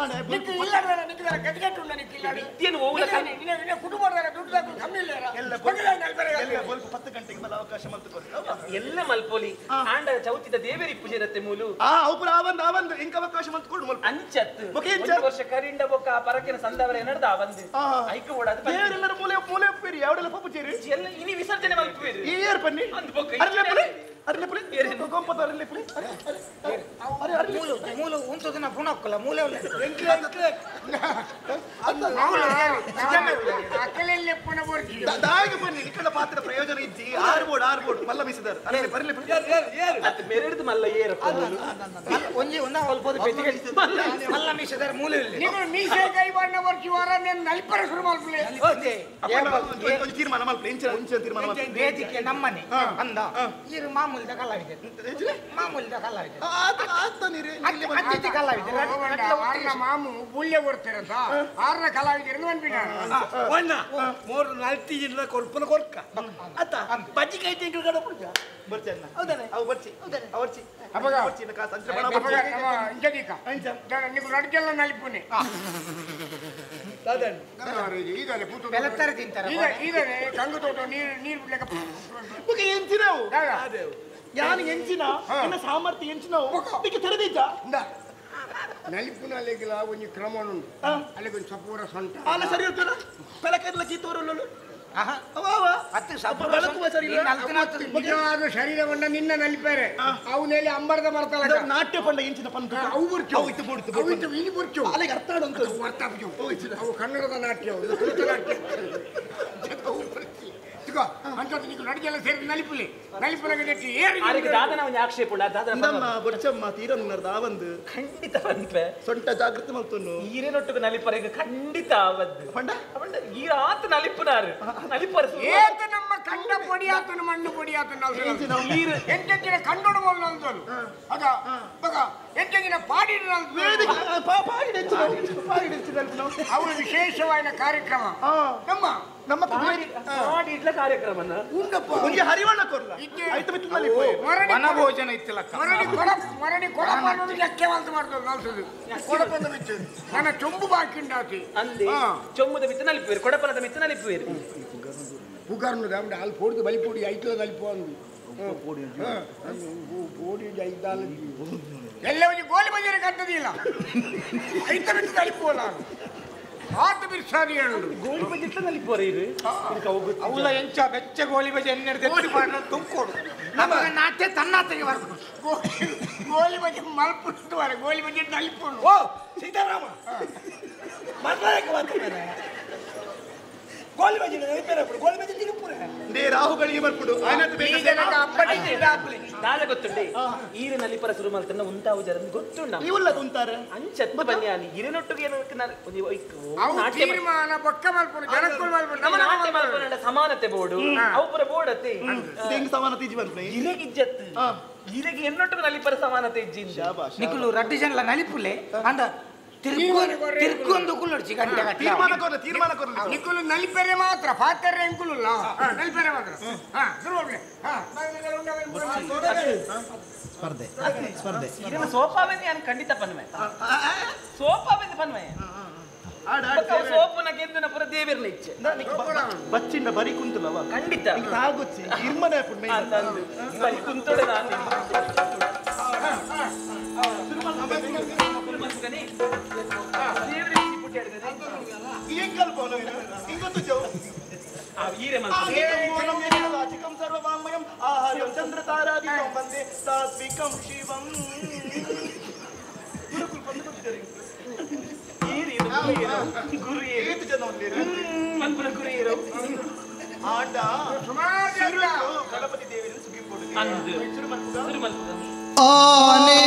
ಗಂಟೆಗೆ ಮೇಲೆ ಅವಕಾಶ ಎಲ್ಲ ಮಲ್ಪೋಲಿ ಆಂಡ ಚೌತಿದ ದೇವೇರಿ ಪೂಜೆ ಮೂಲು ಆವಂದು ಇಂಕ ಅವಕಾಶ ಮಲ್ತ್ಕೊಂಡು ಮಲ್ಪ ಅಂಚತ್ತು ಒಂದು ವರ್ಷ ಕರಿಂಡ ಬೊಕ್ಕ ಪರಕಿನ ಸಂದವರ ನಡೆದ ಆವಂದು ಐಕ ಓಡಾದ ದೇವರೆಲ್ಲರ ಮೂಲೆ ಮೂಲೆ ಉಪ್ಪೇರಿ ಯಾವಡೆಲ್ಲ ಪಪ್ಪುಚೇರಿ ಎಲ್ಲ ಇನಿ ವಿಸರ್ಜನೆ ಮಲ್ಪುವೇರಿ ಈ ಏರ್ ಬನ್ನಿ ಅಂದ್ ಬೊಕ್ಕ ಅರ್ಲೆ ಪುಲಿ ಅರ್ಲೆ ಪುಲಿ ಗೊಂಪದ ಅರ್ಲೆ ಪುಲಿ ಅರೆ ಅರೆ ಮೂಲು ಮೂಲು ಉಂತುದನ ಪುಣಕ್ಕಲ್ಲ ಮೂಲೆ ಎಂಕ್ಲೆ ಎಂಕ್ಲೆ ಅಕಲೆಲ್ಲ ಪುಣ ಬೋರ್ಚಿ ದಾಯಿಗೆ ಬನ್ನಿ ನಿಕ್ಕಳ ಪಾತ್ರ ಪ್ರಯೋಜನ ಇಜ್ಜಿ ಆರು ಬೋರ್ಡ್ ಮಲ್ಲ ಮೀಸಿದಾರೆ ಅಲ್ಲೇ ಬರಲಿ ಅದು ಮೆರೆಡ್ದು ಮಲ್ಲ ಏರ ಒಂಜಿ ಒಂದ ಅಲ್ಪ ಪೆಟ್ಟಿಗೆ ಮಲ್ಲ ಮೀಸಿದಾರೆ ಮೂಲೆ ಇಲ್ಲ ನೀವು ಮೀಸೆ ಕೈ ಬಣ್ಣ ಬರ್ಚಿ ವಾರ నేను ನಲ್ಪರ ಶುರು ಮಲ್ಪಲೆ ಓಕೆ ಒಂದು ತೀರ್ಮಾನ ಮಲ್ಪಲೆ ಇಂಚ ಇಂಚ ತೀರ್ಮಾನ ಮಲ್ಪಲೆ ವೇದಿಕೆ ನಮ್ಮನೆ ಅಂದ ಇರು ಮಾಮೂಲಿದ ಕಲಾವಿದೆ ಮಾಮೂಲಿದ ಕಲಾವಿದೆ ಆತ ನೀರು ಅತಿಥಿ ಕಲಾವಿದೆ ಆರ್ನ ಮಾಮು ಬುಳ್ಳೆ ಬರ್ತಿರಂತ ಆರ್ನ ಕಲಾವಿದರನ್ನು ಅನ್ಬಿಡ ಒಣ್ಣ ಮೂರು ನಾಲ್ಕು ಜಿಲ್ಲ ಕೊರ್ಪನ ಕೊರ್ಕ ಅತ್ತ ಬಜ್ಜಿ ಕೈ ತಿಂಗಳು ಕಡ ಪುಡ್ಜ ಬರ್ಚಣ್ಣ ಹೌದಾನೆ ಅವು ಬರ್ಚಿ ಅವರ್ಚಿ ಅಪಗ ಬರ್ಚಿ ಕಾಸು ಅಂಚ ಬಣ ಇಂಚದೀಕ ನೀವು ನಡ್ಕೆಲ್ಲ ನಲಿಪುನೆ ಬೆಳತ್ತಾರೆ ತಿಂತಾರೆ ಈಗ ಈಗನೇ ಕಂಗು ತೋಟ ನೀರು ನೀರು ಬಿಡ್ಲಿಕ್ಕೆ ಬುಕ್ಕ ಎಂಚಿನವು ಯಾನು ಎಂಚಿನ ನಿನ್ನ ಸಾಮರ್ಥ್ಯ ಎಂಚಿನವು ಇದಕ್ಕೆ ತೆರೆದಿದ್ದ ನಲಿಪುನಲ್ಲಿಗೆಲ್ಲ ಒಂಜಿ ಕ್ರಮ ಉಂಟು ಅಲ್ಲಿಗೆ ಒಂದು ಸಪೂರ ಸೊಂಟ ಅಲ್ಲ ಸರಿ ಇರ್ತಲ್ಲ ಬೆಳಕಲ್ಲ ಕೀತೋರಲ್ಲೂ ನಿಜವಾದ ಶರೀರವನ್ನ ನಿನ್ನ ನಲಿಪೇರೆ ಅವನಲ್ಲಿ ಅಂಬರದ ಮರ್ತಲ ನಾಟ್ಯ ಪಂಡ ಎಂಚಿನ ಪಂಡ ಅವು ಬುರ್ಚು ಅವು ಇತ್ತು ಬುಡ್ತು ಅವು ಇತ್ತು ಇನಿ ಬುರ್ಚು ಅಲ್ಲಿಗೆ ಅರ್ಥ ಆಡಂತ ಅರ್ಥ ಆಪುಜು ಅವು ಕನ್ನಡದ ನಾಟ್ಯ ಅವು ತುಳುತ ನಾಟ್ಯ ಅವು ಬುರ್ಚಿ ತುಗೋ ಅಂತ ನೀಕು ನಡಿಗೆಲ್ಲ ಸೇರಿ ನಲಿಪುಲಿ ನಲಿಪುಲಗೆ ನೆಟ್ಟಿ ಏರಿ ಆರಿಗೆ ದಾದನ ಒಂದು ಆಕ್ಷೇಪ ಉಂಡು ದಾದನ ನಮ್ಮ ಬೊಡ್ಚಮ್ಮ ತೀರನ್ನರ್ದ ಆವಂದು ಖಂಡಿತ ಪನ್ಪೆ ಸೊಂಟ ಜಾಗೃತಿ ಮಲ್ತುನ್ನು ಈರೇನೊಟ್ಟುಗು ನಲಿಪರೆಗೆ ಖಂಡಿತ ಆವದ್ದು ಪಂಡ ಪಂಡ ಈ ಆತ ನಲಿಪುನಾರು ನಲಿಪರ ಏತ ನಮ್ಮ ಕಂಡ ಪೊಡಿಯಾತನು ಮಣ್ಣು ಪೊಡಿಯಾತನು ನಾವು ಎಂಟೆಂಚಿನ ಕಂಡೊಡು ಬೋಲ್ ನಲ್ದನು ಅದ ಬಗ ಎಂಟೆಂಚಿನ ಪಾಡಿಡು ನಲ್ದು ಅವಳು ವಿಶೇಷವಾದ ಕಾರ್ಯಕ್ರಮ ನಮ್ಮ ನಮ್ಮ ಪಾಡಿಡ್ಲ ಕಾರ್ಯಕ್ರಮನ ಉಂಡಪ್ಪ ಒಂಜಿ ಹರಿವಣ್ಣ ಕೊರ್ಲ ಆಯ್ತು ಬಿತ್ತು ನಲಿಪು ವನಭೋಜನ ಇತ್ತಿಲಕ್ಕ ಮರಳಿ ಕೊಡ ಮರಳಿ ಕೊಡಪ ಅನ್ನೋದು ಲೆಕ್ಕವಾಲ್ತು ಮಾಡ್ತದೆ ನಲ್ಸದು ಕೊಡಪದ ಬಿತ್ತು ನನ್ನ ಚೊಂಬು ಬಾಕಿ ಉಂಟಾತಿ ಅಂದೆ ಚೊಂಬುದ ಬಿತ್ತು ನಲಿಪುವೇರು ಕೊಡಪನದ ಮಿತ್ತು ನಲಿಪುವೇರು ಪುಗಾರ್ನು ದಾಮಡ ಅಲ್ಲಿ ಪೋಡ್ದು ಬಲಿ ಪೋಡಿ ಐತೋ ನಲಿಪು ಅಂದು ಪೋಡಿ ಐದಾಲ ಎಲ್ಲ ಒಂಜಿ ಗೋಲಿ ಬಂದಿರ ಕಟ್ಟದಿಲ್ಲ ಐತ ಬಿಟ್ಟು ನಲಿಪು ನಾನು ಆತ ಬಿರ್ಸಾದಿ ಹೇಳುದು ಗೋಲಿ ಬಜೆಟ್ಲ ನಲಿಪೋರೆ ಇದು ಅವಳ ಎಂಚ ಬೆಚ್ಚ ಗೋಲಿ ಬಜೆ ಎನ್ನೆಡ್ದು ಎತ್ತಿ ಪಾಡ್ನ ತುಂಬ್ಕೊಡು ನಮಗ ನಾಟ್ಯ ತನ್ನಾತೆಗೆ ಬರ್ಕು ಗೋಲಿ ಬಜೆ ಮಲ್ಪುಟ್ಟು ವರ ಗೋಲಿ ಬಜೆ ನಲಿಪು ಓ ಸೀತಾರಾಮ ಮಾತಾಡಕ್ಕೆ ಮಾತಾಡ ಗೋಲಿ ಬಜೆ ನಲಿಪೇರ ಗೋಲಿ ಬಜೆ ತಿರುಪುರ they ರಾಹುಗಳಿಗೆ ಬರ್ಪುಡು ಆಯ್ನತ್ ಬೇಗ ದಾದ ಗೊತ್ತುಂಡೆ ಈರೆ ನಲಿಪರ ಸುರು ಮಲ್ತನ್ನ ಉಂತಾವು ಜರ ಗೊತ್ತುಂಡ ಇವುಲ್ಲ ಉಂತಾರೆ ಅಂಚತ್ತು ಬನ್ನಿ ಇರನೊಟ್ಟಿಗೆ ತೀರ್ಮಾನ ಬೊಕ್ಕ ಮಲ್ಪುನು ಜನಕ್ಕುಲ್ ಮಲ್ಪುನು ನಮ್ಮ ನಾಟ್ಯ ಮಲ್ಪುನ ಸಮಾನತೆ ಬೋರ್ಡು ಅವು ಪೂರ ಬೋರ್ಡ್ ಅತ್ತೆ ಹೆಂಗ್ ಸಮಾನತೆ ಇಜ್ಜಿ ಬರ್ಪುನೆ ಇರೆಗೆ ಇಜ್ಜತ್ತು ಇರೆಗೆ ಎನ್ನೊಟ್ಟಿಗೆ ನಲಿಪರ ಸಮಾನತೆ ಇಜ್ಜಿ ನಿಕುಲು ರಡ್ಡು ಜನಲ ನಲಿಪುಲೆ ಅಂದ ತಿರ್ಕೊಂದು ಕುಲ್ಲೊಡ್ಚಿ ಗಂಟೆ ತೀರ್ಮಾನ ಕೊರ್ಲ ತೀರ್ಮಾನ ಕೊರ್ಲ ನಿಕುಲು ನಲಿಪೆರೆ ಮಾತ್ರ ಪಾತರೆ ಎಂಕುಲುಲ್ಲ ನಲಿಪೆರೆ ಮಾತ್ರ ಹಾ ಶುರು ಹಾ ಸ್ಪರ್ಧೆ ಸ್ಪರ್ಧೆ ಇದನ್ನ ಸೋಪಾವೆಂದು ನಾನು ಖಂಡಿತ ಪನ್ವೆ ಸೋಪಾವೆಂದು ಪನ್ವೆ ಸೋಪುನ ಗೆಂದುನ ಪುರ ದೇವಿರ್ನ ಇಚ್ಛೆ ಬಚ್ಚಿಂಡ ಬರಿ ಕುಂತುಲವ ಖಂಡಿತ ತಾಗೊಚ್ಚಿ ಇರ್ಮನೆ ಬರಿ ಕುಂತೋಡೆ ನಾನು ವಾಚಿಕಂ ಸರ್ವವಾಂಗ್ಮಯಂ ಆಹಾರ್ಯಂ ಚಂದ್ರತಾರಾದಿಕಂ ವಂದೇ ಸಾತ್ವಿಕಂ ಶಿವಂ ಗುರುಕುಲ್ ಬಂದು ಕೊಟ್ಟಿದ್ದಾರೆ ಗುರು ಏತು ಜನ ಉಳ್ಳೇರು ಮನ್ಪುರ ಗುರು ಏರು ಆಂಡ ಗಣಪತಿ ದೇವಿನ ಸುಗಿಪೋಡು ಅಂದು ಮಲ್ಪುಗ ಆನೆ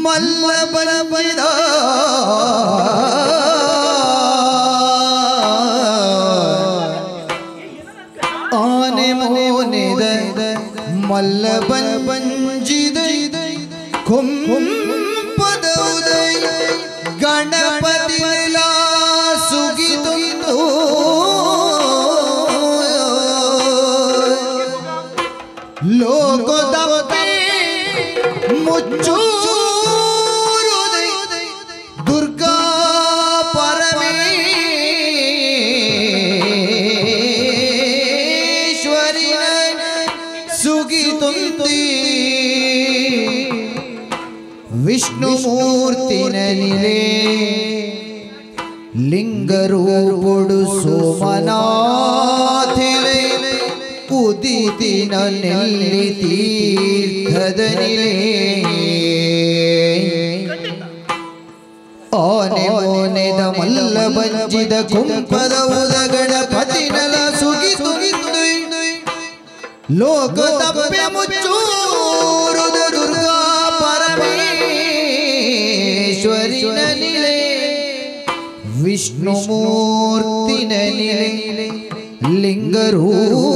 ಮಲ್ಲ ಬಲಬೈದ ಆನೆ ಮೋನಿದ ಮಲ್ಲ ಬಂಜಿದ ಮುಚ್ಚೂರುದೆ ದುರ್ಗಾ ಪರಮೇಶ್ವರಿನ ಸುಗಿತುಂದಿ ವಿಷ್ಣುಮೂರ್ತಿನ ನಿಲೆ ಲಿಂಗರೂಪೊಡು ಸೋಮನಾಥಿಲೆ ಉದಿತಿನ ನೆಲ್ಲಿ ತೀರ್ಥದ ನಿಲೆ ಆನೆ ಮೋನೆದ ಮಲ್ಲ ಬಂಜಿದ ಕುಂಪದ ಉದಗಣಪತಿನಲ ಸುಗಿತುಂದು ಲೋಕ ತಪ್ಪೆ ಮುಚ್ಚೂರುದ ದುರ್ಗಾ ಪರಮೇಶ್ವರಿನ ನಿಲೆ ವಿಷ್ಣುಮೂರ್ತಿನ ನಿಲೆ ಲಿಂಗರೂಪೊಡು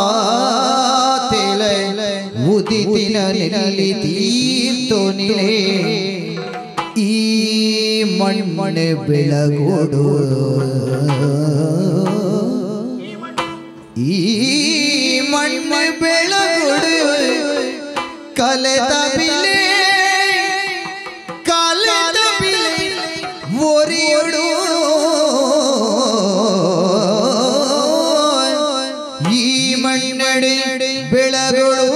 ಸೋಮನಾಥಿಲೆ ಉದಿತಿನ ನೆಲ್ಲಿ ತೀರ್ಥೋ ನಿಲೆ ಈ ಮಣ್ಮಣೆ ಬೆಳಗೋಡು ಈ ಮಣ್ಮೆ ಬೆಳಗೋಡು ಕಲೆತ ಬಿಲೆ ಕಲೆತ ಬಿಲೆ ಒರಿಯೊಡು ಈ ಮಣ್ಣಡೆ ಬೆಳಗೊಡು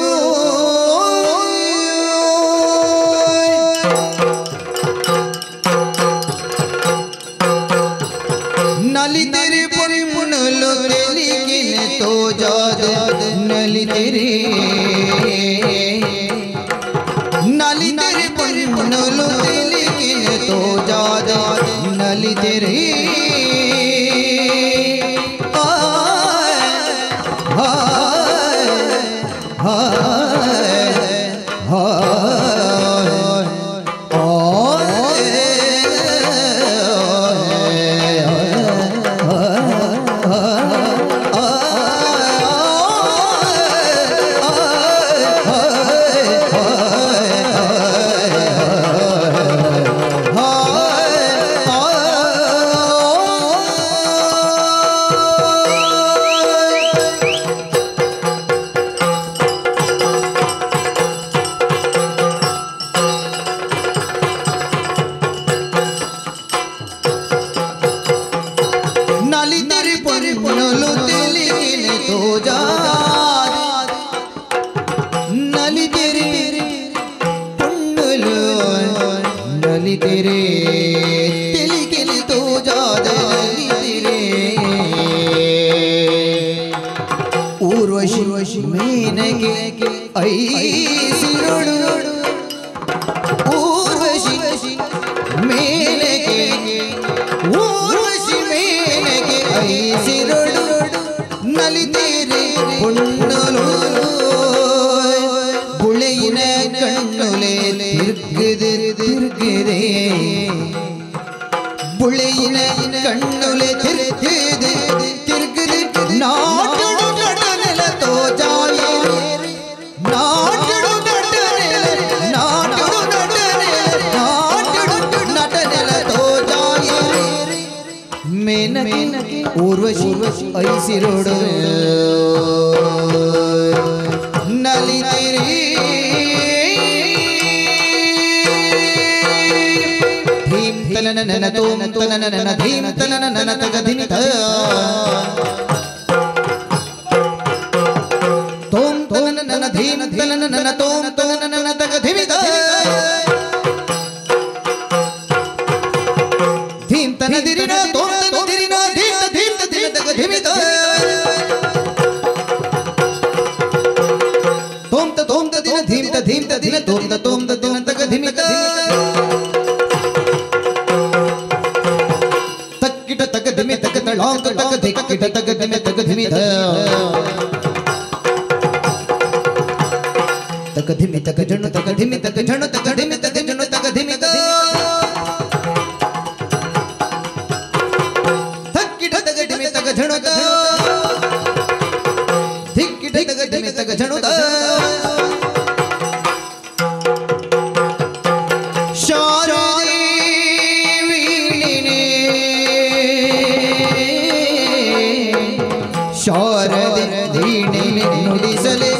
ನಲಿತೆರೆ ಪೊನ್ನುಲು ತೆಲಿಗಿನ ತೋಜಾದ ನಲಿತೆರೆ ನಲಿತೆರೆ ಪೊನ್ನುಲು ತೆಲಿಗಿನ ತೋಜಾದ ನಲಿತೆರೆ ನಲಿತೆರೆ ಪೊನ್ನುಲು ತೆಲಿಗಿನ ತೋಜಾದ ನಲಿತೆರೆ ಪೊನ್ನುಲು ನಲಿತೆರೆ ತೆಲಿಗಿನ ತೋಜಾದ ನಲಿತೆರೆ ಊರ್ವಶಿ ಮೇನಕೆ ಐಸಿರೊಡು ಊರ್ವಶಿ ಮೇನಕೆ ಊರ್ವಶಿ ಮೇನಕೆ ಐಸಿರೊಡು ನಲಿತೆರೆ ಪೊನ್ನುಲು ಬುಳೆಯಿನ ಕಣ್ಣುಲೆ ತಿರ್ಗದೆ ತಿರ್ಗದೆ ಬುಳೆಯಿನ ಕಣ್ಣುಲೆ ತಿರ್ಗದೆ ತಿರ್ಗದೆ ನಾಟಡು ನಟನೆಲ ತೋಜಾಯೆ ನಾಟಡು ನಟನೆಲ ನಾಟಡು ನಟನೆಲ ನಾಟಡು ನಟನೆಲ ತೋಜಾಯೆ ಮೇನಕೆ ಊರ್ವಶಿ ಐಸಿರೊಡು ನಲಿತೆರೆ ಧೀಂ ತನನನ ತೋಂ ತನನನ ಧೀಂ ತನನನ ತಗ ಧಿಮಿತ ತೋಂ ತನನನ ಧೀಂ ತನನನ ತೋಂ ತನನನ ತಗ ಧಿಮಿತ ಧೀಂ ತನದಿರಿನ ತೋಂ ತನದಿರಿನ ಧೀಂ ಧೀಂ ಧೀಂ ತಗ ಧಿಮಿತ ತೋಂ ತ ತೋಂ ತ ದಿನ ಧೀಂ ತ ಧೀಂ ತ ದಿನ ತೋಂ ತ ತೋಂ ತ ದಿನ ತಗ ಧಿಮಿತ ತಕ್ಕಿಟ ತಗ ಧಿಮಿ ತಗ ತಳಾಂಕ ತಗ ಧಿಕ್ಕಿಟ ತಗ ಧಿಮಿ ತಗ ಧಿಮಿತ ತಗ ಧಿಮಿ ತಗ ಜಣು ತಗ ಧಿಮಿ ತಗ ಜಣು ತಗ ಧಿಮಿ ತಗ ಜಣು ತಗ ಧಿಮಿತ ತಕ್ಕಿಟ ತಗ ಧಿಮಿ ತಗ ಜಣು ತ ಧಿಕ್ಕಿಟ ತಗ ಧಿಮಿ ತಗ ಜಣು ತ ಶಾರದೆ ವೀಣೆ ಶಾರದೆ ವೀಣೆ ನುಡಿಸಲೆ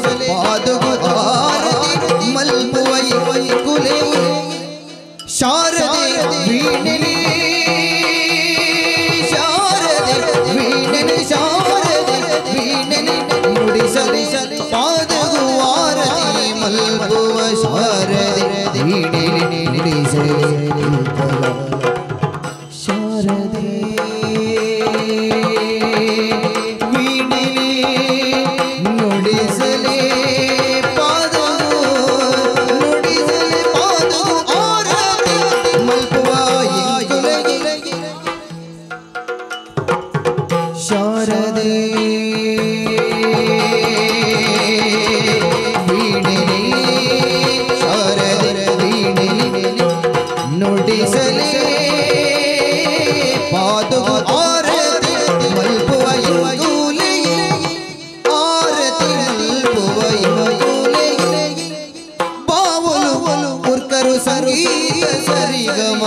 ಸಂಗೀತ ಸರಿಗಮ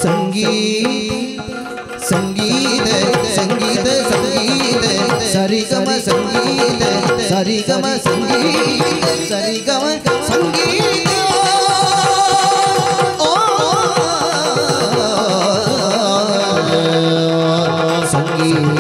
ಸಂಗೀತ ಸಂಗೀತ ಸಂಗೀತ ಸಂಗೀತ ಸರಿಗಮ ಸಂಗೀತ ಸರಿಗಮ ಸಂಗೀತ ಸರಿಗಮ ಸಂಗೀತ ಓ ಸಂಗೀತ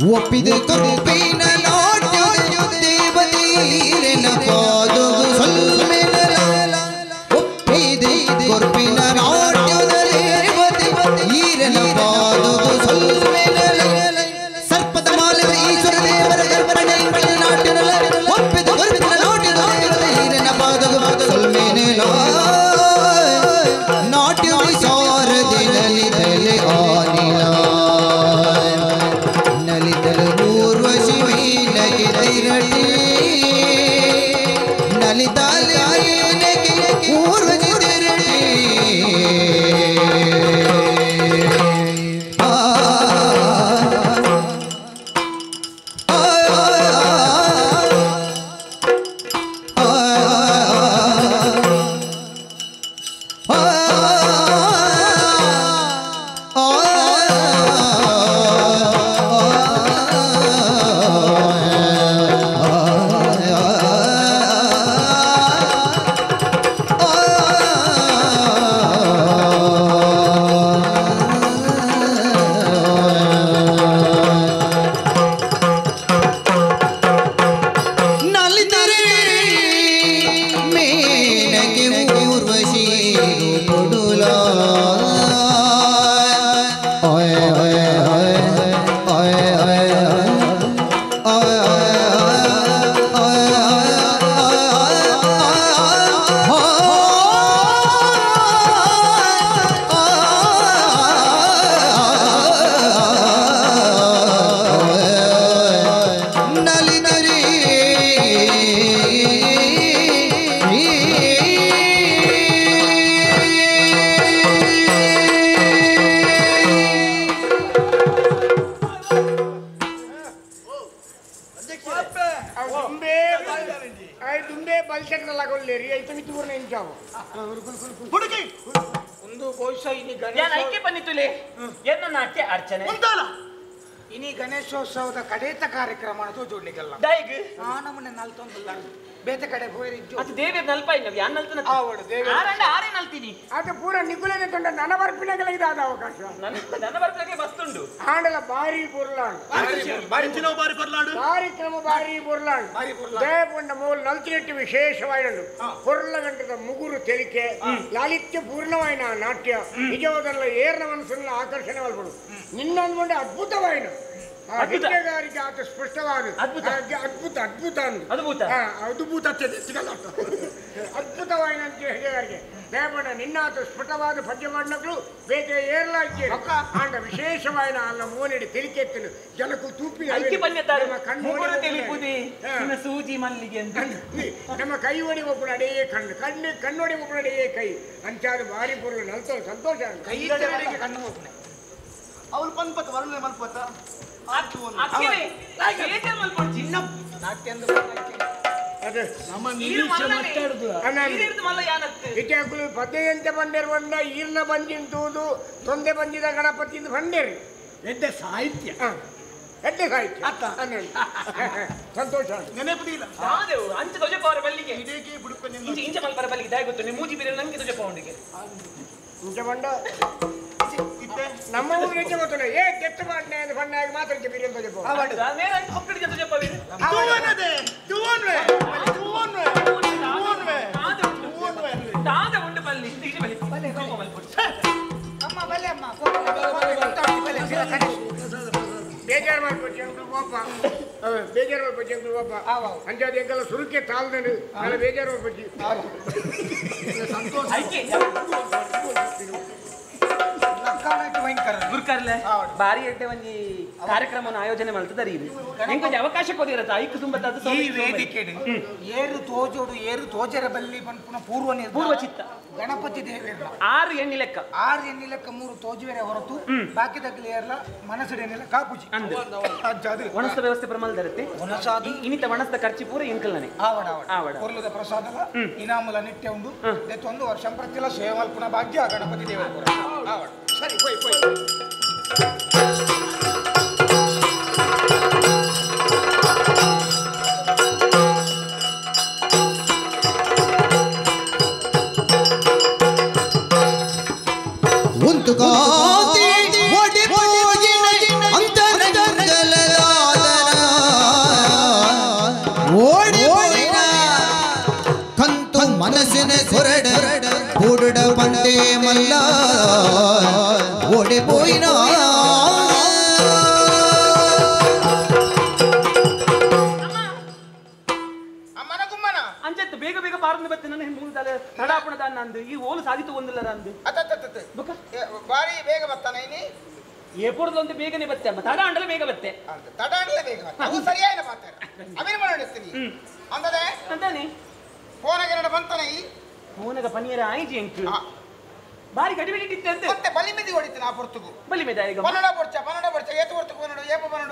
ಒಪ್ಪಿದ ಕರುಪಿನ ನಾಟ್ಯದ ದೇವತೀರನ ಪಾದವು ಸಲ್ಮೆನಲ ಒಪ್ಪಿದೆ ಕೊರ್ಪಿನ ನಾಟ್ಯದ ದೇವತೆ ಈರನ ಪಾದವು ಸಲ್ಮೆನಲ ಸರ್ಪದ ಮಾಲದ ಈಶ್ವರ ದೇವರ ಗರ್ಭಣೆ ನಾಟ್ಯನಲ ಒಪ್ಪಿದ ಕೊರ್ಪಿನ ನಾಟ್ಯದ ದೇವತೆ ಈರನ ಪಾದವು ಸಲ್ಮೆನಲ ನಾಟ್ಯ ವಿಶಾರದೆ ಲಲಿತಲೆ ಆನಿಲ ಇನಿ ಗಣೇಶೋತ್ಸವದ ಕಡೇತ ಕಾರ್ಯಕ್ರಮ ಜೋಡ್ಲಿಕ್ಕೆಲ್ಲ ನಮ್ಮನೆ ನಲ್ತೊಂದಿಲ್ಲ ಬೇತೆ ಕಡೆ ಪೋಯಿರಿಜ್ಜು ಅದು ದೇವೇರ್ ನಲ್ಪ ಇಲ್ಲ ಯಾನ್ ನಲ್ತನ ಆವಡು ದೇವೇರ್ ಆರಂಡ ಆರೇ ನಲ್ತೀನಿ ಅದು ಪೂರ ನಿಗುಲನೆ ತೊಂಡ ನನ್ನ ಬರ್ಪಿನಗಲ ಇದಾದ ಅವಕಾಶ ನನ್ನ ಬರ್ಪಿನಗಲ ಮಸ್ತುಂಡು ಆಂಡಲ ಬಾರಿ ಪೊರ್ಲಾಂಡ್ ಬಾರಿ ಚಿನೋ ಬಾರಿ ಪೊರ್ಲಾಂಡ್ ಕಾರ್ಯಕ್ರಮ ಬಾರಿ ಪೊರ್ಲಾಂಡ್ ದೇಪೊಂಡ ಮೂಲ ನಲ್ತಿನೆಟ್ಟು ವಿಶೇಷವಾಯಿನಂಡು ಪೊರ್ಲಗಂಟದ ಮುಗುರು ತೆಲಿಕೆ ಲಾಲಿತ್ಯ ಪೂರ್ಣವಾಯಿನ ನಾಟ್ಯ ನಿಜವಾದಲ್ಲ ಏರ್ನ ಮನಸ್ಸನ್ನ ಆಕರ್ಷಣೆ ಮಲ್ಪಡು ನಿನ್ನ ಅನ್ಕೊಂಡೆ ಅದ್ಭುತವಾಯಿನ ಹೆಜ್ಜೆಗಾರಿಕೆ ಆತ ಸ್ಪಷ್ಟವಾದ ಅದ್ಭುತ ಅದ್ಭುತ ಅದ್ಭುತ ಅದ್ಭುತ ಅದ್ಭುತವಾಯಿನಂತೆ ಹೆಜ್ಜೆಗಾರಿಕೆ ದೇವಣ್ಣ ನಿನ್ನಾತ ಸ್ಫುಟವಾದ ಪದ್ಯ ಮಾಡಲು ಬೇತೆ ಏರ್ಲಾಗಿ ಆಂಡ ವಿಶೇಷವಾಯಿನ ಅಲ್ಲ ಮೋನಿಡಿ ತಿಳಿಕೆತ್ತನು ಜನಕು ತೂಪಿ ಸೂಜಿ ಮಲ್ಲಿಗೆ ನಮ್ಮ ಕೈ ಒಡಿ ಒಬ್ಬರು ಅಡೇ ಕಣ್ಣು ಕಣ್ಣು ಕಣ್ಣೊಡಿ ಒಬ್ಬರು ಅಡೇ ಕೈ ಅಂಚಾದ ಬಾರಿ ಪೊರುಳು ನಲ್ತ ಸಂತೋಷ ಕೈ ಕಣ್ಣು ಹೋಗ್ನೆ ಅವಳು ಪನ್ಪತ್ತ ವರ್ಣನೆ ಮಲ್ಪತ್ತ ಪದ್ಯಂತೆ ಬಂಡೇರು ಬಂದ ಈರ್ನ ಬಂದಿಂತೂದು ತೊಂದೆ ಬಂದಿದ ಗಣಪತಿ ಬಂಡೇರಿ ಎಡ್ಡೆ ಸಾಹಿತ್ಯ ಎಡ್ಡೆ ಸಾಹಿತ್ಯ ಸಂತೋಷ ನೆನಪುದಿಲ್ಲ ಅಂಚೆ ಧ್ವಜಪವರ ಬಲ್ಲಿಗೆ ಇಂಚೆ ಇಂಚೆ ಮಲ್ಪರ ಬಲ್ಲಿಗೆ ದಾಯ ಗೊತ್ತು ನೀವು ಮೂಜಿ ಬೀರ ನಂಗೆ ಧ್ವಜಪ ಉಂಡಿಗೆ ಇಂಚೆ ಬಂಡ ನಮ್ಮ ಊರಿಗೆ ಇಂಚೆ ಗೊತ್ತು ಏ ಕೆತ್ತ ಮಾಡ್ನೆ ಅಂತ ಬಣ್ಣಾಗಿ ಮಾತ್ರ ಇಂಚೆ ಬೀರ ಧ್ವಜಪ ಬೇಜಾರು ಮಾಡ್ಕೊಚ್ಚಿ ಅಂಕಲ್ ಪಾಪ ಬೇಜಾರು ಮಾಡ್ಕೊಚ್ಚಿ ಅಂಕಲ್ ಪಾಪ ಅಂಚಾದ ಎಂಕಲ್ಲ ಸುರುಕೆ ತಾಳ್ದನು ಅಲ್ಲ ಬೇಜಾರು ಮಾಡ್ಕೊಚ್ಚಿ ಸಂತೋಷ ಗುರುಕರ್ಲೆ ಬಾರಿ ಎಡ್ಡೆ ಒಂಜಿ ಕಾರ್ಯಕ್ರಮವನ್ನು ಆಯೋಜನೆ ಮಲ್ತದರಿ ಇದು ಎಂಕೊಂಜಿ ಅವಕಾಶ ಕೊದಿರತ್ತ ಐಕ್ ತುಂಬ ಈ ವೇದಿಕೆ ಏರು ತೋಜೋಡು ಏರು ತೋಜರ ಬಲ್ಲಿ ಪನ್ಪುನ ಪೂರ್ವ ಪೂರ್ವ ಚಿತ್ತ ಗಣಪತಿ ದೇವೇರ್ಲ ಆರು ಎಣ್ಣಿ ಲೆಕ್ಕ ಆರು ಎಣ್ಣಿ ಲೆಕ್ಕ ಮೂರು ತೋಜುವೆರೆ ಹೊರತು ಬಾಕಿ ದಕ್ಕಲಿ ಏರ್ಲ ಮನಸ್ಸು ಎಣ್ಣೆಲ್ಲ ಕಾಪುಜಿ ಒಣಸ್ತ ವ್ಯವಸ್ಥೆ ಪ್ರಮಾಣದರತ್ತೆ ಒಣಸಾದು ಇನ್ನಿತ ಒಣಸ್ತ ಖರ್ಚು ಪೂರ ಎಂಕಲ್ನೇ ಆವಡ ಆವಡ ಕೊರ್ಲದ ಪ್ರಸಾದಲ ಇನಾಮುಲ ನಿತ್ಯ ಉಂಡು ಒಂದು ವರ್ಷ ಪ್ರತಿಲ ಸೇವೆ ಮಲ್ಪುನ ಭಾಗ್ಯ ಗಣಪತಿ ದೇವರ ಆವಡ ಸರಿ ಪೋಯ್ ಪೋಯ್ ಒಂದು ಕಾತಿ ಒಡೆ ಪೋಗಿನ ಅಂತರಂಗಲದ ಓಡಡ ಬಂದೆ ಮಲ್ಲ ಓಡೆ ಪೋಯಿನ ಅಂಚತ್ತು ಬೇಗ ಬೇಗ ಪಾರನ್ನು ಬತ್ತೆ ನನ್ನ ಮೂರು ತಡಾಪಣದ ನಂದು ಈ ಓಲು ಸಾಧಿತು ಒಂದಿಲ್ಲ ನಂದು ಬಾರಿ ಬೇಗ ಬರ್ತಾನೆ ಇನಿ ಏಪುರದೊಂದು ಬೇಗನೆ ಬತ್ತೆ ಅಮ್ಮ ತಡ ಅಂಡಲೆ ಬೇಗ ಬತ್ತೆ ತಡ ಅಂಡಲೆ ಬೇಗ ಅವು ಸರಿಯಾದ ಮಾತಾಡ ಅವಿನ ಮಾಡಿಸ್ತೀನಿ ಅಂದದೆ ಅಂತಾನೆ ಫೋನಾಗ ಎರಡು ಬಂತಾನೆ ಈ ಫೋನಾಗ ಪನಿಯರ ಆಯ್ಜಿ ಎಂಕು ಬಾರಿ ಕಡಿಮೆ ಇಟ್ಟಿತ್ತೆ ಅಂತ ಮತ್ತೆ ಬಲಿ ಮೆದಿ ಹೊಡಿತೀನಿ ಆ ಪೊರ್ತುಗು ಬಲಿ ಮೆದ ಈಗ ಪನ್ನಡ ಪೊರ್ಚ ಪನ್ನಡ ಪೊರ್ಚ ಏತು ಪೊರ್ತುಗು ಪನ್ನಡ ಏಪ ಪನ್ನಡ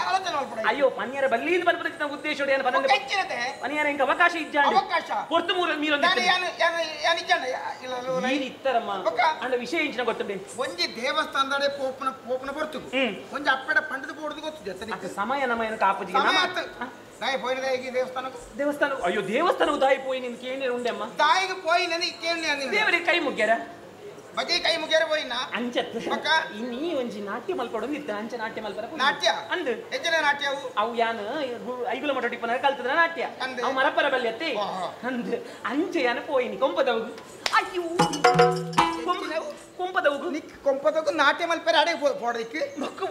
ಆಲೋಚನೆ ಮಲ್ಪಡ ಅಯ್ಯೋ ಪನಿಯರ ಬಲ್ಲಿಂದ ಬರ್ಪದ ಉದ್ದೇಶ ಏನು ಪನ್ನಡ ಕಂಚಿನತೆ ಪನಿಯರ ಎಂಕ ಅವಕಾಶ ಇಜ್ಜಾಂಡ ಅವಕಾಶ ಪೊರ್ತು ಮೂರ ಮೀರೊಂದು ನಾನು ಯಾನು ಯಾನು ಯಾನು ಇಜ್ಜಾಂಡ ಇಲ್ಲ ನೀನು ಇತ್ತರಮ್ಮ ಅಂಡ ವಿಷಯ ಇಂಚಿನ ಗೊತ್ತುಂಡೆ ಒಂಜಿ ದೇವಸ್ಥಾನದಡೆ ಪೋಪನ ಪೋಪನ ಪೊರ್ತುಗು ಒಂಜಿ ಅಪ್ಪಡ ಪಂಡದ ಪೋಡುದು ಗೊತ್ತಿದೆ ತನಿಖೆ ಸಮಯ ನಮ್ಮ ಏನು ಕಾಪುಜಿಗೆ ಸಮಯ ದಾಯಿ ಪೋಯಿನ ದಾಯಿಗೆ ದೇವಸ್ಥಾನಕ್ಕೆ ದೇವಸ್ಥಾನ ಅಯ್ಯೋ ದೇವಸ್ಥಾನ ದಾಯಿ ಪೋಯಿ ನಿನ್ ಕೇಳಿ ಉಂಡೆ ಅಮ್ಮ ದಾಯಿಗೆ ಪೋಯಿ ನನಗೆ ಕೇಳಿ ಅಂದಿನ ದೇವರಿಗೆ ಕೈ ಮುಗ್ಯಾರ ಬಜೆ ಕೈ ಮುಗ್ಯಾರ ಪೋಯಿನ ಅಂಚತ್ ಇನ್ನೀ ಒಂಜಿ ನಾಟ್ಯ ಮಲ್ಪಡೊಂದು ಇತ್ತ ಅಂಚ ನಾಟ್ಯ ಮಲ್ಪರ ನಾಟ್ಯ ಅಂದು ಎಂಚಿನ ನಾಟ್ಯವು ಅವು ಯಾನು ಐಗುಲ ಮಠ ಟಿಪ್ಪನ ಕಲ್ತದ ನಾಟ್ಯ ಅವು ಮರಪರ ಬಲ್ಯತ್ತೆ ಅಂದು ಅಂಚೆ ಯಾನು ಪೋಯಿನಿ ಕೊಂಪದವು ಅಯ್ಯೋ ಕೊಂಪದವು ನಿಕ್ ಕೊಂಪದವು ನಾಟ್ಯ ಮಲ್ಪರ ಅಡೆ ಪೋಡದಿಕ್ಕೆ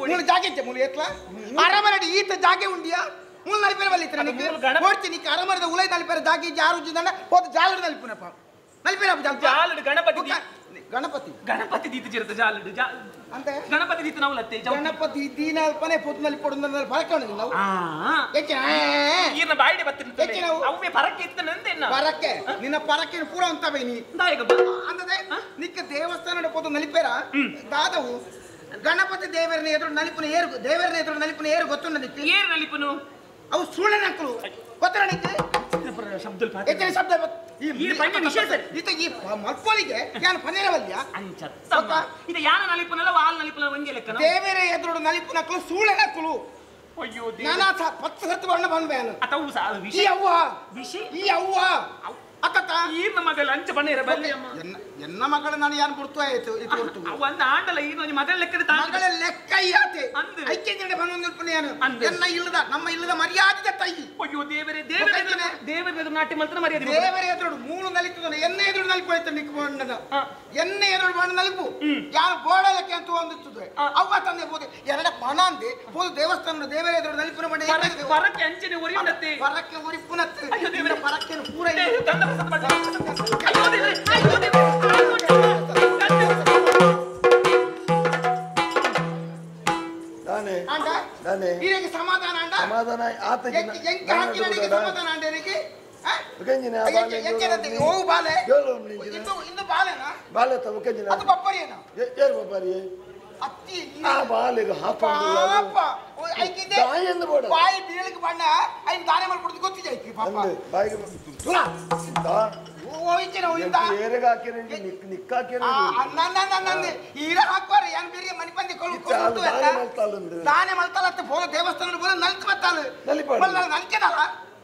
ಮೂಲ ಜಾಗೆ ಇತ್ತೆ ಮೂಲ ಎತ್ಲ ಅರಮರಡಿ ಈತ ಜಾಗೆ ಉಂಡಿಯಾ ಮೂಲ ನಲ್ಪೇರೆ ಬಲ್ಲಿತ್ತು ನನಗೆ ನೋಡ್ತೀನಿ ಅರಮರದ ಉಲೈ ನಲ್ಪೇರೆ ಜಾಗಿ ಜಾರು ಜಿಂದಣ್ಣ ಹೋದ ಜಾಲಡು ನಲ್ಪುನಪ್ಪ ನಲ್ಪೇರೆ ಜಾಲಡು ಗಣಪತಿ ಗಣಪತಿ ಗಣಪತಿ ದೀತ ಜಿರತ ಜಾಲಡು ಅಂತ ಗಣಪತಿ ದೀತ ನಾವು ಲತ್ತೆ ಗಣಪತಿ ದೀನ ಅಲ್ಪನೆ ಪೊತ್ತು ನಲ್ಪೊಡು ಪರಕೊಂಡು ನಾವು ಈರ್ನ ಬಾಯಿಡೆ ಬತ್ತಿನ ಅವೇ ಪರಕ್ಕೆ ಇತ್ತು ನಂದೆನ್ನ ಪರಕ್ಕೆ ನಿನ್ನ ಪರಕ್ಕೆ ಪೂರ ಅಂತವೇ ನೀ ಅಂದದೆ ನಿಕ್ಕ ದೇವಸ್ಥಾನ ಪೊತ್ತು ನಲಿಪೇರ ದಾದವು ಗಣಪತಿ ದೇವರನ್ನ ಎದುರು ನಲಿಪುನ ಏರು ದೇವರನ್ನ ಎದುರು ನಲಿಪುನ ಏರು ಗೊತ್ತು ನಿಕ್ಕೆ ಏರು ನಲಿಪುನು ಅವು ಸುಳ್ಳೆ ನಕ್ಕಳು ಗೊತ್ತರ ನಿಕ್ಕೆ ಶಬ್ದ ಎಚ್ಚರಿ ಶಬ್ದ ಈ ವಿಷಯ ಸರ್ ಈತ ಈ ಮಲ್ಪೊಲಿಗೆ ಯಾನು ಪನೇರವಲ್ಯ ಅಂಚತ್ತ ಇದು ಯಾನ ನಲಿಪುನಲ್ಲ ವಾಲ್ ನಲಿಪುನ ಒಂದೇ ಲೆಕ್ಕ ದೇವರೇ ಎದುರು ನಲಿಪುನಕ್ಕಳು ಸುಳ್ಳೆ ನಕ್ಕಳು ಅಯ್ಯೋ ನಾನಾ ಪತ್ತು ಸತ್ತು ಬಣ್ಣ ಬಂದ್ಬೇನು ಅಥವಾ ಈ ಅವ್ವ ವಿಷಯ ಈ ಅವ್ವ ಅಕ್ಕತ್ತ ಈರ್ನ ಮಗಳ ಅಂಚ ಬಣ್ಣ ಇರಬಲ್ಲಿ ಎನ್ನ ಮಗಳ ನಾನು ಯಾನು ಗುರ್ತು ಆಯ್ತು ಇದು ಗುರ್ತು ಒಂದು ಆಂಡಲ ಈರ್ನ ಮಗಳ ಲೆಕ್ಕದ ಮಗಳ ಲೆಕ್ಕ ಯಾತೆ ಐಕ್ಯ ಜನ ಬಂದೊಂದು ಯಾನು ಎನ್ನ ಇಲ್ಲದ ನಮ್ಮ ಇಲ್ಲದ ಮರ್ಯಾದೆ ತಾಯಿ ಅಯ್ಯೋ ದೇವರೇ ದೇವರೇ ದೇವರ ಎದುರು ನಾಟ್ಯ ಮಲ್ತನ ಮರ್ಯಾದೆ ದೇವರ ಎದುರು ಮೂರು ನಲಿತದ ಎನ್ನ ಎದುರು ನಲಿಪು ಆಯ್ತು ನಿಕ್ ಬಣ್ಣದ ಎನ್ನ ಎದುರು ಬಣ್ಣ ನಲಿಪು ಯಾರು ಬೋಡ ಲೆಕ್ಕ ಅಂತ ಒಂದಿರ್ತದೆ ಅವ್ವ ತಂದೆ ಹೋದೆ ಎರಡ ಪಣ ಅಂದೆ ಹೋದ ದೇವಸ್ಥಾನ ದೇವರ ಎದುರು ನಲಿಪುನ ಬಣ್ಣ ಪರಕ್ಕೆ ಅಂಚನೆ ಉರಿಯುನತ್ತೆ ಪರಕ್ಕೆ ಉರಿಪುನತ್ತೆ ಅಯ್ಯೋ ದೇವರೇ ಪರಕ್ಕೆ ಪೂರ ಅಯ್ಯೋ ದೇವರೇ ಅಯ್ಯೋ ದೇವರೇ ನಾನೇ ಈರಿಗೆ ಸಮಾಧಾನ ಅಂಡ ಸಮಾಧಾನ ಆತ ಎಂಕ ಹಾಕಿನನಿಗೆ ಸಮಾಧಾನ ಅಂಡ എനിക്ക് ಉಕೆಂಜಿನ ಬಾಲೆ ಓ ಬಾಲೆ ಇಂದು ಇಂದು ಬಾಲೆನಾ ಬಾಲೆ ತ ಉಕೆಂಜಿನ ಅದು ಬಪ್ಪರಿಯೇನ ಏರು ಬಪ್ಪರಿ ಅತ್ತಿ ಆ ಬಾಲೆಗೆ ಹಾಕೊಂಡು ಪಾಪ ಐಕಿದೆ ಬಾಯಿಂದ ಬೋಡ ಬಾಯಿ ಬೀಳಕ್ಕೆ ಬಣ್ಣ ಐನ್ ದಾನೆ ಮಾಡ್ಬಿಡ್ದು ಗೊತ್ತಿದೆ ಐಕಿ ಪಾಪ ಬಾಯಿಗೆ ತುರಾ ಓ ಇಂಚಿನ ಇಂದ ಏರೆಗೆ ಹಾಕಿರ ನಿಕ್ ನಿಕ್ ಹಾಕಿರ ನನ್ನ ನನ್ನ ಈರ ಹಾಕುವಾರ ಯಾನ್ ಬೇರೆ ಮನಿ ಬಂದಿ ಕೊಳು ಕೊಳು ದಾನೆ ಮಲ್ತಲತ್ತೆ ಹೋದ ದೇವಸ್ಥಾನದ ಬೋದ ನಲ್ಕ ಬತ್ತಾಲು ನಲಿಪಾಡು ನಲ್ಕೆದಲ್ಲ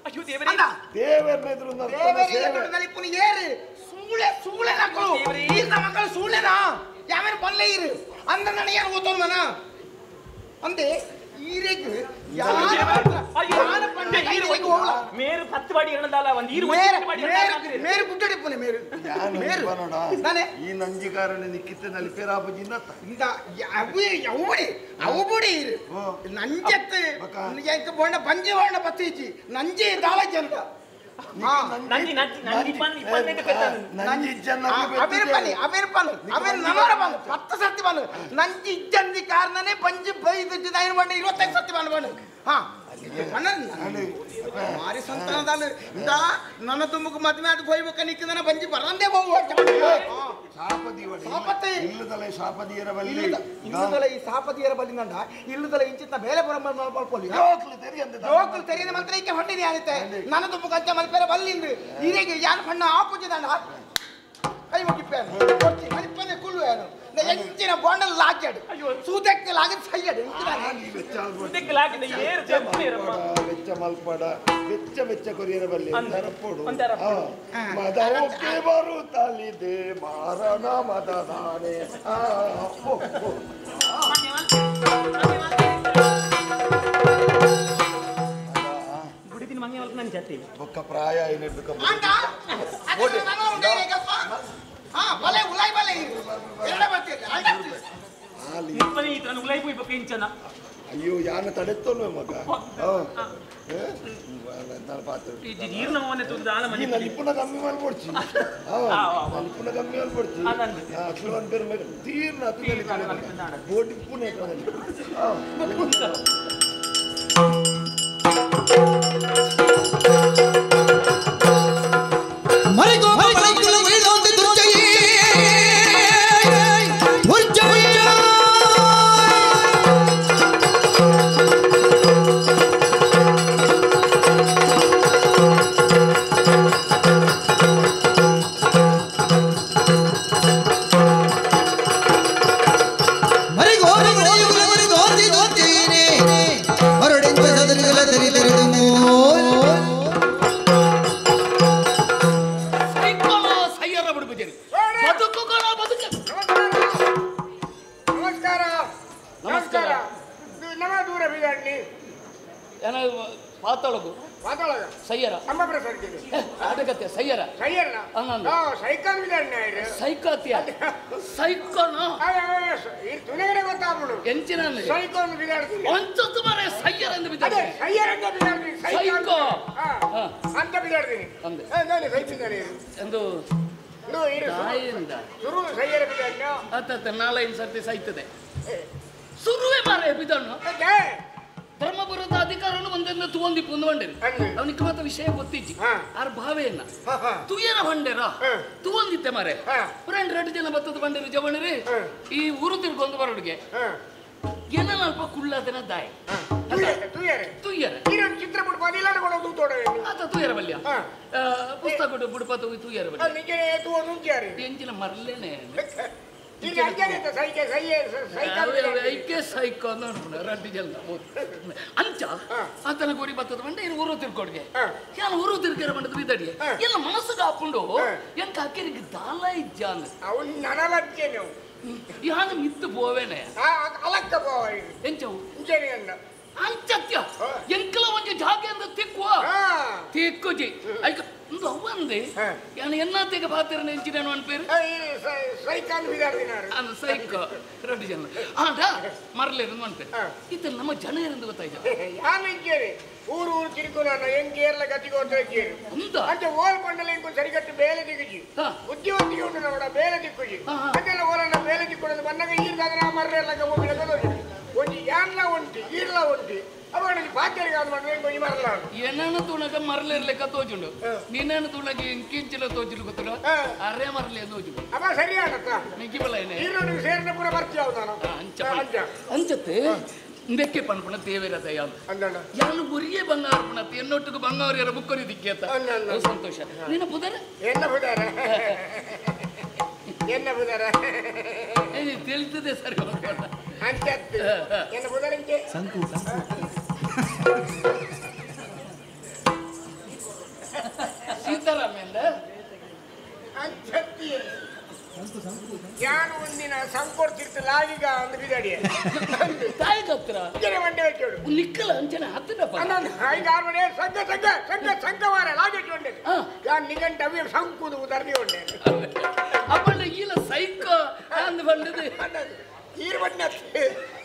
ಅಯ್ಯೋ ದೇವರೇ ದೇವರನ್ನ ಎದುರು ದೇವರೇ ಎದುರು ನಲಿಪುನಿ ಏರು ಸೂಳೆ ಸೂಳೆ ನಕ್ಕಳು ಈರ್ನ ಮಕ್ಕಳು ಸೂಳೆನಾ ಯಾವೇನು ಬಲ್ಲೆ ಇರು ಅಂದ ನನಗೆ ಏನು ಓದೋನು ಮನ ಅಂದೆ ಈರೆಗ್ ಮೇರು ಪತ್ತು ಬಾಡಿ ಇರದಲ್ಲ ಒಂದು ಈರು ಮೇರು ಗುಡ್ಡಡಿಪ್ಪನೆ ಮೇರು ಮೇರು ನಾನೇ ಈ ನಂಜಿಕಾರಣ ನಿಕ್ಕಿತ್ತ ನಲಿಪೇರಾಪಜಿಂದ ಇಂದ ಅವು ಬುಡಿ ಅವು ಬುಡಿ ಇರು ನಂಜತ್ತು ಎಂಕ ಬೊಂಡ ಬಂಜಿ ಬೊಂಡ ಬತ್ತೀಚಿ ನಂಜಿ ದಾಳ ಜನ ಪತ್ತು ಸರ್ತಿ ಬಂದು ನಂಜಿ ಇಜ್ಜಂದಿ ಕಾರಣನೇ ಬಂಜಿ ಬೈದು ಬಣ್ಣ 25 ಸರ್ತಿ ಬಂದು ಬಣ್ಣ ಹಾ ಮಾರಿ ಸಂತಾನದಲ್ಲಿ ಇಂದ ನನ್ನ ತುಮಕು ಮದುವೆ ಅದು ಹೋಯ್ಬೇಕ ನಿಕ್ಕ ನನ್ನ ಬಂಜಿ ಬರಂದೇ ಹೋಗುವ ಇಲ್ಲದಲ್ಲ ಶಾಪದಿಯರ ಬಲ್ಲಿ ಇಲ್ಲದಲ್ಲ ಈ ಶಾಪದಿಯರ ಬಲ್ಲಿ ನಂಡ ಇಲ್ಲದಲ್ಲ ಇಂಚಿತ್ತ ಬೇರೆ ಬರ ಮಲ್ಪೊಲಿ ಜೋಕ್ಲು ತೆರಿಯದ ಮಂತ್ರ ಈಕೆ ಹೊಂಡಿದೆ ಆಗುತ್ತೆ ನನ್ನ ತುಮಕು ಅಂಚ ಮಲ್ಪೇರ ಬಲ್ಲಿಂದು ಹೀಗೆ ಯಾನು ಹಣ್ಣ ಆಪುಜಿದಂಡ ಕೈ ಮುಗಿಪ್ಪೇನು ಕೊಡ್ತಿ ಮಲಿಪ್ಪನೆ ಕುಲ್ಲು ಏನು ಎಂಚಿನ ಬೋಂಡಲ್ ಲಾಗ್ಯಾಡು ಸೂದಕ್ಕೆ ಲಾಗಿದ್ ಸೈಯಡು ಸೂದಕ್ಕೆ ಲಾಗಿದ ಏರು ಜಪ್ಪನೇರಮ್ಮ ವೆಚ್ಚ ಮಲ್ಪಡ ವೆಚ್ಚ ವೆಚ್ಚ ಕೊರಿಯರ ಬಲ್ಲಿ ಒಂದರಪ್ಪೊಡು ಮದವಕ್ಕೆ ಬರುತ್ತಲಿದೆ ಮಾರಣ ಮದದಾನೆ ಆ ಓ ಓ ಗುಡಿದಿನ ಮಂಗೆ ಮಲ್ಕ ನನ್ನ ಜೊತೆ ಬೊಕ್ಕ ಪ್ರಾಯ ಏನಿರ್ಬೇಕು ಅಂಡ ಅದು ನಾನು ಉಂಡೇಗಪ್ಪ ನಾನು ಉಲೈ ಪೋಯಿ ಬೊಕ್ಕ ಇಂಚನ ಅಯ್ಯೋ ಯಾನ ತಡೆತ್ತೋಲ್ವ ಮಗ ಲಿಪುನ ಕಮ್ಮಿ ಮಾಡ್ಕೊಡ್ಚಿ ಲಿಪುನ ಕಮ್ಮಿ ಮಾಡ್ಕೊಡ್ಚಿ ಅಕ್ಲು ಪೇರು ತೀರ್ನ ಬೋಟಿ ಪುಣೆ ನಾಲೈದು ಸರ್ತಿ ಸೈತದೆ ಸುರುವೆ ಮಾರೆ ಬಿದಣ್ಣು ಧರ್ಮಪುರದ ಅಧಿಕಾರವನ್ನು ಒಂದೆಂದು ತುವಂದಿಪ್ಪು ಒಂದು ಬಂಡೇರಿ ಅವನಿಗೆ ಮಾತ್ರ ವಿಷಯ ಗೊತ್ತಿಜ್ಜಿ ಆರ್ ಭಾವೆಯನ್ನ ತುಯನ ಬಂಡೇರ ತುವಂದಿತ್ತೆ ಮಾರೆ ಫ್ರೆಂಡ್ ಎರಡು ಜನ ಬತ್ತದ ಬಂಡೇರಿ ಜವಣರಿ ಈ ಊರು ತಿರ್ಕೊಂಡು ಬರೋಡಿಗೆ ಏನ ಅಲ್ಪ ಕುಳ್ಳದನ ದಾಯ ತುಯ್ಯರೆ ಆತ ತುಯ್ಯರ ಬಲ್ಯ ಪುಸ್ತಕ ಬುಡಪ ತುಯ್ಯರ ಬಲ್ಯ ಎಂಜಿನ ಮರ್ಲೇನೆ ಅಂಚ ಆತನ ಗುರಿ ಬತ್ತದ ಬಂಡೆ ಇನ್ನು ಊರು ತಿರ್ಕೊಡ್ಗೆ ಯಾನು ಊರು ತಿರ್ಕರ ಬಂಡದ ಬಿದ್ದಡಿ ಎಲ್ಲ ಮನಸ್ಸಿಗೆ ಹಾಕೊಂಡು ಎಂಕ ಅಕ್ಕೆರಿಗೆ ದಾಲ ಇಜ್ಜ ಅಂದ ಯಾನು ಮಿತ್ತು ಪೋವೇನೆ ಎಂಚವು ಅಂಚತ್ಯ ಎಂಕಲ ಒಂಜಿ ಜಾಗೆ ಅಂದ ತಿಕ್ಕುವ ತಿಕ್ಕುಜಿ ಐಕ ಒಂದು ಅವ್ವಂದೆ ಯಾನು ಎನ್ನಾತೆಗೆ ಪಾತಿರನ ಎಂಚಿನೇನು ಅನ್ಪೇರು ಸೈಕ ರೆಡ್ಡಿ ಜನ ಆಂಡ ಮರಲೇರು ಅನ್ಪೇರು ಇದು ನಮ್ಮ ಜನ ಇರಂದು ಗೊತ್ತಾಯ್ತು ಊರು ಊರು ತಿರುಗುನ ಹೆಂಗ್ ಕೇರಳ ಗತಿಗೆ ಅಂತ ಅಂತ ಓಲ್ ಬಂಡಲ ಎಂಕು ಸರಿಗಟ್ಟು ಬೇಲೆ ದಿಗುಜಿ ಬುದ್ಧಿವಂತಿಗೆ ಉಂಟು ನೋಡ ಬೇಲೆ ದಿಕ್ಕುಜಿ ಅದೆಲ್ಲ ಓಲನ್ನ ಬೇಲೆ ದಿಕ್ಕೊಡೋದು ಬಂದಾಗ ಈರ್ದಾಗ ಮರ್ರೆಲ್ಲ ಹೋಗಿ ಒಂಜಿ ಯಾನ್ಲ ಒಂಟಿ ಈರ್ಲ ಒಂಟಿ ಅವಾಗ ಪಾತ್ಯರಿಗೆ ಮಾಡಿದ್ರೆ ಮರಲ ಏನನ್ನು ತುಣಗ ಮರಲಿರ್ಲಿಕ್ಕ ತೋಜುಂಡು ನೀನೇನು ತುಣಗ ಇಂಕಿಂಚಿಲ ತೋಜುಲು ಗೊತ್ತಿಲ್ಲ ಅರೆ ಮರಲಿ ತೋಜು ಅಪ್ಪ ಸರಿ ಆನತ್ತ ನಿಗಿಬಲ ಏನೇ ಈರೋನಿಗೆ ಸೇರಿನ ಪೂರ ಬರ್ತೀಯ ನಾನು ಅಂಚ ಅಂಚತ್ತೆ ಇಂದಕ್ಕೆ ಪನ್ಪುಣ ದೇವರ ದಯ ಯಾನು ಒರಿಯೇ ಬಂಗಾರ ಪುಣತ್ತೆ ಎನ್ನೊಟ್ಟಿಗೆ ಬಂಗಾರ ಬುಕ್ಕರಿ ದಿಕ್ಕೇತ ಸಂತೋಷ ನಿನ್ನ ಪುದರ ಎನ್ನ ಪುದರ ಎನ್ನ ಪುದರ ತಿಳಿತದೆ ಸರಿ ಅಂಚತ್ತು ಎನ್ನ ಪುದರಂಕೆ ಸಂಕು ಸೀತಾರಾಮೇಂದ ಅಂಚತ್ತಿ ಯಾನು ಒಂದಿನ ಸಂಕೊಡ್ತಿರ್ತ ಲಾಗಿಗ ಒಂದು ಬಿದಡಿಯ ತಾಯಿಗತ್ರ ಮಂಡೆ വെച്ചോಡು ನಿಕ್ಕಲ ಅಂಚನೆ ಹತ್ತಿರಪ್ಪ ಅನ್ನೊಂದು ಐದು ಆರು ಮನೆ ಸಂಘ ಸಂಘ ಸಂಘ ಸಂಘವಾರ ಲಾಗಿ ಉಂಡೆ ಯಾನ್ ನಿಗಂಟ ಅವೇ ಸಂಕುದು ಉದರ್ನಿ ಉಂಡೆ ಅಪ್ಪಣ್ಣ ಈಲ ಸೈಕ ಅಂದ್ ಬಂದದು ಈರ್ ಬಣ್ಣ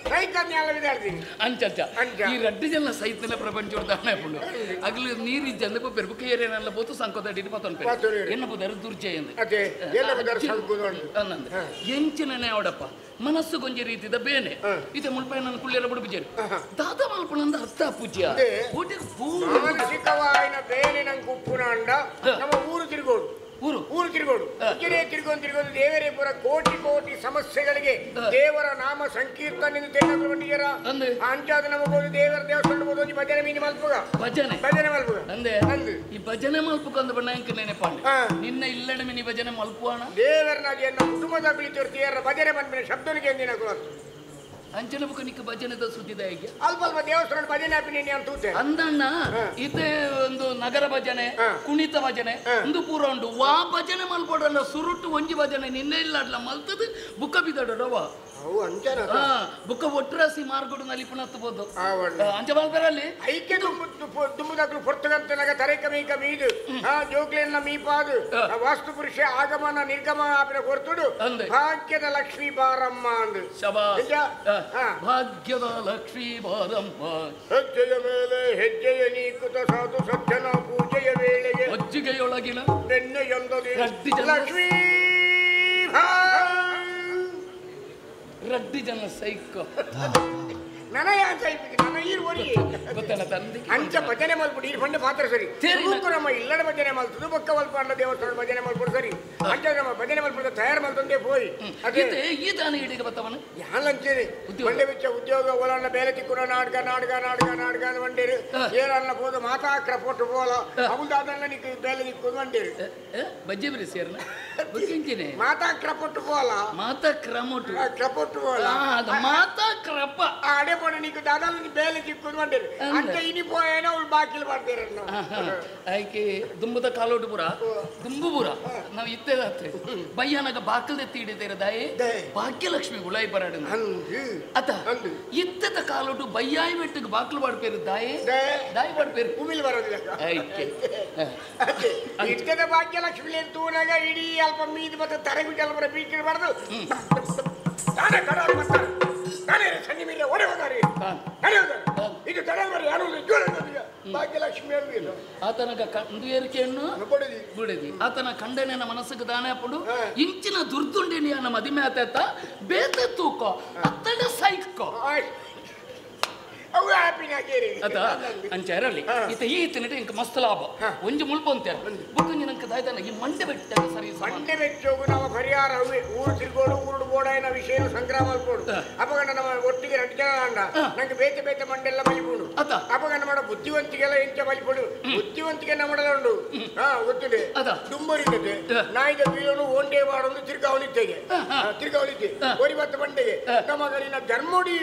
ಸೈಕ ನ್ಯಾಲ ವಿದಾಡ್ತೀನಿ ಅಂಚ ಅಂಚ ಈ ರಡ್ಡು ಜನ ಸೈತನ ಪ್ರಪಂಚ ದಾನ ಪುಂಡು ಅಗಲು ನೀರು ಇಜ್ಜಂದ ಪೆರ್ಬು ಕೇರೇನಲ್ಲ ಬೋತು ಸಂಕೋದ ಪತ್ತೊಂದು ಎನ್ನ ಪುದರ್ ದುರ್ಜಯ ಅದೇ ಎಲ್ಲ ಪುದರ್ ಸಂಕುದು ಅನ್ನಂದು ಎಂಚಿನನೇ ಅವಡಪ್ಪ ಮನಸ್ಸು ಗೊಂಜಿ ರೀತಿದ ಬೇನೆ ಇದೆ ಮುಲ್ಪಾಯ ನನ್ನ ಕುಳ್ಳಿಯರ ಬುಡು ಬಿಜೇರು ದಾದ ಮಲ್ಪಣಂದ ಅರ್ಥ ಪೂಜ್ಯ ಮಾನಸಿಕವಾಯಿನ ಬೇನೆ ನಂಗೆ ಉಪ್ಪುನ ಅಂಡ ನಮ್ಮ ಊರು ತಿರುಗೋಡು ಊರು ಊರು ತಿರುಗೋಡು ತಿರುಗೇ ತಿರುಗೊಂದು ತಿರುಗೋದು ದೇವರೇ ಪುರ ಕೋಟಿ ಕೋಟಿ ಸಮಸ್ಯೆಗಳಿಗೆ ದೇವರ ನಾಮ ಸಂಕೀರ್ತನೆ ಬಂದಿದ್ದೀರ ಅಂಚಾದ ನಮಗೋದು ದೇವರ ದೇವಸ್ಥಾನ ಬೋದು ಭಜನೆ ಮೀನು ಮಲ್ಪುಗ ಭಜನೆ ಭಜನೆ ಮಲ್ಪುಗ ಅಂದೆ ಈ ಭಜನೆ ಮಲ್ಪುಗ ಅಂದ ಬಣ್ಣ ಎಂಕ ನೆನಪಾಂಡೆ ನಿನ್ನ ಇಲ್ಲಡೆ ಮಿನಿ ಭಜನೆ ಮಲ್ಪುವಾಣ ದೇವರನ ಎನ್ನ ಕುಟುಂಬದ ಬಿಳಿತಿರ್ತೀರ ಭಜನೆ ಬಂದ ಶಬ್ದನಿಗೆ ಎಂದಿನ ಅಂಚನ ಬುಕ್ಕ ನಿಕ್ಕ ಭಜನೆದ ಸುದ್ದಿದ ಹೇಗೆ ಅಲ್ಪ ಅಲ್ಪ ದೇವಸ್ಥಾನ ಭಜನೆ ಹಾಕಿ ನೀನು ಅಂತ ಅಂದಣ್ಣ ಇದೇ ಒಂದು ನಗರ ಭಜನೆ ಕುಣಿತ ಭಜನೆ ಒಂದು ಪೂರ ಉಂಟು ವಾ ಭಜನೆ ಮಲ್ಪಡಲ್ಲ ಸುರುಟು ಒಂಜಿ ಭಜನೆ ನಿನ್ನೆ ಇಲ್ಲ ಮಲ್ತದ ಬುಕ್ಕ ಬಿದ್ದಡವ ಬುಕ್ಕ ಒಟ್ಟರಾಸಿ ಮಾರ್ಗಡು ನಲಿಪುಣತ್ತಬಹುದು ಅಂಚ ಮಲ್ಪರಲ್ಲಿ ಐಕ್ಯ ದುಂಬುದಾಕ್ಲು ಪೊರ್ತುಗಂತನಾಗ ತರೆಕ ಮೀಕ ಮೀದು ಆ ಜೋಗ್ಲೆನ್ನ ಮೀಪಾದು ವಾಸ್ತು ಪುರುಷ ಆಗಮನ ನಿರ್ಗಮನ ಆಪಿನ ಕೊರ್ತುಡು ಭಾಗ್ಯದ ಲಕ್ಷ್ಮೀ ಬಾರಮ್ಮ ಅಂದು ಶಬಾಸ್. ಭಾಗ್ಯದ ಲಕ್ಷ್ಮೀ ಬಾರಮ್ಮ ಹೆಜ್ಜೆಯ ಮೇಲೆ ಹೆಜ್ಜೆಯ ನೀಕುತ ಸಾಧು ಸಜ್ಜನ ಪೂಜೆಯ ವೇಳೆಗೆ ಮಜ್ಜಿಗೆಯೊಳಗಿನ ಬೆಣ್ಣೆಯೊಂದೊಗೆ ಲಕ್ಷ್ಮೀ ರಡ್ಡಿ ಜನ ಸೈಕೋ ಅಂಚ ಭಜನೆ ಮಲ್ಪುಡು ಈ ಬಂಡೆ ಪಾತ್ರ ಸರಿ ನಮ್ಮ ಇಲ್ಲಡ ಭಜನೆ ಮಲ್ತದು ಬೊಕ್ಕ ಮಲ್ಪಾಂಡ ದೇವಸ್ಥಾನ ಭಜನೆ ಮಲ್ಪುಡು ಸರಿ ಅಂಚ ನಮ್ಮ ಭಜನೆ ಮಲ್ಪುಡು ತಯಾರು ಮಲ್ತಂದೇ ಪೋಯಿ ಅದೇ ಈ ದಾನ ಇಡೀಗ ಬತ್ತವನ ಯಾಲಂಚೇರಿ ಬಂಡೆ ಬಿಚ್ಚ ಉದ್ಯೋಗ ಓಲಣ್ಣ ಬೇಲೆ ತಿಕ್ಕುನ ನಾಟಕ ನಾಟಕ ನಾಟಕ ನಾಟಕ ಬಂಡೇರು ಏರನ್ನ ಪೋದು ಮಾತಾಕ್ರ ಪೋಟು ಪೋಲ ಅವುದಾದನ್ನ ನಿಕ್ಕು ಬೇಲೆ ತಿಕ್ಕು ಬಂಡೇರು ಬಜ್ಜೆ ಬಿರಿ ಸೇರ್ನ ಮಾತಾ ಕ್ರಪೊಟ್ಟು ಪೋಲ ಮಾತಾ ಕ್ರಮೊಟ್ಟು ಕ್ರಪೊಟ್ಟು ಪೋಲ ಮಾತಾ ಕ್ರಪ ಅಡೆ ಪೋಣ ನಿಕ್ಕು ದಾದಾಲು ಬೇಲೆ ತಿಕ್ಕು ಬಂಡೇರು ಅಂಚ ಇನಿ ಪೋಯೇನೋ ಅವಳು ಬಾಕಿಲ್ ಮಾಡ್ತೀರನ್ನ ಆಯ್ಕೆ ದುಂಬುದ ಕಾಲೋಟು ಪುರ ದುಂಬು ಪುರ ನಾವು ಇತ್ತೇದಾತ್ರಿ ಬಯ್ಯನಾಗ ಬಾಕಲ್ದೆ ತೀಡಿದ್ದೀರ ದಾಯಿ ಭಾಗ್ಯಲಕ್ಷ್ಮಿ ಉಳಾಯಿ ಬರಾಡು ಅತ ಇತ್ತದ ಕಾಲೋಟು ಬಯ್ಯಾಯಿ ಬೆಟ್ಟಿಗೆ ಬಾಕಲು ಬಾಡ್ಪೇರು ದಾಯಿ ದಾಯಿ ಬಾಡ್ಪೇರು ಉಮಿಲ್ ಬರೋದಿಲ್ಲ ಆಯ್ಕೆ ಇತ್ತದ ಭಾಗ್ಯಲಕ್ಷ್ಮಿ ತೂನಾಗ ಇಡೀ ಅಲ್ಪ ಮೀದು ಮತ್ತೆ ತರಗುಜಿ ಅಲ್ಪ ಬೀಕಿಡಬಾರ್ದು ತಾನೇ ಕಡಾರು ಬರ್ತಾರೆ ತಾನೇ ಸನ್ನಿ ಮೇಲೆ ಓಡೆ ಹೋದಾರೆ ಇದು ತಡವರಿ ಯಾರು ಭಾಗ್ಯಲಕ್ಷ್ಮಿ ಅಲ್ವಿಲ್ಲ ಆತನ ಕಂಡು ಏರಿಕೆಯನ್ನು ಬಿಡದಿ ಆತನ ಖಂಡನೆಯ ಮನಸ್ಸಿಗೆ ದಾನ ಪಡು ಇಂಚಿನ ದುರ್ದುಂಡಿನಿಯ ನಮ್ಮ ಮದಿಮೆ ಆತ ಬೇತ ತೂಕ ಅತ್ತಡ ಸೈಕೋ ಅಂಚಾರಲ್ಲಿ ಇತ ಈ ತಿನ್ನಟ ಇಂಕ ಮಸ್ತ್ ಲಾಭ ಒಂಜಿ ಮುಲ್ಪ ಅಂತಾರೆ ಬೊಕ್ಕ ನಂಗೆ ದಾಯ್ತಾನ ಈ ಮಂಡೆ ಬೆಟ್ಟ ಸರಿ ಮಂಡೆ ಬೆಚ್ಚೋಗು ನಮ್ಮ ಪರಿಹಾರ ಊರು ತಿರ್ಗೋಡು ಊರುಡು ಬೋಡಾಯಿನ ವಿಷಯ ಸಂಗ್ರಹ ಮಲ್ಪೋಡು ಅಪಗಂಡ ನಮ್ಮ ಒಟ್ಟಿಗೆ ಎರಡು ಜನ ಅಂಡ ನಂಗೆ ಬೇತೆ ಬೇತೆ ಮಂಡೆಲ್ಲ ಬಲಿಪೋಡು ಅಪಗಂಡ ಮಾಡ ಬುದ್ಧಿವಂತಿಗೆಲ್ಲ ಎಂಚ ಬಲಿಪೋಡು ಬುದ್ಧಿವಂತಿಗೆ ನಮ್ಮಡಲ ಉಂಡು ಹಾ ಗೊತ್ತಿದೆ ದುಂಬರಿದ್ದದೆ ನಾಯಿದ ಬೀಳೋನು ಓಂಡೆ ಮಾಡೋದು ತಿರ್ಗಾವಲಿತ್ತೆಗೆ ತಿರ್ಗಾವಲಿತ್ತೆ ಒರಿ ಬತ್ತ ಮಂಡೆಗೆ ನಮ್ಮ ಗರಿನ ಜನ್ಮೋಡಿ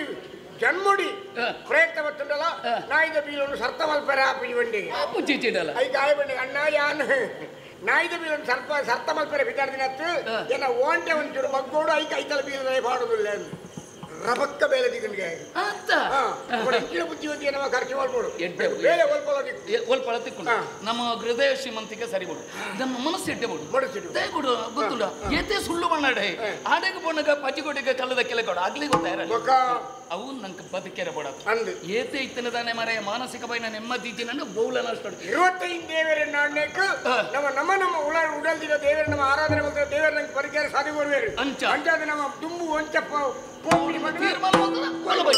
ಜನ್ಮುಡಿ ಪ್ರಯತ್ನ ಬತ್ತುಂಡಲ್ಲ ನಾಯಿದ ಬೀಲನ್ನು ಸರ್ತ ಮಲ್ಪರ ಆಪಿ ಬಂಡಿಗೆ ಐದು ಆಯ ಬಂಡಿಗೆ ಅಣ್ಣ ಯಾನ್ ನಾಯಿದ ಬೀಲನ್ನು ಸರ್ಪ ಸರ್ತ ಮಲ್ಪರ ಬಿದ್ದಾರ್ದಿನತ್ತು ಏನ ಓಂಟೆ ಒಂಚೂರು ಮಗ್ಗೋಡು ಐಕ ಐತಲ ಬೀಲದ ಪಾಡೋದಿಲ್ಲ ರಬಕ್ಕ ಬೇಲೆ ದಿಗಂಡಿಗೆ ಹೆಚ್ಚಿನ ಬುದ್ಧಿವಂತಿಗೆ ನಮ್ಮ ಖರ್ಚು ಮಾಡ್ಬೋದು ಬೇಲೆ ಒಲ್ಪಳ ತಿಕ್ಕೊಂಡು ನಮ್ಮ ಹೃದಯ ಶ್ರೀಮಂತಿಕೆ ಸರಿಬಿಡು ನಮ್ಮ ಮನಸ್ಸು ಎಡ್ಡೆ ಬಿಡು ದಯಕೊಡು ಗೊತ್ತುಂಡ ಏತೆ ಸುಳ್ಳು ಮಣ್ಣಾಡೆ ಆಡೆಗೆ ಪೋಣಗ ಪಚ್ಚಿಕೊಟ್ಟಿಗೆ ಕಲ್ಲದ ಕೆಲ ಕೊಡು ಆಗ್ಲಿ ಗೊತ್ತಾರ ಅವು ನಂಗೆ ಬದುಕೆರ ಬೋಡ ಏತೆ ಇತ್ತನ ತಾನೆ ಮಾರಾಯ ಮಾನಸಿಕ ಬೈನ ನೆಮ್ಮದಿ ಇದ್ದೀನಿ ಬೌಲ ನಷ್ಟ 25 ದೇವರ ನಾಣ್ಯಕ್ಕೆ ನಮ್ಮ ನಮ್ಮ ನಮ್ಮ ಉಳ ಉಡಲ್ದಿರೋ ದೇವರ ನಮ್ಮ ಆರಾಧನೆ ಮಾಡ್ತಾರೆ ದೇವರ ನಂಗೆ ಪರಿಹಾರ ಸಾಧಿ ಬರುವೇರು ಅಂಚ ಅಂಚಾದ ನಮ್ಮ ದುಂಬು ಒಂಚಪ್ಪ ಪೋಪಿಡಿ ತೀರ್ಮಾನ ಬೈ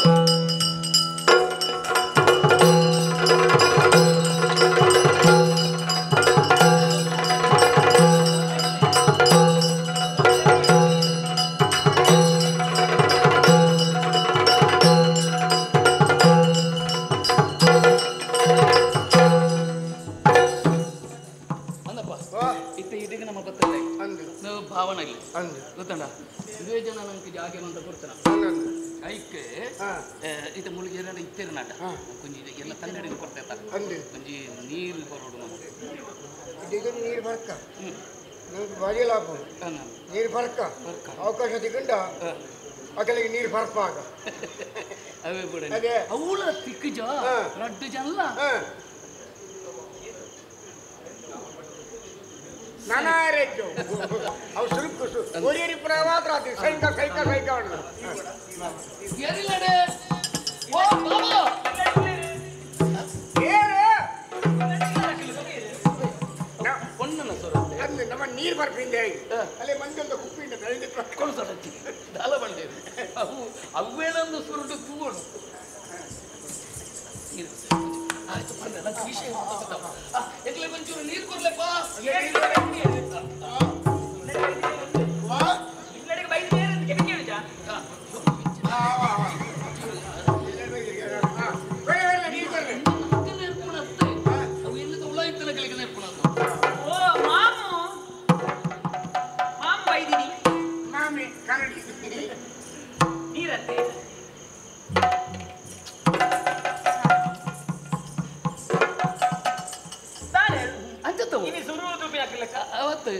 ಭಾವನೆ ಇಲ್ಲ ಗೊತ್ತಂಡ ಇದೇ ಜನ ನಂಗೆ ಜಾಗೆ ಅಂತ ಕೊಡ್ತಾನ ಐಕೆ ಇದು ಮುಳುಗಿ ಏನಾರ ಇತ್ತೇರು ನಾಟ ಕೊಂಚ ಎಲ್ಲ ತಂಗಡಿ ಕೊಡ್ತಾ ಇರ್ತಾರೆ ಕೊಂಚ ನೀರು ಬರೋಡು ನಮಗೆ ನೀರು ಬರ್ಕ ನಮ್ಗೆ ಭಾರಿ ಲಾಭ ನೀರು ಬರ್ಕ ಅವಕಾಶ ತಿಕ್ಕಂಡ ಅಕಲಿಗೆ ನೀರು ಬರ್ಪ ಆಗ ಅವೇ ಬಿಡ ಅವಳ ತಿಕ್ಕಜ ರಡ್ಡು ಜನ ನಾನಾರೇಜು ಅವು ಸುರುಕು ಒರಿಯರಿ ಮಾತ್ರ ಆತು ಸೈಕ ಸೈಕ ಸೈಕ ಎರಿಲಡೆ ಓ ಬಾಬಾ ಏರು ಪೊಣ್ಣನ ಸೊರತೆ ಅಂದು ನಮ್ಮ ನೀರು ಬರ್ಪಿಂದೆ ಅಲ್ಲೇ ಮಂಜೊಂದು ಕುಪ್ಪಿಂಡ ಬೆಳೆದು ಕೊಡು ದಾಲ ಬಂಡೆ ಅವು ಅವೇನೊಂದು ಸುರುಟು ತೂಗೋಡು ಆಯ್ತು ಬಂದೆ ನಂಗೆ ವಿಷಯ ಎಗ್ಲೆ ಒಂಚೂರು ನೀರು ಕೊಡ್ಲಪ್ಪ ನೀರತ್ತೆ ಅವತ್ತು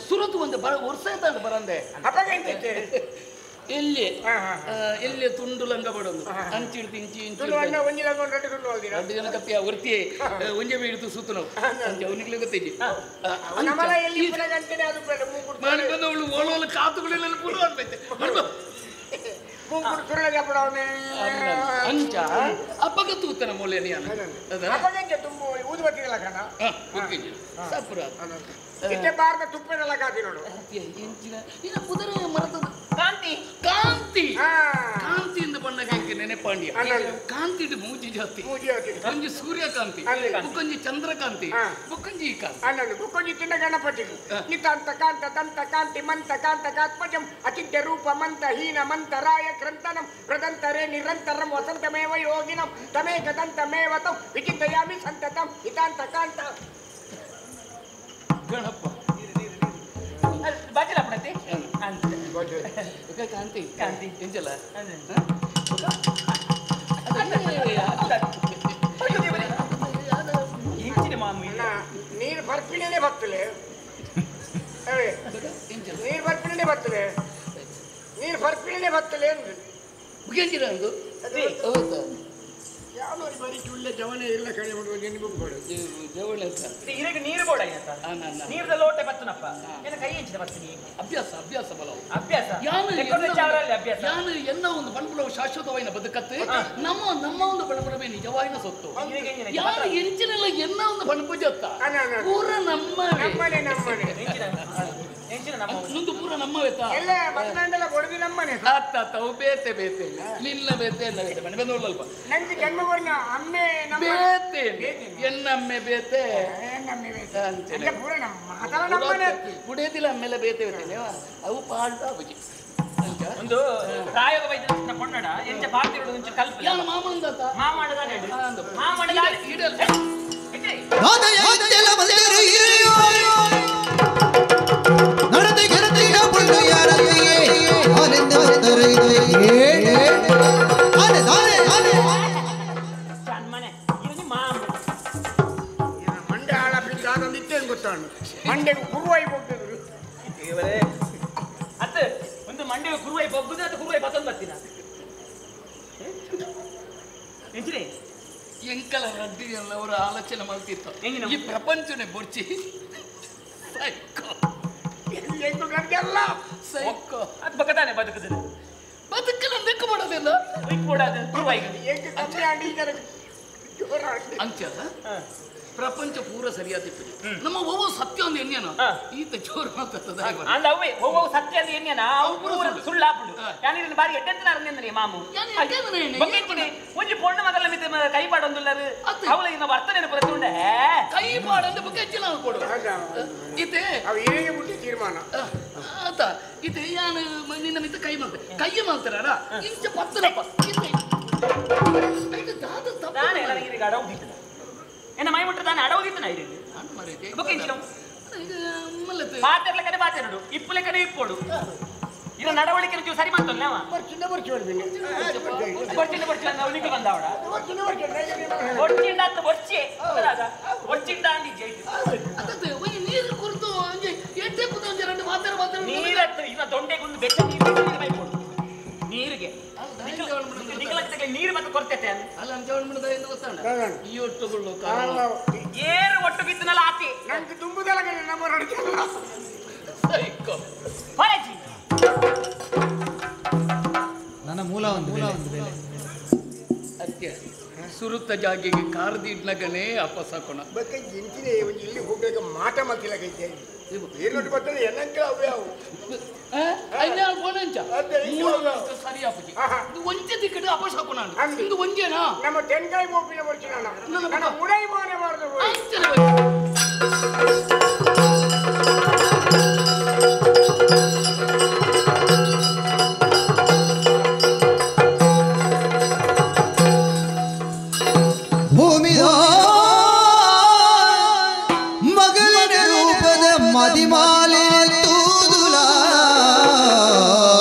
ಸುರತು ಒಂದು ಬರ ವರ್ಷ ಆಯ್ತಾಂಡ ಬರಂದೆ ಎಲ್ಲಿ ಎಲ್ಲಿ ತುಂಡು ಲಂಗ ಬಡೋದು ಅಂಚಿಡ್ದು ಇಂಚಿ ಇಂಚಿ ಎರಡು ಜನ ಕತ್ತಿಯ ವೃತ್ತಿ ಒಂಜೆ ಬೀಳ್ತು ಸುತ್ತು ನಾವು ಅಂಚೆ ಅವನಿಗೆ ಗೊತ್ತೈತಿ ಮಾಡಿ ಬಂದು ಅವಳು ಓಲೋಲು ಕಾತುಗಳೆಲ್ಲ ಪೂರ ಅನ್ಬೈತೆ ಮೂಗುಡು ಸುರಳ ಜಪಡವನೆ ಅಂಚ ಅಪ್ಪಗ ತೂತನ ಮೂಲೆ ನೀನು ಅಪ್ಪಗೆಂಚ ತುಂಬು ಊದುಬತ್ತಿದಲ್ಲ ಕಣ ಸಪುರ ಇತ್ತೆ ಬಾರ್ದ ತುಪ್ಪದಲ್ಲ ಕಾತಿ ನೋಡು ಎಂಚಿನ ಇನ್ನ ಕುದುರೆ ಮರತದ ಕಾಂತಿ ಕಾಂತಿ ಕಾಂತಿ ಇಂದ ಬಣ್ಣಕ್ಕೆ ನೆನೆಪಾಂಡ್ಯ ಕಾಂತಿ ಮೂಜಿ ಜಾತಿ ಒಂಜಿ ಸೂರ್ಯಕಾಂತಿ ಬುಕ್ಕೊಂಜಿ ಚಂದ್ರಕಾಂತಿ ಬುಕ್ಕೊಂಜಿ ಕಾಂತಿ ಅಲ್ಲಲ್ಲ ಬುಕ್ಕೊಂಜಿ ತಿನ್ನ ಗಣಪತಿ ನಿತಾಂತ ಕಾಂತ ದಂತ ಕಾಂತಿ ಮಂತ ಕಾಂತ ಕಾತ್ಮಜಂ ಅಚಿಂತ್ಯ ರೂಪ ಮಂತ ಹೀನ ಮಂತ ರಾಯ ಕ್ರಂತನಂ ಪ್ರದಂತರೇ ನಿರಂತರಂ ವಸಂತಮೇವ ಯೋಗಿನಂ ತಮೇಕ ದಂತಮೇವ ತಂ ವಿಚಿಂತಯಾಮಿ ಸಂತತಂ ನಿತಾಂತ ಕಾಂತ ಗಣಪ ಬಾಜಿಲ ಪಡತೆ ಅಂತ ಕಾಂತಿ ಕಾಂತಿ ಎಂಜಲ ನೀರು ಬರ್ಪಿನೇ ಬರ್ತಲೆ ನೀರು ಬರ್ಪಿನೇ ಬರ್ತಲೆ ನೀರು ಬರ್ಪಿನೇ ಬರ್ತಲೆ ಹೌದಾ ಯಾವ್ದೋ ಬರೀ ಚುಳ್ಳೆ ಜವನೆ ಇಲ್ಲ ಕಡೆ ನೆನಪು ಜವಳಿ ಇರಗ ನೀರು ಬೋಡ ನೀರ್ದ ಲೋಟೆ ಬತ್ತನಪ್ಪ ಏನ ಕೈ ಹೆಂಚಿದ ಬರ್ತೀನಿ ಅಭ್ಯಾಸ ಅಭ್ಯಾಸ ಬಲ ಅಭ್ಯಾಸ ಅಭ್ಯಾಸ ಯಾನು ಎನ್ನ ಒಂದು ಬಣ್ಪುಡವು ಶಾಶ್ವತವಾಯಿನ ಬದುಕತ್ತೆ ನಮ್ಮ ನಮ್ಮ ಒಂದು ಬಣಪುಡವೇ ನಿಜವಾಯಿನ ಸೊತ್ತು ಯಾರು ಎಂಚಿನೆಲ್ಲ ಎನ್ನ ಒಂದು ಬಣಪು ಜೊತ್ತ ಪೂರ ನಮ್ಮ ನಮ್ಮನೆ ನಮ್ಮನೆ ಮುಂದು ಪೂರ ನಮ್ಮವೇತ ಎಲ್ಲ ಮತನಾಂಡಲ ಕೊಡದಿ ನಮ್ಮನೆ ಅತ್ತ ಅವು ಬೇತೆ ಬೇತೆ ನಿನ್ನ ಬೇತೆ ಎನ್ನ ಬೇತೆ ಮನೆ ಬಂದವಳಲ್ಪ ನಂಗೆ ಜನ್ಮ ಕೊರ್ನ ಅಮ್ಮೆ ನಮ್ಮ ಬೇತೆ ಎನ್ನಮ್ಮೆ ಬೇತೆ ಎನ್ನಮ್ಮೆ ಬೇತೆ ಪೂರ ನಮ್ಮ ಮಾತಲ ನಮ್ಮನೆ ಕುಡಿಯೋದಿಲ್ಲ ಅಮ್ಮೆಲ್ಲ ಬೇತೆ ಬೇತೆ ಅವು ಪಾಡ್ದ ಬುಜಿ ಒಂದು ಪ್ರಾಯೋಗ ವೈದ್ಯನ ಪೊಣ್ಣಡ ಎಂಚ ಪಾತಿರುಡು ಒಂಚ ಕಲ್ಪ ಯಾನು ಮಾಮಂದತ ಮಾಮಂಡದಾನೆ ಮಾಮಂಡದಾನೆ ಇಡಲ್ಲ ದಾದಯ ಬಂದರು ಇರಿಯೋ நடத்தை கருத்திட புள்ளையாரத்தையே ஆனந்த தரையே ஆனே தானே ஆனே சன்மனே இது மாம் ಮಂಡೆ ಆಳ ಪಿಂದಾದ ನಿತ್ಯ ಗೊತ್ತಾನು ಮಂಡೆಗೆ ಕುರುವಾಯಿ ಹೋಗ್ತಿದ್ರು ದೇವರೇ ಅತ್ತ ಒಂದು ಮಂಡೆಗೆ ಕುರುವಾಯಿ ಬಗ್ಗುದು ಅದು ಕುರುವಾಯಿ ಬತ್ತೊಂದು ಬರ್ತೀನ ಎಂಚಿನೆ ಎಂಕಲ ರಡ್ಡಿ ಅವರ ಆಲೋಚನೆ ಮಾಡ್ತಿತ್ತು ಈ ಪ್ರಪಂಚನೇ ಬೊರ್ಚಿ ಸೈಕೋ ಸೈಕೋ ಅದು ಬಕ್ಕತಾನೆ ಬದುಕುದು ಬದುಕಲ್ಲ ದಿಕ್ಕು ಮಾಡೋದಿಲ್ಲ ದಿಕ್ಕು ಮಾಡೋದು ಅಂಚದ ಪ್ರಪಂಚ ಪೂರ ಸರಿಯಾದ ನಮ್ಮ ಒವ್ವ ಸತ್ಯ ಒಂದು ಎನ್ಯನ ಈತ ಜೋರು ಮಾತಾಡ್ತದ ಅಂದ ಅವೇ ಒವ್ವ ಸತ್ಯ ಅಂದ ಎನ್ಯನ ಅವು ಪೂರ ಸುಳ್ಳಾಪುಡು ಯಾನಿರನ್ನು ಬಾರಿ ಎಡ್ಡೆಂತನಾರ ನೆಂದನೆ ಮಾಮು ಬೊಕ್ಕೆಂಚಿನೆ ಒಂಜಿ ಪೊಣ್ಣು ಮಗಲ ಮಿತ್ತ ಕೈ ಪಾಡೊಂದುಲ್ಲರು ಅವಳ ಇನ್ನ ವರ್ತನೆ ಪೂರ ತುಂಡೆ ಕೈ ಪಾಡಂದ ಬೊಕ್ಕೆಂಚಿನ ಕೊಡು ಇತೆ ಅವು ಏನೇ ಬುಟ್ಟಿ ತೀರ್ಮಾನ ಆತ ಇತೆ ಯಾನು ನಿನ್ನ ಮಿತ್ತ ಕೈ ಮಾಡ್ತೆ ಕೈಯ ಮಾಡ್ತಾರಲ್ಲ ಇಂಚ ಪತ್ತನಪ್ಪ ಇತೆ ಇದು ದಾದ ತಪ್ಪು ನಾನೇ ನನಗೆ ಅಡವು ದಿತ್ತದ ಎನ್ನ ಮೈ ಮುಟ್ಟ ತಾನೆ ಅಡವು ದಿತ್ತನ ಇರಲಿ ಬೊಕ್ಕೆಂಚಿನ ಪಾತೆರ್ಲಕ್ಕನೆ ಪಾತೆರಡು ಇಪ್ಪುಲೆಕ್ಕನೆ ಇಪ್ಪೋಡು ಇರ ನಡವಳಿಕೆ ನೀವು ಸರಿ ಮಾಡ್ತಲ್ಲ ಬರ್ಚಿಂದ ಬರ್ಚಿ ಬರ್ಚಿಂದ ಬರ್ಚಿ ಅವನಿಗೆ ಬಂದವಡ ಬೊಡ್ಚಿಂಡ ಅಂತ ಬೊಡ್ಚಿ ಬೊಡ್ಚಿಂಡ ಅಂದಿಜ್ಜೆ ನೀರು ಕುರಿತು ಎಟ್ಟೆ ಕುದ ಒಂಜಿ ಎರಡು ಮಾತಾಡ ಮಾತಾಡ ನೀರತ್ತು ಇನ್ನ ದೊಂಡೆಗೆ ಒಂದು ಬೆಚ್ಚ ನೀರು ಬೈಪೋಡು ನೀರಿಗೆ ನಿಗಲಕ್ಕೆ ನೀರು ಮತ್ತೆ ಕೊರತೆ ಅಲ್ಲ ಅಂಚವಣ ಬಿಡದ ಎಂದು ಗೊತ್ತಾಣ ಈ ಒಟ್ಟುಗಳು ಏರು ಒಟ್ಟು ಬಿದ್ದನಲ್ಲ ಆತಿ ನಂಗೆ ತುಂಬುದಲ್ಲ ನಮ್ಮ ನಡೀತಲ್ಲ ಸೈಕೋ ಹೊರಜಿ ನನ್ನ ಮೂಲ ಒಂದು ಬೆಲೆ ಅತ್ಯ ಸುರುತ್ತ ಜಾಗೆಗೆ ಕಾರ್ದಿಡ್ನಗನೇ ಅಪಸಕೋಣ ಬಕ್ಕ ಇಂಚಿನ ಒಂಜಿ ಇಲ್ಲಿ ಹೋಗ್ಬೇಕ ಮಾಟ ಮತ್ತಿಲ್ಲ ಕೈತೆ ಏರ್ನೋಟಿ ಬರ್ತದೆ ಎನ್ನಂಕ ಅವೇ ಅವು ಐನಾಲ್ ಬೋನಂಚ ಸರಿ ಅಪ್ಪಜಿ ಇದು ಒಂಜೆ ದಿಕ್ಕಡು ಅಪಸಕೋಣ ಇದು ಒಂಜೇನಾ ನಮ್ಮ ತೆನ್ಕಾಯಿ ಬೋಪಿನ ಬರ್ಚಿನ ನನ್ನ ಉಡೈ ಮಾನೆ ಮಾಡ್ದು ಭೂಮಿದ ಮಗಳಿನ ರೂಪದ ಮದಿಮಾಲೆ ತೂದುಲ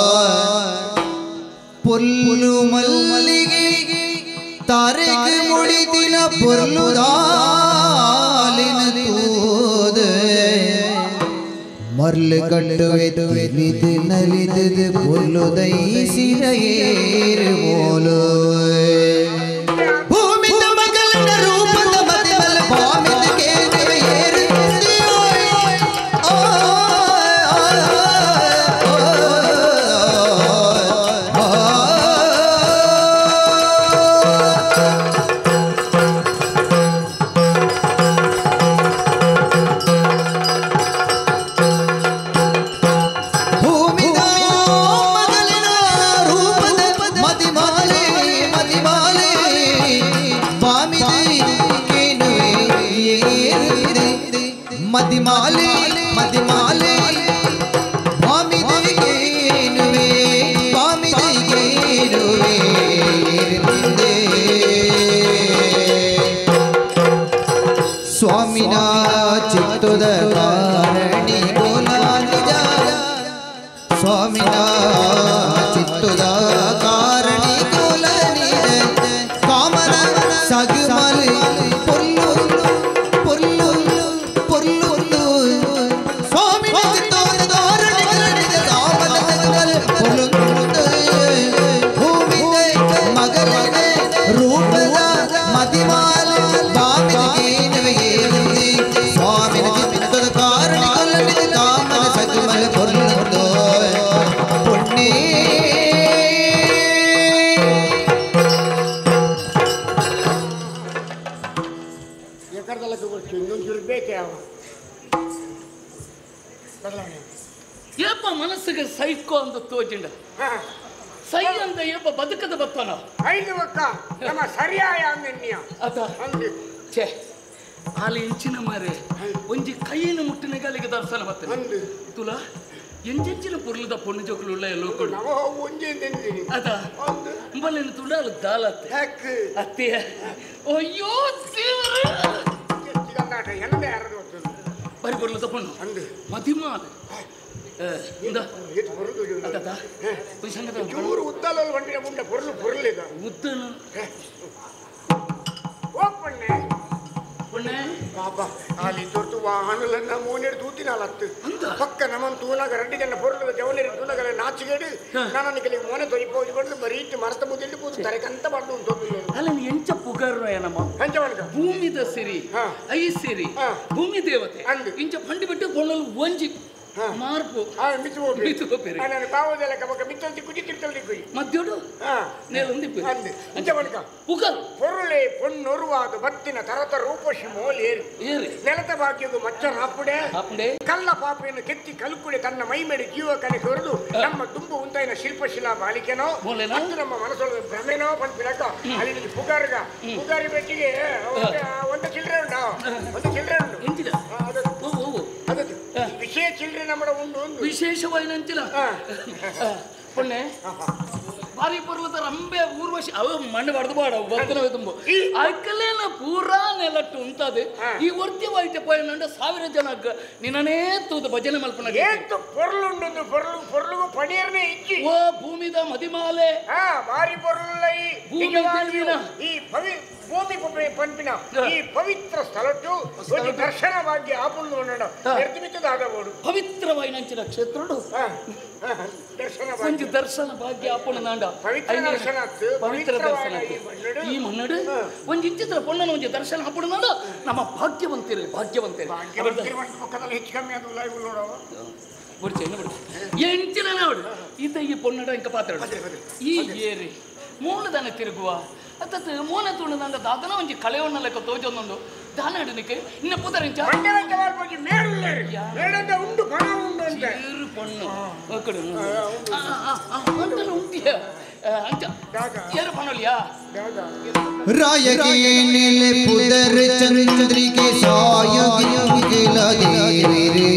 ಪೊಲ್ಲು ಮಲ್ಲಿಗೆ ತಾರೆಗೆ ಮುಡಿದಿನ ಪೊರ್ಲುದಾಲಿನ ತೂದ ಮರ್ಲು ಕಟ್ಟುವೆ ತಿಳಿದು ನಲಿದು ಪೊಲ್ಲು ದೈಸಿರಯೇರು ಮೋಲು ಭೂಮಿದ ಮಗಲಿನ ರೂಪದ ಮದಿಮಲ ಬಾಮಿದ ಕೇಂದ್ರ ಏರುತ್ತಿಯೋ ಆ ಆ ಆ ಸ್ವಾಮಿನ ಚಿತ್ತುದ ಕಾರಣಿ ಕೋಲನಿದೆ ಕಾಮನ ಸಗುಮಲ್ ಪೊಲ್ಲು ಪೊಲ್ಲು ಪೊಲ್ಲು ಸ್ವಾಮಿನ ಚಿತ್ತುದ ಕಾರಣಿ ಕೋಲನಿದೆ ಕಾಮನ ಸಗುಮಲ್ ಪೊಲ್ಲು ಭೂಮಿದೆ ಮಗಲಿದೆ ರೂಪದ ಮದಿಮಾಲ ಬಾಮಿಗೆ ಸ್ವಾಮಿನ ಚಿತ್ತದ ಕಾರಣಿ ಕೋಲನಿದೆ ಕಾಮನ ಸಗುಮಲ್ ಪೊಲ್ಲು ಪೊಣ್ಣೆ ಏಪ ಮನಸ್ಸಿಗೆ ಸೈಕೋ ಅಂತ ತೋಜಿಂಡ ಸೈ ಅಂತ ಏಪ ಬದುಕದ ಬತ್ತನ ಐದು ಒಕ್ಕ ನಮ್ಮ ಸರಿಯಾಯ ಅಂದನ್ಯ ಅತ ಛೇ ಆಲೆ ಇಂಚಿನ ಮಾರೆ ಒಂಜಿ ಕೈಯಿನ ಮುಟ್ಟಿನ ಗಾಲಿಗೆ ದರ್ಶನ ಬತ್ತನೆ ತುಲಾ ಎಂಜೆಂಚಿನ ಪೊರ್ಲುದ ಪೊಣ್ಣು ಜೋಕುಲು ಎಲ್ಲೋ ಕೊಡು ಅದ ಬಲ್ಲೆನ ತುಡಾಲು ದಾಲತ್ತೆ ಅತ್ತೆ ಅಯ್ಯೋ ದೇವರೇ ಬರಿ ಪೊರ್ಲುದ ಪೊಣ್ಣು ಮದಿಮಾಲ ಚೂರು ಉದ್ದಲ ಬಂಡಿನ ಮುಂಡೆ ಪೊರ್ಲು ಪೊರ್ಲಿದ ಉದ್ದಲು ಓಪಣ್ಣೆ ಪೊಣ್ಣೆ ಪಾಪ ಅಲ್ಲಿ ತೊರ್ತು ವಾಹನಲನ್ನ ಮೂನೆಡು ತೂತಿನಾಲತ್ತು ಪಕ್ಕ ನಮ್ಮನ್ನು ತೂನಾಗ ರೆಡ್ಡಿ ಜನ ಪೊರ್ಲು ಜವನೇರು ತೂನಾಗ ನಾಚಿಗೇಡು ನಾನು ಕೆಲವು ಮೋನೆ ತೊರಿಪೋಜಿಕೊಂಡು ಬರೀ ಮರತ ಮುದಿಲ್ಲಿ ಕೂತು ತರೆಕಂತ ಬಂದು ಉಂಟು ಅಲ್ಲ ಎಂಚ ಪುಗರ್ರ ಏನಮ್ಮ ಭೂಮಿದ ಸಿರಿ I ಸಿರಿ ಭೂಮಿ ದೇವತೆ ಇಂಚ ಪಂಡಿ ಬಿಟ್ಟು ಪೊಣ್ಣಲು ಒಂಜಿ ಮಾರ್ಪು ಮಿತ್ತು ಹೋಪೇರು ನಾನು ಪಾವದೆಲ್ಲ ಕಬಕ ಮಿತ್ತಲ್ ತಿಕ್ಕುಜಿ ತಿರ್ತಲ್ ತಿಕ್ಕುಜಿ ಮಧ್ಯೋಡು ನೇಲೊಂದು ಇಂಚ ಬಣಕ ಪುಗರ್ ಪೊರುಳೆ ಪೊಣ್ಣೊರುವಾದ ಬತ್ತಿನ ತರತ ರೂಪಶಿ ಮೋಲೇರು ನೆಲದ ಭಾಗ್ಯಗೂ ಮಚ್ಚ ರಾಪುಡೆ ಕಲ್ಲ ಪಾಪೆಯನ್ನು ಕೆತ್ತಿ ಕಲ್ಕುಡೆ ತನ್ನ ಮೈಮೇಲೆ ಜೀವ ಕಲೆ ಹೊರದು ನಮ್ಮ ತುಂಬು ಉಂತಾಯಿನ ಶಿಲ್ಪಶಿಲಾ ಬಾಲಿಕೆನೋ ಮತ್ತು ನಮ್ಮ ಮನಸ್ಸೊಳಗೆ ಭ್ರಮೆನೋ ಪಂಪಿಲಕ ಅಲ್ಲಿ ಪುಗಾರ್ಗ ಪುಗಾರಿ ಬೆಟ್ಟಿಗೆ ಒಂದು ಚಿಲ್ಲರೆ ಉಂಟು ಒಂದು ಚಿಲ್ಲರೆ ಉಂಟು ಅದು ವಿಶೇಷ ಚಿಲ್ಲರೆ ನಮ್ಮ ಉಂಟು ಒಂದು ವಿಶೇಷವಾಗಿ ಪೊಣ್ಣೆ ಭಾರಿ ಪರ್ವತ ರಂಬೆ ಊರ್ವಶಿ ಅವ ಮಣ್ಣು ಬಡ್ದು ಬಾಡ ಬರ್ತನವೇ ತುಂಬ ಅಕ್ಕಲೇನ ಪೂರಾ ನೆಲಟ್ಟು ಉಂಟದೆ ಈ ವರ್ತಿ ವೈಟೆ ಪೋಯನಂಡ ಸಾವಿರ ಜನ ನಿನ್ನನೇ ತೂದು ಭಜನೆ ಮಲ್ಪನ ಏತು ಪೊರ್ಲುಂಡು ಪೊರ್ಲು ಪೊರ್ಲುಗು ಪಣಿಯರ್ನೇ ಇಜ್ಜಿ ಓ ಭೂಮಿದ ಮದಿಮಾಲೆ ಭಾರಿ ಪೊರ್ಲುಲ್ಲ ಈ ಭೂಮಿ ದೇವಿನ ಈ ಭವಿ ಭೂಮಿ ಪಂಪಿನ ಈ ಪವಿತ್ರ ಸ್ಥಳಟ್ಟು ಒಂದು ದರ್ಶನ ಭಾಗ್ಯ ಆಪುಂಡು ನಿರ್ಮಿತದಾಗಬಹುದು ಪವಿತ್ರವಾಯಿನಂಚಿನ ಕ್ಷೇತ್ರಡು ದರ್ಶನ ಒಂಜಿ ದರ್ಶನ ಭಾಗ್ಯ ಆಪುಂಡು ನಾಂಡ ಪವಿತ್ರ ದರ್ಶನ ಪವಿತ್ರ ದರ್ಶನ ಈ ಮನ್ನಡು ಒಂಜಿ ಇಂಚಿತ್ರ ಪೊಣ್ಣನ ಒಂಜಿ ದರ್ಶನ ಆಪುಂಡು ನಾಂಡ ನಮ್ಮ ಭಾಗ್ಯವಂತಿರಿ ಭಾಗ್ಯವಂತಿರಿ ಪಕ್ಕದಲ್ಲಿ ಹೆಚ್ಚು ಕಮ್ಮಿ ಅದು ಲೈವ್ ನೋಡವ ಬಿಡ್ಚೆ ಬಿಡ್ಚೆ ಎಂಚಿನ ನೋಡು ಈತ ಈ ಪೊನ್ನಡ ಇಂಕ ಪಾತ್ರ ಈ ಏರಿ ಮೂಲದನ ತಿರುಗುವ ಅತ್ತತ್ ಮೂಲ ತುಳುದಂಡ ದಾದನ ಒಂಜಿ ಕಳೆಯೊಣ್ಣ ಲೆಕ್ಕ ತೋಜೊಂದುಂಡು ದಾನ ಇಡಲಿಕ್ಕೆ ಇನ್ನ ಪುದರಿಂಚ ಉಂಡು ಪಣ ಉಂಡು ಅಂತ ಏರು ಪಣ್ಣು ಒಕ್ಕಡು ಅಂಟಲ ಉಂಟಿಯ ಅಂಚ ಏರು ಪಣ್ಣೊಲಿಯಾ ರಾಯಗೆ ನೆಲೆ ಪುದರ್ ಚಂದ್ರಿಕೆ ಸಾಯುಗಿಲ ದೇವಿರೇ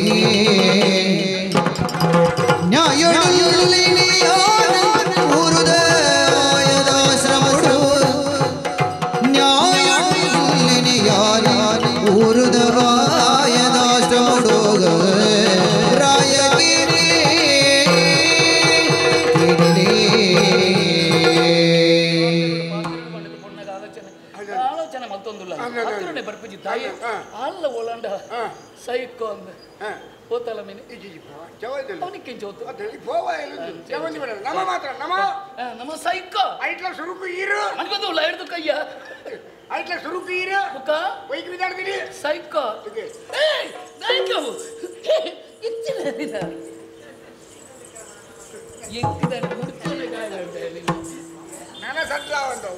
ಅಲ್ಲ ಒಳಂಡ ಸೈಕೋ ಅಂದ ಹೋತಲ್ಲ ಮೀನು ನಮ್ಮ ಮಾತ್ರ ನಮ್ಮ ನಮ್ಮ ಸೈಕೋ ಐಟ್ಲ ಸುರುಕು ಈರು ಅನ್ಕೋದು ಹಿಡ್ದು ಕೈಯ ಐಟ್ಲ ಸುರುಕು ಈರು ಮುಖ ಬೈಕ್ ವಿದಾಡ್ತೀನಿ ಸೈಕೋ ಏಯ್ thank you ಇಚ್ಚಿನ ಎಂಕಿದಾನೆ ಮುಡ್ತೋನೆ ಗಾಯ ನನ್ನ ಸಟ್ಲ ಒಂದು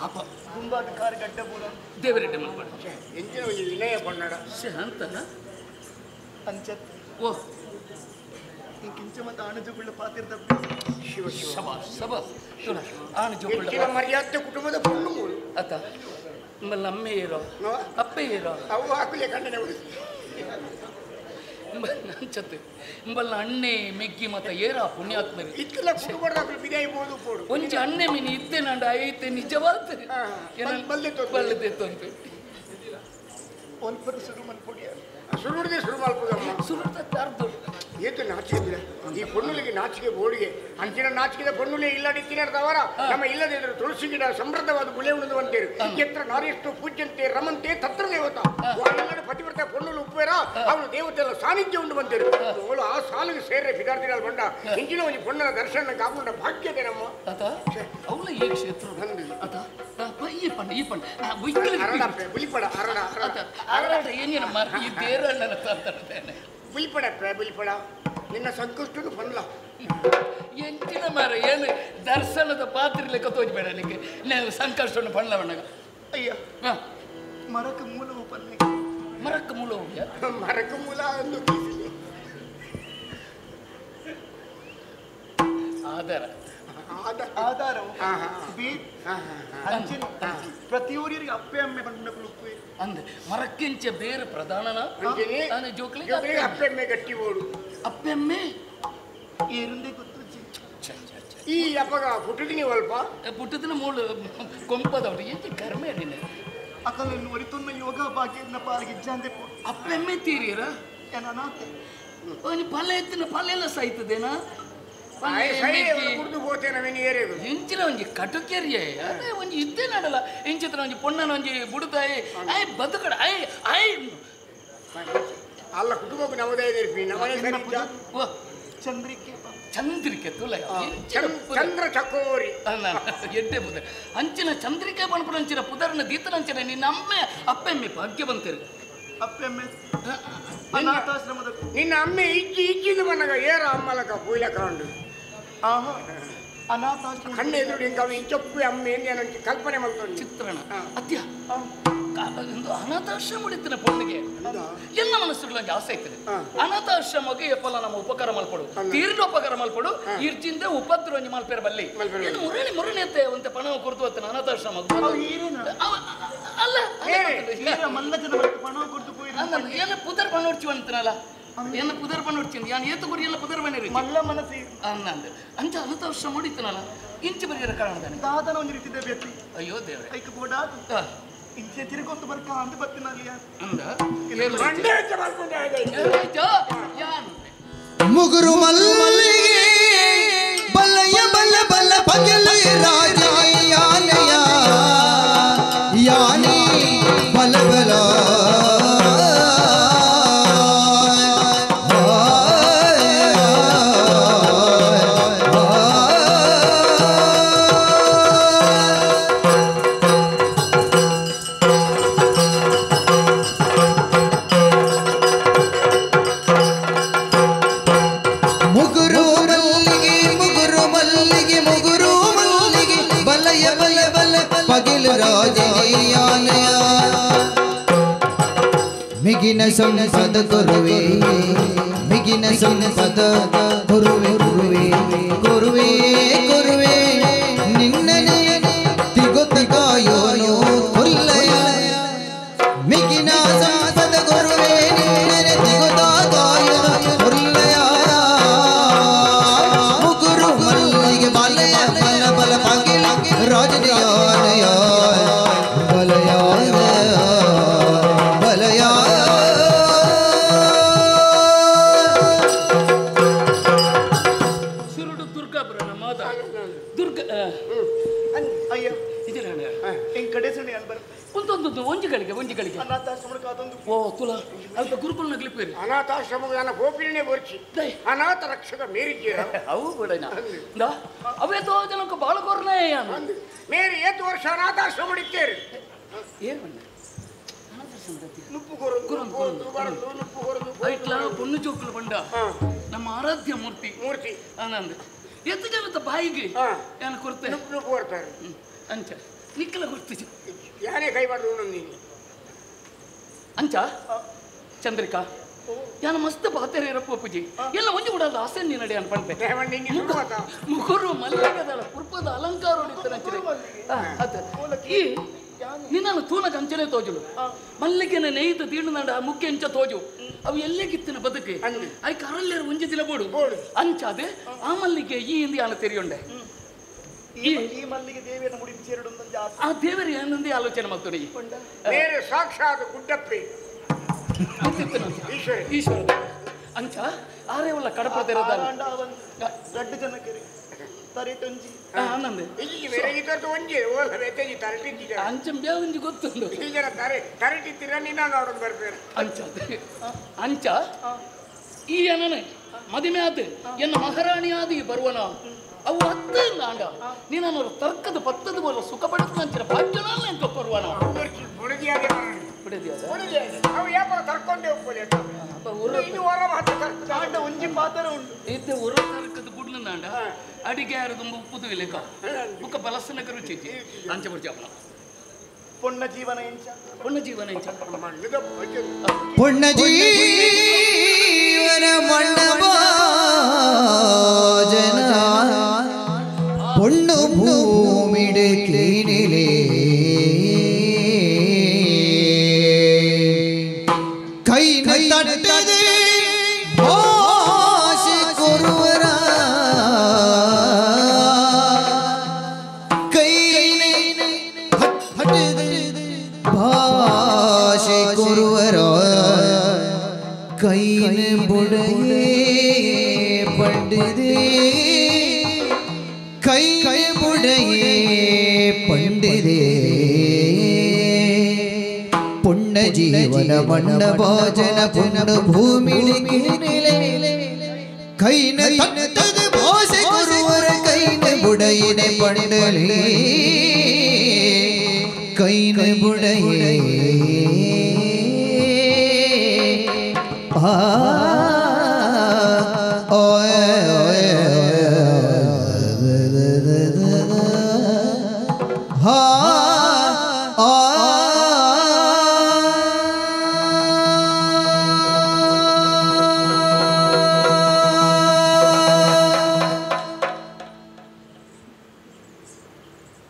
ಅಪ್ಪ ಗುಂಬಾದ ಕಾರ್ ಗಡ್ಡ ಪೂರ ದೇವರೆಡ್ಡೆ ಮಲ್ಪಾಡ ಎಂಚಿನ ಒಂಜಿ ವಿನಯ ಪೊನ್ನಡ ಅಂತನ ಅಂಚತ್ ಓ ಇಂಕಿಂಚ ಮತ್ತೆ ಆಣಜುಗುಳ್ಳ ಪಾತಿರ್ದ ಶಿವ ಶಿವ ಶಬಾಸ್ ಶಬಾಸ್ ಆಣಜುಗುಳ್ಳ ಎಂಚಿನ ಮರ್ಯಾದೆ ಕುಟುಂಬದ ಪೊಣ್ಣು ಮೂಲು ಅತ್ತ ನಿಮ್ಮಲ್ಲಿ ಅಮ್ಮೆ ಇರೋ ಅಪ್ಪೆ ಇರೋ ಅವು ಹಾಕುಲೆ ಕಣ್ಣನೆ ಉಳಿಸಿ ಅಂಚತ್ತೆ ನಿಂಬಲ್ಲ ಅಣ್ಣೆ ಮೆಗ್ಗಿ ಮತ್ತ ಏರ ಪುಣ್ಯಾತ್ಮರಿ ಇತ್ತಲ್ಲ ಕುಟುಂಬದ ಬಿದಾಯಿಬೋದು ಪೋಡು ಒಂಜಿ ಅಣ್ಣೆ ಮೀನು ಇತ್ತೆ ನಾಂಡ ಐತೆ ನಿಜವಾದ ಬಲ್ಲದೆ ಅಂತ ಒಂದು ಪರ ಸುರು ಮಲ್ಪೊಡಿ ಸುರುಡ್ದೆ ಸುರು ಮಲ್ಪುದಮ್ಮ ಸುರುಡ್ದ ತಾರ್ದು ಏತು ನಾಚಿಕೆ ಈ ಪೊಣ್ಣುಲಿಗೆ ನಾಚಿಕೆ ಬೋಡಿಗೆ ಅಂಚಿನ ನಾಚಿಕೆದ ಪೊಣ್ಣುಲೆ ಇಲ್ಲಡಿತ್ತಿನ ತವರ ನಮ್ಮ ಇಲ್ಲದಿದ್ದರೆ ತುಳಸಿ ಗಿಡ ಸಮೃದ್ಧವಾದ ಬುಳೆ ಉಳಿದು ಅಂತೇರು ಎತ್ರ ನಾರಿಷ್ಟು ಪೂಜ್ಯಂತೆ ರಮಂತೆ ತತ್ರ ದೇವತಾ ಎಲ್ಲರೂ ಪತಿವ್ರತ ಪೊಣ್ಣುಲು ಉಪ್ಪೇರ ಅವನು ದೇವತೆಲ್ಲ ಸಾನ್ನಿಧ್ಯ ಉಂಡು ಬಂತೇರು ಅವಳು ಆ ಸಾಲಿಗೆ ಸೇರ್ರೆ ಫಿದಾರ್ತಿನಾಲ್ ಬಂಡ ಇಂಚಿನ ಒಂದು ಪೊಣ್ಣನ ದರ್ಶನ ಕಾಪುಂಡ ಭಾಗ್ಯತೆ ನಮ್ಮ ಅವಳ ಈ ಕ್ಷೇತ್ರ ಈ ಪಂಡ ಬುಲಿಪಡ ಅರಣ ಅರಣ ಏನೇನು ಈ ದೇರಣ್ಣನ ತಂತಾನೆ ಬುಲಿಪಡಪ್ಪ ಬುಲಿಪಡ ನಿನ್ನ ಸಂಕಷ್ಟನು ಪನ್ಲ ಎಂಚಿನ ಮಾರ ಏನು ದರ್ಶನದ ಪಾತ್ರೆ ಲೆಕ್ಕ ತೋಜ್ಬೇಡ ನಿಮಗೆ ನಾನು ಸಂಕಷ್ಟವನ್ನು ಪನ್ಲ ಬಣ್ಣಗ ಅಯ್ಯ ಮರಕ್ಕೆ ಮೂಲವು ಪನ್ನೆ ಮರಕ್ಕೆ ಮೂಲವು ಮರಕ್ಕೆ ಮೂಲ ಅಂದು ಆಧಾರ ಆಧಾರವು ಅಂಚಿನ ಪ್ರತಿಯೊರಿಯರಿಗೆ ಅಪ್ಪೆ ಅಮ್ಮೆ ಬಂದ ಅಂದೆ ಮರಕ್ಕಿಂಚ ಬೇರೆ ಪ್ರಧಾನನ ಜೋಕ್ಲಿಗೆ ಅಪ್ಪೆಮ್ಮೆ ಗಟ್ಟಿ ಓಡು ಅಪ್ಪೆಮ್ಮೆ ಏರುಂದೆ ಗೊತ್ತು ಈ ಅಪ್ಪಗ ಪುಟ್ಟದಿನಿ ಅಲ್ಪ ಪುಟ್ಟದಿನ ಮೂಳು ಕೊಂಪದವರು ಎಂಚ ಕರ್ಮೆ ನಿನ್ನೆ ಅಕಲನ್ನು ಒರಿತೊನ್ನ ಯೋಗ ಭಾಗ್ಯನ ಪಾಲಿಗೆ ಇಜ್ಜಾಂದೆ ಅಪ್ಪೆಮ್ಮೆ ತೀರಿಯರ ಅನಾಥೆ ಪಲ್ಲೆ ಎತ್ತಿನ ಪಲ್ಲೆಲ್ಲ ಸಾಯ್ತದೇನಾ ಎಂಚಿನ ಒಂಜಿ ಕಟುಕೆರಿಯೇ ಅದೇ ಒಂಜಿ ಇದ್ದೇ ನಡಲ ಇಂಚಿತ್ರ ಒಂಜಿ ಪೊಣ್ಣನ ಒಂಜಿ ಬುಡುತಾಯಿ I ಬದುಕಡ I I ಅಲ್ಲ ಕುಟುಂಬಕ್ಕೆ ನವೋದಯ ಚಂದ್ರಿಕೆ ಚಂದ್ರಿಕೆ ತುಲ ಚಂದ್ರ ಚಕೋರಿ ಎಡ್ಡೆ ಪುದರ್ ಅಂಚಿನ ಚಂದ್ರಿಕೆ ಪಣಪುರ ಅಂಚಿನ ಪುದರ್ನ ದೀತನಂಚಿನ ನಿನ್ನ ಅಮ್ಮೆ ಅಪ್ಪೆಮ್ಮೆ ಭಾಗ್ಯ ಬಂತೀರಿ ಅಪ್ಪೆಮ್ಮೆ ಅನಾಥಾಶ್ರಮದ ನಿನ್ನ ಅಮ್ಮೆ ಇಜ್ಜಿ ಇಜ್ಜಿದು ಮನಗ ಏರ ಅಮ್ಮಲಕ ಪೂಲಕ ಉಂಡು ಆಹಾ ಅನಾಥಾಶ್ರಮ ಕಣ್ಣು ಎದುರು ಇಂಕ ಅವು ಇಂಚೊಪ್ಪು ಅಮ್ಮೆ ಎಂದು ಕಲ್ಪನೆ ಮಾಡ್ಕೊಂಡು ಚಿತ್ರಣ ಅತ್ಯ ಅನಾಥಾಶ್ರಮ ಹೊಡಿತಿನ ಪೊಣ್ಣಿಗೆ ಎಲ್ಲ ಮನಸ್ಸುಗಳ ಆಸೆ ಐತದೆ ಅನಾಥಾಶ್ರಮಕ್ಕೆ ಎಪ್ಪಲ್ಲ ನಮ್ಮ ಉಪಕಾರ ಮಲ್ಪಡು ತೀರ್ಣ ಉಪಕಾರ ಮಲ್ಪಡು ಇರ್ಚಿಂದ ಉಪದ್ರ ಒಂಜಿ ಮಲ್ಪೇರ ಬಲ್ಲಿ ಏನು ಮುರಣಿ ಮುರಣಿ ಅಂತೆ ಒಂತೆ ಪಣ ಕೊಡ್ತು ಅತ್ತ ಅನಾಥಾಶ್ರಮ ಅಲ್ಲ ಏನು ಪುದರ್ ಪಣ ಹೊಡ್ಚಿ ಅಂತಾನಲ್ಲ ಏನು ಪುದರ್ ಪಣ ಹೊಡ್ಚಿ ಯಾನ್ ಏತು ಗುರಿ ಎಲ್ಲ ಪುದರ್ ಬಣ್ಣ ಮಲ್ಲ ಮನಸ್ಸಿ ಅನ್ನಂದ್ರೆ ಅಂಚ ಅನಾಥಾಶ್ರಮ ಹೊಡಿತನಲ್ಲ ಇಂಚು ಬರಿಯರ ಕಾರಣ ದಾದನ ಒಂದು ರೀತಿದ ವ್ಯಕ್ತಿ ಅಯ್ಯೋ ದೇವ್ರೆ ಐಕ್ ಬೋಡಾದು ಇಂಚೆ ತಿರುಗೊಂದು ಬರ್ಕ ಅಂದ ಬತ್ತಿನಲ್ಲಿ ಮುಗುರು ಮಲ್ಲಿಗೆ ಬಲ್ಲಯ್ಯ ಬಲ್ಲ ಬಲ್ಲ ಪಗಲ ರಾಜ ಯಾನೆಯ ಯಾನೆ ಬಲ ಬಲ ಮಿಗಿನ ಸಂಪದ ಗುರುವೆ ಮಿಗಿನ ಸಂಪದ ಗುರುವೆ ಗುರುವೆ ಗುರುವೆ ಗುರುವೆ ನಿನ್ನನೆ ತಿಗೊತ್ತ ಕಾಯೋನು ಕೊಲ್ಲಯ ಮಿಗಿನ ಸಂಪದ ಗುರುವೆ ನಿನ್ನನೆ ತಿಗೊತ್ತ ಕಾಯೋನು ಕೊಲ್ಲಯ ಮುಗುರು ಮಲ್ಲಿಗೆ ಬಾಲಯ ಬಲ ಬಲ ಪಗಿಲ ರಾಜನಿಯಾನಯ ಬಲಯ ಒಂಜಿ ಗಳಿಗೆ ಓ ತುಲ ಅಲ್ಪ ಗುರುಕುಲನ ಗ್ಲಿಪೇರಿ ಅನಾಥಾಶ್ರಮ ನನ್ನ ಗೋಪಿನೇ ಬರ್ಚಿ ಅನಾಥ ರಕ್ಷಕ ಮೇರಿದ್ದೀರ ಅವು ಬಿಡೋಣ ಅವೇ ತೋ ಜನಕ್ಕೆ ಬಾಳಕೋರ್ನೇ ಮೇರಿ ಏತು ವರ್ಷ ಅನಾಥಾಶ್ರಮ ಇತ್ತೇರಿ ಏನು ಪೊಣ್ಣು ಜೋಕುಲು ಬಂಡ ನಮ್ಮ ಆರಾಧ್ಯ ಮೂರ್ತಿ ಮೂರ್ತಿ ಆನಂದ್ ಎತ್ತು ಜನತ ಬಾಯಿಗೆ ಏನು ಕೊಡ್ತೇನೆ ನುಪ್ಪು ಕೊಡ್ತಾರೆ ಅಂಚ ನಿಕ್ಕಲ ಗೊತ್ತಿದೆ ಯಾನೇ ಕೈ ಮಾಡಿದ್ರು ನೀನು ಅಂಚ ಚಂದ್ರಿಕಾ ಯಾನ ಮಸ್ತ್ ಪಾತೆರೆ ಪೂಜಿ ಎಲ್ಲ ಒಂಜಿ ಕೂಡ ಆಸೆ ನೀ ನಡೆ ಅನ್ಪಂಪೆ ಮುಗುರು ಮಲ್ಲಿಗದಳ ಪುರ್ಪದ ಅಲಂಕಾರ ಈ ನಿನ್ನನ್ನು ತೂನಕ ಅಂಚನೆ ತೋಜುಲು ಮಲ್ಲಿಗೆನ ನೇಯ್ದು ತೀಣು ನಡ ಮುಖ್ಯ ಅಂಚ ತೋಜು ಅವು ಎಲ್ಲೇ ಗಿತ್ತಿನ ಬದುಕೆ ಐಕ ಅರಲ್ಲೇರು ಒಂಜಿ ದಿನ ಬೋಡು ಅಂಚಾದೆ ಆ ಮಲ್ಲಿಗೆ ಈ ಹಿಂದೆ ಯಾನ ತೆರಿಯುಂಡೆ ಈ ಮಲ್ಲಿಗೆ ದೇವಿಯನ್ನು ಮುಡಿ ಸೇರಡು ಆ ದೇವರು ಏನಂದೇ ಆಲೋಚನೆ ಮಾಡ್ತಾರೆ ಬೇರೆ ಸಾಕ್ಷಾತ್ ಗುಡ್ಡಪ್ಪಿ ಈಶ್ವರ ಅಂಚ ಆರೇ ಉಲ್ಲ ಕಡಪದ ರಡ್ಡು ಜನಕ್ಕೆ ತರೆಟೊಂಜಿ ಆನಂದ ಇಲ್ಲಿ ಬೇರೆ ಒಂಜಿ ಓಲ ಬೇತೆಜಿ ತರೆಟಿದ್ದ ಅಂಚಂಬ್ಯಾ ಒಂಜಿ ಗೊತ್ತುಂಡು ಈಗರ ತರೆ ತರೆಟಿತ್ತಿರ ನಿನ್ನ ನೋಡೋದು ಬರ್ಬೇರೆ ಅಂಚ ಅಂಚ ಈ ಏನನೆ ಮದಿಮೆ ಆದ ಎನ್ನ ಮಹಾರಾಣಿ ಆದ ಈ ಬರುವನ ಅವು ಹತ್ತು ಆಂಡ ನೀನು ತರ್ಕದ ಪತ್ತದ ಬೋಲ ಸುಖ ಪಡೆದ ಅಂಚಿನ ಭಾಗ್ಯನ ಎಂತ ಕೊರುವನ ಬುಡದಿಯಾದೆ ಬುಡದಿಯಾದ ಬುಡದಿಯಾದೆ ಅವು ಯಾಪರ ತರ್ಕೊಂಡೆ ಹೋಗ್ಬೋದು ಇದು ಹೊರ ಮಾತ್ರ ತರ್ಕದ ಆಂಡ ಒಂಜಿ ಪಾತ್ರ ಉಂಡು ಇತ್ತೆ ಹೊರ ತರ್ಕದ ಬುಡ್ಲಂದಾಂಡ ಅಡಿಗೆ ಯಾರು ತುಂಬ ಉಪ್ಪುದು ಇಲ್ಲಕ ಬುಕ್ಕ ಬಲಸನ ರುಚಿ ಅಂಚೆ ಬರ್ತಿ ಅವನ ಪೊಣ್ಣ ಜೀವನ ಎಂಚ ಪೊಣ್ಣ ಜೀವನ ಎಂಚ ಪೊಣ್ಣ ಜೀವನ ಮಣ್ಣಭಾಜನ பொண்ணு பூமிடு கீழிலே கை தட்டது பாஷை கொருவரா கை தட்டது பாஷை கொருவரா கைன புடையே பண்டுதே கை புடையே பண்டிதே புண்ண ஜீவன மண்ண போஜன புண்ணு பூமியிலே கைன தட்டது போசை குருவர கைன புடையினை பண்டலே கைன புடையே ஆ ஓய ஓய ha ah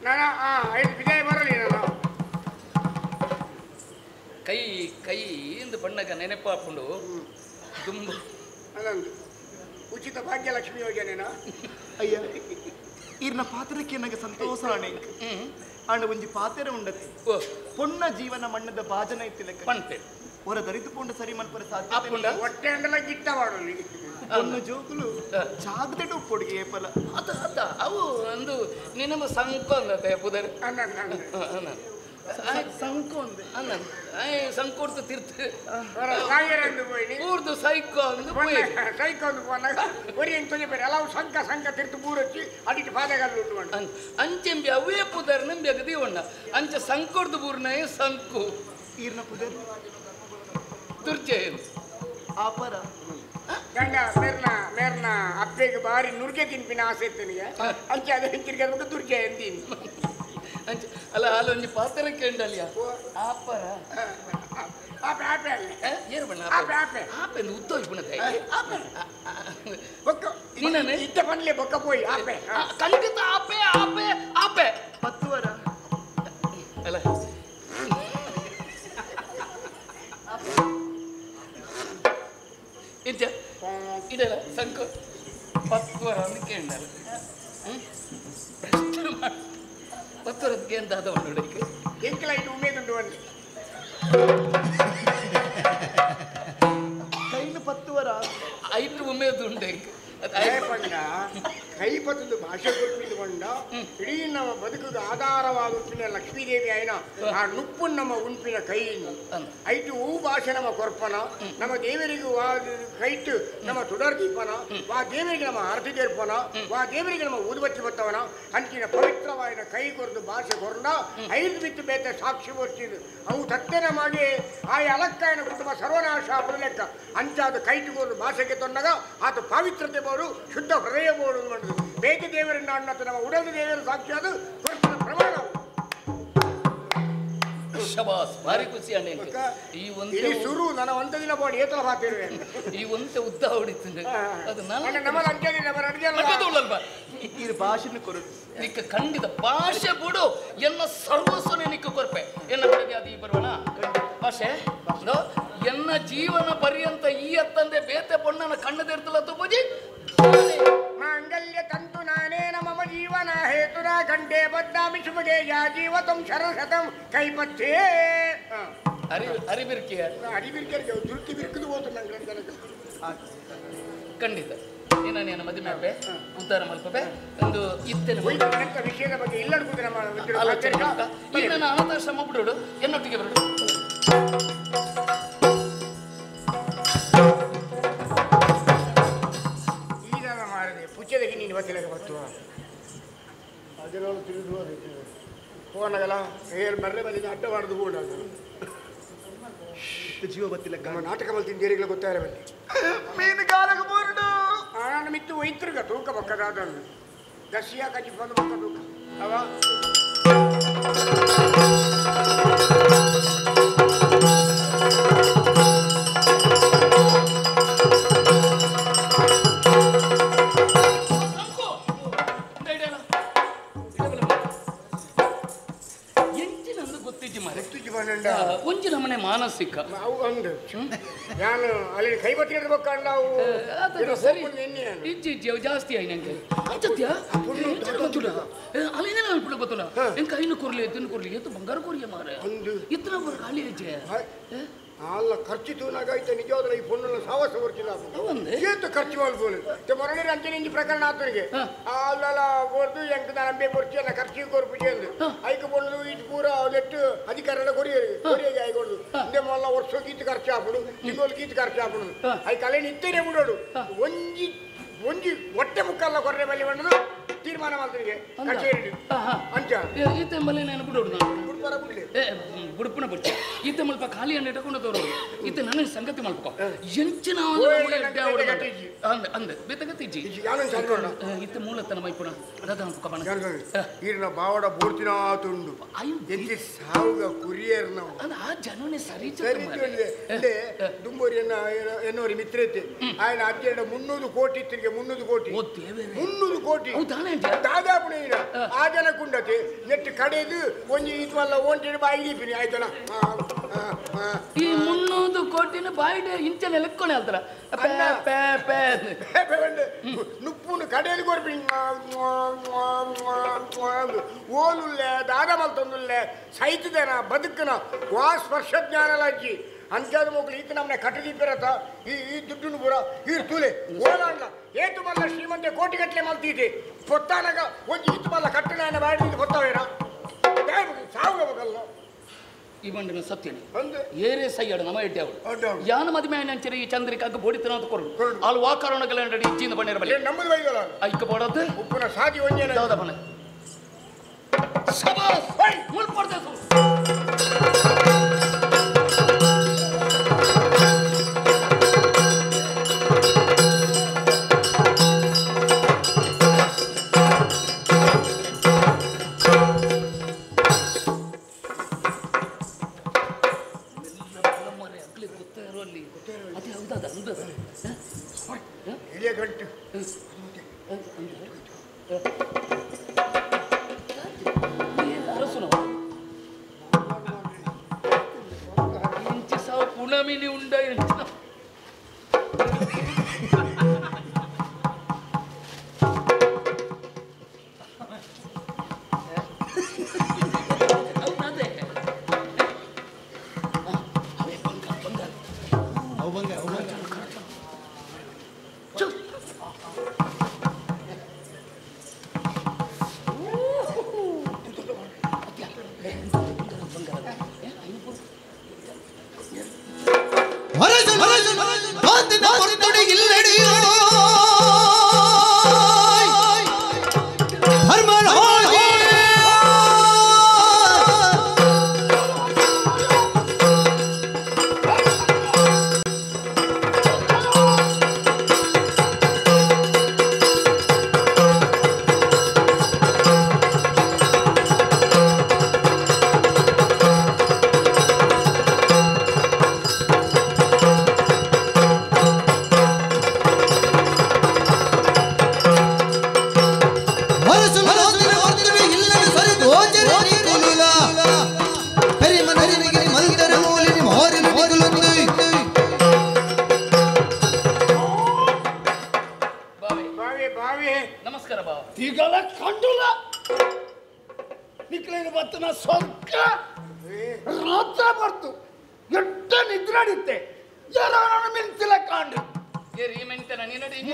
nana ಆ ವಿಜಯ ಬರಲಿ ನಾನು ಕೈ ಕೈ ಇಂದು ಬಣ್ಣಗ ನೆನಪಾಕೊಂಡು ದುಂಬು ಅದೊಂದು ಉಚಿತ ಭಾಗ್ಯಲಕ್ಷ್ಮಿ ಯೋಜನೆನಾ ಅಯ್ಯ ಈರ್ನ ಪಾತ್ರಕ್ಕೆ ನನಗೆ ಸಂತೋಷ ಆಣೆ ಆಂಡ ಒಂಜಿ ಪಾತ್ರ ಉಂಡತಿ ಪೊಣ್ಣ ಜೀವನ ಮಣ್ಣದ ಭಾಜನ ಇತ್ತಿಲಕ್ಕ ಪಂತೆ ಹೊರ ದರಿತು ಪೊಂಡ ಸರಿ ಮಲ್ಪರ ಸಾಧ್ಯ ಹೊಟ್ಟೆ ಅಂಡಲ ಗಿಟ್ಟ ಮಾಡೋದು ಪೊಣ್ಣು ಜೋಕುಲು ಜಾಗದೆಡು ಉಪ್ಪೊಡುಗೆ ಏಪಲ ಅದ ಅದ ಅವು ಒಂದು ನಿನ್ನ ಸಂಕ ಅಂದತೆ ಪುದರ್ ಸಂಕು ಅಂದೆ ಅನ್ನ ಸಂಕೋಡ್ತು ತೀರ್ಥ ಸಾಯರಂದು ಪೋಯಿನಿ ಊರ್ದು ಸೈಕೋ ಅಂದು ಪೋಯಿ ಸೈಕೋ ಅಂದು ಪೋನಾಗ ಒರಿ ಎಂಗ್ ತೊಂಜೆ ಬೇರೆ ಅಲಾವು ಸಂಕ ಸಂಕ ತೀರ್ಥ ಬೂರೊಚ್ಚಿ ಅಡಿಟ್ಟು ಪಾದಗಲ್ಲು ಉಂಟು ಮಂಡ ಅಂಚೆಂಬಿ ಅವೇ ಪುದರ್ ನಂಬಿ ಅಗದಿ ಒಣ್ಣ ಅಂಚ ಸಂಕೋಡ್ದು ಬೂರ್ನಯ ಸಂಕು ಈರ್ನ ಪುದರ್ ದುರ್ಜಯ ಆಪರ ಗಂಡ ಮೇರ್ನ ಮೇರ್ನ ಅಪ್ಪೆಗೆ ಬಾರಿ ನುರ್ಗೆ ತಿನ್ಪಿನ ಆಸೆ ಇತ್ತು ಅಂಚೆ ಅದೇ ತಿರ್ಗಬೇಕು ದುರ್ಜಯ ಅಂತೀನಿ ಅಂಚ ಅಲ್ಲ ಅಲ್ಲೊಂಜಿ ಪಾತ್ರ ಕೇಂಡಲಿಯ ಆಪರ ಆಪೆ ಆಪೆ ಅಲ್ಲ ಏರು ಬಣ್ಣ ಆಪೆ ಆಪೆ ಆಪೆ ಅಂದು ಉತ್ತೋಜ್ ಬಣ್ಣದ ಆಪೆ ಬೊಕ್ಕ ನೀನೇ ಇದ್ದ ಪನ್ಲೆ ಬೊಕ್ಕ ಪೋಯಿ ಆಪೆ ಖಂಡಿತ ಆಪೆ ಆಪೆ ಆಪೆ ಪತ್ತುವರ ಅಲ್ಲ ಇಂಚ ಇದೆಲ್ಲ ಸಂಕ ಪತ್ತುವರ ಅಂದು ಕೇಂಡಲ್ಲ ಪ್ರಶ್ನೆ ಮಾಡಿ ಪತ್ತುವರಕ್ಕೆ ಎಂತ ಆದ ಉಂಡು ಎಂಕಲ ಇದು ಉಮೇದುಂಡು ಒಂದು ಕೈನು ಪತ್ತುವರ ಐದು ಉಮೇದುಂಡು ಕೈ ಪತ್ತದು ಭಾಷೆ ಕೊಟ್ಟಿದ್ದುಕೊಂಡ ಇಡೀ ನಮ್ಮ ಬದುಕಿಗೆ ಆಧಾರವಾದ ಉಪ್ಪಿನ ಲಕ್ಷ್ಮೀದೇವಿ ಆಯ್ನ ಆ ನುಪ್ಪು ನಮ್ಮ ಉಂಪಿನ ಕೈ ಐಟು ಹೂ ಭಾಷೆ ನಮ್ಮ ಕೊರ್ಪನ ನಮ್ಮ ದೇವರಿಗೆ ವಾ ಕೈಟು ನಮ್ಮ ತುಡರ್ ದೀಪನ ವಾ ದೇವರಿಗೆ ನಮ್ಮ ಆರತಿ ದೇರ್ಪನ ವಾ ದೇವರಿಗೆ ನಮ್ಮ ಊದುಬತ್ತಿ ಬತ್ತವನ ಅಂಚಿನ ಪವಿತ್ರವಾದ ಕೈ ಕೊರದು ಭಾಷೆ ಕೊರಂಡ ಐದು ಬಿತ್ತು ಬೇತ ಸಾಕ್ಷಿ ಬರ್ತಿದ್ದು ಅವು ತತ್ತೇನ ಮಾಡಿ ಆಯ ಅಲಕ್ಕಾಯನ ಕುಟುಂಬ ಸರ್ವನಾಶ ಲೆಕ್ಕ ಅಂಚಾದ ಕೈಟು ಕೊರದು ಭಾಷೆಗೆ ತೊಂದಾಗ ಆತ ಪಾವಿತ್ರತೆ ಬೋರು ಶುದ್ಧ ಹೃದಯ ಬೋರು ಮಾಡಿದ್ರು ಬೇತೆ ದೇವರನ್ನ ಅಣ್ಣತ ನಮ್ಮ ಉಡದ ದೇವರ ಸಾಕ್ಷಿ ಅದು ಕೊರತಿನ ಪ್ರಮಾಣ ಶಬಾಸ್ ಭಾರಿ ಖುಷಿ ಅಣ್ಣ ಈ ಒಂದು ಸುರು ನನ್ನ ಒಂದ ದಿನ ಬೋಡಿ ಏತಲ ಹಾಕಿರುವೆ ಈ ಒಂತೆ ಉದ್ದ ಹೊಡಿತು ಅದು ನಾನು ನಮ್ಮ ಅಂಜಲಿ ನಮ್ಮ ಅಡ್ಗೆ ಈ ಭಾಷೆನ ಕೊರು ನಿಕ್ಕ ಖಂಡಿತ ಭಾಷೆ ಬಿಡು ಎನ್ನ ಸರ್ವಸ್ವನೇ ನಿಕ್ಕ ಕೊರ್ಪೆ ಎನ್ನ ಬಿಡದೆ ಅದು ಈ ಬರುವಣ ಭಾಷೆ ಎನ್ನ ಜೀವನ ಪರ್ಯಂತ ಈ ಅತ್ತಂದೆ ಬೇತೆ ಪೊಣ್ಣನ ಕಣ್ಣದಿರ್ತಲ್ಲ ತುಪ್ಪಜಿ ಮಾಂಗಲ್ಯ ತಂತು ನಾನೇನ ಮಮ ಜೀವನ ಹೇತುನ ಕಂಠೆ ಬದ್ನಾಮಿ ಶುಭಗೆ ಯಾ ಜೀವತಂ ಶರಶತಂ ಕೈಪಥ್ಯೇ ಅರಿ ಅರಿಬಿರ್ಕಿಯ ಅರಿಬಿರ್ಕಿಯ ದುರ್ತಿ ಬಿರ್ಕದು ಹೋತು ನಂಗೆ ಖಂಡಿತ ಏನ ಮದುವೆ ಆಪೆ ಉದ್ದಾರ ಮಲ್ಪೆ ಒಂದು ಇತ್ತೇನೆ ವಿಷಯದ ಬಗ್ಗೆ ಇಲ್ಲ ಆಲೋಚನೆ ಈಗ ನಾನು ಅನಾಥಾಶ್ರಮ ಬಿಡೋಡು ಎನ್ನೊಟ್ಟಿಗೆ ಬರೋಡು. ಈಗ ಮಾಡಿದೆ ಪುಚ್ಚದಕ್ಕೆ ನೀನು ಬತ್ತಿಲ್ಲ ಬತ್ತು ಅದೆಲ್ಲ ತಿಳಿದು ಹೋಗಲ್ಲ ಹೇಳಿ ಮರ್ರೆ ಬಲ್ಲಿಗೆ ಅಡ್ಡ ಮಾಡುದು ಕೂಡ ಜೀವ ಬತ್ತಿಲ್ಲ. ನಮ್ಮ ನಾಟಕ ಮಲ್ತಿನ ದೇರಿಗಳ ಗೊತ್ತಾರ ಬಲ್ಲಿ ಮೀನುಗಾರಗ ಬೋರ್ಡು ಆನಂದ ಮಿತ್ತು ಒಯ್ತಿರ್ಗ ತೂಕ ಬಕ್ಕದಾದನ್ನು ದಸಿಯ ಕಜಿ ಬಂದು ಬಕ್ಕ ತೂಕ ಅವ ಒಂಜಿ ನಮ್ಮನೆ ಮಾನಸಿಕ ಒಂದು ನಾನು ಅಲ್ಲಿ ಕೈ ಬತ್ತಿರ್ಬೇಕಂಡ ನಾವು ಸರಿ ಇಜ್ಜಿ ಇಜ್ಜಿ ಅವು ಜಾಸ್ತಿ ಆಯ್ ನಂಗೆ ಅಂಚತ್ಯ ಅಲ್ಲಿಂದ ನಾನು ಬಿಡು ಗೊತ್ತಲ್ಲ ಎಂಕ ಐನು ಕೊರ್ಲಿ ಎತ್ತಿನ ಕೊರ್ಲಿ ಎತ್ತು ಬಂಗಾರ ಕೊರಿಯ ಮಾರೆ ಇತ್ತನ ಬರ ಖಾಲಿ ಹೆಜ್ಜೆ ಅಲ್ಲ ಖರ್ಚು ತೂನಾಗ ಐತೆ ನಿಜವಾದ್ರೆ ಈ ಫೋನ್ ಸಾವಸ ಬರ್ತಿಲ್ಲ ಏತು ಖರ್ಚು ಮಾಡ್ಬೋದು ಮೊರಳಿ ರಂಜನೆ ಪ್ರಕರಣ ಆತನಿಗೆ ಅಲ್ಲ ಬೋರ್ದು ಎಂಕ ನಂಬೆ ಕೊರ್ಚಿ ಅಲ್ಲ ಖರ್ಚಿಗೆ ಕೊರ್ಪುಜಿ ಅಂದು ಐಕ ಬೋರ್ದು ಇದು ಪೂರ ನೆಟ್ಟು ಅಧಿಕಾರ ಎಲ್ಲ ಕೊರಿಯರಿಗೆ ಕೊರಿಯಗೆ ಆಯ್ಕೊಡುದು ಇಂದೇ ಮೊಲ್ಲ ವರ್ಷ ಗೀತ ಖರ್ಚು ಹಾಪುಡು ತಿಂಗಳು ಗೀತ ಖರ್ಚು ಹಾಪುಡು ಐಕ ಅಲ್ಲೇ ನಿತ್ತೇನೆ ಬಿಡೋಡು ಒಂಜಿ ಒಂಜಿ ಹೊಟ್ಟೆ ಮುಕ್ಕಲ್ಲ ಕೊರ್ರೆ ಬಲ್ಲಿ ಬಂದು ತೀರ್ಮಾನ ಮಾಡ್ತನಿಗೆ ಕಚೇರಿ ಅಂಚ ಈತ ಮಲ್ಲಿ ನಾನು ಬಿಡೋಡು ಬುಡುಪುನ ಬಿಡ್ಚ ಈತ ಮಲ್ಪ ಖಾಲಿ ಹಣ್ಣು ಇಟ್ಕೊಂಡು ತೋರು ಈತ ನನಗೆ ಸಂಗತಿ ಮಲ್ಪ ಎಂಚಿನ ಅಂದೆ ಬೇತಗತ್ತಿಜ್ಜಿ ಈತ ಮೂಲತನ ಮೈಪುಣ ಈರ್ನ ಬಾವಡ ಬೋರ್ತಿನ ತುಂಡು ಎಂಚಿ ಸಾವುಗ ಕುರಿಯರ್ನ ಆ ಜನನೇ ಸರಿ ಸರಿ ದುಂಬೋರಿ ಎನ್ನೋರಿ ಮಿತ್ರತೆ ఆయన ಅಜ್ಜೆರಡ 300 ಕೋಟಿ ಇತ್ತಿಗೆ 300 ಕೋಟಿ 300 ಕೋಟಿ ದಾದಾಪುಣ ಆ ಜನ ಕುಂಡತೆ ನೆಟ್ಟು ಕಡೆದು ಒಂಜಿ ಇದು ಓಂಟಿ ಬಾಯಿ ದೀಪಿನಿ ಆಯ್ತಲ್ಲ ಈ 300 ಕೋಟಿನ ಬಾಯಿಡೆ ಇಂಚನೆ ಲೆಕ್ಕೊನೆ ಅಲ್ತರ ಪೇ ಪೇ ನುಪ್ಪುನು ಕಡೆದು ಕೊರ್ಪಿನಿ ಓಲುಲ್ಲೆ ದಾದ ಮಲ್ತೊಂದುಲ್ಲೆ ಸೈತದೇನ ಬದುಕನ ವಾ ಸ್ಪರ್ಶ ಜ್ಞಾನಲಾಜಿ ಅಂಚಾದ ಮಕ್ಕಳು ಈತ ನಮ್ಮನೆ ಕಟ್ಟದೀಪಿರತ್ತ ಈ ಈ ದುಡ್ಡುನು ಪೂರ ಈ ತೂಲೆ ಓಲಾಂಡ ಏತು ಮಲ್ಲ ಶ್ರೀಮಂತೆ ಕೋಟಿಗಟ್ಟಲೆ ಮಲ್ತೀತೆ ಪೊತ್ತಾನಗ ಒಂಜಿ ಈತು ಮಲ್ಲ ಕಟ್ಟಣ ಬಾಡಿ ಗೊತ್ತಾವೇರ ಸಾವುಗಲ್ಲ ಈ ಬಂಡಿನ ಸತ್ಯನಿ ಏರೇ ಸೈಯಾಡು ನಮ್ಮ ಎಡ್ಡೆ ಅವಳು ಯಾನ ಮದುವೆ ಅಂಚರಿ ಈ ಚಂದ್ರಿಕಾಗ ಬೋಡಿತನ ಅಂತ ಕೊಡು ಅಲ್ಲಿ ವಾಕರಣಗಳ ಇಚ್ಚಿಂದ ಬಂಡಿರಬಲ್ಲ ನಮ್ಮದು ಬೈಗಲ್ಲ ಐಕ ಬೋಡದ್ದು ಉಪ್ಪುನ ಸಾದಿ ಒಂಜೇನ ಯಾವ್ದ ಬಣ್ಣ ಶಬಾಸ್ ಮುಲ್ಪಡ್ದೆ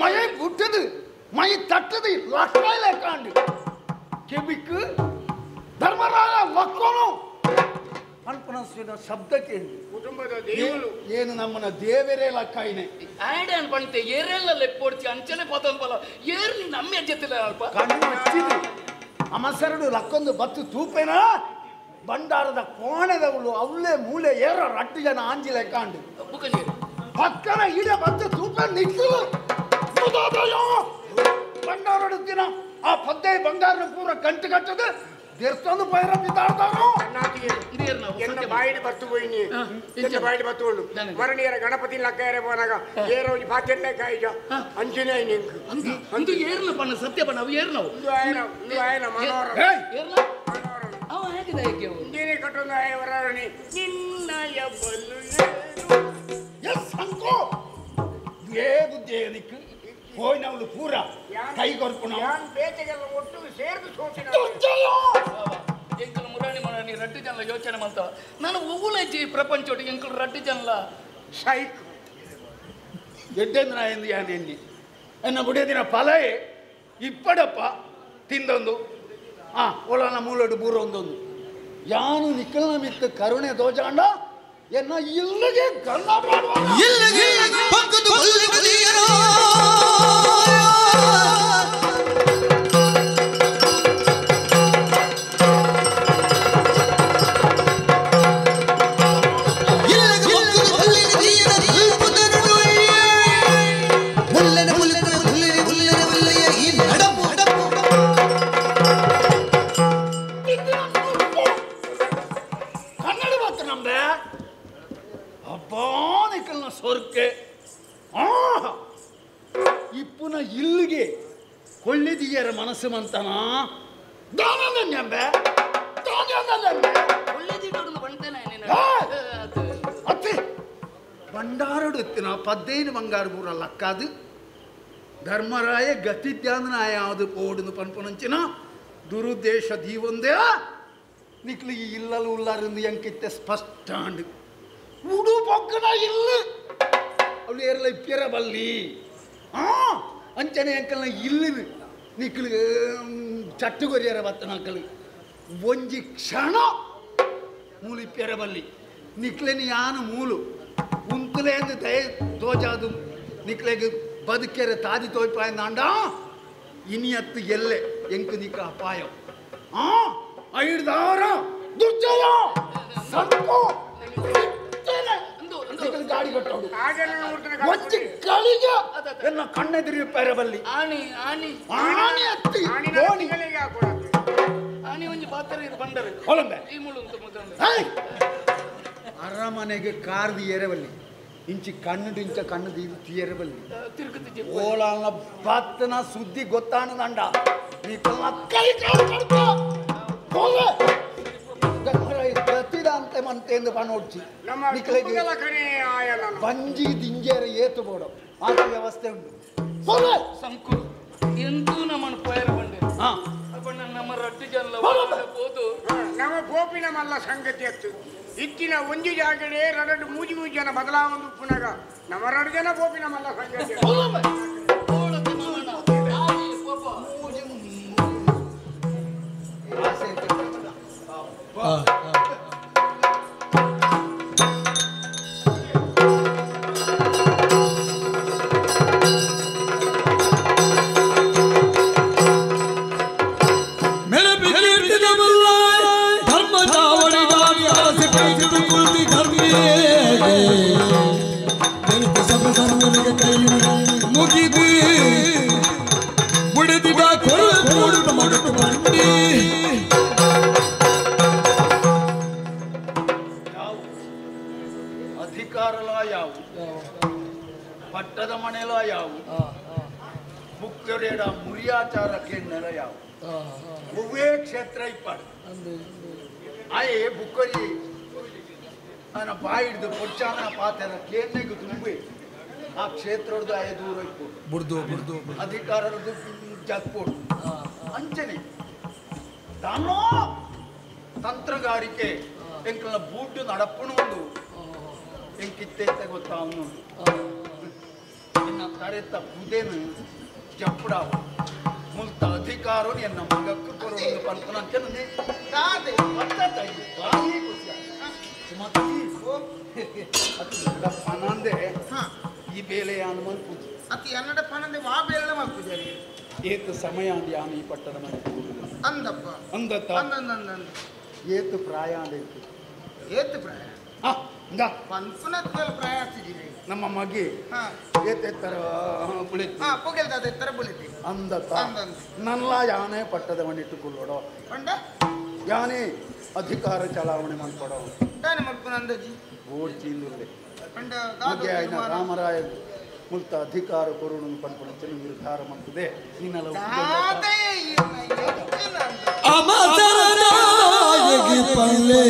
ಮೈ ಬುಟ್ಟದು ಮೈ ತಟ್ಟದು ಲಕ್ಕಾಯಿಲೆ ಕಾಂಡು ಕೆಬಿಕ್ ಧರ್ಮರಾಯ ಲಕ್ಕೋನು ಅನ್ಪನಸ್ವಿನ ಶಬ್ದಕ್ಕೆ ಕುಟುಂಬದ ದೇವರು ಏನು ನಮ್ಮನ ದೇವರೇ ಲಕ್ಕಾಯಿನೆ ಆಡೆ ಅನ್ಪಂತೆ ಏರೆಲ್ಲ ಲೆಪ್ಪೋಡ್ಚಿ ಅಂಚನೆ ಪತಂಪಲ ಏರ್ ನೀನು ನಮ್ಮ ಜೊತೆಲ್ಲ ಅಲ್ಪ ಕಣ್ಣು ಹಚ್ಚಿದು ಅಮಸರಡು ಲಕ್ಕೊಂದು ಬತ್ತು ತೂಪೇನ ಬಂಡಾರದ ಕೋಣೆದವಳು ಅವಳೇ ಮೂಲೆ ಏರೋ ರಟ್ಟು ಜನ ಆಂಜಿಲೆ ಕಾಂಡು ಪಕ್ಕನ ಇಡ ಬತ್ತು ತೂಪ ನಿಕ್ಕಲು ಬಂಡಾರಡು ದಿನ ಆ ಪದ್ದೆ ಬಂಗಾರ ಪೂರ ಕಂಟು ಕಟ್ಟದು ದೇವಸ್ಥಾನ ಪೈರ ಬಿದ್ದಾಡ್ತಾರೋ ಎನ್ನ ಬಾಯಿಡ್ ಬತ್ತು ಹೋಯಿನಿ ಎನ್ನ ಬಾಯಿಡ್ ಬತ್ತು ಉಂಡು ಮರಣಿಯರ ಗಣಪತಿ ಲಕ್ಕೇರೆ ಪೋನಾಗ ಏರೋ ಪಾತೆಲ್ಲ ಕಾಯಿಜ ಅಂಜನೇ ನಿಂಕು ಅಂದು ಏರ್ನ ಪಣ್ಣ ಸತ್ಯ ಪಣ್ಣ ಅವು ಏರ್ನವು ಇಂದು ಆಯನ ಮನೋರ ಏರ್ನ ಅವ ಹೇಗಿದೆ ಏಕೆ ಇಂದೇನೆ ಕಟ್ಟೊಂದು ಆಯ ವರಾರಣಿ ನಿನ್ನಯ ಬಲ್ಲು ಎಸ್ ಅಂಕೋ ಏ ಬುದ್ಧಿ ನಿಕ್ಕು ಹೋಯ್ನವಳು ಪೂರ ಕೈ ಕೊರ್ಪುಣ ಯಾನ್ ಬೇಟೆಗೆಲ್ಲ ಒಟ್ಟು ಸೇರ್ದು ಸೋಸಿನ ಎಂಕಲ್ ಮುರಾಣಿ ಮುರಾಣಿ ರಡ್ಡು ಜನಲ ಯೋಚನೆ ಮಾಡ್ತ ನಾನು ಒವ್ವುಲಜ್ಜಿ ಪ್ರಪಂಚೋಟಿ ಎಂಕಲ್ ರಡ್ಡು ಜನಲ ಸೈಕ್ ಎಡ್ಡೇಂದ್ರ ಎಂದು ಯಾನ್ ಎನ್ನಿ ಎನ್ನ ಬುಡಿಯದಿನ ಫಲಯೇ ಇಪ್ಪಡಪ್ಪ ತಿಂದೊಂದು ಆ ಒಳನ ಮೂಲಡು ಬೂರೊಂದೊಂದು ಯಾನು ನಿಕ್ಕಲ್ನ ಮಿತ್ತ ಕರುಣೆ ದೋಜಾಂಡ ಎನ್ನ ಇಲ್ಲಿಗೆ ಗಲ್ಲ ಮಾಡುವ ಇಲ್ಲಿಗೆ ಪಕ್ಕದ ಕೊಲ್ಲುವುದಿಯರೋ ಕನ್ನಡ ಮಾತು ನಮ್ದೆ ಅಬ್ಬಾನಿಕಲ್ನ ಸೊರ್ಕೆ ಇಪ್ಪುನ ಇಲ್ಲಿಗೆ ಕೊಳ್ಳಿದಿಯರ ಮನಸ್ಸು ಮಂತನ ದಾನಂಬೆ ಅತ್ತೆ ಬಂಡಾರಡು ಎತ್ತಿನ ಪದ್ದೇನು ಬಂಗಾರ ಪೂರ ಲಕ್ಕಾದು ಧರ್ಮರಾಯ ಗತಿದ್ಯಾಂದನ ಯಾವುದು ಪೋಡುನು ಪನ್ಪುನಂಚಿನ ದುರುದ್ದೇಶ ದೀವೊಂದೇ ನಿಕ್ಲು ಈ ಇಲ್ಲಲು ಉಲ್ಲಾರಿಂದ ಎಂಕಿತ್ತೆ ಸ್ಪಷ್ಟ ಅಂಡು ಉಡು ಪೊಕ್ಕನ ಇಲ್ಲ ಅವಳು ಏರ್ಲ ಇಪ್ಪಿರ ಬಲ್ಲಿ ಆ ಅಂಚನೆ ಅಂಕಲ್ನ ಇಲ್ಲಿನ ನಿಕ್ಲು ಚಟ್ಟುಗೊರಿಯರ ಬತ್ತನಕ್ಕಲು ಒಂಜಿ ಕ್ಷಣ ಮೂಲು ಇಪ್ಪಿರ ಬಲ್ಲಿ ನಿಕ್ಲೆನಿ ಯಾನು ಮೂಲು ಉಂತುಲೇಂದು ದಯ ತೋಜಾದು ನಿಕ್ಲೆಗೆ ಬದುಕೆರೆ ತಾದಿ ತೋಯ್ಪಾಯಂದಾಂಡ ಇನಿಯತ್ತು ಎಲ್ಲೆ ಎಂಕು ನಿಕ್ಕ ಅಪಾಯ ಆ ಐಡ್ದಾರ ದುರ್ಜಯ ಸಂಕೋ ಗಾಡಿ ಕಟ್ಟೋಡು ಒಂಜಿ ಗಳಿಗೆ ಎನ್ನ ಕಣ್ಣೆದುರು ಪೆರಬಲ್ಲಿ ಆಣಿ ಆಣಿ ಆಣಿ ಅತ್ತಿ ಗೋಣಿ ಆಣಿ ಒಂಜಿ ಪಾತ್ರ ಇದು ಬಂಡರು ಹೊಲಂಬೆ ಈ ಮುಳು ಅಂತ ಮುದ್ದಂಡ ಅರಮನೆಗೆ ಕಾರ್ದು ಏರಬಲ್ಲಿ ಇಂಚಿ ಕಣ್ಣು ಇಂಚ ಕಣ್ಣು ದೀದು ತೀರಬಲ್ಲಿ ತಿರುಗುತ್ತಿ ಓಲಾಲ್ನ ಬತ್ತನ ಸುದ್ದಿ ಗೊತ್ತಾನದಂಡ ನೀಕಲ್ನ ಕೈ ಕಾಲು ಕಡ್ಕ ಹೋಲೆ ಗತಿದಂತೆ ಮಂತೆಂದು ಪಣೋಡ್ಚಿ ನಿಕ್ಲೆಗೆ ಬಂಜಿ ದಿಂಜೇರ ಏತು ಬೋಡು ಆತ ವ್ಯವಸ್ಥೆ ಉಂಟು ಹೋಲೆ ಸಂಕುರು ಎಂತೂ ನಮ್ಮನ್ನು ಪೋಯರ ಬಂಡೆ ಅಪ್ಪಣ್ಣ ನಮ್ಮ ರಡ್ಡು ಜನ ಹೋದು ನಮ್ಮ ಗೋಪಿನ ಮಲ್ಲ ಸಂಗತಿ ಅತ್ತು ಇತ್ತಿನ ಒಂಜಿ ಜಾಗಡೆ ರಡಡು ಮೂಜಿ ಮೂಜಿ ಜನ ಬದಲಾವೊಂದು ಉಪ್ಪುನಾಗ ನಮ್ಮ ರಡು ಜನ ಗೋಪಿನ ಮಲ್ಲ ಸಂಗತಿ ಮುಗಿದು ಬುಡದಿಡ ಕೊಡು ಮಡಕು ಬಂಡಿ ಅಧಿಕಾರಲ ಯಾವು ಪಟ್ಟದ ಮನೆಲ ಯಾವು ಮುಕ್ತರೇಡ ಮುರಿಯಾಚಾರ ಕೇಂದ್ರ ಯಾವು ಒವ್ವೇ ಕ್ಷೇತ್ರ ಇಪ್ಪಾಡು ಆಯೇ ಬುಕ್ಕರಿ ನನ್ನ ಬಾಯಿ ಹಿಡಿದು ಪೊಚ್ಚಾನ ಪಾತ್ರ ಕೇಂದ್ರಕ್ಕೆ ತುಂಬಿ ಆ ಕ್ಷೇತ್ರದ ಆಯ ದೂರ ಇಟ್ಕೊಡು ಬುಡ್ದು ಬುಡ್ದು ಅಧಿಕಾರದ್ದು ಜತ್ಕೊಡು ಅಂಚನೆ ತಾನೋ ತಂತ್ರಗಾರಿಕೆ ಎಂಕಲ್ನ ಬೂಟು ನಡಪ್ಪಣ ಒಂದು ಎಂಕಿತ್ತೆ ಗೊತ್ತಾ ಅವನು ತರೆತ ಬುದೇನು ಜಪ್ಪುಡಾವ ಮುಲ್ತ ಅಧಿಕಾರೋ ಎನ್ನ ಮಗಕ್ಕೆ ಕೊರೊಂದು ಪನ್ಪುನಂಚನೆ ಬಾಯಿ ಖುಷಿ ಸುಮತಿ ಅದು ಪನಂದೆ ಈ ಬೇಲೆ ಯಾನು ಮಲ್ಪುಜಿ ಅತಿ ಎನ್ನಡ ಪನಂದೆ ವಾ ಬೇಲೆ ಮಲ್ಪುಜರಿ ಏತು ಸಮಯ ಅಂದ ಯಾನು ಈ ಪಟ್ಟಣ ಮಲ್ಪುಜಿ ಅಂದಪ್ಪ ಅಂದತ್ತ ಅಂದಂದಂದ ಏತು ಪ್ರಾಯ ಅಂದೈತು ಏತು ಪ್ರಾಯ ಇಂದ ಪನ್ಪುನತ್ವಲ್ ಪ್ರಾಯ ಆತಿಜಿರಿ ನಮ್ಮ ಮಗಿ ಏತೆತ್ತರ ಬುಳಿತಿ ಪೊಗೆಲ್ದಾದ ಎತ್ತರ ಬುಳಿತಿ ಅಂದತ್ತ ನನ್ನ ಯಾನೇ ಪಟ್ಟದ ಮಣ್ಣಿಟ್ಟುಕೊಳ್ಳೋಡೋ ಪಂಡ ಯಾನೇ ಅಧಿಕಾರ ಚಲಾವಣೆ ಮಾಡ್ಕೊಡೋ ದಾನೆ ಮಲ್ಪುನ ಅಂದಜಿ ಓಡ್ಚೀಂದುಲ್ಲೆ ಪಂಡ ಮಗೆ ಆಯ್ನ ರಾಮರಾಯ ಮುಲ್ತ ಅಧಿಕಾರ ಕೊರುಣು ಪನ್ಪುನಂಚನೆ ನಿರ್ಧಾರ ಮಾಡ್ತದೆ ನಿನ್ನೆಲ್ಲ ಅಮಸರದಾಯಗಿ ಪಲ್ಲೆ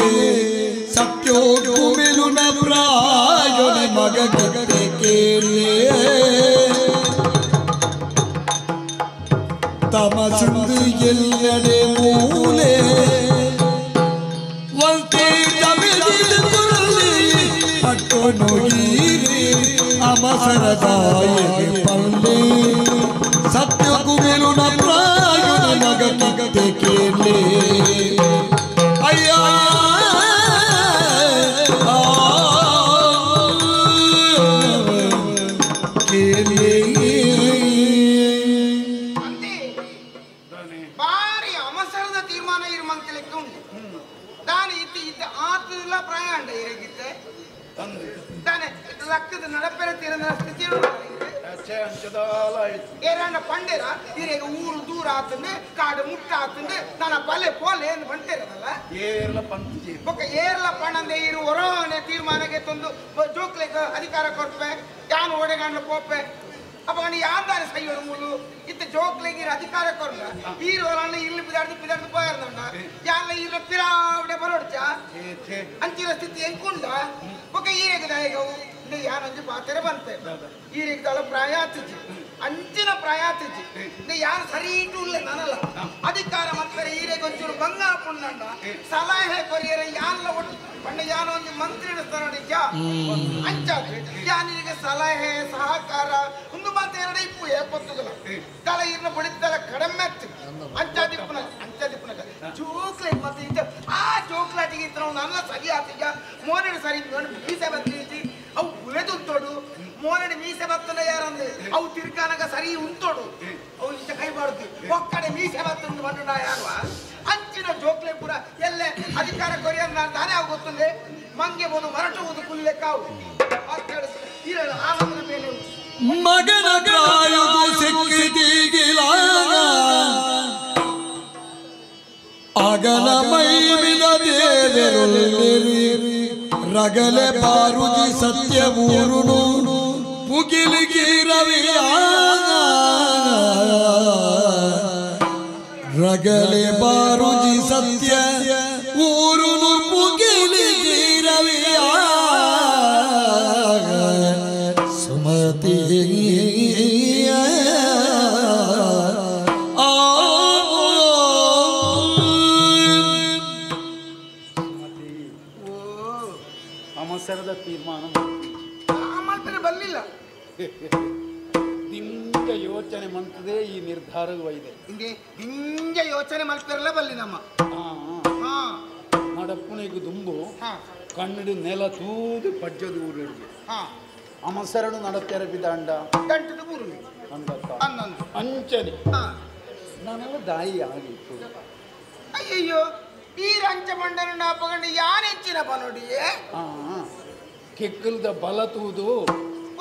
ಸತ್ಯೋಗು ಮಿಲುನ ಪ್ರಾಯೋನೆ ಮಗ ಗತ್ತೆ ಕೇಳೆ ತಮಸುಂದು ಎಲ್ಲೆಡೆ ಮೂಲೆ ಒಂತೆ ತಮಿಳಿದ ಕುರಲಿ ಪಟ್ಟೊನು ಹೀರಿ ಅಮಸರದಾಯಗಿ ಪಲ್ಲೆ ಸತ್ಯೋಗು ಮಿಲುನ ಪ್ರಾಯೋನೆ ಮಗ ಗತ್ತೆ ಕೇಳೆ ಅಯ್ಯ ಬಾರಿ ಅವಸರದ ತೀರ್ಮಾನ ಇರುವಂತ ಲೆಕ್ಕ ಉಂಟು ದಾನೆ ಇತ್ತ ಇದ್ದ ಆತಲ್ಲ ಪ್ರಾಯ ಅಂಡ ಇರಗಿತ್ತೆ ದಾನೆ ಲಕ್ಕದ ನಡಪೆರ ತೀರದ ಸ್ಥಿತಿ ಏರಾಂಡ ಪಂಡೇರ ಇರೇಗ ಊರು ದೂರ ಆತಂದೆ ಕಾಡು ಮುಟ್ಟ ಆತಂದೆ ನನ್ನ ಬಲೆ ಪೋಲೆ ಎಂದು ಬಂಟೇರದಲ್ಲ ಏರ್ಲ ಪಂಚಿ ಬೊಕ್ಕ ಏರ್ಲ ಪಣಂದೆ ಇರು ಹೊರನೆ ತೀರ್ಮಾನಕ್ಕೆ ತಂದು ಜೋಕ್ಲೆಗ್ ಅಧಿಕಾರ ಕೊರ್ಪೆ ಯಾನು ಓಡೆಗಾಂಡ್ಲ ಪೋಪೆ ಅಪ್ಪ ಯಾನ್ ಸೈಯೋಡು ಮೂಲು ಇತ್ತ ಜೋಕ್ಲೆಗ್ ಇರ ಅಧಿಕಾರ ಕೊರ್ಲ ಈರೋಲನ್ನ ಇಲ್ಲಿ ಬಿದಾಡ್ದು ಬಿದಾಡ್ದು ಪೋಯಾರ್ದಂಡ ಯಾನ್ಲ ಈರ ಪಿರಾವಡೆ ಬರೋಡ್ಚ ಅಂಚಿನ ಸ್ಥಿತಿ ಎಂಕುಂಡ ಬೊಕ್ಕ ಈರೆಗ್ ದಾಯಗವು ಯಾನೊಂಜಿ ಪಾತೆರೆ ಬಂತೆ ಈರೆಗ್ ದಾಳ ಪ್ರಾಯ ಆತಿಜಿ ಅಂಚಿನ ಪ್ರಾಯ ಆತಿಜಿ ಯಾರು ಸರಿ ಇಟ್ಟು ನಾನಲ್ಲ ಅಧಿಕಾರ ಮತ್ತಾರೆ ಈರೆಗ್ ಒಂಚೂರು ಬಂಗ ಪುಂಡ ಸಲಹೆ ಕೊರಿಯರೆ ಯಾನ್ಲ ಒಟ್ಟು ಪಂಡ ಯಾನೊಂಜಿ ಮಂತ್ರಿ ಸ್ಥಾನ ಅಂಚ ಯಾನಿಗೆ ಸಲಹೆ ಸಹಕಾರ ಒಂದು ಮಾತು ಎರಡು ಇಪ್ಪು ಏಪತ್ತುಗಲ ತಲ ಇರ್ನ ಬಡಿತಲ ಕಡಿಮೆ ಅಂಚಾದಿಪ್ಪನ ಅಂಚಾದಿಪ್ಪನ ಜೋಕ್ಲೆ ಮತ್ತೆ ಇಂಚ ಆ ಜೋಕ್ಲಾಟಿಗೆ ಇತ್ತ ನನ್ನ ಸರಿ ಆತಿಜ ಮೋನೆಡು ಸರಿ ಮೀಸೆ ಬತ್ತಿ ಅವು ಉಲೆದುಂತೋಡು ಮೋನೆಡು ಮೀಸೆ ಬತ್ತನ ಯಾರಂದ್ರೆ ಅವು ತಿರ್ಕಾನಗ ಸರಿ ಉಂತೋಡು ಅವು ಇಂಚ ಕೈ ಬಾಡುದು ಒಕ್ಕಡೆ ಮೀಸೆ ಬತ್ತಂದು ಬಂದು ಯಾರುವ ಅಂಚಿನ ಜೋಕ್ಲೆ ಪೂರ ಎಲ್ಲೆ ಅಧಿಕಾರ ಕೊರಿಯ ತಾನೇ ಅವು ಗೊತ್ತುಂದೆ ಮಂಗೆ ಬೋದು ಮರಟುವುದು ಕುಲ್ಲೆ ಕಾವು ಆನಂದದ ಮೇಲೆ ಮಗನ ಪ್ರಾಯಗು ಸಿಕ್ಕಿದೀಗಿಲ ಅಗಲ ಮೈಮಿನ ದೇವೆರುಳ್ಳಿರಿ ರಗಲೆ ಬಾರುಜಿ ಸತ್ಯವೂರುನು ಪುಗಿಲಿಗಿ ರವಿಯ ರಗಲೆ ಬಾರುಜಿ ಸತ್ಯ ಊರುನು ಪುಗಿಲಿಗಿ ರವಿಯ ಸುಮತಿ ಅವಸರದ ತೀರ್ಮಾನ ಬರಲಿಲ್ಲ ದಿಂಜ ಯೋಚನೆ ಮಂತದೆ ಈ ನಿರ್ಧಾರವೂ ಇದೆ ಹಿಂಗೆ ದಿಂಜ ಯೋಚನೆ ಮಲ್ಪಿರಲ್ಲ ಬಲ್ಲಿ ನಮ್ಮ ನಡಪ್ಪನಿಗೆ ದುಂಬು ಕನ್ನಡ ನೆಲ ತೂದು ಪಜ್ಜದ ಊರಿಗೆ ಅಮಸರಡು ನಡತೆರ ಬಿದಾಂಡ ಗಂಟದ ಊರು ಅಂದತ್ತ ಅಂಚನೆ ನಾನೆಲ್ಲ ದಾಯಿ ಆಗಿತ್ತು ಅಯ್ಯಯ್ಯೋ ಈ ರಂಚ ಮಂಡನ ನಾಪಗಂಡು ಯಾನ್ ಹೆಚ್ಚಿನಪ್ಪ ನೋಡಿ ಕೆಕ್ಕಲ್ದ ಬಲ ತೂದು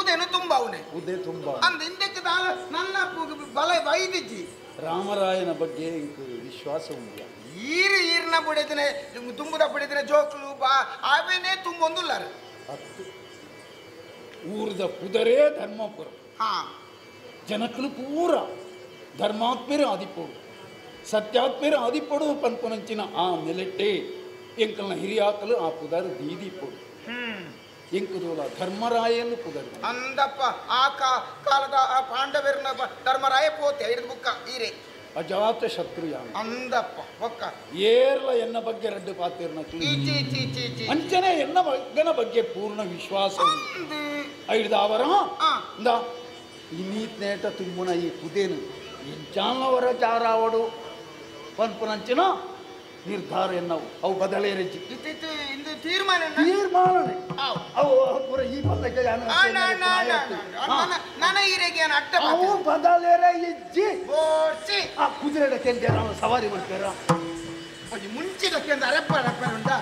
ಉದೇನು ತುಂಬ ಅವನೇ ಉದೇ ತುಂಬ ಅಂದ ಹಿಂದಕ್ಕೆ ನನ್ನ ಬಲ ಬೈದಿಜ್ಜಿ ರಾಮರಾಯನ ಬಗ್ಗೆ ವಿಶ್ವಾಸ ಉಂಟು ಈರು ಈರ್ನ ಬುಡಿದಿನ ತುಂಬುದ ಬುಡಿದಿನ ಜೋಕ್ಲು ಬಾ ಆವೇನೇ ತುಂಬೊಂದುಲ್ಲಾರ ಹತ್ತು ಊರದ ಪುದರೇ ಧರ್ಮಪುರ ಜನಕ್ಕಲು ಪೂರ ಧರ್ಮಾತ್ಮೇರು ಆದಿಪೋಡು ಸತ್ಯಾತ್ಮೇರು ಆದಿಪೋಡು ಪನ್ಪುನಂಚಿನ ಆ ನೆಲೆಟ್ಟೆ ಎಂಕಲ್ನ ಹಿರಿಯಾಕಲು ಆ ಪುದರ್ ದೀದಿಪೋಡು ಎಂಕುದೋಲ ಧರ್ಮರಾಯನ್ನು ಪುದರ್ ಅಂದಪ್ಪ ಆ ಕಾಲದ ಆ ಪಾಂಡವರನ ಧರ್ಮರಾಯ ಪೋತೆ ಹಿಡಿದು ಬುಕ್ಕ ಈರೆ ಅಜಾತ ಶತ್ರು ಯಾನು ಅಂದಪ್ಪ ಬೊಕ್ಕ ಏರ್ಲ ಎನ್ನ ಬಗ್ಗೆ ರಡ್ಡು ಪಾತಿರ್ನ ಅಂಚನೆ ಎನ್ನ ಮಗನ ಬಗ್ಗೆ ಪೂರ್ಣ ವಿಶ್ವಾಸ ಐಡ್ದ ಅವರ ಇಂದ ಇನ್ನೀತ್ನೇಟ ತುಂಬುನ ಈ ಕುದೇನು ಇಂಚಾನವರ ಜಾರಾವಡು ಪನ್ಪುನಂಚಿನ ನಿರ್ಧಾರ ಎನ್ನವು ಅವು ಬದಲೇರಿಜ್ಜಿ ಇಂದು ತೀರ್ಮಾನ ತೀರ್ಮಾನನೆ ಅವು ಪೂರ ಈ ಪಲ್ಲಕ್ಕೆ ಅವು ಬದಲೇರ ಇಜ್ಜಿ ಆ ಕುದುರೆ ಕೆಂಜ ನಾವು ಸವಾರಿ ಮಾಡ್ತಾರ ಮುಂಚಿದಕ್ಕೆ ಅರೆಪ್ಪ ಅರೆಪ್ಪ ಉಂಟಾ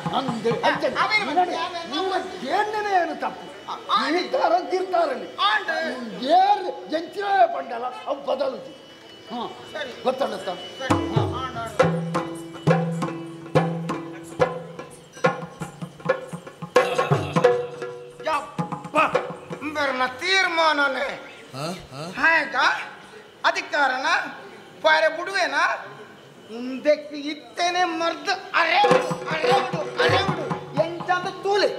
ಏನೇ ಏನು ತಪ್ಪು ನಿರ್ಧಾರ ತೀರ್ತಾರನೆ ಏರ್ ಜಂಚಿನ ಪಂಡಲ ಅವು ಬದಲುಜಿ ಹಾಂ ಗೊತ್ತಲ್ಲ. ತೀರ್ಮಾನನೆ ಹಾಗ ಅಧಿಕಾರನ ಪಾರೆ ಬಿಡುವೇನಾ ಮುಂದಕ್ಕೆ ಇತ್ತೇನೆ ಮರ್ದು ಅರೆ ಅರೆ ಅರೆ ಬಿಡು ಎಂಟಂತ ತೂಲೆ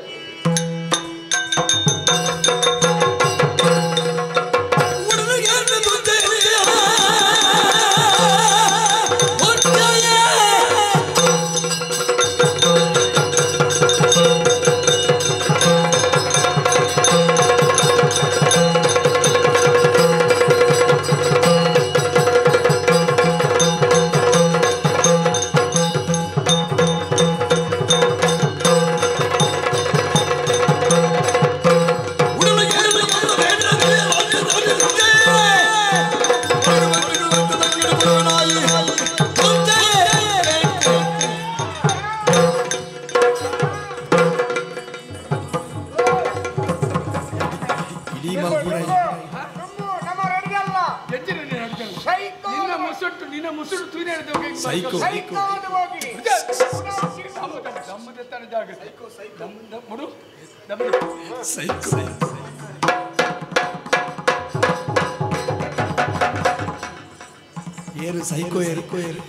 ಏರು ಸೈಕೋ ಏರು ಏರು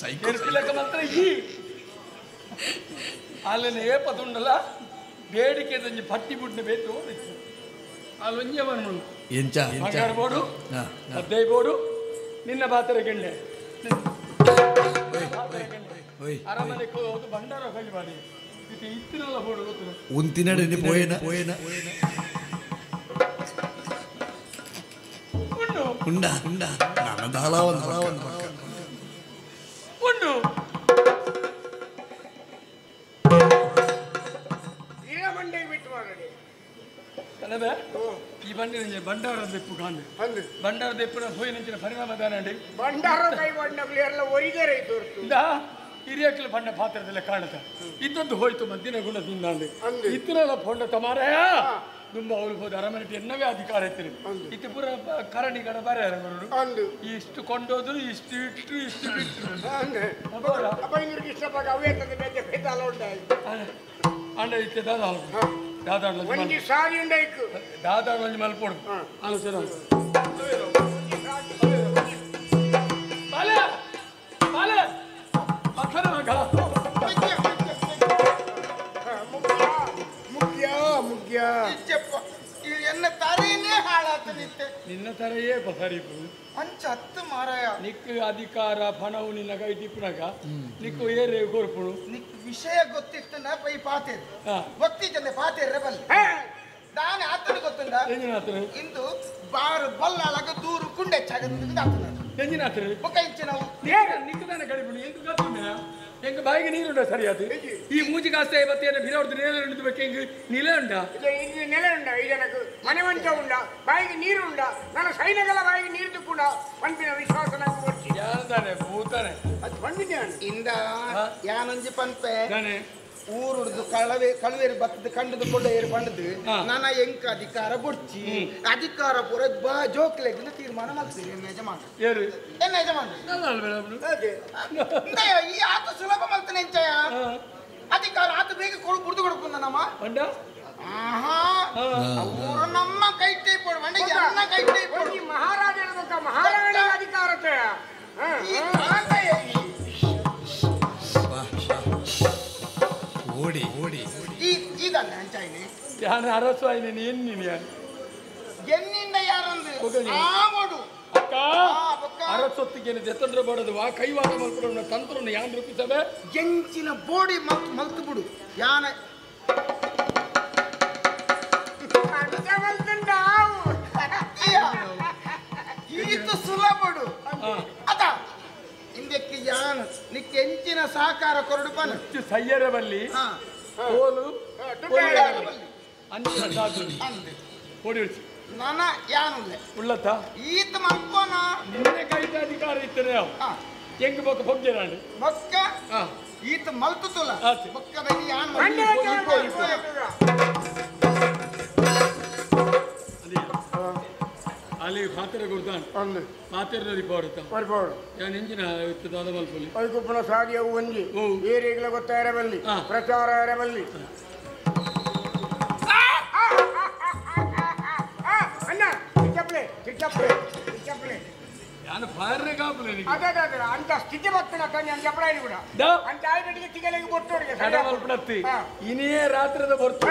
ಸೈಕೋ ಮಾತ್ರ ಈ ಅಲ್ಲಿನ ಏಪದುಂಡಲ್ಲ ಬೇಡಿಕೆ ದಂಜಿ ಪಟ್ಟಿ ಬುಡ್ನ ಬೇಕು ಅಲ್ಲೊಂಜೆ ಮನ್ಮುಡು ಎಂಚ ಬಂಗಾರ ಬೋಡು ಅದ್ದೈ ಬೋಡು ನಿನ್ನ ಬಾತರ ಗೆಣ್ಣೆ ಅರಮನೆ ಹೋದು ಭಂಡಾರ ಹೋಗಿ ಮಾಡಿ ಇದು ಇತ್ತಿನಲ್ಲ ಬೋಡು ಗೊತ್ತು ಉಂತಿನಡೆ ಪೋಯನ ಪೋಯನ ಉಂಡ ಉಂಡ ನನ್ನ ದಾಲ ಒಂದು ಒಂದು ಪಕ್ಕ ಉಂಡು ಕನವೆ ಈ ಬಂಡಿನ ಬಂಡಾರ ದೆಪ್ಪು ಕಾಂಡು ಬಂಡಾರ ದೆಪ್ಪುನ ಹೋಯಿನಂಚಿನ ಪರಿಣಾಮ ದಾನಂಡಿ ಬಂಡಾರ ಕೈ ಬಂಡಗಳು ಎಲ್ಲ ಒರಿದರೆ ಇಂದ ಹಿರಿಯಕ್ಲ ಬಣ್ಣ ಪಾತ್ರದಲ್ಲೇ ಕಾಣುತ್ತ ಇದ್ದದ್ದು ಹೋಯ್ತು ಮದ್ದಿನ ಗುಣದಿಂದಾಂಡು ಇತ್ತನೆಲ್ಲ ಪೊಂಡ ತಮಾರಯ ತುಂಬ ಅವ್ರು ಹೋದ ಅರಮನೆ ಎನ್ನವೇ ಅಧಿಕಾರ ಇತ್ತು ಇತ್ತು ಪೂರ ಕರಣಿಗಡ ಬರ ಇಷ್ಟು ಕೊಂಡೋದ್ರು ಇಷ್ಟು ಇಟ್ಟು ಇಷ್ಟು ಬಿಟ್ಟು ಅಂಡ ಇತ್ತೆ ದಾದ ದಾದ ದಾದ ಒಂಜಿ ಮಲ್ಪೊಡು ಆಲೋಚನೆ ಬಾಲೆ ಬಾಲೆ ಪಕ್ಕದ ಮಗ ಮುಗ್ಯ ಮುಗ್ಯ ಎನ್ನ ತರೆಯೇ ಹಾಳಾತನಿತ್ತೆ ನಿನ್ನ ತರೆಯೇ ಬಸರಿ ಅಂಚ ಹತ್ತು ಮಾರಾಯ ನಿಕ್ ಅಧಿಕಾರ ಪಣವು ನಿನ್ನ ಕೈ ತಿಪ್ಪುನಾಗ ನಿಕ್ಕು ಏರೆ ಕೊರ್ಪುಡು ನಿಕ್ ವಿಷಯ ಗೊತ್ತಿತ್ತು ನಾ ಪೈ ಪಾತೇರು ಗೊತ್ತಿದ್ದೆ ಪಾತೇರ್ರೆ ಬಲ್ಲೆ ದಾನೆ ಆತನ ಗೊತ್ತುಂಡ ಇಂದು ಬಾರು ಬಲ್ಲಾಳಗ ದೂರು ಕುಂಡೆ ಆತನ ಎಂಜಿನಾತರು ಬೊಕ್ಕ ಇಂಚಿನವು ನಿಕ್ಕದಾನೆ ಕಡಿಪುಡು ಎಂಕ್ ಗೊತ್ತುಂಡ ಎಂಕ್ ಬಾಯಿಗೆ ನೀರುಂಡ ಸರಿಯಾದ ಈ ಮೂಜಿ ಕಾಸ್ತ ಬತ್ತೇನೆ ಬಿರವರ್ದು ನೆಲೆ ಉಂಡು ಬೇಕು ಎಂಕ್ ನಿಲೆ ಉಂಡ ಇದು ನೆಲೆ ಉಂಡ ಈ ಜನಕ್ಕೆ ಮನೆ ಮಂಚ ಉಂಡ ಬಾಯಿಗೆ ನೀರು ಉಂಡ ನನ್ನ ಸೈನ್ಯಗಳ ಬಾಯಿಗೆ ನೀರು ತುಕ್ಕುಂಡ ಪಂಪಿನ ವಿಶ್ವಾಸ ನಂಗೆ ಬರ್ತಿ ಯಾರ್ದಾನೆ ಭೂತಾನೆ ಅದು ಬಂದಿದ್ದಾನೆ ಇಂದ ಯಾನೊಂಜಿ ಪಂಪೆ ಊರುಡ್ದು ಕಳವೆ ಕಳುವೇರು ಬತ್ತದ ಕಂಡದು ಕೊಂಡ ಏರು ಬಂಡದು ನನ್ನ ಎಂಕ ಅಧಿಕಾರ ಬುಡ್ಚಿ ಅಧಿಕಾರ ಪೂರ ಬಾ ಜೋಕ್ಲೆಗ್ ತೀರ್ಮಾನ ಮಾಡ್ತೀರಿ ಎನ್ನ ಯಜಮಾನ ಎನ್ನ ಯಜಮಾನ ಈ ಆತ ಸುಲಭ ಮಲ್ತನೆ ಎಂಚಯ ಅಧಿಕಾರ ಆತ ಬೇಗ ಕೊಡು ಬುಡ್ದು ಕೊಡ್ಕೊಂಡ ನಮ್ಮ ಆಹಾ ಊರು ನಮ್ಮ ಕೈ ಟೈಪೋಡು ಅನ್ನ ಕೈ ಟೈಪೋಡು ಮಹಾರಾಜರ ಮಹಾರಾಣಿ ಅಧಿಕಾರ ಓಡಿ ಓಡಿ ಈ ಇದನ್ನ ಅಂಚಾಯಿನಿ ಯಾರು ಅರಸು ಆಯ್ನೆ ಎನ್ನಿನ ಯಾರು ಎನ್ನಿಂದ ಯಾರಂದು ಆವಡು ಅಕ್ಕ ಅರಸೊತ್ತಿಗೆ ಜತಂದ್ರ ಬೋಡದು ವಾ ಕೈವಾಡ ಮಲ್ಪಡ ತಂತ್ರನ ಯಾನ್ ರೂಪಿಸವೆ ಎಂಚಿನ ಬೋಡಿ ಮಲ್ತು ಬಿಡು ಯಾನ ಅತ ಇಂದಕ್ಕೆ ಯಾನ್ ನಿಕ್ಕೆ ಎಂಚಿನ ಸಹಕಾರ ಕೊರಡು ಪನ ಸಯ್ಯರ ಬಲ್ಲಿ ಕೋಲು ನನ ಯಾನುಲ್ಲೆ ಉಳ್ಳತ್ತ ಈತ ಮಲ್ಕೋನ ನಿನ್ನೆ ಕೈತ ಅಧಿಕಾರ ಇತ್ತನೆ ಹೆಂಗ್ ಬೊಕ್ಕ ಬೊಗ್ಗೆರಾಂಡು ಬೊಕ್ಕ ಈತ ಮಲ್ತುಲ್ಲ ಬೊಕ್ಕದಲ್ಲಿ ಯಾನ್ ಅಲ್ಲಿ ಪಾತ್ರೆ ಕೊಡ್ತಾನೆ ಅಂದು ಪಾತ್ರೆ ರಿಪೋರ್ಟ್ ಪರಿಪೋಡು ನಾನು ಇಂಜಿನ ದಾದ ಮಲ್ಪೊಲಿ ಐಕೊಪ್ಪನ ಸಾದಿಯ ಒಂಜಿ ಏರಿಗಳ ಗೊತ್ತಾಯರ ಬಲ್ಲಿ ಪ್ರಚಾರ ಬಲ್ಲಿ ಅಣ್ಣ ಚಿಕ್ಕಪ್ಪಲೆ ಚಿಕ್ಕಪ್ಪಲೆ ಚಿಕ್ಕಪ್ಪಲೆ ನಾನು ಫಾರ್ರೆ ಕಾಪುಲೆ ಅದೇ ಅದೇ ಅಂತ ಸ್ಥಿತಿ ಬರ್ತನ ನಾನು ಜಪಡಾಯಿ ಕೂಡ ಅಂತ ಆಯ್ಬಿಟ್ಟಿಗೆ ತಿಗಲಿಗೆ ಬೊಟ್ಟೋಡಿಗೆ ಕಡ ಮಲ್ಪಡತ್ತಿ ಇನಿಯೇ ರಾತ್ರದ ಬರ್ತು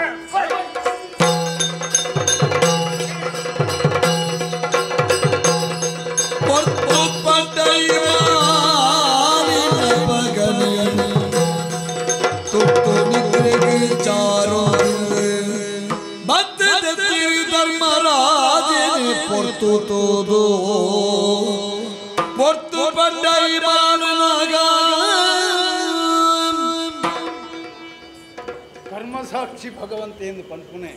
ಕರ್ಮಸಾಕ್ಷಿ ಭಗವಂತ ಎಂದು ಪನ್ಪುನೆ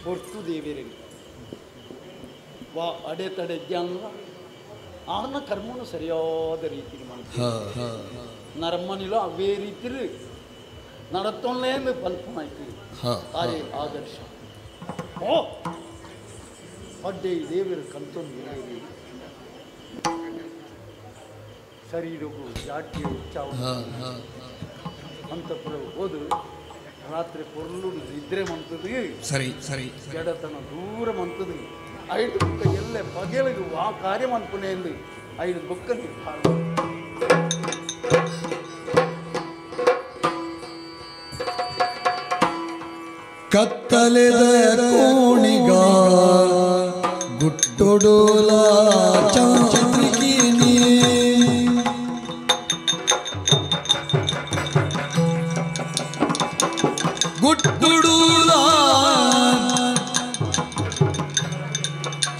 ಪೊರ್ತು ದೇವಿರಿಗೆ ವಾ ಅಡೆತಡೆ ಜ್ಞಾನ ಆರ್ನ ಕರ್ಮನು ಸರಿಯಾದ ರೀತಿಗೆ ಮಾಡ್ತೀವಿ ನರಮ್ಮನಿಲೋ ಅವೇ ರೀತಿರು ನಡತ್ತೊನ್ಲೇಂದು ಪನ್ಪುನಾಯ್ತು ಆರೇ ಆದರ್ಶ ಓ ಪಡ್ಡೆ ದೇವಿರ ಕಂತೊಂದು ಶರೀರವು ಜಾತಿ ಉಚ್ಚಾವ ಅಂತಪುರ ಹೋದು ರಾತ್ರಿ ಪೊರ್ಲು ನಿದ್ರೆ ಮಂತದು ಸರಿ ಸರಿ ಜಡತನ ದೂರ ಮಂತದು ಐದು ಬುಕ್ಕ ಎಲ್ಲೆ ಪಗೆಲಿಗೆ ಆ ಕಾರ್ಯ ಮನ್ಪುನೆ ಎಂದು ಐದು ಬುಕ್ಕ ನಿರ್ಧಾರ ಕತ್ತಲೆದ ಕೋಣಿಗ ಗುಟ್ಟುಡೋಲ ಚಂದ್ರಿಕಿನಿ ಗುಟ್ಟುಡೂಲ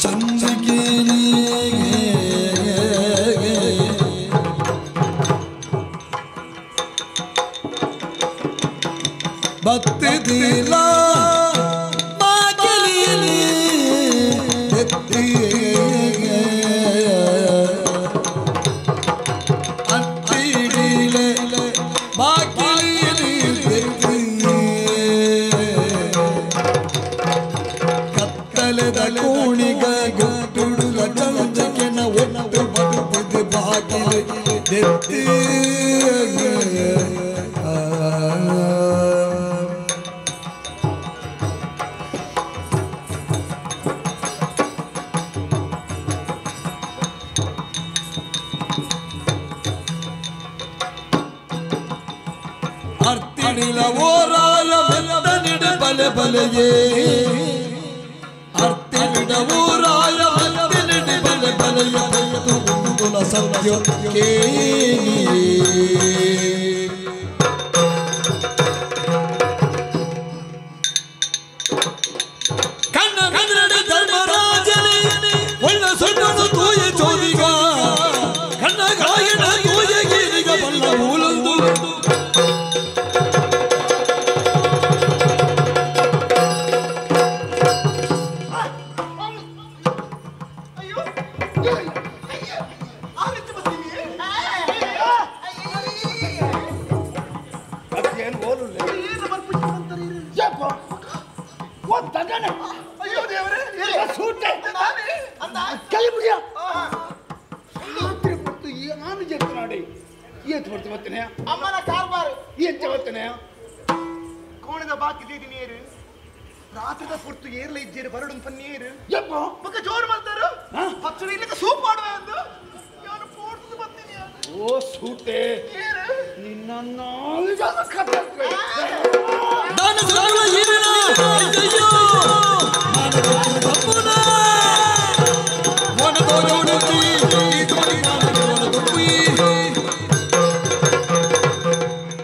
ಚಂದ್ರಿಕಿನಿ ಬತ್ತಿದಿಲ್ಲ ಬಾಗಿಲಿನಿ ಅತ್ತಿಡಿಲೆ ಬಾಗಿಲಿನಿ ಕತ್ತಲೆದ ಕೋಣಿಗ ಗುಟ್ಟುಡುಲ ಚಂಚಕೆನ ಒಟ್ಟು ಬದುಕಿದ ಬಾಗಿಲು ದೆತ್ತಿ ಅರ್ತಿಡಿಲ ಓರಾಯ ಬೆತ್ತನಿಡ ಬಲೆ ಬಲೆಯೇ ಅರ್ತಿಡಿಡ ಓರಾಯ ಬೆತ್ತನಿಡ ಬಲೆ ಬಲೆಯ ಬೆತ್ತು ಉಂದುಲ ಸತ್ಯ ಕೇನಿಯೇ ಕಣ್ಣ ಕನ್ನಡ ಧರ್ಮರಾಜನೇ ಒಳ್ಳ ಸೊಣ್ಣನು ತೂಯ ಚೋದಿಗ ಕಣ್ಣ ಗಾಯನ ತೂಯ ಗೀರಿಗ ಬಲ್ಲ ಮೂಲೊಂದು ಅಯ್ಯೋ ದೇವರೇ ಸೂಟೆ ಕೈ ಮುಗಿಯ ರಾತ್ರಿ ಹೊತ್ತು ನಾನು ಜೆತ್ತನಾಡಿ ಏತ್ ಬರ್ತಿ ಬರ್ತೇನೆ ಅಮ್ಮನ ಕಾರ್ಬಾರು ಎಂಚ ಬರ್ತೇನೆ ಕೋಣದ ಬಾಕಿ ನೀರು ರಾತ್ರಿದ ಪುರ್ತು ಏರ್ಲ ಇಜ್ಜೇರು ಬರಡು ಪನ್ನೀರು ಯಪ್ಪ ಬೊಕ್ಕ ಜೋರು ಮಾಡ್ತಾರು ಪಚ್ಚಡಿ ಇಲ್ಲಕ ಸೂಪ್ ಮಾಡುವ ಅಂದು ಯಾರು ಪೋಡ್ದು ಬರ್ತೀನಿ ಓ ಸೂಟೆ ನಿನ್ನ ನಾಲ್ಕು ದಾನ ಸರ್ವ ಈರಿನ ಅಯ್ಯಯ್ಯೋ ತಪ್ಪುನ ಒಣ ತೋಜೋಡುತ್ತಿ ಈ ತೋಡಿ ಒಣ ತೊಪ್ಪಿ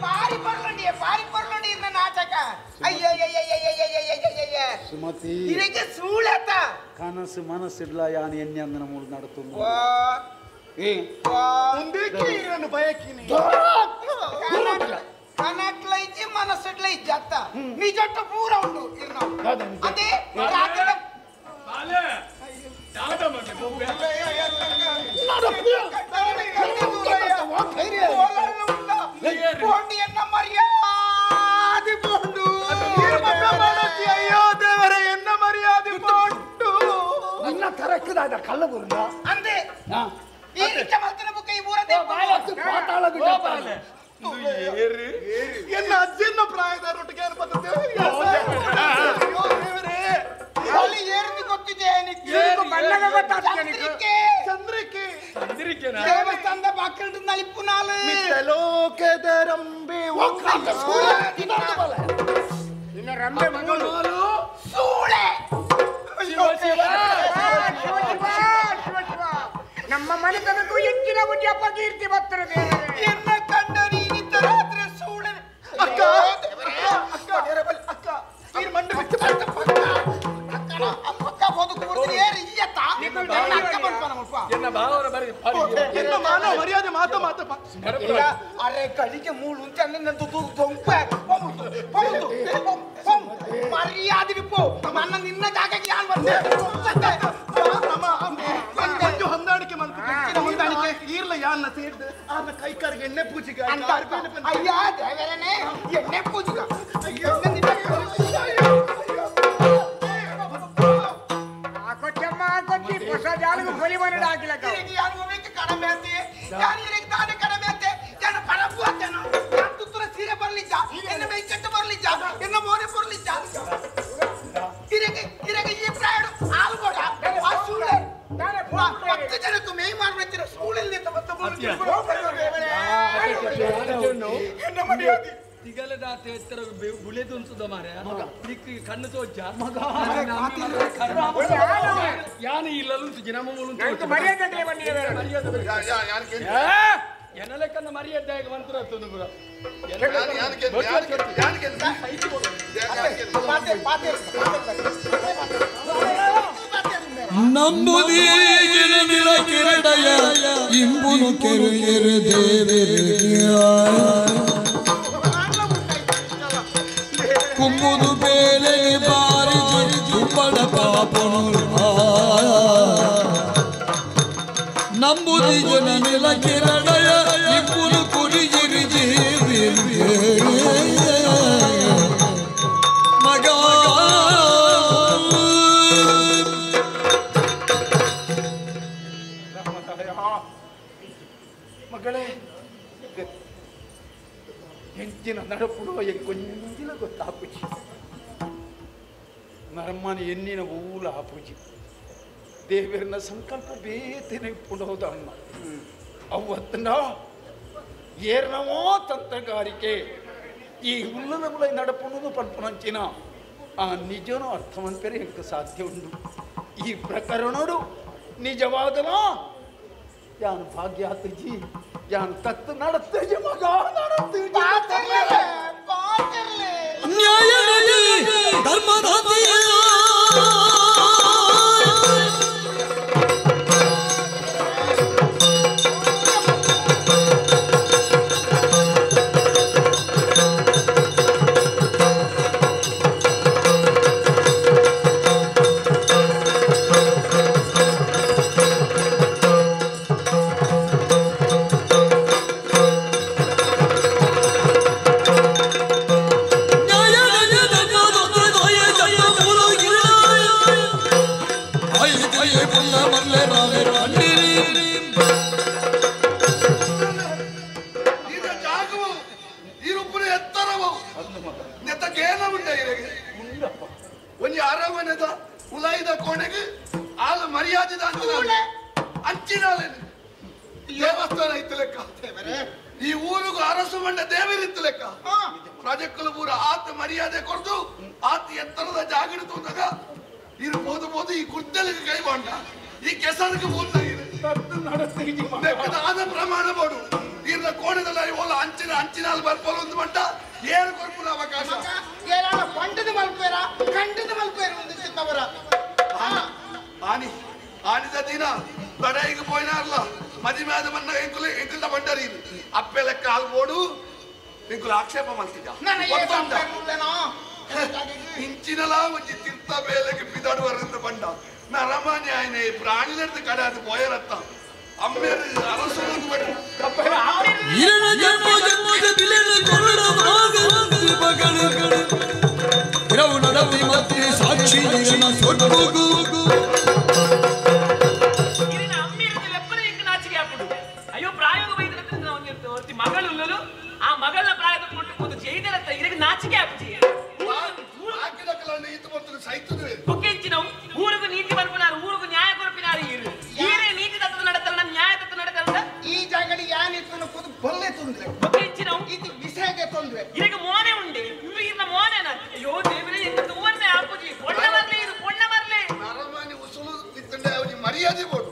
ಪಾರಿ ಪರ್ಲುಂಡಿ ಪಾರಿ ಪರ್ಲುಂಡಿ ಇಂದ ನಾಟಕ ಅಯ್ಯಯ್ಯಯ್ಯಯ್ಯಯ್ಯಯ್ಯಯ್ಯಯ್ಯ ಸುಮತಿ ಇದಕ್ಕೆ ಸೂಳತ ಕನಸು ಮನಸ್ಸಿಡ್ಲ ಯಾನ್ ಎಣ್ಣೆ ಅಂದನ ಮೂರು ನಡತು ವಾ ಮುಂದಕ್ಕೆ ಬಯಕಿನಿ ಕನಟ್ಲೈಜಿ ಮನಸ್ಸಡ್ಲೈಜಿ ಅತ್ತ ನಿಜಟ್ಟು ಪೂರ ಉಂಡು ಅದೇ ಮರ್ಯಾದೆ ಬೋಂಡು ಅಯ್ಯೋ ದೇವರೇ ಎನ್ನ ಮರ್ಯಾದೆ ಬೋಂಡು ನಿನ್ನ ತರಕ್ಕದಾದ ಕಳ್ಳ ಬುರುಂದ ಅಂದೆ ಈ ರಿಚ ಮಲ್ತನ ಬುಕ್ಕ ಈ ಊರ ಎನ್ನ ಅಜ್ಜನ ಪ್ರಾಯದ ರೊಟ್ಟಿಗೆ ಚಂದ್ರಿಕೆ ಚಂದ್ರಿಕೆ ದೇವಸ್ಥಾನದ ಬಾಕಲ್ಡ್ ನಲಿಪುನಾಲು ಲೋಕದ ರಂಬೆ ನಿನ್ನ ರಂಬೆ ಮಗಳು ಸೂಳೆ ಶಿವ ಶಿವ ಶಿವ ಶಿವ ನಮ್ಮ ಮನೆತನಕ್ಕೂ ಹೆಚ್ಚಿನ ಒಂದು ಅಪಕೀರ್ತಿ ಬರ್ತದೆ ದೇವರೇ. ಎನ್ನ ಕಂಡ ನೀನಿದ್ದ ರಾತ್ರಿ ಸೂಳೆ ಅಕ್ಕ ಅಕ್ಕ ಅಕ್ಕ ನೀರು ಮಂಡು ಬಿಟ್ಟು ಅಕ್ಕ ಹೋದ ಕೂರ್ತೀನಿ ಏರಿ ಈಯತ್ತ ನನ್ನ ಅಕ್ಕ ಬಲ್ಪನ ಮುಲ್ಪ ಎನ್ನ ಭಾವನ ಬರಿ ಎನ್ನ ಮಾನವ ಮರ್ಯಾದೆ ಮಾತ ಮಾತಪ್ಪ ಅರೆ ಕಳಿಗೆ ಮೂಳು ಅಂತ ನನ್ನ ದೊಂಪೆ ಪೊಂತು ಮರ್ಯಾದೆ ಪೋ ನನ್ನ ನಿನ್ನ ಜಾಗಕ್ಕೆ ಯಾನ್ ಬಂದೆ కొంచెం ಹೊಂದಾಣಿಕೆ ಮಾಡ್ತೀನಿ ಹೊಂದಾಣಿಕೆ ಈರ್ಲ ಯಾನ್ನ ಸೇರ್ದು ಆನ ಕೈಕಾರಿಗೆ ಎಣ್ಣೆ ಪೂಜೆಗೆ ಅಯ್ಯ ದೇವರನೇ ಎಣ್ಣೆ ಪೂಜೆಗ ಅಯ್ಯೋ ಕೊಚ್ಚಮ್ಮ ಕೊಚ್ಚಿ ಹೊಸ ಜಾಲಿಗೆ ಕೊಲಿ ಮನೆ ಹಾಕಿಲ್ಲ ಕಡಿಮೆ ಅಂತೆ ಯಾರಿಗೆ ತಾನೇ ಕಡಿಮೆ ಅಂತೆ ಜನ ಪರಪು ಅಂತೇನೋ ಯಾನ್ ತುತ್ತೂರ ಸೀರೆ ಬರ್ಲಿಜ್ಜ ಎನ್ನ ಮೈಕಟ್ಟು ಬರ್ಲಿಜ್ಜ ಎನ್ನ ಮೋನೆ ಬರ್ಲಿಜ್ಜ ಇರಗೆ ಇರಗೆ ಈ ಪ್ರಾಯಡು ಹಾಲು ಕೊಡ ಆ ಸೂಳೆ ಹತ್ತು ಜನಕ್ಕೂ ಮೇಯ್ ಮಾಡ್ಬಿಡ್ತೀರ ಸೂಳೆಲ್ಲಿ ಎನ್ನ ಮರ್ಯಾದೆ ತಿಗಲದಾತ ಎತ್ತರ ಬುಳೆ ತುನ್ಸುದ ಮಾರೆ ನಿಕ್ ಕಣ್ಣು ತೋಚ ಯಾನ ಇಲ್ಲಲು ನಮ್ಮ ಎನ್ನಲೆಕ್ಕನ್ನ ಮರ್ಯಾದೆ ಮಂತ್ರ ಪೂರ ನಂಬುದಿ ಜನನಿಲ ಕಿರಡಯ ಇಂಬುನು ಕೆರೆಯರೆ ದೇವರಿಗೆ ಕುಂಬುದು ಬೇಲೆ ಬಾರಿ ಕುಂಬಡ ಪಾಪನು ನಂಬುದಿ ಜನನಿಲ ಕಿರಡಯ ಇಂಬುನು ಕುರಿಗಿರಿ ಜೀವಿಗೆ ಮಗ ಮಗಳೇ ಹೆಂಚಿನ ನಡಪುಡುವ ಕೊಂಜಿನ ಗೊತ್ತಾಪುಜಿ ನರಮ್ಮನ ಎನ್ನಿನ ಊಲ ಆಪುಜಿ ದೇವರನ್ನ ಸಂಕಲ್ಪ ಬೇತೇನೆ ಪುಣೋದಮ್ಮ ಅವತ್ತನ ಏರ್ನವೋ ತಂತ್ರಗಾರಿಕೆ ಈ ಉಲ್ಲದ ಮುಲ ನಡಪುಣದು ಪನ್ಪುನಂಚಿನ ಆ ನಿಜನೋ ಅರ್ಥವಂತರೇ ಎಂಕ ಸಾಧ್ಯ ಉಂಟು ಈ ಪ್ರಕರಣಡು ನಿಜವಾದನೋ ಯಾನು ಭಾಗ್ಯಾತಜಿ ಯಾನು ತತ್ತು ನಡತ್ತಜಿ ಮಗ ನಡತ್ತಜಿ ನ್ಯಾಯ ಧರ್ಮದಾತಿಯ ದೇವಸ್ಥಾನ ಇತ್ತು ಲೆಕ್ಕ ಈ ಊರಿಗೂ ಅರಸು ಮಂಡ ದೇವರಿತ್ತು ಲೆಕ್ಕ ಪ್ರಜೆಕ್ಕಲು ಪೂರ ಆತ ಮರ್ಯಾದೆ ಕೊಡ್ದು ಆತ ಎತ್ತರದ ಜಾಗೃತ ತೋದಾಗ ಇರು ಬೋದು ಬೋದು ಈ ಕುದ್ದಲಿಗೆ ಕೈ ಬಾಂಡ ಈ ಕೆಸರಿಗೆ ಲೆಕ್ಕದ ಆದ ಪ್ರಮಾಣ ಬೋಡು ಇರ್ನ ಕೋಣೆದಲ್ಲ ಓಲ ಅಂಚಿನ ಅಂಚಿನ ಬರ್ಪೋಲು ಒಂದು ಮಂಟ ಏಳು ಕೊರ್ಪುನ ಅವಕಾಶ ಪಂಡದ ಮಲ್ಪೇರ ಕಂಡದ ಮಲ್ಪೇರ ಒಂದು ಚಿತ್ತವರ ಆನಿ ಆನಿದ ದಿನ ಲಡಾಯಿಗೆ ಪೋಯಿನಾರ್ಲ ಮದಿಮಾದ ಮನ್ನ ಎಂಕುಲು ಎಂಕುಲ್ನ ಬಂಡರಿ ಅಪ್ಪೆ ಲೆಕ್ಕ ಆಲ್ಬೋಡು ಎಂಕುಲು ಆಕ್ಷೇಪ ಮಾಡ್ತಿದ್ದ ಇಂಚಿನಲ ಒಂಜಿ ತಿರ್ತ ಬೇಲೆಗೆ ಬಿದಾಡುವರಿಂದ ಬಂಡ ನರಮಾನ್ಯ ಆಯ್ನೆ ಪ್ರಾಣಿಲರ್ದು ಕಡೆ ಅದು ಪೋಯರತ್ತ ಅಮ್ಮೇರು ಅರಸು ಸಾಕ್ಷಿ ಅಯ್ಯೋ ಪ್ರಾಯೋಗ ವೈದ್ಯರ ಮಗಳು ಆ ಮಗಳ ಪ್ರಾಯದ ಕೊಟ್ಟು ಜೈದರತ್ತ ಇದಕ್ಕೆ ನಾಚಿಕೆ ಆಪುಜಿ ಊರಿಗೂ ನೀತಿ ಬರ್ಪಿನಾರು ಊರಿಗೂ ನ್ಯಾಯ ಕೊರಪಿನಾರು ಈರು ಈರೇ ನೀತಿ ತತ್ವ ನಡತಲ್ಲ ನ್ಯಾಯ ತತ್ವ ನಡತಲ್ಲ ಈ ಜಾಗಡಿ ಯಾನಿತ್ತು ಕೂದು ಬಲ್ಲೆ ತೊಂದ್ರೆ ಇದು ವಿಷಯಕ್ಕೆ ತೊಂದ್ರೆ ಇದಕ್ಕೆ ಮೋನೆ ಉಂಡೆ ಇವ್ರು ಇರ್ನ ಮೋನೆನ ಅಯ್ಯೋ ದೇವರೇ ಎಂತ ತೂವರ್ನೆ ಆಪುಜಿ ಪೊಣ್ಣ ಬರ್ಲಿ ಇದು ಪೊಣ್ಣ ಬರ್ಲಿ ನರಮಾನಿ ಉಸುಲು ಇತ್ತಂಡೆ ಅವನಿಗೆ ಮರ್ಯಾದೆ ಬೋಡು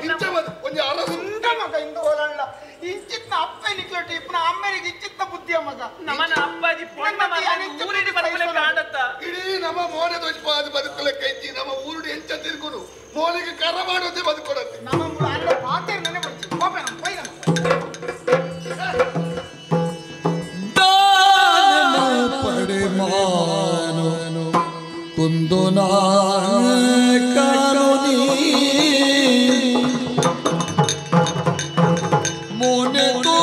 ಇಂಚ ಒಂಜಿ ಅರಸು ಮಗ ಇಂದು ಹೋಲಣ್ಣ ಇಂಚಿತ್ನ ಅಪ್ಪ ನಿಕ್ಲೋಟಿ ಇಪ್ಪನ ಅಮ್ಮನಿಗೆ ಇಂಚಿತ್ನ ಬುದ್ಧಿಯ ಮಗ ನಮ್ಮನ ಅಪ್ಪಾಜಿ ಪೊಣ್ಣ ಮಗ ಊರಿಡಿ ಬರ್ಪಲೆ ಕಾಣತ್ತ ಇಡೀ ನಮ್ಮ ಮೋನೆ ದೋಷ ಬದುಕಲೆಕ್ಕ ಐತಿ ನಮ್ಮ ಊರುಡಿ ಎಂಚ ತಿರುಗುನು ಮೋನೆಗೆ ಕರ ಮಾಡೋದೇ ಬದುಕೊಡತ್ತೆ ನಮ್ಮ ಅಲ್ಲ ಪಾತೆ ನೆನೆ ಬರ್ತೀವಿ ಕೋಪ ನಮ್ಮ ಪೈ ನಮ್ಮ ದಾನ ಪಡೆ ಮಾನು ಕುಂದು ಕಾರುನಿ ಮೋನೆ ತೋ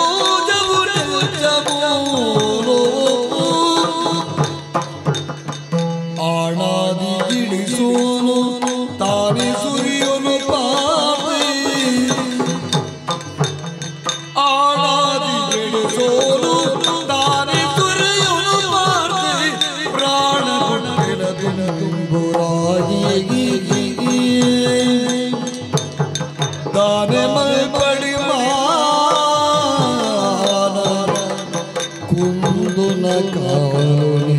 ಜಮೂರೋ ಆಣಾದಿ ಗಿಳಿಸೋನು ತಾನೆ ಸುರಿಯೋನು ಪಾಪಿ ಆಣಾದಿ ಗಿಳಿಸೋನು ತಾನೆ ಸುರಿಯೋನು ಪಾರ್ತಿ ಪ್ರಾಣ ಕೊಟ್ಟಿನ ದಿನ ತುಂಬುರಾಗಿ ದಾನೆ ಮಲ್ಪಡಿ ಮಾನ ಕುಂದುನ ಕಾಲುನಿ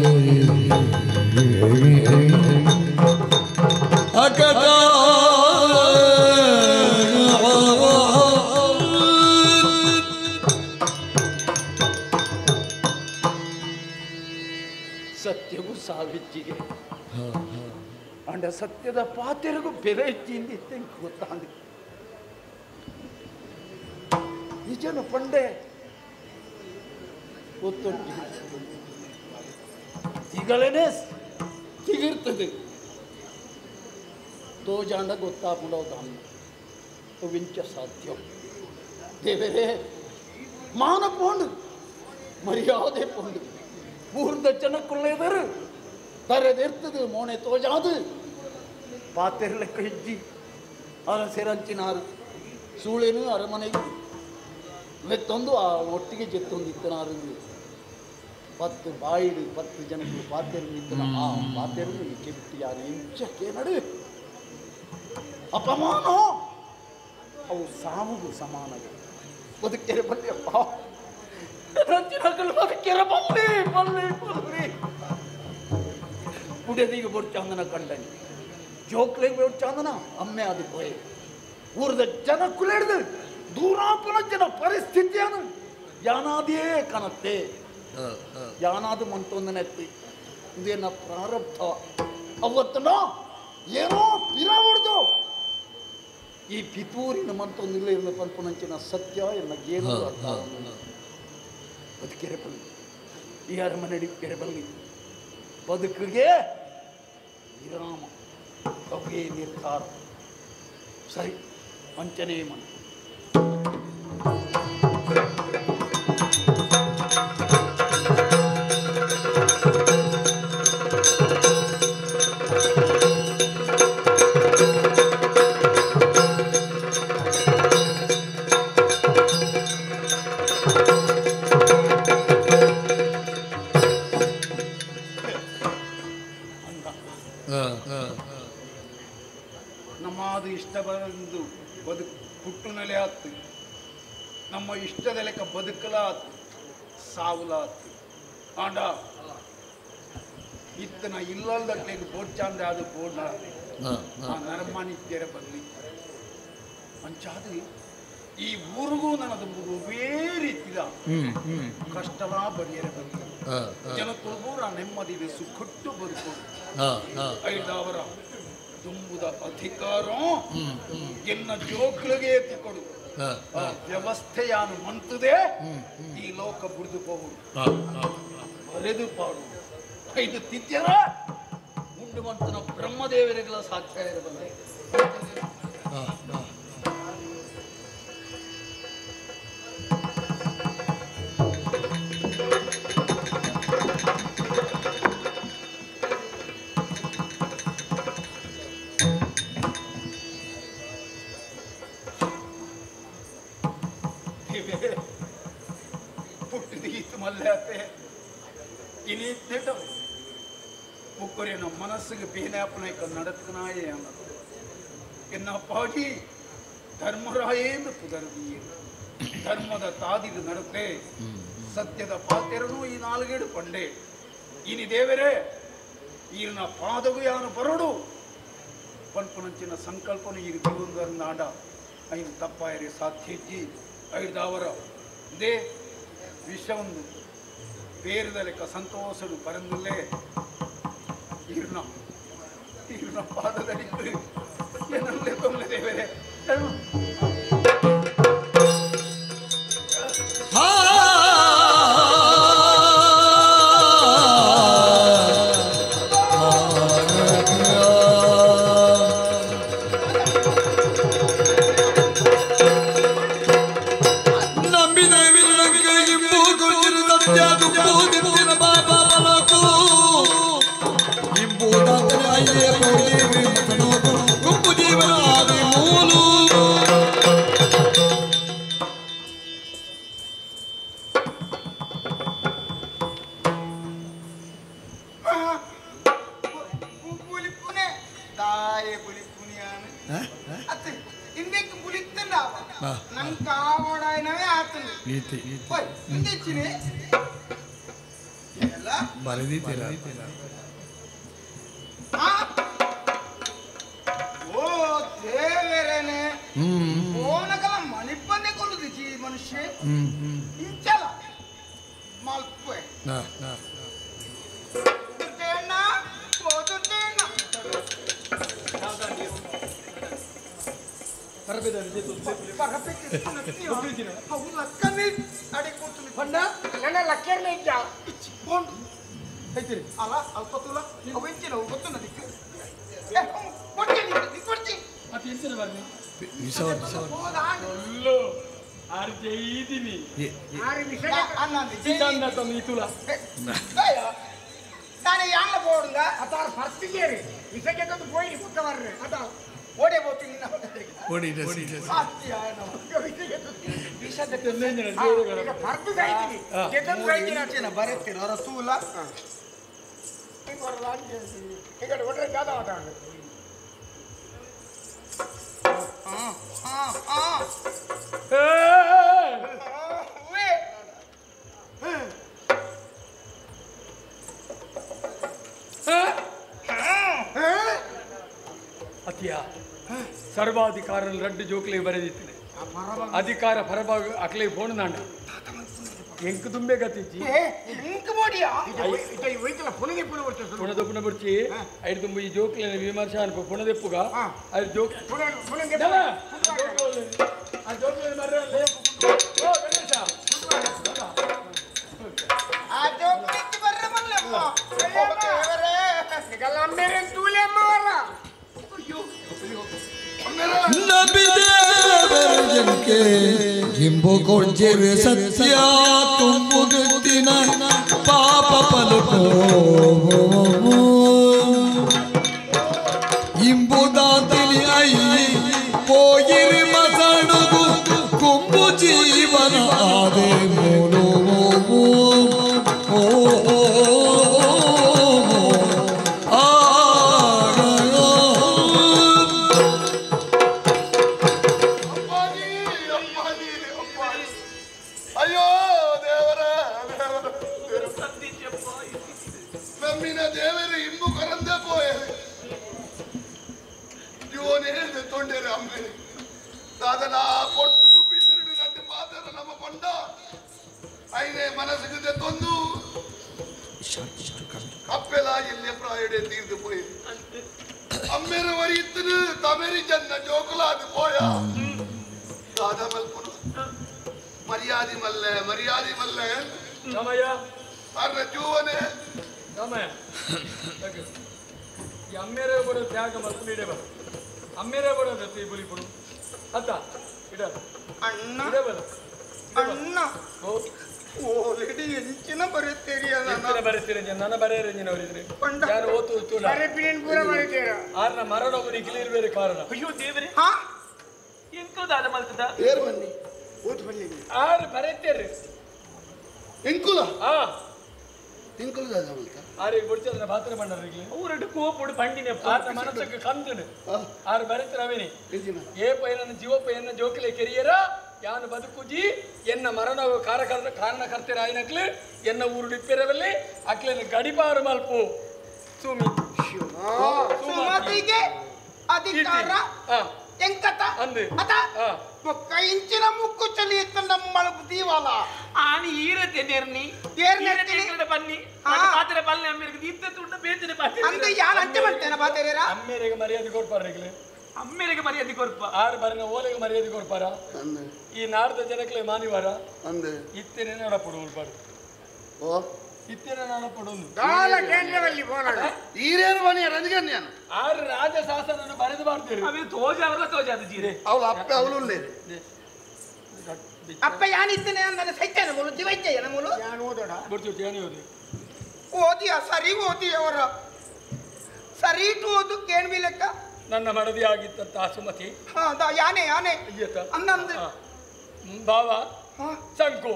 ಅಕಟ ಸತ್ಯಗೂ ಸಾವಿಜ್ಜಿಗೆ ಅಂಡ ಸತ್ಯದ ಪಾತೆರಿಗೂ ಬೆಲೆ ಇಚ್ಚಿಂದ ಗೊತ್ತಾಂದ ನಿಜನು ಪಂಡೆ ಗೊತ್ತೊಂಟಿ ತಿಗಳೇನೆ ತಿಗಿರ್ತದೆ ತೋಜಾಂಡ ಗೊತ್ತಾಕೊಂಡೋದ ವಿಂಚ ಸಾಧ್ಯ ದೇವರೇ ಮಾನ ಪೋಂಡು ಮರ್ಯಾದೆ ಪೋಂಡು ಊರ್ದ ಜನಕ್ಕುಳ್ಳೇದರು ತರೆದಿರ್ತದೆ ಮೋನೆ ತೋಜಾದು ಪಾತೆರ್ಲೆಕ್ಕ ಹೆಜ್ಜಿ ಅರಸೆರಂಚಿನಾರು ಸೂಳೇನು ಅರಮನೆಗೆ ಮೆತ್ತೊಂದು ಆ ಒಟ್ಟಿಗೆ ಜೆತ್ತೊಂದು ಇತ್ತನಾರು ಪತ್ತು ಬಾಯಿಡು ಪತ್ತು ಜನಕ್ಕೆ ಪಾತೆರು ಇತ್ತನ ಆ ಪಾತೆರು ಈಕೆ ಬಿಟ್ಟು ಯಾರು ಇಂಚಕ್ಕೆ ನಡು ಅಪಮಾನ ಅವು ಸಾವುಗೂ ಸಮಾನ ಬದುಕೆರೆ ಬಲ್ಲಿಯಪ್ಪ ರಂಜಿನಗಳು ಬದುಕೆರೆ ಬಲ್ಲಿ ಬಲ್ಲಿ ಬಲ್ಲಿ ಪುಡೆದಿಗೆ ಬೊಡ್ಚಾಂದನ ಕಂಡನಿ ಜೋಕ್ಲೆಗೆ ಬೊಡ್ಚಾಂದನ ಅಮ್ಮೆ ಅದು ಪೋಯೆ ಊರದ ಜನ ಕುಲೆಡ್ದು ದೂರಾಪನ ಜನ ಪರಿಸ್ಥಿತಿಯನ್ನು ಯಾನಾದೇ ಕನತ್ತೆ ಯಾನಾದು ಮಂತೊಂದನೆತ್ತಿ ಇದೇನ ಪ್ರಾರಬ್ಧ ಅವತ್ತನ ಏನೋ ಪಿರ ಹೊಡೆದು ಈ ಪಿತೂರಿನ ಮಂತೊಂದಿಲ್ಲ ಇರಲು ಪಲ್ಪನಂಚಿನ ಸತ್ಯ ಎನ್ನ ಗೇನು ಅರ್ಥ ಬದುಕೆರೆ ಬಲ್ಲಿ ಈ ಅರಮನೆಡಿ ಕೆರೆ ಬಲ್ಲಿ ಬದುಕಿಗೆ ವಿರಾಮ ಅವೇ ನಿರ್ಧಾರ ಸರಿ ವಂಚನೆ ಮನ ನಮ್ಮದು ಇಷ್ಟ ಬಂದು ಬದುಕು ಹುಟ್ಟು ನೆಲೆ ಆತು ನಮ್ಮ ಇಷ್ಟದ ಲೆಕ್ಕ ಬದುಕಲ ಆತು ಸಾವುಲ ಆತು ಆಂಡ ಇತ್ತನ ಇಲ್ಲಲ್ದಕ್ಲೆಗ್ ಬೋಡ್ಚಾಂದ್ರೆ ಅದು ಬೋಡ ಆ ನರಮಾನಿತ್ಯರ ಬರಲಿ ಅಂಚಾದ ಈ ಊರಿಗೂ ನನದು ಒಬ್ಬೇ ರೀತಿದ ಕಷ್ಟವಾ ಬರಿಯರ ಬರಲಿ ಜನಕ್ಕೂ ನೆಮ್ಮದಿದೆ ಸುಖಟ್ಟು ಬದುಕೋದು ಐದಾವರ ತುಂಬುದ ಅಧಿಕಾರ ಎನ್ನ ಜೋಕ್ಳಿಗೆ ಎತ್ತಿಕೊಡು. ವ್ಯವಸ್ಥೆಯಾನು ಮಂತದೆ ಈ ಲೋಕ ಬುಡಿದು ಹೋಗುದು ಬರೆದು ಪಾಡು ಐದು ತಿಥ್ಯರ ಉಂಡು ಮಂತನ ಬ್ರಹ್ಮದೇವರಿಗೆಲ್ಲ ಸಾಧ್ಯ ಇರಬಲ್ಲ. ಮುಕ್ಕುರಿನ ಮನಸ್ಸಿಗೆ ಬೇನಾಪನೆ ನಡತ್ನಾಯೇ ಎನ್ನ ಅಪ್ಪಾಜಿ ಧರ್ಮರಾಯೇಂದು ಪುದರ್ದಿಯೇ ಧರ್ಮದ ತಾದಿದು ನಡುತ್ತೆ ಸತ್ಯದ ಪಾತೆರನು ಈ ನಾಲ್ಗೇಡು ಪಂಡೆ ಇನಿ ದೇವರೇ ಈರಿನ ಪಾದಗು ಯಾನು ಬರೋಡು ಪನ್ಪುನಂಚಿನ ಸಂಕಲ್ಪನು ಈ ನಾಡ ಐನು ತಪ್ಪಾಯರೆ ಸಾಧ್ಯಜ್ಜಿ ಐದಾವರ they ವಿಷವನ್ನು ಬೇರೆದ ಲೆಕ್ಕ ಸಂತೋಷಡು ಪರಂದುಲ್ಲೇ ಈರ್ನ ಈರ್ನ ಪಾದದಲ್ಲಿ ಏನಲ್ಲೇ ತೊಂದರೆ ದೇವರೇ. ಓ ದೇವರೇನೆ ಓನಗಲ ಮನಿಪ್ಪನ್ನೇ ಕೊಲ್ಲುದಿಜಿ ಮನುಷ್ಯ ಇಂಚಲ ಮಲ್ಪೆ ದುರ್ಜಯಣ್ಣ ಓ ದುರ್ಜಯಣ್ಣ ಅಲ್ಲ ಅಲ್ಪ ತುಲ ಅವೆಂಚಿನ ಗೊತ್ತು ನದಿಕ್ಕೆ ಓಡೇ ಹೋಗ್ತೀನಿ ಬರತ್ತೀರ ತೂಲ ಅತಿಯ ಸರ್ವಾಧಿಕಾರ ರಡ್ಡು ಜೋಕ್ಲಿಗೆ ಬರೆದಿತ್ತನೆ ಅಧಿಕಾರ ಪರಭಾಗ ಅಕ್ಲಿಗೆ ಫೋನ್ ನಾಂಡ ಎಂಕ್ ತುಂಬೆ ಗತಿಜ್ಜಿ ಪುಣದ ಬುರ್ಚಿ ಐದು ತುಂಬ ಈ ಜೋಕ್ಲಿನ ವಿಮರ್ಶೆ ಅನ್ಪ ಪುಣದೆಪ್ಪುಗ ಐದು ಜೋಕ್ ಇಂಬು ಸತ್ಯ ತುಂಬುಗುತ್ತಿನ ಪಾಪ ಪಲುಕೋ ಇಂಬುದಾತಿಲಿ I ಪೋಯಿರಿ ಮಸಣುಗು ಕೊಂಬು ಜೀವನ ಆದೆ ಮೂಲು ಓ ಮರ್ಯಾದೆ ಮಲ್ಲೆ ಮರ್ಯಾದೆ ಮಲ್ಲೆ ರಾಮಯ್ಯ ಅರ್ರ ಜೀವನೆ ರಾಮಯ್ಯ ಈ ಅಮ್ಮೇರೆ ಬರೋ ತ್ಯಾಗ ಮಲ್ಪು ಇಡೇ ಬರ ಅಮ್ಮೇರೆ ಬರೋ ಈ ಬುಲಿ ಪುಡು ಅತ್ತ ಇಡ ಅಣ್ಣ ಇಡೇ ಬರ ಅಣ್ಣ ಓಲ್ರೆಡಿ ಎಂಚಿನ ಬರುತ್ತೀರಿ ಎಂಚಿನ ಬರುತ್ತೀರಿ ನನ್ನ ಬರೆಯರೆ ನೀನು ಯಾರು ಓತು ಪೂರ ಬರುತ್ತೀರ ಆರ್ನ ಮರಣವು ಕ್ಲಿಯರ್ ಬೇರೆ ಕಾರಣ ಅಯ್ಯೋ ದೇವರೇ ಹಾ ಎಂಕುದಾದ ಮಲ್ತದ ಏರ್ ಬನ್ನಿ ಓತು ಬನ್ನಿ ಆರ್ ಬರೆತೀರಿ ಎಂಕುಲ ಆ ಎಂಕುಲ ದಾದ ಮಲ್ತ ಆರಿಗೆ ಬುಡ್ಚದ್ರ ಪಾತ್ರ ಬಂಡರಿಗೆ ಊರಡು ಕೋಪಡು ಬಂಡಿನೆ ಆರ್ನ ಮನಸ್ಸಿಗೆ ಕಂದನು ಆರ್ ಬರೆತಿರವೇನಿ ಏ ಪೈನನ್ನ ಜೀವಪೈನ ಜೋಕಲೆ ಕೆರಿಯರ ಯಾನು ಬದುಕುಜಿ ಎನ್ನ ಮರಣ ಕಾರಣಕರ್ತರಾಯಿನಕ್ಲು ಎನ್ನ ಊರು ಡಿಪ್ಪಿರವಲ್ಲಿ ಅಕ್ಲೇನ ಗಡಿಪಾರು ಮಲ್ಪು ಸುಮಿ ಸುಮತಿಗೆ ಅಧಿಕಾರ ಎಂಕತ ಅಂದು ಅತ ಬೊಕ್ಕ ಇಂಚಿನ ಮುಕ್ಕು ಚಲಿ ಇತ್ತು ನಮ್ಮ ದೀವಾಲ ಆನಿ ಈರತೆ ನೆರ್ನಿ ಏರ್ನೆ ಬನ್ನಿ ಪಾತ್ರೆ ಪಲ್ಲೆ ಅಮ್ಮೇರಿಗೆ ಇದ್ದ ತುಂಡ ಬೇತನೆ ಪಾತ್ರೆ ಅಂದು ಯಾರು ಅಂಚೆ ಮಾಡ್ತೇನೆ ಪಾತ್ರೆರ ಅಮ್ಮೇರಿಗೆ ಮರ್ಯಾದೆ ಕೊಡ್ಪಾರ್ರಿಗ್ಲೆ ಅಮ್ಮೇರಿಗೆ ಮರ್ಯಾದೆ ಕೊರ್ಪ ಆರು ಬಾರಿನ ಓಲೆಗೆ ಮರ್ಯಾದೆ ಕೊಡ್ಪಾರ ಈ ನಾಡ್ದ ಜನಕ್ಲೆ ಮಾನಿವಾರ ಇತ್ತೇನೆ ನಡಪಡು ಉಳ್ಪಾಡು ಓ ಇತ್ತೇನೆ ನಡಪಡು ದಾಲ ಕೇಂದ್ರದಲ್ಲಿ ಬೋನಾಗ ಈರೇನು ಬನ್ನಿ ರಜಗನ್ಯಾನ ಆರು ರಾಜ ಶಾಸನನ್ನು ಬರೆದು ಮಾಡ್ತೀರಿ ಅವೇ ತೋಜ ಅವರ ತೋಜ ಅದು ಜೀರೆ ಅವಳು ಅಪ್ಪ ಅವಳು ಅಪ್ಪ ಯಾನಿದ್ದೇನೆ ನನ್ನ ಸೈತೇನೆ ಮೂಲು ಜೀವೈತೇನೆ ಮೂಲು ನಾನು ಓದೋಣ ಬಿಡ್ತೀವಿ ಏನು ಓದಿ ಓದಿಯ ಸರಿ ಓದಿ ಅವರ ಸರಿ ಓದು ಕೇಳ್ವಿ ಲೆಕ್ಕ ನನ್ನ ಮಡದಿಯಾಗಿದ್ದಂತಹ ಸುಮತಿ ಯಾನೆ ಯಾನೆ ಅನ್ನಂದು ಭಾವ ಸಂಕು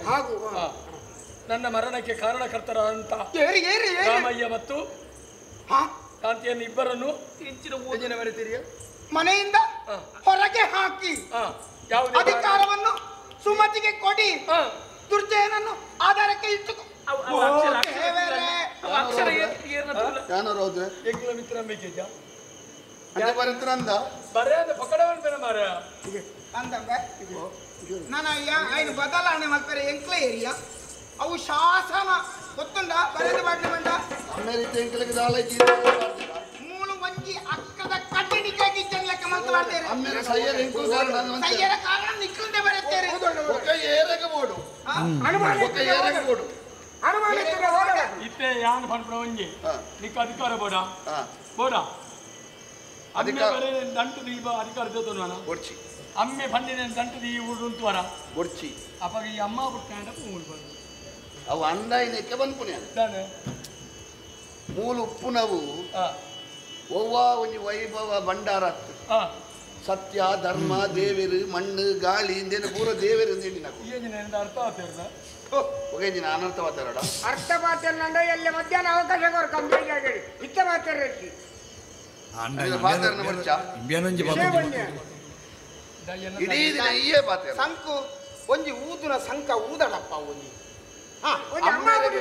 ಹಾಗೂ ನನ್ನ ಮರಣಕ್ಕೆ ಕಾರಣಕರ್ತರಾದಂತ ರಾಮಯ್ಯ ಮತ್ತು ಕಾಂತಿಯನ್ನು ಇಬ್ಬರನ್ನು ಮನೆಯಿಂದ ಹೊರಗೆ ಹಾಕಿ ಅಧಿಕಾರವನ್ನು ಸುಮತಿಗೆ ಕೊಡಿ ದುರ್ಜಯನನ್ನು ಆಧಾರಕ್ಕೆ ಇಟ್ಟುಕೊ ನಾನು ಬದಲಾವಣೆ ಮಾಡ್ತಾರೆ ಎಂಕ್ಲ ಏರಿಯಾ ಅವು ಶಾಸನ ಗೊತ್ತುಂಡ ಬರೆದು ಮಾಡ್ಲಿ ಮಂಡ ಮೂಲು ಒಂಜಿ ಅಕ್ಕದ ಕಡ್ಡಿನಿಕಾಗಿ ಲೆಕ್ಕ ಮಲ್ತು ಮಾಡ್ತಾರೆ ಸಯ್ಯರ ಕಾರಣ ನಿಕ್ಕುಂದೆ ಬರುತ್ತಾರೆ ಇತ್ತೆ ಯಾನ್ ಪನ್ಪುನ ಒಂಜಿ ನಿಕ್ಕ ಅಧಿಕಾರ ಬೋಡ ಬೋಡ ಅಮ್ಮೆ ದಂಟು ದೀಪ ಅಧಿಕಾರ ಜೊತೆ ಬೊಡ್ಚಿ ಅಮ್ಮೆ ಪಂಡಿನ ದಂಟು ದೀ ಊರು ಉಂಟುವರ ಬೊಡ್ಚಿ ಅಪ್ಪ ಈ ಅಮ್ಮ ಪುಟ್ಟ ಪೂಂಗುಳು ಅವು ಅಂದಾಯಿನಕ್ಕೆ ಬಂದ್ಪುಣ್ಯ ಮೂಲ ಉಪ್ಪುನವು ಒವ್ವ ಒಂಜಿ ವೈಭವ ಭಂಡಾರ ಸತ್ಯ ಧರ್ಮ ದೇವರು ಮಣ್ಣು ಗಾಳಿ ಇಂದೇನು ಪೂರ ದೇವರು ಅಂದೇಳಿ ಅರ್ಥ ಆಗ್ತಿರ್ದ ಒಗೇಂಜಿನ ಅನರ್ಥ ಮಾತಾಡ ಅರ್ಥ ಮಾತಾಡ ಎಲ್ಲ ಮಧ್ಯಾಹ್ನ ಅವಕಾಶ ಕೊರು ಕಂಪ್ಲೀಟ್ ಆಗಿ ಇತ್ತ ಮಾತಾಡ ಇಡೀ ದಿನ ಈಯೇ ಪಾತ್ರ ಸಂಕು ಒಂಜಿ ಊದುನ ಸಂಕ ಊದಡಪ್ಪ ಒಂಜಿ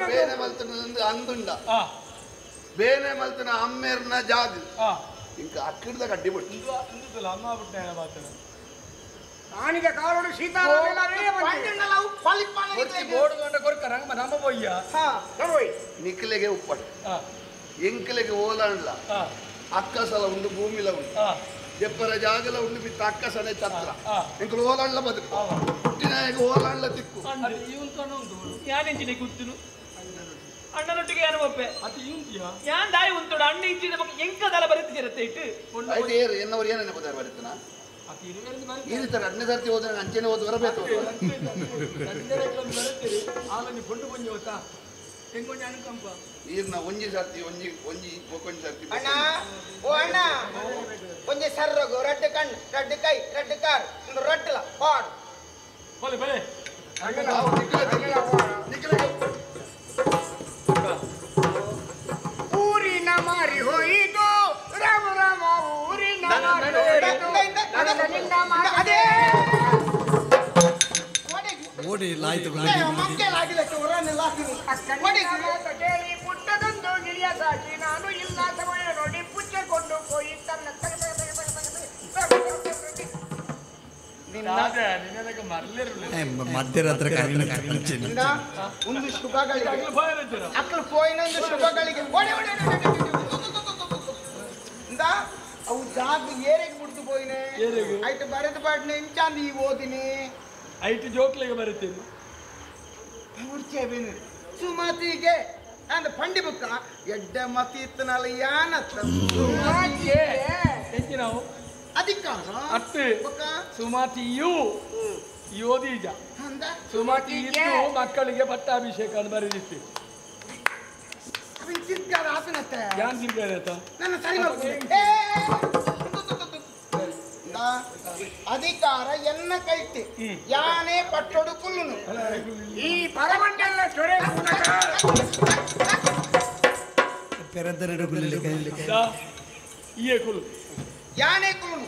ಬೇನೆ ಮಲ್ತನ ಅಂದುಂಡ ಬೇನೆ ಮಲ್ತನ ಅಮ್ಮೇರ್ನ ಜಾಗ ಇಂಕ ಅಕ್ಕಿಡ್ದ ಕಡ್ಡಿ ಬಿಟ್ಟು ಅಮ್ಮ ಬಿಟ್ಟ ಮಾತಾಡ ಆನಿದ ಕಾಲೋಡು ನಿಕ್ಲೆಗೆ ಉಪ್ಪಡು ಎಂಕ್ಲೆಗೆ ಓಲಾಂಡ್ಲ ಅಕ್ಕಸಲ ಉಂಡು ಭೂಮಿಲ ಉಂಡು ಜೆಪ್ಪರ ಜಾಗಲ ಉಂಡು ಬಿತ್ತ ಅಕ್ಕಸನೆ ಛತ್ರ ಎಂಕಲು ಓಲಾಂಡ್ಲ ಬದುಕು ಹುಟ್ಟಿನಾಯಕ ಓಲಾಂಡ್ಲ ತಿಕ್ಕು ಯಾನೆಂಚಿನ ಗುತ್ತುನು ಅಣ್ಣನೊಟ್ಟಿಗೆ ಯಾನು ಒಪ್ಪೆ ಯಾನ್ ದಾಯಿ ಉಂಟು ಅಣ್ಣ ಇಂಚಿನ ಎಂಕದಲ ಬರುತ್ತಿರತ್ತೆ ಇಟ್ಟು ಆಯ್ತು ಏರು ಎನ್ನವರು ಏನೇನು ಬದಾರ ಬರುತ್ತನಾ ಈ ರೀತಿ ಹದಿನೈದು ಸರ್ತಿ ಹೋದ್ರೆ ಅಂಚೆನೆ ಓದ್ ಬರಬೇಕು ಈರ್ನ ಒಂಜಿ ಸರ್ತಿ ಒಂಜಿ ಒಂಜಿ ಒಂಜಿ ಸರ್ತಿ ಅಣ್ಣ ಓ ಅಣ್ಣ ಒಂಜಿ ಸರ್ರಗು ರಡ್ಡು ಕಣ್ಣು ರಡ್ಡು ಕೈ ರಡ್ಡು ಕಾರ್ ಒಂದು ರಡ್ಡಲ ಪಾಡು ಬಲೆ ಬಲೆ ಊರಿನ ಮಾರಿ ಹೋಯಿತು ರಾಮ ರಾಮ ಊರಿನ ಮಾರಿ ಅದೇ ಕೇಳಿ ಪುಟ್ಟದೊಂದು ಗಿಳಿಯ ಸಾಕಿ ನಾನು ಇಲ್ಲ ಸಮಯ ನೋಡಿ ಪುಚ್ಚಕೊಂಡು ಹೋಯಿ ತನ್ನ ಮಧ್ಯರಾತ್ರಿ ಒಂದು ಶುಭಗಳಿಗೆ ಅಕ್ಕಲು ಪೋಯಿನೊಂದು ಶುಭಗಳಿಗೆ ಓಡಿ ಓಡಿ ಅವು ಜಾಗ ಏರಿಗೆ ಬಿಡ್ತು ಪೋಯಿನೆ ಐಟ್ ಬರೆದು ಪಾಡ್ನೆ ಇಂಚಾಂದು ಈ ಓದಿನಿ ಐಟ್ ಜೋಕ್ಲೆಗೆ ಬರುತ್ತೇನೆ ಬೇನು ಸುಮತಿಗೆ ಅಂದ ಪಂಡಿ ಬುಕ್ಕ ಎಡ್ಡ ಮತಿ ಇತ್ತನಲ್ಲ ಯಾನತ್ತ ಸುಮತಿಯೇ ಎಂಚಿನವು ಅಧಿಕಾರ ಅತ್ತೆ ಸುಮತಿಯು ಯೋದೀಜ ಸುಮತಿ ಇದ್ದು ಮಕ್ಕಳಿಗೆ ಪಟ್ಟಾಭಿಷೇಕ ಅಂತ ಬರೆದಿತ್ತು. ಅಧಿಕಾರ ಎನ್ನ ಕೈತಿ ಯಾನೇ ಪಟ್ಟೊಡು ಕುಲ್ಲುನು ಈ ಪರಮಂಡಲ ಸೊರೆ ಪೆರಂದರೆಡು ಕುಲ್ಲುಲಿ ಇಯೇ ಕುಲ್ಲು ಯಾನೇ ಕುಲ್ಲುನು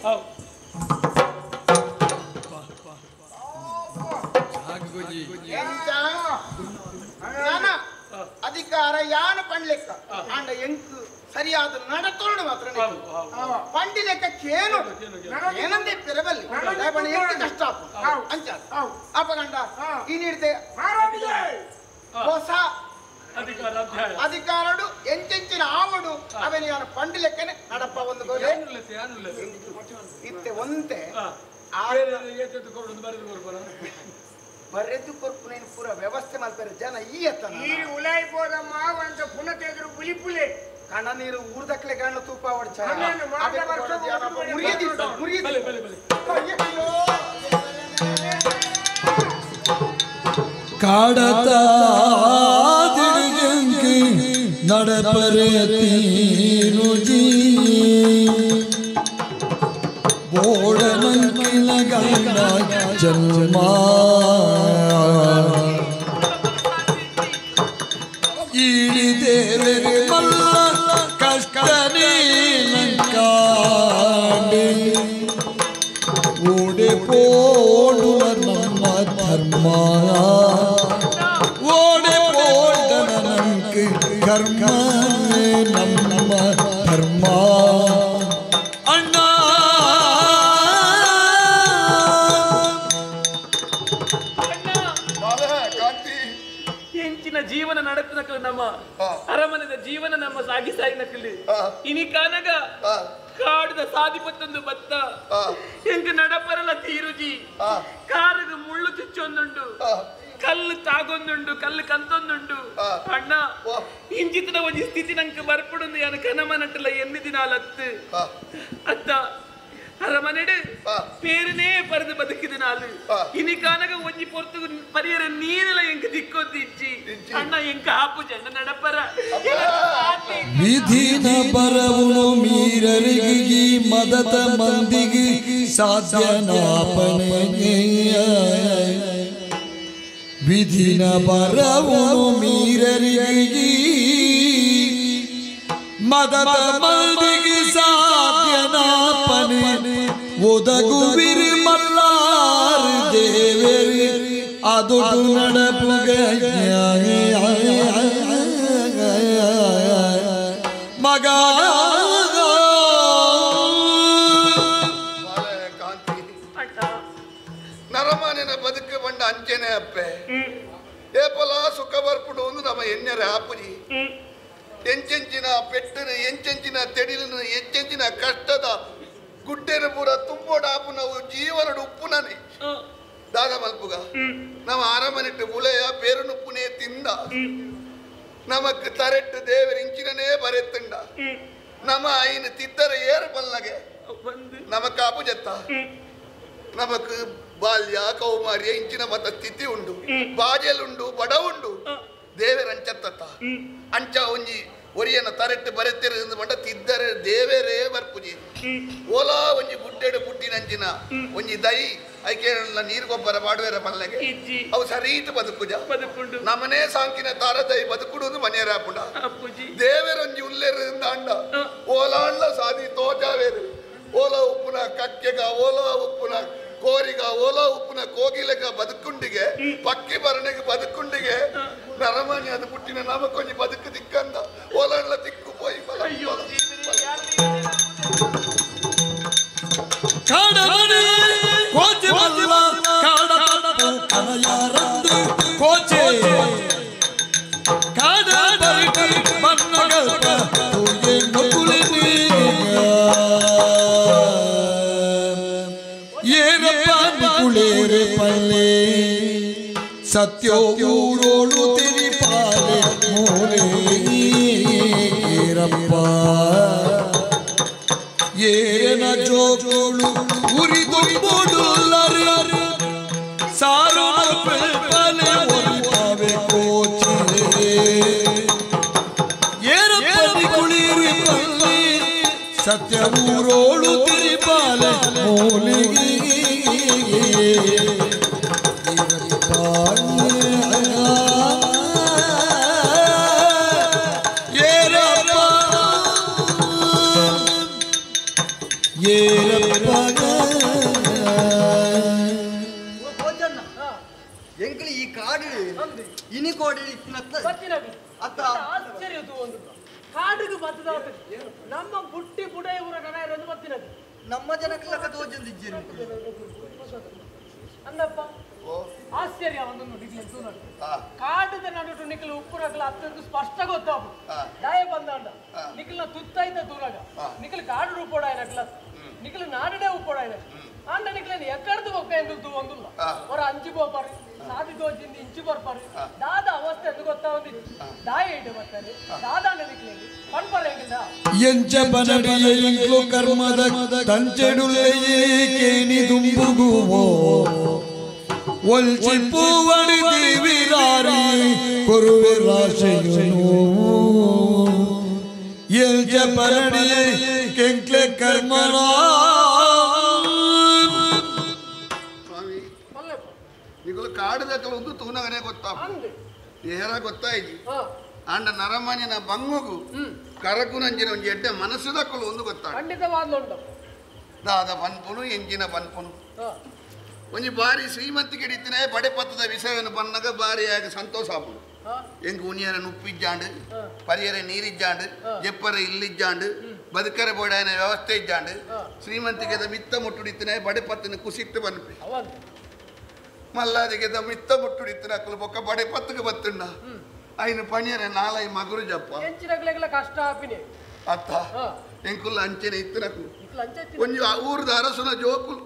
ಅಧಿಕಾರ ಯಾನ ಪಂಡ್ಲೆಕ್ಕ ಆಂಡ ಎಂಕು ಸರಿಯಾದ ನಡತೋಡು ಮಾತ್ರ ಪಂಡಿ ಲೆಕ್ಕ ಕೇನು ಏನಂದೇ ಪೆರಬಲ್ಲಿ ಎಂಕು ಕಷ್ಟ ಅಂಚ ಅಪಗಂಡ ಈ ನೀಡಿದೆ ಹೊಸ ಅಧಿಕಾರಡು ಎಂಚೆಂಚಿನ ಆವಡು ಅವನ ಯಾನ ಪಂಡಿ ಲೆಕ್ಕನೆ ನಡಪ್ಪ ಒಂದು ಗೋಲೆ ಇತ್ತೆ ಒಂತೆ ಬರೆದು ಕೊರ್ಪುನೇನು ಪೂರ ವ್ಯವಸ್ಥೆ ಮಲ್ಪೆರೆ ಜನ ಈ ಎತ್ತನ ನೀರು ಉಲಾಯಿ ಪೋದಮ್ಮ ಒಂದು ಪುನಃ ತೆಗೆದ್ರು ಪುಲಿ ಪುಲಿ ಕಣ ನೀರು ಊರ್ದಕ್ಲೆ ಗಣ್ಣ ತೂಪ ಹೊಡ್ಚ ಕಾಡತಾದಿಡುಗಂಗೆ ನಡಪರೆ ತೀರುಜಿ ಬೋಡನಂಕಿನ ಗಂಡ ಜನ್ಮ ಈಡಿದೇವರೆ ಮಲ್ಲ ಕಷ್ಟನೇ ನಂಕಾಂಡೆ ಓಡೆ ಪೋಡುವ ನಮ್ಮ ಧರ್ಮ ಓಡೆ ಪೋಡನ ನಂಗೆ ಕರ್ಮ ನಮ್ಮ ಧರ್ಮ ಅಣ್ಣ ಎಂಚಿನ ಜೀವನ ನಡಪಿನಕಲು ನಮ್ಮ ಅರಮನೆದ ಜೀವನ ನಮ್ಮ ಸಾಗಿ ಸಾಗಿನಕಲಿ ಇನಿ ಕಾನಗ ಕಾಡುದ ಸಾದಿಪತ್ತೊಂದು ಬತ್ತ ಎಂಕ ನಡಪರಲ ತೀರುಜಿ ಕಾರಗ ಮುಳ್ಳು ಚುಚ್ಚೊಂದುಂಡು ಕಲ್ಲು ತಾಗೊಂದುಂಡು ಕಲ್ಲು ಕಂತೊಂದುಂಡು ಅಣ್ಣ ಇಂಚಿತನ ಒಂಜಿ ಸ್ಥಿತಿ ನಂಗೆ ಬರ್ಪುಡುಂದು ಯಾನು ಕನಮ ನಟ್ಟಲ ಎನ್ನಿ ದಿನಾಲತ್ತು ಅತ್ತ ಅರಮನೆಡು ಪೇರನೇ ಪರದು ಬದುಕಿದ ನಾಲು ಇನಿ ಕಾನಗ ಒಂಜಿ ಪೊರ್ತು ಪರಿಯರ ನೀರೆಲ್ಲ ಎಂಕ ದಿಕ್ಕೊಂದಿಜ್ಜಿ ಅಣ್ಣ ಎಂಕ ಆಪು ಜನ ನಡಪರ ವಿಧಿನ ಬರವುನು ಮೀರರಿಗೆ ಮದತ ಮಂದಿಗೆ ಸಾಧ್ಯನಾಪನೆ ವಿಧಿನ ಬರವುನು ಮೀರರಿಗೆ ಮದತ ಮಂದಿಗೆ ಸಾಧ್ಯನಾಪನೆ ಒದಗುವಿರಿ ಮಲ್ಲಾರು ದೇವರಿ ಅದೊಡು ನಡಪುಗ ಮಗ ನರಮಾನಿನ ಬದುಕು ಬಂಡ ಅಂಚೆನೆ ಅಪ್ಪೆ ಏಪಲ ಸುಖ ಬರ್ಪುಡು ಒಂದು ನಮ್ಮ ಎಣ್ಣೆರೆ ಆಪುಜಿ ಎಂಚೆಂಚಿನ ಪೆಟ್ಟನು ಎಂಚೆಂಚಿನ ತೆಡಿಲನು ಎಂಚೆಂಚಿನ ಕಷ್ಟದ ಗುಡ್ಡೆನ ಪೂರ ತುಂಬೋಡ ಆಪು ನಾವು ಜೀವನಡು ಉಪ್ಪುನನೆ ದಾದ ಮಲ್ಪುಗ ನಮ್ಮ ಅರಮನೆಟ್ಟು ಬುಳೆಯ ಪೇರುನುಪ್ಪುನೇ ತಿಂದ ನಮಕ್ ತರೆಟ್ಟು ದೇವರ ಇಂಚಿನನೇ ಬರೆತ್ತುಂಡ ನಮ್ಮ ಐನು ತಿದ್ದರ ಏರು ಬಲ್ಲಗೆ ನಮಕ್ ಆಪು ಜತ್ತ ನಮಕ್ ಬಾಲ್ಯ ಕೌಮಾರ್ಯ ಇಂಚಿನ ಮತ ಸ್ಥಿತಿ ಉಂಡು ಬಾಜೆಲುಂಡು ಬಡವುಂಡು ದೇವರ ಅಂಚತ್ತ ಅಂಚ ಒಂಜಿ ಒರಿಯನ ತರೆಟ್ಟು ಬರೆತ್ತಿರ ಬಂಡ ತಿದ್ದರೆ ದೇವರೇ ಬರ್ಪುಜಿ ಓಲಾ ಒಂಜಿ ಗುಡ್ಡೆಡು ಪುಟ್ಟಿನಂಚಿನ ಒಂಜಿ ದೈ ಐಕೇರಳ ನೀರು ಗೊಬ್ಬರ ಮಾಡುವೆರ ಪಲ್ಲಗೆ ಅವು ಸರೀತ ಬದುಕುಜ ನಮನೇ ಸಾಂಕಿನ ತಾರ ದೈ ಬದುಕುಡು ಮನೆಯರಾಪುಂಡ ದೇವರೊಂಜಿ ಉಲ್ಲೆರಿಂದ ಅಂಡ ಓಲಾಂಡ್ಲ ಸಾದಿ ತೋಜಾವೇರು ಓಲಾ ಉಪ್ಪುನ ಕಕ್ಕೆಗ ಓಲಾ ಉಪ್ಪುನ ಕೋರಿಗ ಓಲಾ ಉಪ್ಪುನ ಕೋಗಿಲೆಗ ಬದುಕುಂಡಿಗೆ ಪಕ್ಕಿ ಬರಣೆಗೆ ಬದುಕುಂಡಿಗೆ ನರಮಾನಿ ಅದು ಪುಟ್ಟಿನ ನಮಕೊಂಜಿ ಬದುಕು ದಿಕ್ಕಂದ ಓಲಾಂಡ್ಲ ತಿಕ್ಕು ಪೋಯಿ ಕೋಚೆ ಕಾಡ ಬನ್ನಗಲ್ಪ ಕುಳೇರೆ ಪಲ್ಲೆ ಸತ್ಯೋ ಊರೋಳು ತಿರಿಪಾಲೆ ಮೂಲೆ ಏರಪ್ಪ ಏನ ಜೋಗೋಳು ಉರಿದುಂಬುಡುಲ್ಲರೆ ಸಾರು ಪಲ್ಪಲೆ ಒಲಿಪಾವೆ ಕೋಚಿರೆ ಏರಪ್ಪ ಕುಳೀರಿ ಪಲ್ಲೆ ಸತ್ಯ ಊರೋಳು ತಿರಿಪಾಲೆ ಮೂಲಿಗೆ ಎಂಕಲಿ ಈ ಕಾಡು ಇನಿ ಕೋಡಿ ಆಶ್ಚರ್ಯ ಒಂದು ಕಾಡಿಗೆ ಬತ್ತದ ನಮ್ಮ ಬುಟ್ಟಿ ಬುಡ ಇವರ ಕಣ ಬತ್ತಿನದು ನಮ್ಮ ಜನಕ್ಕೆಲ್ಲ ತೋಜಂದಿದ್ದೀರಿ ಅಂದಪ್ಪ ಆಶ್ಚರ್ಯ ಒಂದು ನುಡಿಗ್ಲಿ ಕಾಡದ ನಡುಟು ನಿಖಲು ಉಪ್ಪುರಗಲ ಅತ್ಯಂತ ಸ್ಪಷ್ಟ ಗೊತ್ತಾಗು ದಾಯ ಬಂದಾಂಡ ನಿಖಲ್ನ ತುತ್ತೈತ ದೂರಾಗ ನಿಖಲ್ ಕಾಡು ರೂಪೋಡ ನಕಲ ನಿಖಲ್ ನಾಡಡೆ ಉಪ್ಪೋಡ ಆಂಡ ನಿಖಲನ್ ಎಕ್ಕಡ್ದು ಬೊಕ್ಕ ಎಂದು ಒಂದುಲ್ಲ ಹೊರ ಅಂಚಿ ಬೋಪಾರಿ ಸಾದಿ ದೋಜಿಂದ ಇಂಚು ಬರ್ಪಾರಿ ದಾದ ಅವಸ್ಥೆ ಎಂದು ಗೊತ್ತಾವಂದಿ ದಾಯ ಇಟ್ಟು ಬರ್ತಾರೆ ದಾದಾಂಡ ನಿಖಲಿಗೆ ಪನ್ಪರ ಹೆಂಗಿಲ್ಲ ಎಂಚ ಬನಡಿಯ ಇಂಕ್ಲು ಕರ್ಮದ ತಂಚೆಡುಲ್ಲೆಯೇ ಕೇನಿ ದುಂಬುಗುವೋ ಒಲ್ಚಿ ಪೂವಡಿ ದೇವಿರಾರಿ ಕೊರುವೆ ರಾಶಿಯುನು ಎಂಚ ಬನಡಿಯ ಕೆಂಕ್ಲೆ ಕರ್ಮನ ಸ್ವಾಮಿ ನಿಗಳು ಕಾಡದಕ್ಕಲು ಒಂದು ತೂನಗನೇ ಗೊತ್ತಾ ಏರ ಗೊತ್ತಾಯ್ತು ಆಂಡ ನರಮಾನ್ಯನ ಬಂಗುಗು ಕರಕು ನಂಜಿನ ಒಂಜಿ ಎಡ್ಡೆ ಮನಸ್ಸುದಕ್ಕಲು ಒಂದು ಗೊತ್ತಾ ಖಂಡಿತವಾದ್ಲುಂಟು ದಾದ ಪನ್ಪುನು ಎಂಜಿನ ಪನ್ಪುನು ಒಂಜಿ ಬಾರಿ ಶ್ರೀಮಂತಿಗೆ ಹಿಡಿತಿನೇ ಬಡೆ ಪತ್ತದ ವಿಷಯವನ್ನು ಬಂದಾಗ ಬಾರಿಯಾಗಿ ಸಂತೋಷ ಆಪುಡು ಎಂಗ್ ಉನಿಯರ ನುಪ್ಪಿಜ್ಜಾಂಡು ಪರಿಯರೆ ನೀರಿಜ್ಜಾಂಡು ಜೆಪ್ಪರೆ ಇಲ್ಲಿಜ್ಜಾಂಡು ಬದುಕರೆ ಬೋಡಾಯನ ವ್ಯವಸ್ಥೆ ಇಜ್ಜಾಂಡು ಶ್ರೀಮಂತಿಗೆ ಮಿತ್ತ ಮುಟ್ಟುಡಿತಿನೇ ಬಡೆ ಪತ್ತಿನ ಕುಸಿಟ್ಟು ಬನ್ಪಿ ಮಲ್ಲಾದಿಗೆ ಮಿತ್ತ ಮುಟ್ಟುಡಿತಿನ ಅಕ್ಕಲು ಬೊಕ್ಕ ಬಡೆ ಪತ್ತಕ್ಕೆ ಬತ್ತುಂಡ ಐನು ಪಣಿಯರೆ ನಾಲೈ ಮಗುರು ಜಪ್ಪ ಎಂಚಿನಗ್ಲೆಗ್ಲ ಕಷ್ಟ ಆಪಿನಿ ಅತ್ತ ಎಂಕುಲ್ಲ ಅಂಚೆನೆ ಇತ್ತಿನಕುಲು ಒಂಜಿ ಆ ಊರದ ಅರಸುನ ಜೋಕುಲು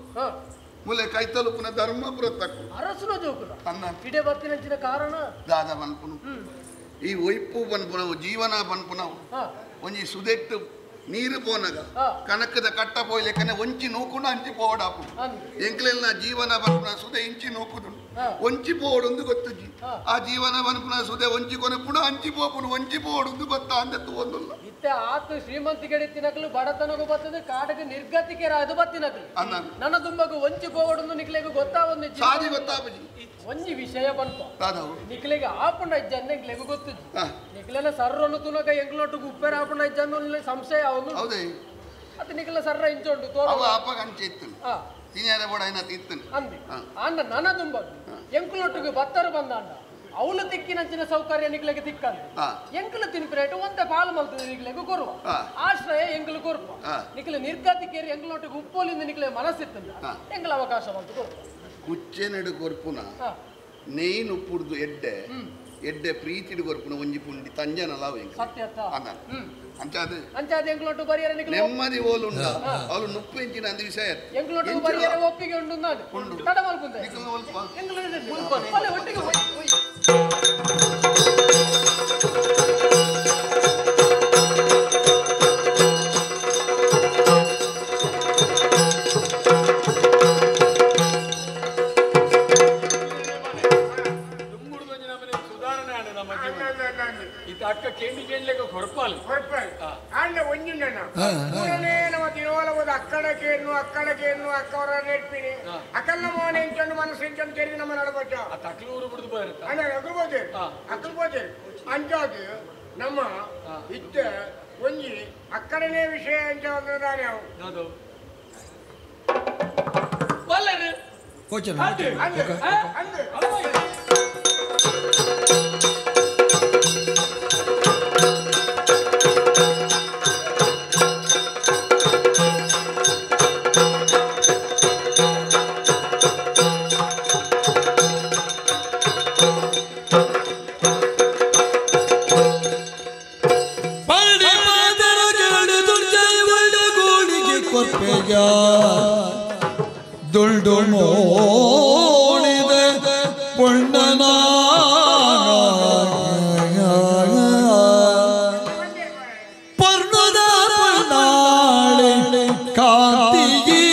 ಮುಲೆ ಕೈತಲುಪುನ ಧರ್ಮಪುರ ತಕ್ಕು ಅರಸುನ ಜೋಕುಲ ಅನ್ನ ಇಡೆ ಬತ್ತಿನಂಚಿನ ಕಾರಣ ದಾದ ಬನ್ಪುನು ಈ ಒಯ್ಪು ಬನ್ಪುನವು ಜೀವನ ಬನ್ಪುನವು ಒಂಜಿ ಸುದೆಟ್ಟು ನೀರು ಪೋನಗ ಕನಕದ ಕಟ್ಟ ಪೋಯ್ಲೆಕ್ಕನೆ ಒಂಚಿ ನೂಕುಂಡು ಅಂಚಿ ಪೋವಡಾಪು ಎಂಕ್ಲೆಲ್ಲ ಜೀವನ ಬನ್ಪುನ ಸುದೆ ಇಂಚಿ ನೂಕುದು ಒಂಚಿ ಪೋವಡೊಂದು ಗೊತ್ತುಜಿ ಆ ಜೀವನ ಬನ್ಪುನ ಸುದೆ ಒಂಚಿ ಕೊನಪುಣ ಅಂಚಿ ಪೋಪುನು ಒಂಚಿ ಪೋವಡೊಂದು ಗೊತ್ತಾ ಅಂದ ತೂವೊಂದುಲ್ಲ ಇತ್ತೆ ಆತ ಶ್ರೀಮಂತಿಗೆ ತಿನಕಲು ಬಡತನಗೂ ಬರ್ತದೆ ಕಾಡಗೆ ನಿರ್ಗತಿಕೆ ಅದು ಬತ್ತಿನಕಲು ನನ್ನ ತುಂಬಗೂ ಒಂಚಿ ಪೋವಡೊಂದು ನಿಕ್ಲೆಗೂ ಗೊತ್ತಾವೊಂದು ಸಾರಿ ಗೊತ್ತಾಪುಜಿ ಒಂಜಿ ವಿಷಯ ಬಂತು ನಿಕ್ಲೆಗೆ ಆಪುಂಡ ಇಜ್ಜನ್ನ ಎಂಕ್ಲೆಗೂ ಗೊತ್ತುಜಿ ನಿಕ್ಲೆನ ಸರ್ರನ್ನು ತುನಕ ಎಂಕ್ಲೊಟ್ಟಿಗೆ ಉಪ್ಪೇರ ಆಪುಂಡ ಇಜ್ಜನ್ನು ಸಂಶಯ ಅವನು ಅತ್ತ ನಿಕ್ಲ ಸರ್ರ ಇಂಚೊಂಡು ಅವ ಅಪ್ಪಗ ಅಂಚೆ ಇತ್ತು ತಿನ್ಯಾರ ಬೋಡ ಐನ ತಿತ್ತು ಅಂದೆ ಅಂಡ ನನ್ನ ತುಂಬ ಎಂಕ್ಲೊಟ್ಟಿಗೆ ಬತ್ತರು ಬಂದಾಂಡ ಅವಳು ತಿಕ್ಕಿನಂಚಿನ ಸೌಕರ್ಯ ನಿಕ್ಲೆಗೆ ತಿಕ್ಕಂದು ಎಂಕಲು ತಿನ್ಪಿರೇಟು ಒಂತೆ ಪಾಲು ಮಲ್ತದೆ ನಿಕ್ಲೆಗೂ ಕೊರುವ ಆಶ್ರಯ ಎಂಕಲು ಕೊರ್ಪ ನಿಕ್ಲೆ ನಿರ್ಗತಿಕೇರಿ ಎಂಕ್ಲೊಟ್ಟಿಗೆ ಉಪ್ಪೋಲಿಂದ ನಿಕ್ಲೆ ಮನಸ್ಸಿತ್ತಂದ ಎಂಕಲ ಅವಕಾಶ ಮಲ್ತು ಕೊರ್ಪ ಕುಚ್ಚೆನಡು ಕೊರ್ಪುನ ನೇಯ್ನು ಪುಡ್ದು ಎಡ್ಡೆ ಎಡ್ಡೆ ಪ್ರೀತಿಡು ಕೊರ್ಪುನ ಒಂಜಿ ಪುಂಡಿ ತಂಜನ ಲಾವು ಎಂಕ ಅಂಚಾದ ಅಂಚಾದ ಎಂಕ್ಲೊಟ್ಟು ಬರಿಯರ ನಿಕ್ಲೆ ನೆಮ್ಮದಿ ಓಲುಂಡ ಅವಳು ನುಪ್ಪು ಇಂಚಿನ ಅಂದ ವಿಷಯ ಎಂಕ್ಲೊಟ್ಟು ಬರಿಯರ ಒಪ್ಪಿಗೆ ಉಂಡು ನಾನು ತಡ ಮಲ್ಪುಂದೆ ಎಂಕ್ಲು ಒಟ್ಟಿಗೆ ಅಕ್ಕ ಕೇಂಡಿ ಕೇಂಡ್ಲೆಗ ಹೊರಪಾಲು ಹೊರಪಾಲು ಆಂಡ ಒಂಜುಂಡಣ್ಣ ಮೂರನೇ ನಮ್ಮ ದಿನವಾಲ ಹೋದ ಅಕ್ಕಡ ಕೇನು ಅಕ್ಕಡ ಕೇನು ಅಕ್ಕವರ ನೆಟ್ಪಿನಿ ಅಕಲ್ಲ ಮೋನೆ ಇಂಚೊಂಡು ಮನಸ್ಸು ಇಂಚೊಂಡು ತೆರಿಗೆ ನಮ್ಮ ನಡಬಟ್ಟ ತಕ್ಲೂರು ಬಿಡ್ದು ಬೋಯಿರತ್ತ ಅಣ್ಣ ಅಕ್ಲು ಬೋದೆ ಅಕ್ಲು ಬೋದೆ ಅಂಚಾದು ನಮ್ಮ ಇತ್ತ ಒಂಜಿ ಅಕ್ಕಡನೇ ವಿಷಯ ಅಂತ ಅಂದ್ರೆ ತಾನೇ ಅವು ಕೋಚನ ದುಂಡು ದೋಣಿದ ಪೊಣ್ಣನ ಪರ್ಣದ ಪೊನ್ನಾಳೆ ಕಾಂತಿಗೆ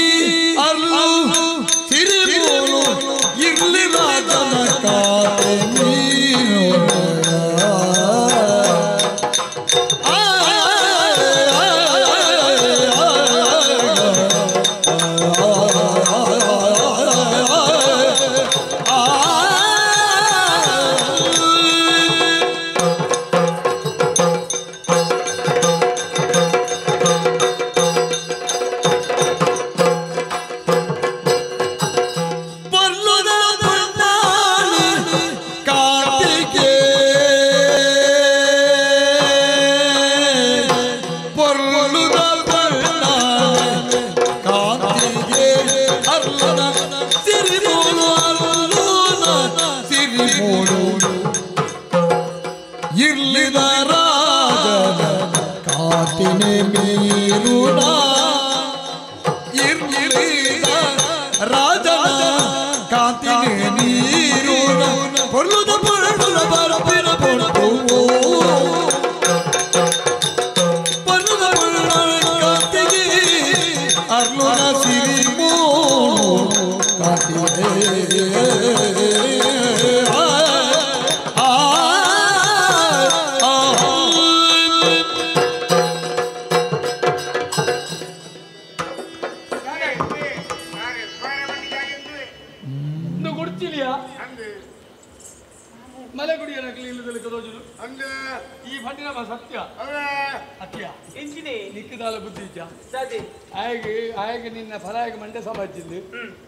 ಅರ್ಲು ಸಿರಿಮೂಲು ಇರ್ಲಿ ರಾಜನ ಕಾತೆ ನೀನು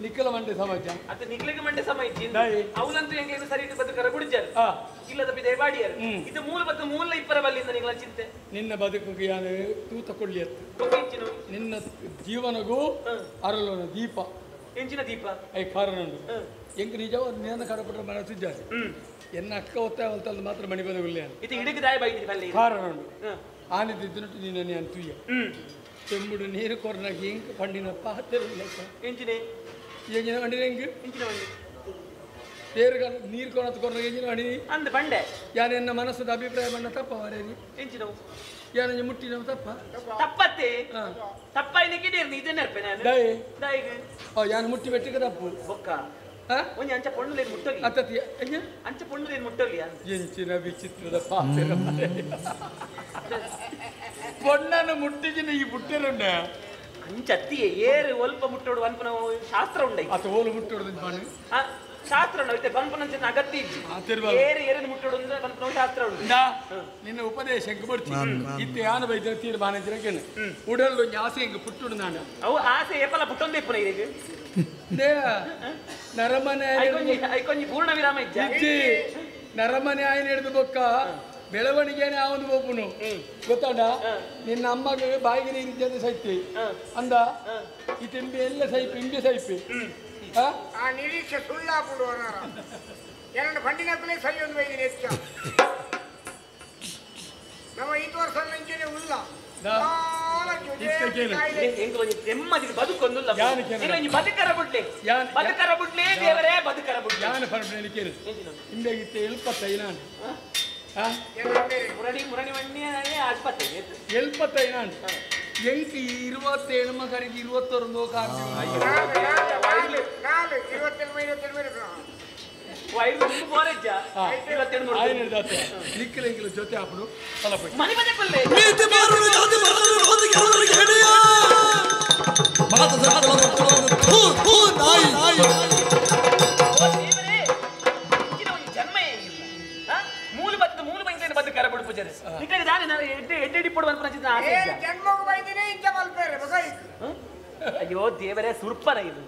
ನಿಕ್ಕಲ ಮಂಡೆ ಸಮಾಜ ಅತ್ತ ನಿಕ್ಲಿಗೆ ಮಂಡೆ ಸಮಾಜ ಅವನಂತೂ ಹೆಂಗೆ ಸರಿ ಬದುಕರ ಗುಡಿಜರ್ ಇಲ್ಲದ ಬಿದೆ ಬಾಡಿಯರು ಇದು ಮೂಲ ಬತ್ತು ಮೂಲ ಇಪ್ಪರ ಬಲ್ಲಿಂದ ನಿಂಗಳ ಚಿಂತೆ ನಿನ್ನ ಬದುಕು ಯಾನು ತೂತ ಕೊಳ್ಳಿಯತ್ತು ನಿನ್ನ ಜೀವನಗೂ ಅರಲೋನ ದೀಪ ಎಂಚಿನ ದೀಪ I ಕಾರಣ ಉಂಟು ಎಂಕ್ ನಿಜವಾದ ನಿನ್ನ ಕಡಪಟ್ಟ ಮನಸ್ಸು ಜಾಸ್ತಿ ಎನ್ನ ಅಕ್ಕ ಒತ್ತಾಯ ಅಂತಂದು ಮಾತ್ರ ಮಣಿ ಬದುಕುಲ್ಲ ಇದು ಹಿಡಿಗೆ ದಾಯ ಬೈದಿರಿ ಬಲ್ಲಿ ಕಾರಣ ಉಂಟು ಆನಿದ್ದಿದ್ದು ನಿನ್ನ ನಾನು ತುಯ್ಯ ಚೆಂಬುಡು ನೀರು ಕೊರ್ನಾಗ ಇಂಕ್ ಪಂಡಿನ ಪಾತಿರಲಿಲ್ಲ ಎಂಜಿನೆ ಎಂಜಿನ ಬಂಡಿ ಹೆಂಗೆ ಎಂಜಿನ ಬಂಡಿ ತೇರು ನೀರು ಕೊನತ್ ಕೊರ್ನಾಗ ಎಂಜಿನ ಬಂಡಿ ಅಂದ ಬಂಡೆ ಯಾರು ಎನ್ನ ಮನಸ್ಸದ ಅಭಿಪ್ರಾಯ ಬಣ್ಣ ತಪ್ಪ ವರೇನಿ ಎಂಜಿನ ಯಾರ ಮುಟ್ಟಿನ ತಪ್ಪ ತಪ್ಪತ್ತೆ ತಪ್ಪ ಇನ್ನಕ್ಕೆ ಇದನ್ನ ನಾನು ದಯೆ ದಯಗೆ ಓ ಯಾನು ಮುಟ್ಟಿ ಬೆಟ್ಟಿಗೆ ತಪ್ಪು ಬೊಕ್ಕ ಒಂಜಿ ಅಂಚ ಪೊಣ್ಣುಲೇನು ಮುಟ್ಟೋಲಿ ಅತ್ತತಿ ಅಂಚ ಪೊಣ್ಣುಲೇನು ಮುಟ್ಟೋಲಿ ಎಂಚಿನ ವಿಚಿತ್ರದ ಪಾತ್ರ ಪೊಣ್ಣನ್ನು ಮುಟ್ಟಿಜಿನ ಈ ಬುಟ್ಟರುಂಡ ಅಂಚತ್ತಿ ಏರು ಒಲ್ಪ ಮುಟ್ಟೋಡು ಅನ್ಪನ ಶಾಸ್ತ್ರ ಉಂಡ ಅತ ಓಲು ಮುಟ್ಟೋಡು ಶಾಸ್ತ್ರ ಉಂಡು ಐತೆ ಪನ್ಪನ ಅಗತ್ಯ ಇಜ್ಜಿ ಏರು ಏರನ್ನು ಮುಟ್ಟೋಡು ಅಂದ್ರೆ ಪನ್ಪನ ಶಾಸ್ತ್ರ ಉಂಡು ನಿನ್ನ ಉಪದೇಶ ಎಂಕ್ ಬರ್ತೀನಿ ಇತ್ತೆ ಯಾನ ಬೈದ ತೀರ್ಮಾನ ಇದ್ರಕೇನು ಉಡಲ್ಲು ಆಸೆ ಎಂಕ್ ಪುಟ್ಟುಡು ನಾನು ಅವು ಆಸೆ ಏಪಲ ಪುಟ್ಟೊಂದೇ ಇಪ್ಪನ ಈಗ ನರಮನೆ ಐಕೊಂಜಿ ಪೂರ್ಣ ವಿರಾಮ ಇಜ್ಜಿ ನರಮನೆ ಆಯ್ನ ಹಿಡಿದು ಬೊಕ್ಕ ಬೆಳವಣಿಗೆನೆ ಅವನು ಒಬ್ಬನು ಗೊತ್ತಾಡ ನಿನ್ನ ಅಮ್ಮಗೆ ಬಾಯಿಗೆ ನೀರು ಇದ್ದ ಸೈತಿ ಅಂದ ಈ ತಿಂಬಿ ಎಲ್ಲ ಸೈಪಿ ಇಂಬಿ ಸೈಪಿ ಆ ನಿರೀಕ್ಷೆ ಸುಳ್ಳಾಪುಡು ಎರಡು ಬಂಡಿನಕ್ಕಲೇ ಸೈ ಒಂದು ಬೈದಿನ ಹೆಚ್ಚ ನಮ್ಮ ಈ ವರ್ಷ ನಂಚೆನೆ ಉಲ್ಲ ಬದುಕೊಂದುಲ್ಲ ಬದುಕರ ಬಿಡ್ಲಿ ಬದುಕರ ಬಿಡ್ಲಿ ದೇವರೇ ಬದುಕರ ಬಿಡ್ಲಿ ಯಾನು ಪರಪಣೆ ಕೇಳು ಇಂಬೆಗಿತ್ತೆ ಎಲ್ಪತ್ತೈ ನಾನು ಮುರಣಿ ಮುರಣಿ ಮಣ್ಣಿ ಆಸ್ಪತ್ರೆ ಎಲ್ಪತ್ತೈ ನಾನು ಎಂಕ್ 27 ಮಗರಿಗೆ 21 ನಿಕ್ಕಲ ಜೊತೆ ಆಪಡು ಮೂಲ ಬತ್ತು ಮೂಲ ಬೈಂದ ಬದ್ದು ಕರ ಬಿಡು ಪೂಜಾರಿ ನಿಕ್ಕಲಿಗೆ ದಾನೆ ನಾನು ಎಡ್ಡೆ ಎಡ್ಡೆ ಪೊಡು ಅನ್ಪನ ಜನ್ಮಗೂ ಬೈದಿನಿ ಇಂಚ ಮಲ್ಪೇರೆ ಅಯ್ಯೋ ದೇವರೇ ಸುರ್ಪನ ಇದು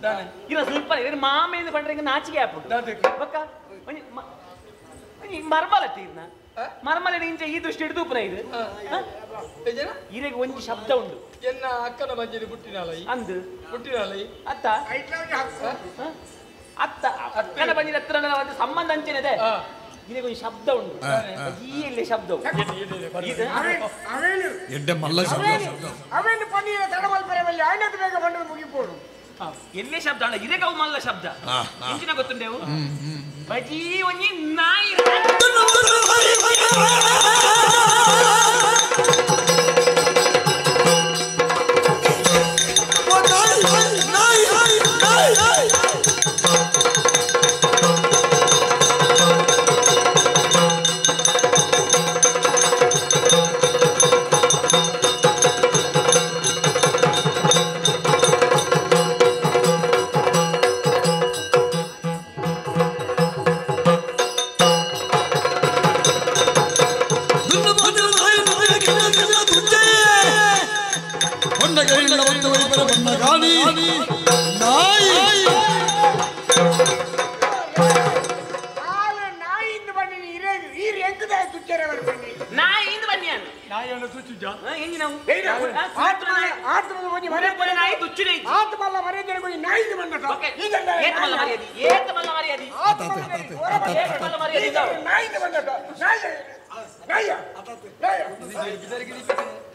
ಇಲ್ಲ ಸುರ್ಪನ ಇದು ಮಾಮೇಂದು ಪಂಡ್ರೆ ಹಿಂಗೆ ನಾಚಿಕೆ ಆಪುಂಡು ಬಕ್ಕ ಮರ್ಮಲ ತೀರ್ನ ಮರ್ಮಲ ಇಂಚ ಈ ದೃಷ್ಟಿ ಹಿಡಿದು ಉಪ್ಪನ ಇದು ಇರೆಗೆ ಒಂಜಿ ಶಬ್ದ ಉಂಡು ಎನ್ನ ಅಕ್ಕನ ಬಂಜರಿ ಪುಟ್ಟಿನಾಲೈ ಅಂದು ಪುಟ್ಟಿನಾಲೈ ಅತ್ತ ಅತ್ತ ಅಕ್ಕನ ಬಂಜಿನ ಹತ್ರ ಒಂದು ಸಂಬಂಧ ಅಂಚೆನೆ ಇರೆಗೆ ಒಂದು ಶಬ್ದ ಉಂಡು ಈ ಎಲ್ಲಿ ಶಬ್ದ ಎಡ್ಡೆ ಮಲ್ಲ ಶಬ್ದ ಅವೇನು ಪನ್ನೀರ ತಡಮಲ್ಪರೆ ಬಲ್ಲಿ ಆಯ್ನದು ಬೇಗ ಬಂದು ಮುಗಿಪೋಡು ಎಲ್ಲೇ ಶಬ್ದ ಅಣ್ಣ ಇದೇ ಕವು ಮಲ್ಲ ಶಬ್ದ ಇಂಚಿನ ಗೊತ್ತುಂಡೇವು ಬಜಿ ಒಂಜಿ ನಾಯಿ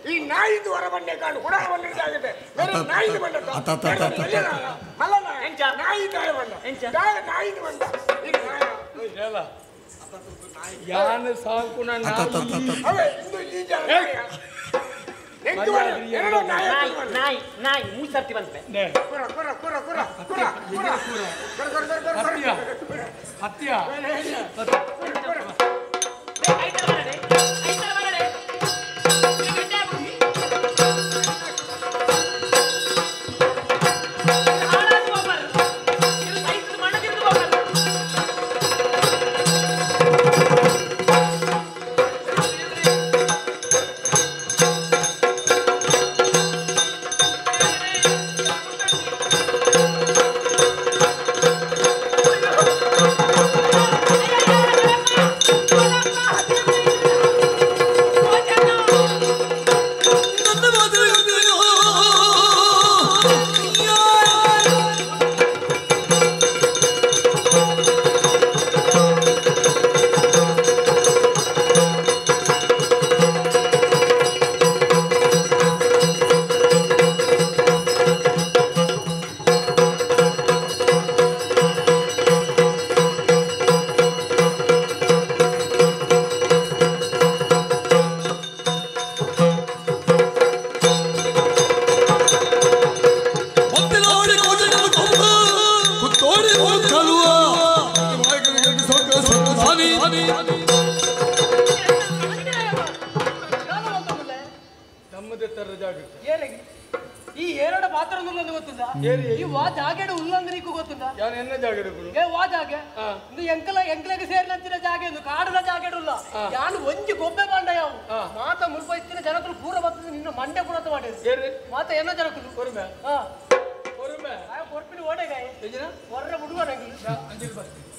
ಈ ನಾಯಿದು ಹೊರ ಬಂಡೆ ಕಾಳು ಹುಡ ಬಂದಿದ್ದಾಗಿದೆ ನಾಯಿದು ಬಂದ ಅಲ್ಲ ನಾಯಿ ಬಂದ ನಾಯಿದು ಬಂದ ಯಾನು ಸಾಕು ನಾಯಿ ನಾಯಿ ಮೂರು ಸರ್ತಿ ಬಂತೆ ಹತ್ಯ ಈ ಎರಡು ಪಾತ್ರ ಗೊತ್ತುಂದ ಈ ವಾ ಜಾಗೆಡು ಉಲ್ಲಂದ್ರಿಗೂ ಗೊತ್ತುಂದ ಎನ್ನ ಜಾಗೆಡು ಏ ವಾ ಜಾಗೆ ಇಂದು ಎಂಕಲ ಎಂಕಲಗೆ ಸೇರಿನಂಚಿನ ಜಾಗೆ ಇಂದು ಕಾಡದ ಜಾಗೆಡುಲ್ಲ ಯಾನು ಒಂಜಿ ಗೊಬ್ಬೆ ಬಾಂಡ ಯಾವ ಮಾತ ಮುಲ್ಪ ಇತ್ತಿನ ಜನಕುಲು ಪೂರ ಬರ್ತದೆ ನಿನ್ನ ಮಂಡೆ ಪುರತ ಮಾಡಿದ್ರು ಮಾತ ಎನ್ನ ಜನಕುಲು ಕೊರುಮೆ ಕೊರುಮೆ ಆಯ ಕೊರ್ಪಿನ ಓಡೆಗಾಯ ಹೊರ್ರೆ ಬಿಡುವ ನಂಗೆ ಅಂಜಿಲ್ ಬರ್ತೀನಿ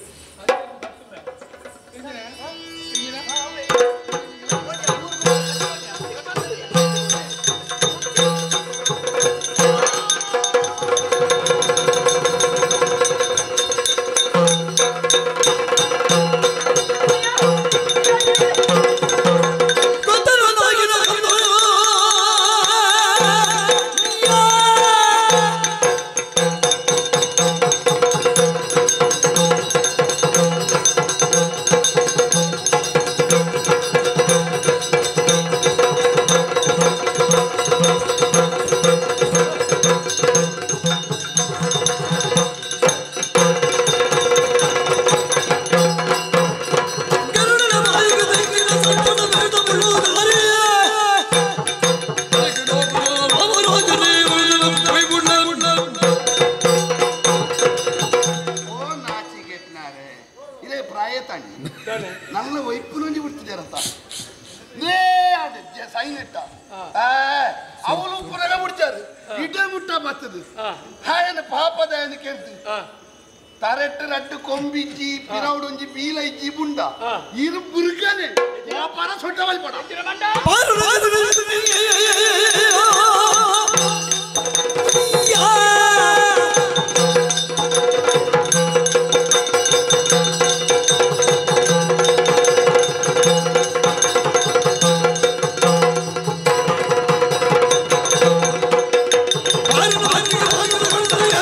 ನನ್ನ ವೈಪುನೊಂಜಿ ಬಿಡ್ತಿದ್ದಾರತ್ತ ಸೈನ್ ಇಟ್ಟ ಅವಳು ಪುನಗ ಬಿಡ್ತಾರೆ ಇಡ ಮುಟ್ಟ ಬರ್ತದೆ ಹಾಯನ ಪಾಪದ ಕೇಳ್ತೀನಿ ತರೆಟ್ಟು ರಡ್ಡು ಕೊಂಬಿಜ್ಜಿ ಪಿರೌಡೊಂಜಿ ಬೀಲ ಇಜ್ಜಿ ಬುಂಡ ಇರು ಬುರ್ಗನೆ ವ್ಯಾಪಾರ ಸೊಟ್ಟ ಬಲ್ಪಡ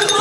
Bye.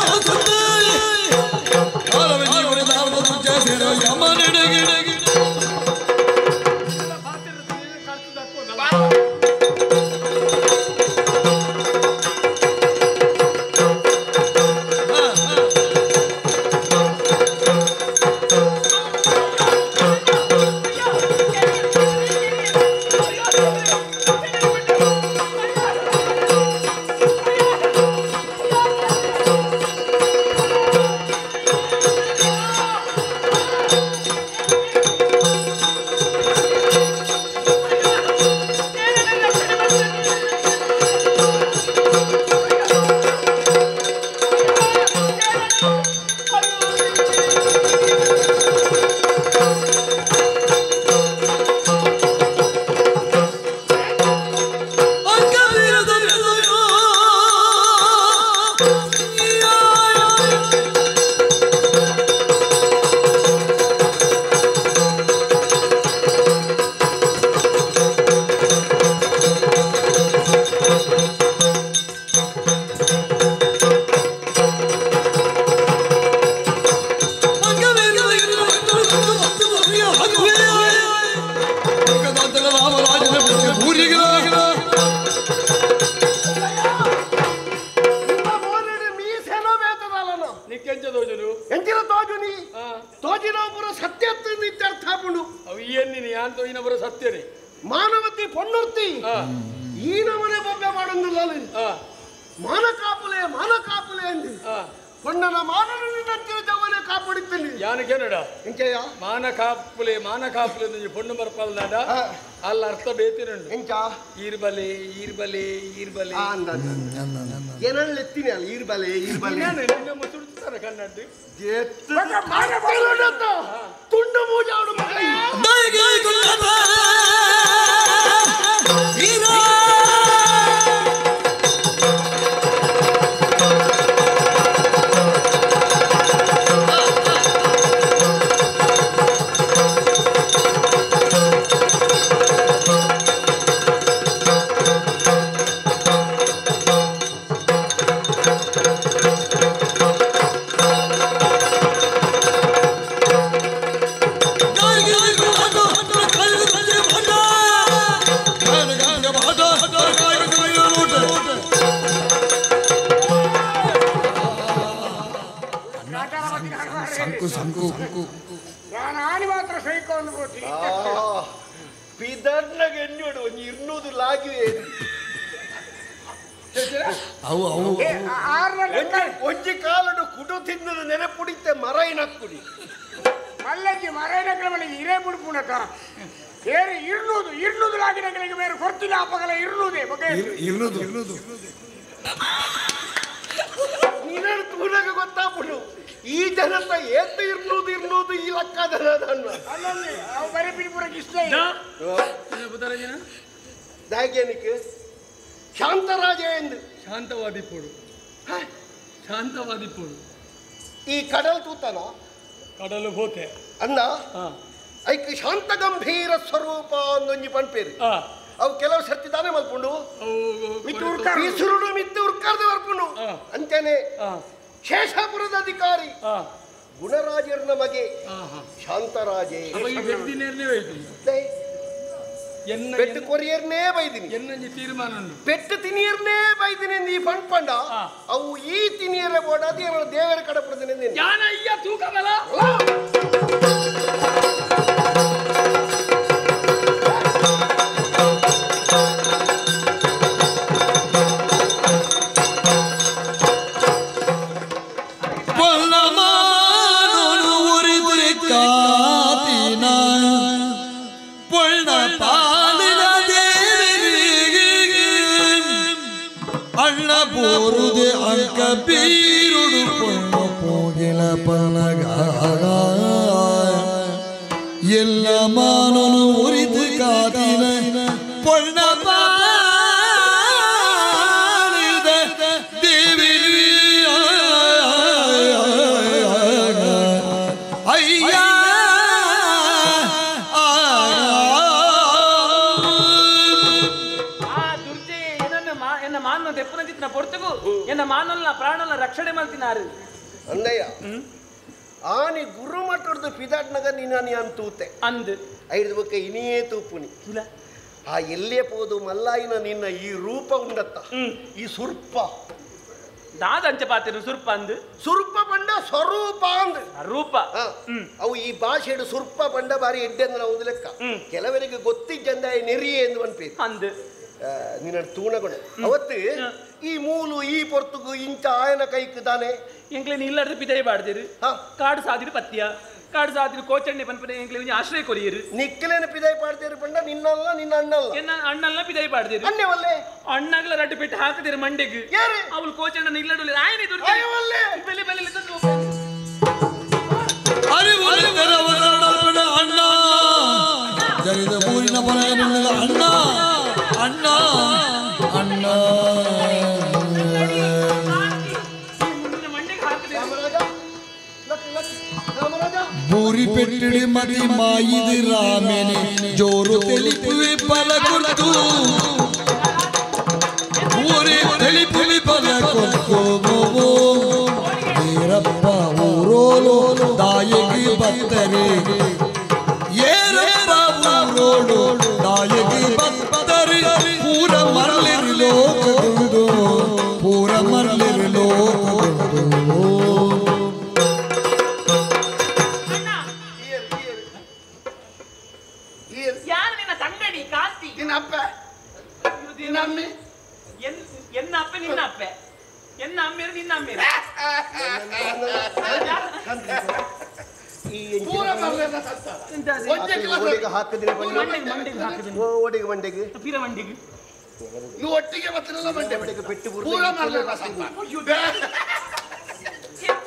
ತೋಜಿನವಪುರ ಸತ್ಯ ಅರ್ಥ ಆಪುಂಡು ಅವು ಏನಿನಿ ಯಾನ್ ತೋಜಿನಪುರ ಸತ್ಯನೇ ಮಾನವತಿ ಪೊಣ್ಣುರ್ತಿ ಈ ನಮನೆ ಬೊಬ್ಬೆ ಮಾಡೊಂದಿಲ್ಲ ಮಾನ ಕಾಪುಲೆ ಮಾನ ಕಾಪುಲೆ ಅಂದು ಪೊಣ್ಣನ ಮಾನನ ಜವನೆ ಕಾಪಾಡಿದ್ದೀನಿ ಯಾನು ಕೆನಡ ಎಂಚಯ್ಯ ಮಾನ ಕಾಪುಲೆ ಮಾನ ಕಾಪುಲೆ ಅಂದು ಪೊಣ್ಣು ಬರ್ಪಲ್ದಾಡ ಅಲ್ಲ ಅರ್ಥ ಬೇತಿನುಂಡು ಎಂಚ ಈರ್ಬಲೆ ಈರ್ಬಲೆ ಈರ್ಬಲೆ ಏನಲ್ಲ ಎತ್ತೀನಿ ಅಲ್ಲ ಈರ್ಬಲೆ ಈರ್ಬಲೆ ಸುಡ್ತಾರ ಕನ್ನಡ ತುಂಡು ಮೂಜಾಡು ಮಗ ಒಂಜಿ ಕಾಲಡು ಕುಡು ತಿಂದದ ನೆನಪುಡಿತೆ ಮರೈನ ಕುಡಿ ಮಲ್ಲಜ್ಜಿ ಮರೈನ ಕ್ರಮನಿಗೆ ಇರೇ ಬುಡ್ಪುಣಕ ಬೇರೆ ಇರ್ನೂದು ಇರ್ನೂದು ಲಾಗಿನಗಳಿಗೆ ಬೇರೆ ಕೊಡ್ತಿಲ್ಲ ಅಪ್ಪಗಲ ಇರ್ನೂದೇ ಬಗ್ಗೆ ಇರ್ನೂದು ಇರ್ನೂದು ನೀನು ತೂನಗ ಗೊತ್ತಾಗ್ಬಿಡು ಈ ಜನತ ಏತ ಇರ್ನೂದು ಇರ್ನೂದು ಈ ಲೆಕ್ಕದ ಅಲ್ಲಲ್ಲಿ ಅವು ಬರೀ ಬಿಡ್ಪುರಕ್ಕೆ ಇಷ್ಟ ದಾಗ್ಯನಿಗೆ ಶಾಂತರಾಜ ಎಂದು ಶಾಂತವಾದಿ ಪೋಡು ಶಾಂತವಾದಿ ಪೋಡು ಈ ಕಡಲ್ ತೂತನ ಕಡಲು ಹೋತೆ ಅನ್ನ ಐಕ್ ಶಾಂತ ಗಂಭೀರ ಸ್ವರೂಪ ಒಂದೊಂಜಿ ಪನ್ಪೇರು ಅವು ಕೆಲವು ಸರ್ತಿ ತಾನೇ ಮಲ್ಪುಂಡು ಬಿಸುರುಡು ಮಿತ್ತು ಉರ್ಕಾರ್ದ ಬರ್ಪುಂಡು ಅಂತಾನೆ ಶೇಷಾಪುರದ ಅಧಿಕಾರಿ ಗುಣರಾಜರ ಮಗೆ ಶಾಂತರಾಜೇ ಪೆಟ್ಟು ಕೊರಿಯರ್ನೇ ಬೈದಿನಿ ಎನ್ನಂಜಿ ತೀರ್ಮಾನ ಪೆಟ್ಟು ತಿನಿಯರ್ನೇ ಬೈದಿನಿ ಈ ಫಂಡ್ ಪಂಡ ಅವು ಈ ತಿನಿಯರ ಬೋಡಾದಿ ಏನೋ ದೇವರ ಕಡಪಡ್ತೀನಿ ಯಾನ ಅಯ್ಯ ತೂಕಮಲ ಬೀರುಡು ಪೊಣ್ಣು ಪೋಗಿಲ ಪನಗ ಎಲ್ಲ ಮಾನನು ಉರಿದು ಕಾದಿನ ಪೊಣ್ಣ ಪಾಲಿದ ದೇವಿ ಅಯ್ಯ ಮಾನ ದೆಪ್ಪನ ಚಿತ್ರ ಪೊರ್ತುಗು ಎನ್ನ ಮಾನಲ್ಲ ಪ್ರಾಣಲ್ಲ ರಕ್ಷಣೆ ಮಲ್ತಿನಾರು ಅಂದಯ್ಯ ಆನಿ ಗುರುಮಠದ ಪಿದಾಟ್ನಾಗ ನೀನು ಅಂತೂತೆ ಅಂದು ಐದು ಬೊಕ್ಕ ಇನಿಯೇ ತೂಪುನಿ ಆ ಎಲ್ಲೇ ಪೋದು ಮಲ್ಲಾಯಿನ ನಿನ್ನ ಈ ರೂಪ ಉಂಡತ್ತ ಈ ಸುರ್ಪ ದಾದ ಅಂಚೆ ಪಾತಿರು ಸುರ್ಪ ಅಂದು ಸುರ್ಪ ಬಂಡ ಸ್ವರೂಪ ಅಂದು ರೂಪ ಅವು ಈ ಭಾಷೆಡು ಸುರ್ಪ ಬಂಡ ಬಾರಿ ಎಡ್ಡೆ ಅಂದ್ರೆ ಒಂದು ಲೆಕ್ಕ ಕೆಲವರಿಗೆ ಗೊತ್ತಿದ್ದಂದ ನೆರಿಯೆ ಎಂದು ಅನ್ಪೇರು ಅಂದು ನಿನ್ನ ತೂಣಗುಣ ಅವತ್ತು ಈ ಮೂಲು ಈ ಪೊರ್ತುಗು ಇಂಚ ಆಯನ ಕೈಕ್ ತಾನೆ ಎಂಕ್ಲೇನು ಇಲ್ಲಾರ್ದು ಪಿದೈ ಬಾಡ್ದಿರು ಕಾಡು ಸಾದಿರು ಪತ್ಯ ಕಾಡು ಸಾದಿರು ಕೋಚಣ್ಣೆ ಪನ್ಪನೆ ಎಂಕ್ಲೆ ಒಂಜಿ ಆಶ್ರಯ ಕೊರಿಯರು ನಿಕ್ಕಲೇನು ಪಿದೈ ಪಾಡ್ದಿರು ಪಂಡ ನಿನ್ನಲ್ಲ ನಿನ್ನ ಅಣ್ಣಲ್ಲ ಎನ್ನ ಅಣ್ಣಲ್ಲ ಪಿದೈ ಪಾಡ್ದಿರು ಅಣ್ಣವಲ್ಲೇ ಅಣ್ಣಗ್ಲ ರಡ್ಡು ಪೆಟ್ಟು ಹಾಕದಿರು ಮಂಡೆಗ್ ಅವಳು ಕೋಚಣ್ಣನ ಇಲ್ಲಡು ಆಯನೆ ಬೆಲೆ ಬೆಲೆ ಅಣ್ಣ ಜರಿದ ಊರಿನ ಅಣ್ಣ ಅಣ್ಣ ಅಣ್ಣ ಬೂರಿ ಪೆಟ್ಟಿಡಿ ಮದಿ ಮಾಯಿದು ರಾಮೇನೆ ಜೋರು ತೆಲಿಪುವಿ ಬಲ ಕೊಡ್ತು ಊರಿ ತೆಲಿಪುವಿ ಬಲ ಕೊಡ್ತು ವೀರಪ್ಪ ಊರೋಲು ದಾಯಗಿ ಬತ್ತರೆ ಏರಪ್ಪ ಊರೋಡು ದಾಯಗಿ ಬತ್ತರೆ ಪೂರ ಮರಳಿರು ಲೋಕಗುಂಡು ಪೂರ ಮರಳಿರು ಲೋಕಗುಂಡು. ಅಮ್ಮೇರು ನಿನ್ನ ಅಮ್ಮೇರು ಪೂರ ಮರ್ಲೆಲ್ಲ ಸತ್ತ ಒಂಜೆ ಕ್ಲಾಸ್ ಹಾಕಿದ್ರೆ ಓಡಿಗೆ ಮಂಡೆಗೆ ಪೀರ ಮಂಡಿಗೆ ನೀವು ಒಟ್ಟಿಗೆ ಬರ್ತಿರಲ್ಲ ಮಂಡೆ ಪೂರ ಮರ್ಲೆಲ್ಲ ಸತ್ತ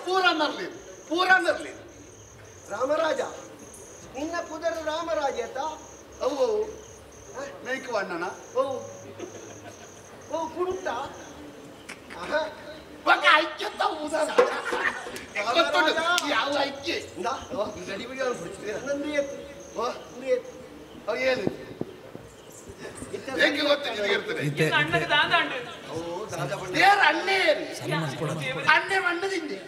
ಪೂರ ಮರ್ಲಿ ಪೂರ ಮರ್ಲಿ. ರಾಮರಾಜ ನಿನ್ನ ಪುದರು ರಾಮರಾಜ ಆತ ಅವು ಮೇಯ್ಕು ಅಣ್ಣನ ಓ ಓ ಕುಂಟ ಬಕ ಐಕ್ಯತ ಉದಾರ ಯಾವ ಐಕ್ಯ ಏನು ಹೆಂಗೆ ಗೊತ್ತಿರ್ತದೆ ಅಣ್ಣೆ ಅಣ್ಣೆ ಮಣ್ಣದಿಂದೆ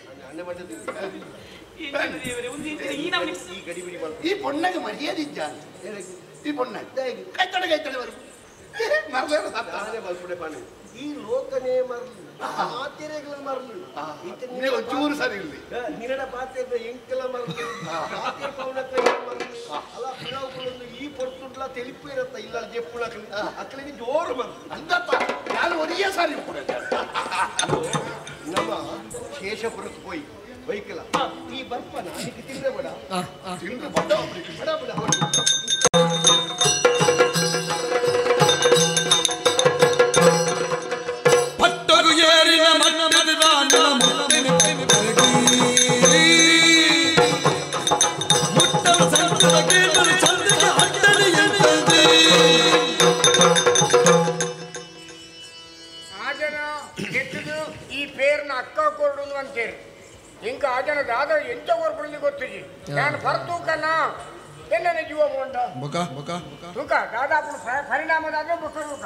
ಈ ಪೊಣ್ಣಗೆ ಮರ್ಯಾದೆ ಇದ್ದ ಈ ಪೊಣ್ಣ ಕೈತಡೆ ಕೈತಡೆ ಬರು ಈ ಲೋಕನೇ ಮರಲಿ ಪಾತ್ರೆಗಳ ಮರಲು ಒಂಚೂರು ಸರಿ ಇರಲಿ ನಿರಡ ಪಾತ್ರೆ ಎಂಕಲ ಮರಲು ಪಾತ್ರೆ ಪೌನಕ ಮರಲು ಅಲ್ಲ ಪಿಳವುಗಳೊಂದು ಈ ಪೊರ್ತುಡ್ಲ ತೆಲಿಪು ಇರತ್ತ ಇಲ್ಲ ಜೆಪ್ಪುಣ ಅಕ್ಕಳಿಗೆ ಜೋರು ಮರಲು ಅಂತಪ್ಪ ನಾನು ಒರಿಯ ಸಾರಿ ನಮ್ಮ ಶೇಷಪುರಕ್ಕೆ ಹೋಯಿ ಬೈಕಲ ಈ ಬರ್ಪನ ಅದಕ್ಕೆ ತಿಂದ್ರೆ ಬೇಡ ತಿಂದ್ರೆ ಬಡ ಬಡ ಬಡ. ಪಟ್ಟಗು ಏರಿನ ಮನ್ನಮದ ಮುತ್ತಿನ ಮುಟ್ಟಲ ಸಂತದ ಕೇತನ ಚಂದ್ರಿಕ ಅಟ್ಟನೆ ಎಂತದೆ ಆಜನ ಎತ್ತದು ಈ ಪೇರ್ನ ಅಕ್ಕ ಕೊರಡು ಅಂತೇರಿ ಇಂಕ ಆಜನ ದಾದ ಎಂತ ಕೊರ್ಪುಂದು ಗೊತ್ತಿಜಿ ನಾನು ಪರ್ತೂಕನ ಎನ್ನ ಜೀವ ಬೋಂಡ ಬಕ ಬಕ ತೂಕ ದಾದಾಪುಣ ಪರಿಣಾಮ ದಾದ ಬೊಕ್ಕ ತೂಕ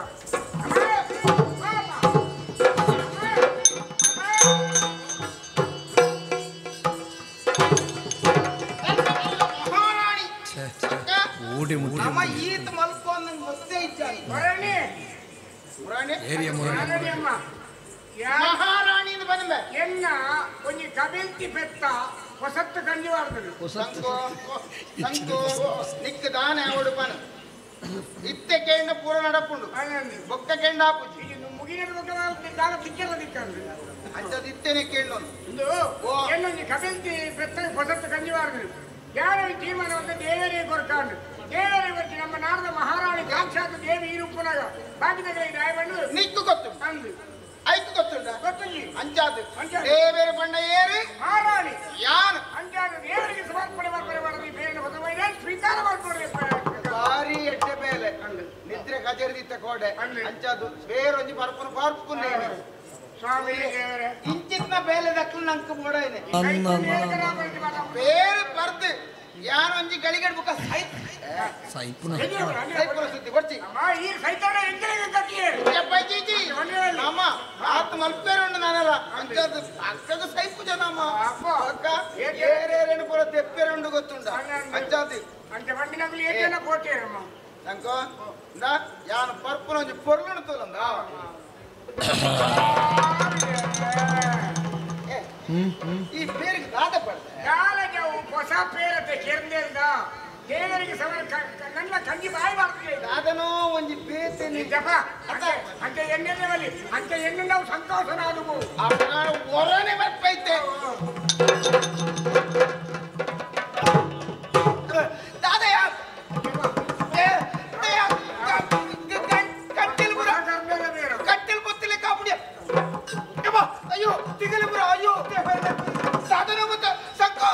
ಮಹಾರಾಣಿ ಓಡಿ ಮುಟ್ಟಿ ನಮ್ಮ ಈತ ಮಲ್ಕೊಂಡು ಗೊತ್ತೇ ಇದ್ದಾನೆ ಮುರಣಿ ಮುರಾಣಿ ಏರಿಯ ಮುರಣಿ ಅಮ್ಮ ಮಹಾರಾಣಿ ಬಂದ ಎನ್ನ ಒಂಜಿ ಕಬಿಲ್ತಿ ಪೆತ್ತ ಹೊಸತ್ತು ಕಂಜಿ ವಾರ್ತದೆ ಸಂಕೋ ಸಂಕೋ ನಿಕ್ಕ ದಾನೆ ಅವಡು ಪನ ಇತ್ತೆ ಕೇಂಡ ಪೂರ ನಡಪುಂಡು ಬೊಕ್ಕ ಕೆಂಡ ಆಪುಜಿ ಮುಗಿನ ಬೊಕ್ಕ ದಾನ ತಿಕ್ಕೆಲ್ಲ ದಿಕ್ಕಂದು ಅಂಚದ ಇತ್ತೆನೆ ಕೇಂಡೊಂದು ಇಂದು ಎನ್ನೊಂಜಿ ಕಬಿಲ್ತಿ ಪೆತ್ತ ಹೊಸತ್ತು ಕಂಜಿ ವಾರ್ತದೆ ಯಾರು ತೀರ್ಮಾನ ಒಂದು ದೇವರೇ ಕೊರಕಾಂಡು ದೇವರೇ ಬರ್ತಿ ನಮ್ಮ ನಾಡದ ಮಹಾರಾಣಿ ಸಾಕ್ಷಾತ್ ದೇವಿ ಇರುಪ್ಪುನಾಗ ಬಾಕಿದಗಳಿಗೆ ದಾಯಬಂಡು ನಿಕ್ಕು ಗೊತ್ತು ಅಂದು ಐಕು ಗೊತ್ತುಂಟ ಗೊತ್ತುಂಜಿ ಅಂಚಾದು ದೇವೇರ ಬಣ್ಣ ಏರಿ ಮಹಾರಾಣಿ ಯಾನು ಅಂಚಾದು ದೇವರಿಗೆ ಸಮರ್ಪಣೆ ಮಾಡ್ತಾರೆ ಮಾಡೋದು ಈ ಬೇರೆ ಹೊಸ ಸ್ವೀಕಾರ ಮಾಡ್ಕೊಡ್ರಿ ಭಾರಿ ಎಡ್ಡೆ ಬೇಲೆ ನಿದ್ರೆ ಕಜರಿದಿತ್ತ ಕೋಡೆ ಅಂಚಾದು ಬೇರೊಂಜಿ ಪರ್ಪುನ ಪಾರ್ಪುನ ಸ್ವಾಮಿ ದೇವರೇ ಇಂಚಿತ್ನ ಬೇಲೆ ದಕ್ಕಲು ನಂಕ ಬೋಡೈನೆ ಬೇರೆ ಬರ್ದು ಯಾನೊಂಜಿ ಗಳಿಗೆಡ್ ಬುಕ್ಕ ಸೈತ್ ಸೈಪುನ ಸೈಪುನ ಸುದ್ದಿ ಬರ್ತಿ ಈ ಸೈತಾನ ಎಂಕಲಿಗೆ ಕಟ್ಟಿಯೇ ಅಪ್ಪಾಜಿ ಅಮ್ಮ ಆತ ಮಲ್ಪೇರು ಉಂಡು ನಾನಲ್ಲ ಅಂಚಾದು ಅಕ್ಕಗ ಸೈಪು ಜನ ಅಮ್ಮ ಅಕ್ಕ ಏರೇರೇನು ಪೂರ ತೆಪ್ಪೇರು ಉಂಡು ಗೊತ್ತುಂಡ ಅಂಚಾದು ಅಂಚ ಬಂಡಿನಗಲು ಏಟೇನ ಪೋಟೇರಮ್ಮ ಸಂಕೋ ಇಂದ ಯಾನು ಪರ್ಪುನ ಒಂಜಿ ಪೊರ್ಲುಂಡು ತೋಲಂದ ಈ ಪೇರಿಗೆ ದಾದ ಪಡ್ದೆ ದಾಲಜವು ಹೊಸ ಪೇರತೆ ಕೆರ್ಂದೆಲ್ದ ದೇವರಿಗೆ ಸಮರ ನನ್ನ ಕಂಜಿ ಬಾಯಿ ಮಾಡ್ತಿದೆ ದಾದನೋ ಒಂಜಿ ಬೇತೆ ನಿಜಪ್ಪ ಅಂಚ ಎಣ್ಣೆ ಬಲ್ಲಿ ಅಂಚ ಎಣ್ಣೆ ನಾವು ಸಂತೋಷನ ಆದುವು ಒರನೆ ಬರ್ಪೈತೆ ದಾದಯ್ಯ ಕಟ್ಟಿಲ್ ಬುರ ಕಟ್ಟಿಲ್ ಬುತ್ತಿಲೆ ಕಾಪುಡಿಯ ಅಯ್ಯೋ ತಿಗಲಿ ಬುರ ಅಯ್ಯೋ ಸಾಧನ ಮುತ್ತ ಸಕ್ಕೋ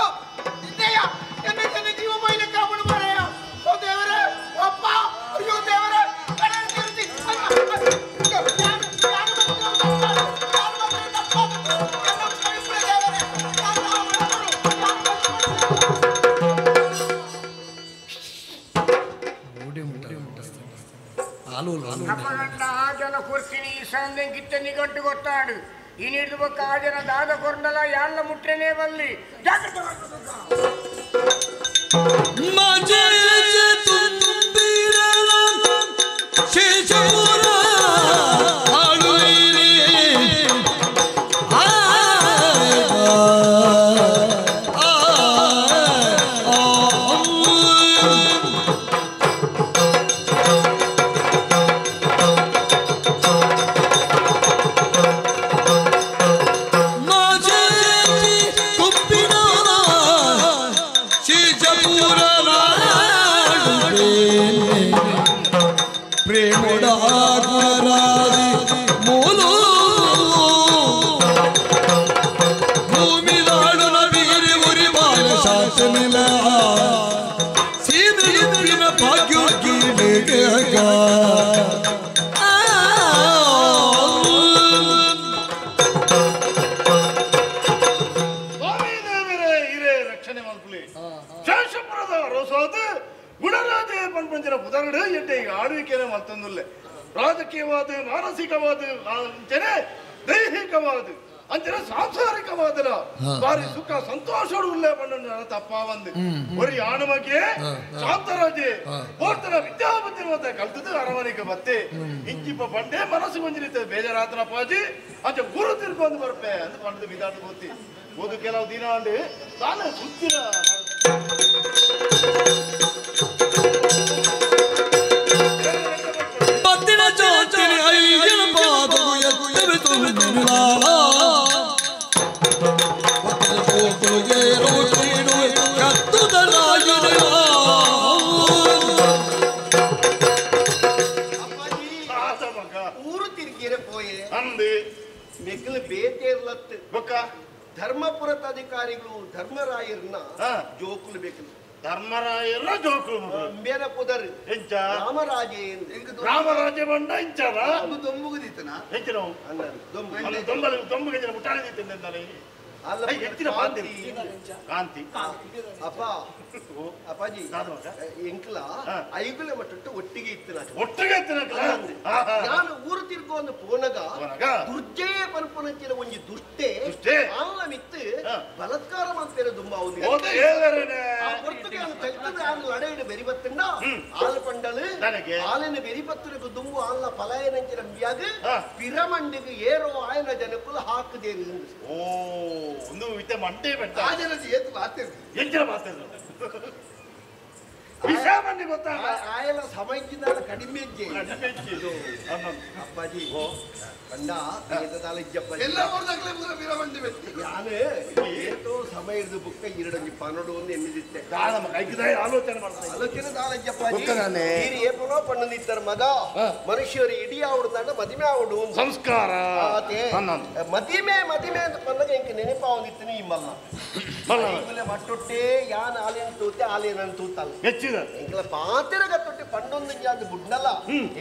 ಇದ್ದಯ್ಯ ಎನ್ನ ಜನ ಜೀವ ಮೈಲೆ ಕಾಪುಡು ಮಾರಾಯ ಓ ದೇವರೇ ಅಪ್ಪ ಅಯ್ಯೋ ದೇವರೇ ಕಣ್ಣು ತಿರುಗಿ ಅಪ್ಪಗಂಡ ಆ ಜನ ಕೊರ್ತೀನಿ ಈ ಸಂದೆಂಕಿತ್ತ ನಿಗಂಟು ಗೊತ್ತಾಡು ಈ ನೀಡ್ದು ಬೊಕ್ಕ ಆ ಜನ ದಾದ ಕೊರ್ಂಡಲ ಯಾಲ್ಲ ಮುಟ್ರೆನೇ ಬಲ್ಲಿ ಜಾಗ್ರತೆ ಶೇಷಪುರ ಆಳುವಿರಿ ಆ ಆ ಆ ಜಾತನಿಲ ಸೀಮೆಯುಪ್ಪಿನ ಭಾಗ್ಯೋಗಿಗೆ ರಕ್ಷಣೆ ಮಲ್ಪುಲಿ ಶೇಷಪುರದ ಅರಸೋದು ಗುಣರಾಜೆ ಪನ್ಪಂಚಿನ ಪುದರುಡು ಎಡ್ಡೆ ಈಗ ಆಳ್ವಿಕೆನೆ ಮಲ್ತಂದುಲ್ಲೆ ರಾಜಕೀಯವಾದ ಮಾನಸಿಕವಾದ ಅಂಚನೆ ದೈಹಿಕವಾದ ಅಂಚನೆ ಸಾಂಸಾರಿಕವಾದಲ ಬಾರಿ ಸುಖ ಸಂತೋಷಡು ಉಲ್ಲೆ ಪಂಡ ತಪ್ಪಾವಂದು ಒರಿ ಆಣಮಗೆ ಶಾಂತರಾಜೆ ಪೋರ್ತನ ವಿದ್ಯಾಬುದ್ಧಿರುವಂತ ಕಲ್ತದ್ದು ಅರಮನೆಗೆ ಬತ್ತೆ ಇಂಚಿಪ್ಪ ಬಂಡೆ ಮನಸ್ಸು ಕೊಂಜಿರಿತ ಬೇಜಾರಾತನ ಪಾಜಿ ಅಂಚೆ ಊರು ತಿರ್ಕೊಂಡು ಬರ್ಪೆ ಅಂದ್ ಪಂಡದು ಬಿದಾಟ ಗೊತ್ತಿ ಓದು ಕೆಲವು ದಿನ ಅಂಡು ತಾನೇ ಸುತ್ತಿರ ಪತ್ತಿನ ಜಾತಿನಿ ಐಯನ ಪಾದವು ಎತ್ತವೆ ತುಂಬಿಲ್ಲ ಪತ್ತಿನ ಕೋಕುಲು ಏರು ಕೀಡು ಕತ್ತುದರಾಯುನಿಲ ಊರು ತಿರುಗಿರೆ ಪೋಯೆ ಅಂದೆ ಮೆಗ್ಲು ಬೇತೇರ್ಲತ್ತು ಬೊಕ್ಕ ಧರ್ಮಪುರದ ಅಧಿಕಾರಿಗಳು ಧರ್ಮರಾಯರ್ನ ಜೋಕುಲು ಬೇಕು ಧರ್ಮರಾಯರ ಜೋಕುಲು ಬೇರೆ ಪುದರ್ ಎಂಚ ರಾಮರಾಜೆ ರಾಮರಾಜೆ ಬಂಡ ಇಂಚನ ದೊಂಬುಗುದಿತ್ತನ ಎಂಚಿನ ದೊಂಬಲು ದೊಂಬುಗೆ ಮುಟ್ಟಾಳೆ ದಿತ್ತಂದಾನೆ ಅಲ್ಲ ಹೆಚ್ಚಿನ ಕಾಂತಿ ಕಾಂತಿ ಅಪ್ಪ ಅಪ್ಪಾಜಿ ಎಂಕ್ಲ ಐಗುಲೆ ಮಟ್ಟಟ್ಟು ಒಟ್ಟಿಗೆ ಇತ್ತು ಒಟ್ಟಿಗೆ ಇತ್ತು ನಾನು ಊರು ತಿರ್ಗೊಂದು ಪೋನಗ ದುರ್ಜಯ ಪನ್ಪುನಂಚಿನ ಒಂಜಿ ದುಷ್ಟೆ ಆನ್ಲ ಮಿತ್ತು ಬಲತ್ಕಾರ ಮಾಡ್ತೇನೆ ದುಂಬ ಲಡೆಯಿಡು ಬೆರಿಬತ್ತಂಡ ಆಲ್ ಪಂಡಲು ಆಲಿನ ಬೆರಿಬತ್ತನಿಗೆ ದುಂಬು ಆನ್ಲ ಪಲಾಯನಂಚಿನ ಮ್ಯಾಗ ಪಿರಮಂಡಿಗೆ ಏರೋ ಆಯನ ಜನಕ್ಕುಲ ಹಾಕದೇನು ಓ ಒಂದು ವಿತ ಮಂಟೆ ಬೆಟ್ಟ ಆ ಜನತೆ ಏತು ಮಾತಿರ್ದು ಎಂಚಿನ ಮಾತಿರ್ದು ವಿಷ ಮಂದಿ ಗೊತ್ತಾಗ ಆಯಲ ಸಮಯಕ್ಕಿಂತ ಕಡಿಮೆ ಅಪ್ಪಾಜಿ ಕಂಡ ಎಲ್ಲ ಊರ್ದಾಗ್ಲೇ ಪೂರ ವೀರಮಂಡಿ ಬೆಟ್ಟಿ ನಾನು ಏತೋ ಸಮಯ ಹಿಡಿದು ಬುಕ್ಕ ಎರಡೊಂಜಿ ಪನ್ನೊಂದು ಒಂದು ಎನ್ನಿದಿತ್ತೆ ಆಲೋಚನೆ ಮಾಡ್ತಾರೆ ಆಲೋಚನೆ ದಾಲಜ್ಜಪ್ಪಾಜಿ ನೀರು ಏಪನೋ ಪಣ್ಣದಿತ್ತರ ಮಗ ಮನುಷ್ಯರು ಇಡೀ ಆವಡು ತಂಡ ಮದಿಮೆ ಆವಡು ಸಂಸ್ಕಾರ ಮದಿಮೆ ಮದಿಮೆ ಅಂತ ಪನ್ನಗ ಇಂಕ ನೆನಪಾವಂದಿತ್ತು ಈ ಮಲ್ಲ ಮಟ್ಟೊಟ್ಟೆ ಯಾನ್ ಆಲೇನ್ ತೂತೆ ಆಲೇನನ್ ತೂತಲ್ಲ ಹೆಚ್ಚಿದ ಎಂಕಲ ಪಾತಿರಗತ್ತೊಟ್ಟೆ ಪಂಡೊಂದು ಜಾಗ ಬುಡ್ನಲ್ಲ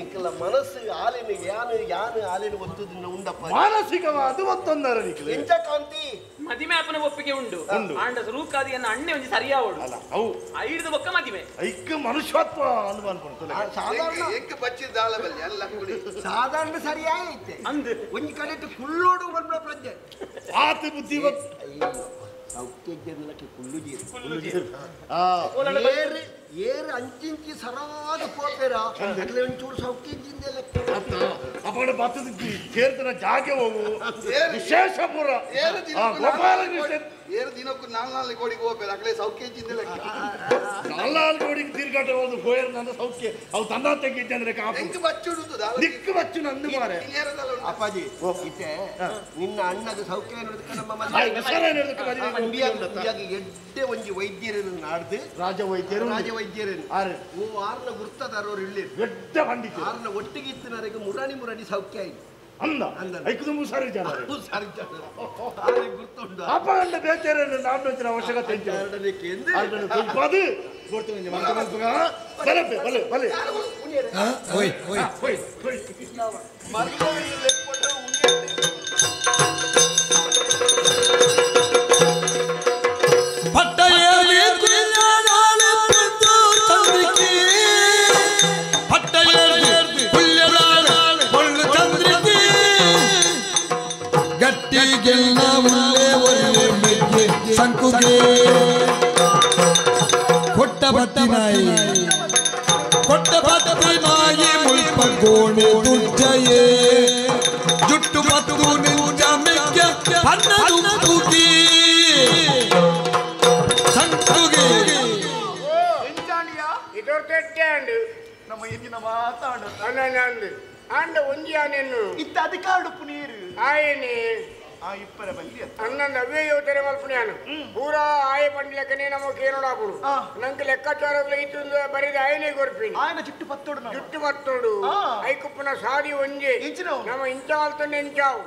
ಎಂಕಲ ಮನಸ್ಸು ಆಲೇನು ಯಾನು ಯಾನು ಆಲೇನು ಒತ್ತುದಿನ ಉಂಡಪ್ಪ ಮಾನಸಿಕವಾದ ಒತ್ತೊಂದರ ಎಂಚ ಕಾಂತಿ ಮದಿಮೆ ಅಪ್ಪನ ಒಪ್ಪಿಗೆ ಉಂಡು ಆಂಡ ರೂಕಾದಿಯನ್ನ ಅಣ್ಣೆ ಒಂಜಿ ಸರಿಯಾವಡು ಅಲ್ಲ ಅವು ಐದು ಬೊಕ್ಕ ಮದಿಮೆ ಐಕ್ಕ ಮನುಷ್ಯತ್ವ ಅನುಮಾನ ಪಡ್ತದೆ ಸಾಧಾರಣ ಎಂಕ ಬಚ್ಚಿದ ಆಲ ಬಲ್ಲಿ ಎಲ್ಲ ಕುಡಿ ಸಾಧಾರಣ ಸರಿಯಾಯ್ತೆ ಅಂದು ಒಂಜಿ ಕಡೆ ಕುಳ್ಳೋಡು ಬಂದ ಪ್ರಜ್ಞೆ ಆತ ಬುದ್ಧಿ ಸೌಖ್ಯಜ್ಞಕ್ಕೆ ಕುಳ್ಳು ಜೀರು ಏರು ಏರು ಅಂಚಿಂಚಿ ಸರಾದ ಪೋಪೇರ ಅಟ್ಲೆ ಒಂಚೂರು ಸೌಖ್ಯಜ್ಜಿಂದೆಲ್ಲ ಅಪ್ಪಡ ಬತ್ತದ ಸೇರ್ತನ ಜಾಗೆ ಹೋಗು ವಿಶೇಷಪುರ ಗೋಪಾಲಕೃಷ್ಣ ಏರು ದಿನಕ್ಕೂ ನಾಲ್ ನಾಲ್ಕು ಕೋಡಿಗೆ ಹೋಗ್ಬೇಡ ಅಕಡೆ ಸೌಖ್ಯಜ್ಜಿಂದೆಲ್ಲ ನಾಲ್ಕು ಕೋಡಿಗೆ ತಿರ್ಗಾಟ ಹೋದು ಹೋಯರ್ ನನ್ನ ಸೌಖ್ಯ ಅವು ತಂದ ತೆಗಿದ್ದೆ ಅಂದ್ರೆ ಕಾಪು ಎಂಕ್ ಬಚ್ಚುಡುದು ದಿಕ್ಕು ಬಚ್ಚು ನಂದು ಮಾರೆ ಅಪ್ಪಾಜಿ ಇತ್ತೆ ನಿನ್ನ ಅಣ್ಣಗ ಸೌಖ್ಯ ನೋಡಿದಕ್ಕೆ ನಮ್ಮ ಮದುವೆ ಎಡ್ಡೆ ಒಂಜಿ ವೈದ್ಯರನ್ನು ನಾಡ್ದು ರಾಜ ವೈದ್ಯರು ರಾಜ ವೈದ್ಯರನ್ನು ಓ ಆರ್ನ ಗುರ್ತದಾರವರು ಇಲ್ಲಿ ಎಡ್ಡೆ ಪಂಡಿತ ಆರ್ನ ಒಟ್ಟಿಗೆ ಇತ್ತಿನವರೆಗೆ ಮುರಾಣಿ ಮುರಾಣಿ ಸೌಖ್ಯ ಆಯ್ತು ಅಂದ ಐಕು ಸಾರಿ ಜನ ಸಾರಿ ಜನ ಆರೆ ಗುರ್ತುಂಡು ಅಪ್ಪ ಅಂಡ ಬೇತೇರನ್ನು ನಾಡು ಅವಶ್ಯಕತೆ ಅದು ಕೊಡ್ತೀನಿ ಬಲೆ ಬಲೆ ಬಲೆ ಓಯ್ ಓಯ್ ಓಯ್ ಓಯ್ ಪಟ್ಟೆಯಲ್ಲಿ ಚಂದ್ರಿಕೆ ಪಟ್ಟೆಯಲ್ಲಿ ಪೊಳ್ಳು ಚಂದ್ರಿಕೆ ಗಟ್ಟಿಗೆಲ್ಲ ಉಳ್ಳೆ ಒಳ್ಳೆ ಮೆಗ್ಗೆ ಸಂಕುಗೆ ಕೊಟ್ಟ ಬತ್ತಿ ನಾಯಿ ಕೊಟ್ಟ ಬತ್ತಿ ನಾಯಿ ಮುಲ್ಪ ಗೋಣೆ ದುರ್ಜಯೇ ಜುಟ್ಟು ಮತ್ತು ನಿಂಜ ಮೆಗ್ಗೆ ಹನ್ನದು ಸಂಕುಗೆ ನಮ್ಮ ಇಂದಿನ ಮಾತಾಡ ಆಂಡ ಒಂಜಿ ಆನೆನ್ನು ಇತ್ತ ಅಧಿಕಾರಡು ಪುನೀರು ಆಯನೆ ಆ ಇಪ್ಪರ ಬಲ್ಲಿ ಅಣ್ಣನ ಅವೇ ಯೋಚನೆ ಮಲ್ಪುಣ್ಯಾನು ಪೂರಾ ಆಯ ಪಂಡಿ ಲೆಕ್ಕನೇ ನಮ್ಮ ಕೇನೋಡಾಪುಡು ನಂಗೆ ಲೆಕ್ಕಾಚಾರಗಳು ಇತ್ತು ಬರೆದ ಆಯನೇ ಕೊರ್ಪಿನಿ ಆಯನ ಜುಟ್ಟು ಪತ್ತೋಡು ಜುಟ್ಟು ಪತ್ತೋಡು ಐಕುಪ್ಪನ ಸಾದಿ ಒಂಜಿ ನಮ್ಮ ಇಂಚಾಲ್ತನೆ ಇಂಚಾವು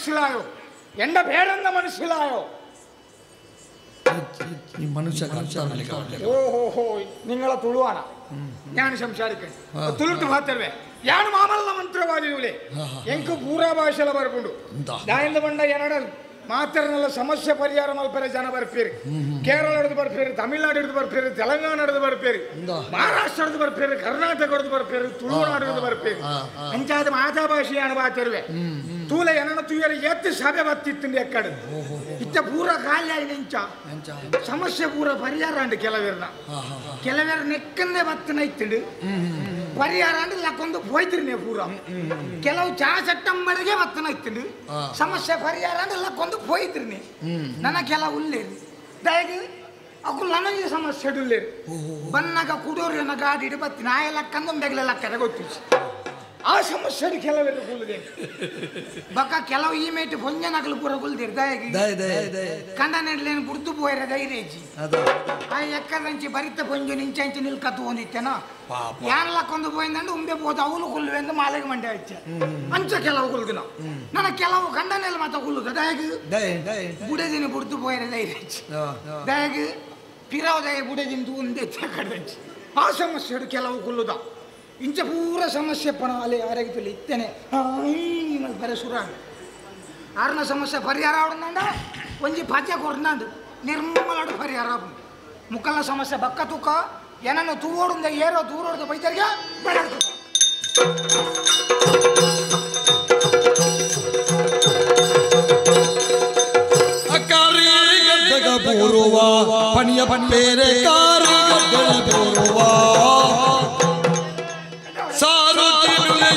മനസ്സിലായോ? എന്റെ പേരെന്താ മനസ്സിലായോ? ഓഹോ, നിങ്ങളെ തുളുവാണ് ഞാൻ സംസാരിക്കണേ. തുളുട്ട് മാത്തരുവേ ಯಾನು ಮಾಮಲ್ಲ ಮಂತ್ರವಾದಿಗಳೇ ಎಂಕು ಪೂರಾ ಭಾಷೆಲ ಬರ್ಕೊಂಡು ದಾಯಿಂದ ಬಂಡ ಏನಡ ಮಾತ್ರನಲ್ಲ ಸಮಸ್ಯೆ ಪರಿಹಾರ ಮಲ್ಪರೆ ಜನ ಬರ್ಪೇರಿ. ಕೇರಳ ಹಿಡಿದು ಬರ್ಪೇರಿ, ತಮಿಳ್ನಾಡು ಹಿಡಿದು ಬರ್ಪೇರಿ, ತೆಲಂಗಾಣ ಹಿಡಿದು ಬರ್ಪೇರಿ, ಮಹಾರಾಷ್ಟ್ರ ಹಿಡಿದು ಬರ್ಪೇರಿ, ಕರ್ನಾಟಕ ಹಿಡಿದು ಬರ್ಪೇರಿ, ತುಳುನಾಡು ಹಿಡಿದು ಬರ್ಪೇರಿ. ಅಂಚಾದ ಮಾತಾ ಭಾಷೆ ಯಾನು ಬಾತಿರುವೆ ತೂಲ ಏನನ್ನ ತುಯರಿ ಎತ್ತು ಸಭೆ ಬತ್ತಿತ್ತು ಎಕ್ಕಡು ಇತ್ತ ಪೂರ ಖಾಲಿ ಆಗಿ ನಿಂಚ ಸಮಸ್ಯೆ ಪೂರ ಪರಿಹಾರ ಅಂಡು ಕೆಲವೇರ್ನ ಕೆಲವೇರ ನೆಕ್ಕಂದೇ ಬತ್ತನ ಇತ್ತು ಪರಿಹಾರ ಅಂದ್ರೆ ಲಕ್ಕೊಂದು ಹೋಯ್ತಿರ್ನೆ ಪೂರ. ಕೆಲವು ಚಾ ಸೆಪ್ಟೆಂಬರ್ಗೆ ಬತ್ತನ ಇತ್ತು ಸಮಸ್ಯೆ ಪರಿಹಾರ ಅಂದ್ರೆ ಲಕ್ಕೊಂದು ಹೋಯ್ತಿರ್ನೆ. ನನ್ನ ಕೆಲವು ಉಲ್ಲೇರಿ ದಯಗೆ ಅಕು ನನಗೆ ಸಮಸ್ಯೆ ಉಲ್ಲೇರಿ ಬನ್ನಾಗ ಕುಡೋರು ಗಾಡಿ ಇಡು ಬತ್ತಿ ನಾಯ ಲಕ್ಕಂದು ಬೆಗಲೆ ಲಕ್ಕರೆ ಗೊತ್ತು ಆ ಸಮಸ್ಯೆ ಕೆಲವೆಲ್ಲ ಕುಲ್ಲದೆ ಬಕ್ಕ ಕೆಲವು ಈ ಮೇಟ್ ಪೊಂಜನಕಲು ಪೂರ ಕುಲ್ದಿರ್ ದಯಗೆ ಕಂಡ ನೆಡ್ಲೇನು ಬುಡ್ದು ಪೋಯರ ಧೈರ್ಯಜಿ ಆ ಎಕ್ಕದಂಚಿ ಬರಿತ ಪೊಂಜು ನಿಂಚಂಚಿ ನಿಲ್ಕತ್ತು ಹೊಂದಿತ್ತೇನೋ ಯಾನ್ ಲಕ್ಕೊಂದು ಪೋಯಿಂದಂಡು ಉಂಬೆ ಪೋದ ಅವಳು ಕುಲ್ವೆ ಎಂದು ಮಾಲೆಗೆ ಮಂಡೆ ಹಚ್ಚ ಅಂಚ ಕೆಲವು ಕುಲ್ದಿನ ನನ್ನ ಕೆಲವು ಕಂಡನೆಲ್ಲ ಮಾತ ಕುಲ್ಲುದ ದಯಗೆ ಬುಡದಿನ ಬುಡ್ದು ಪೋಯರ ಧೈರ್ಯಜಿ ದಯಗೆ ಪಿರಾವ್ ದಯ ಬುಡದಿನ ಉಂದೆ ಕಡದಂಚಿ ಆ ಸಮಸ್ಯೆ ಕೆಲವು ಕುಲ್ಲುದ ಇಂಚ ಪೂರ ಸಮಸ್ಯೆ ಪಣ ಅಲ್ಲಿ ಆರೋಗ್ಯದಲ್ಲಿ ಇತ್ತೇನೆ ಬರೆ ಸುರ ಆರನ ಸಮಸ್ಯೆ ಪರಿಹಾರ ಆವಡಂದ ಒಂಜಿ ಪಜೆ ಕೊಡ್ನಾಂಡು ನಿರ್ಮಲಾಡು ಪರಿಹಾರ ಮುಕ್ಕಲ್ನ ಸಮಸ್ಯೆ ಬಕ್ಕ ತೂಕ ಏನನ್ನು ತೂವೋಡುಂದ ಏರೋ ದೂರೋಡ್ದು ಬೈತರಿಗೆ ಬೇಡ. ಪಣಿಯ ಪೇರೆ ಕಾರು ಗಡ್ಡಲ ಸಾರು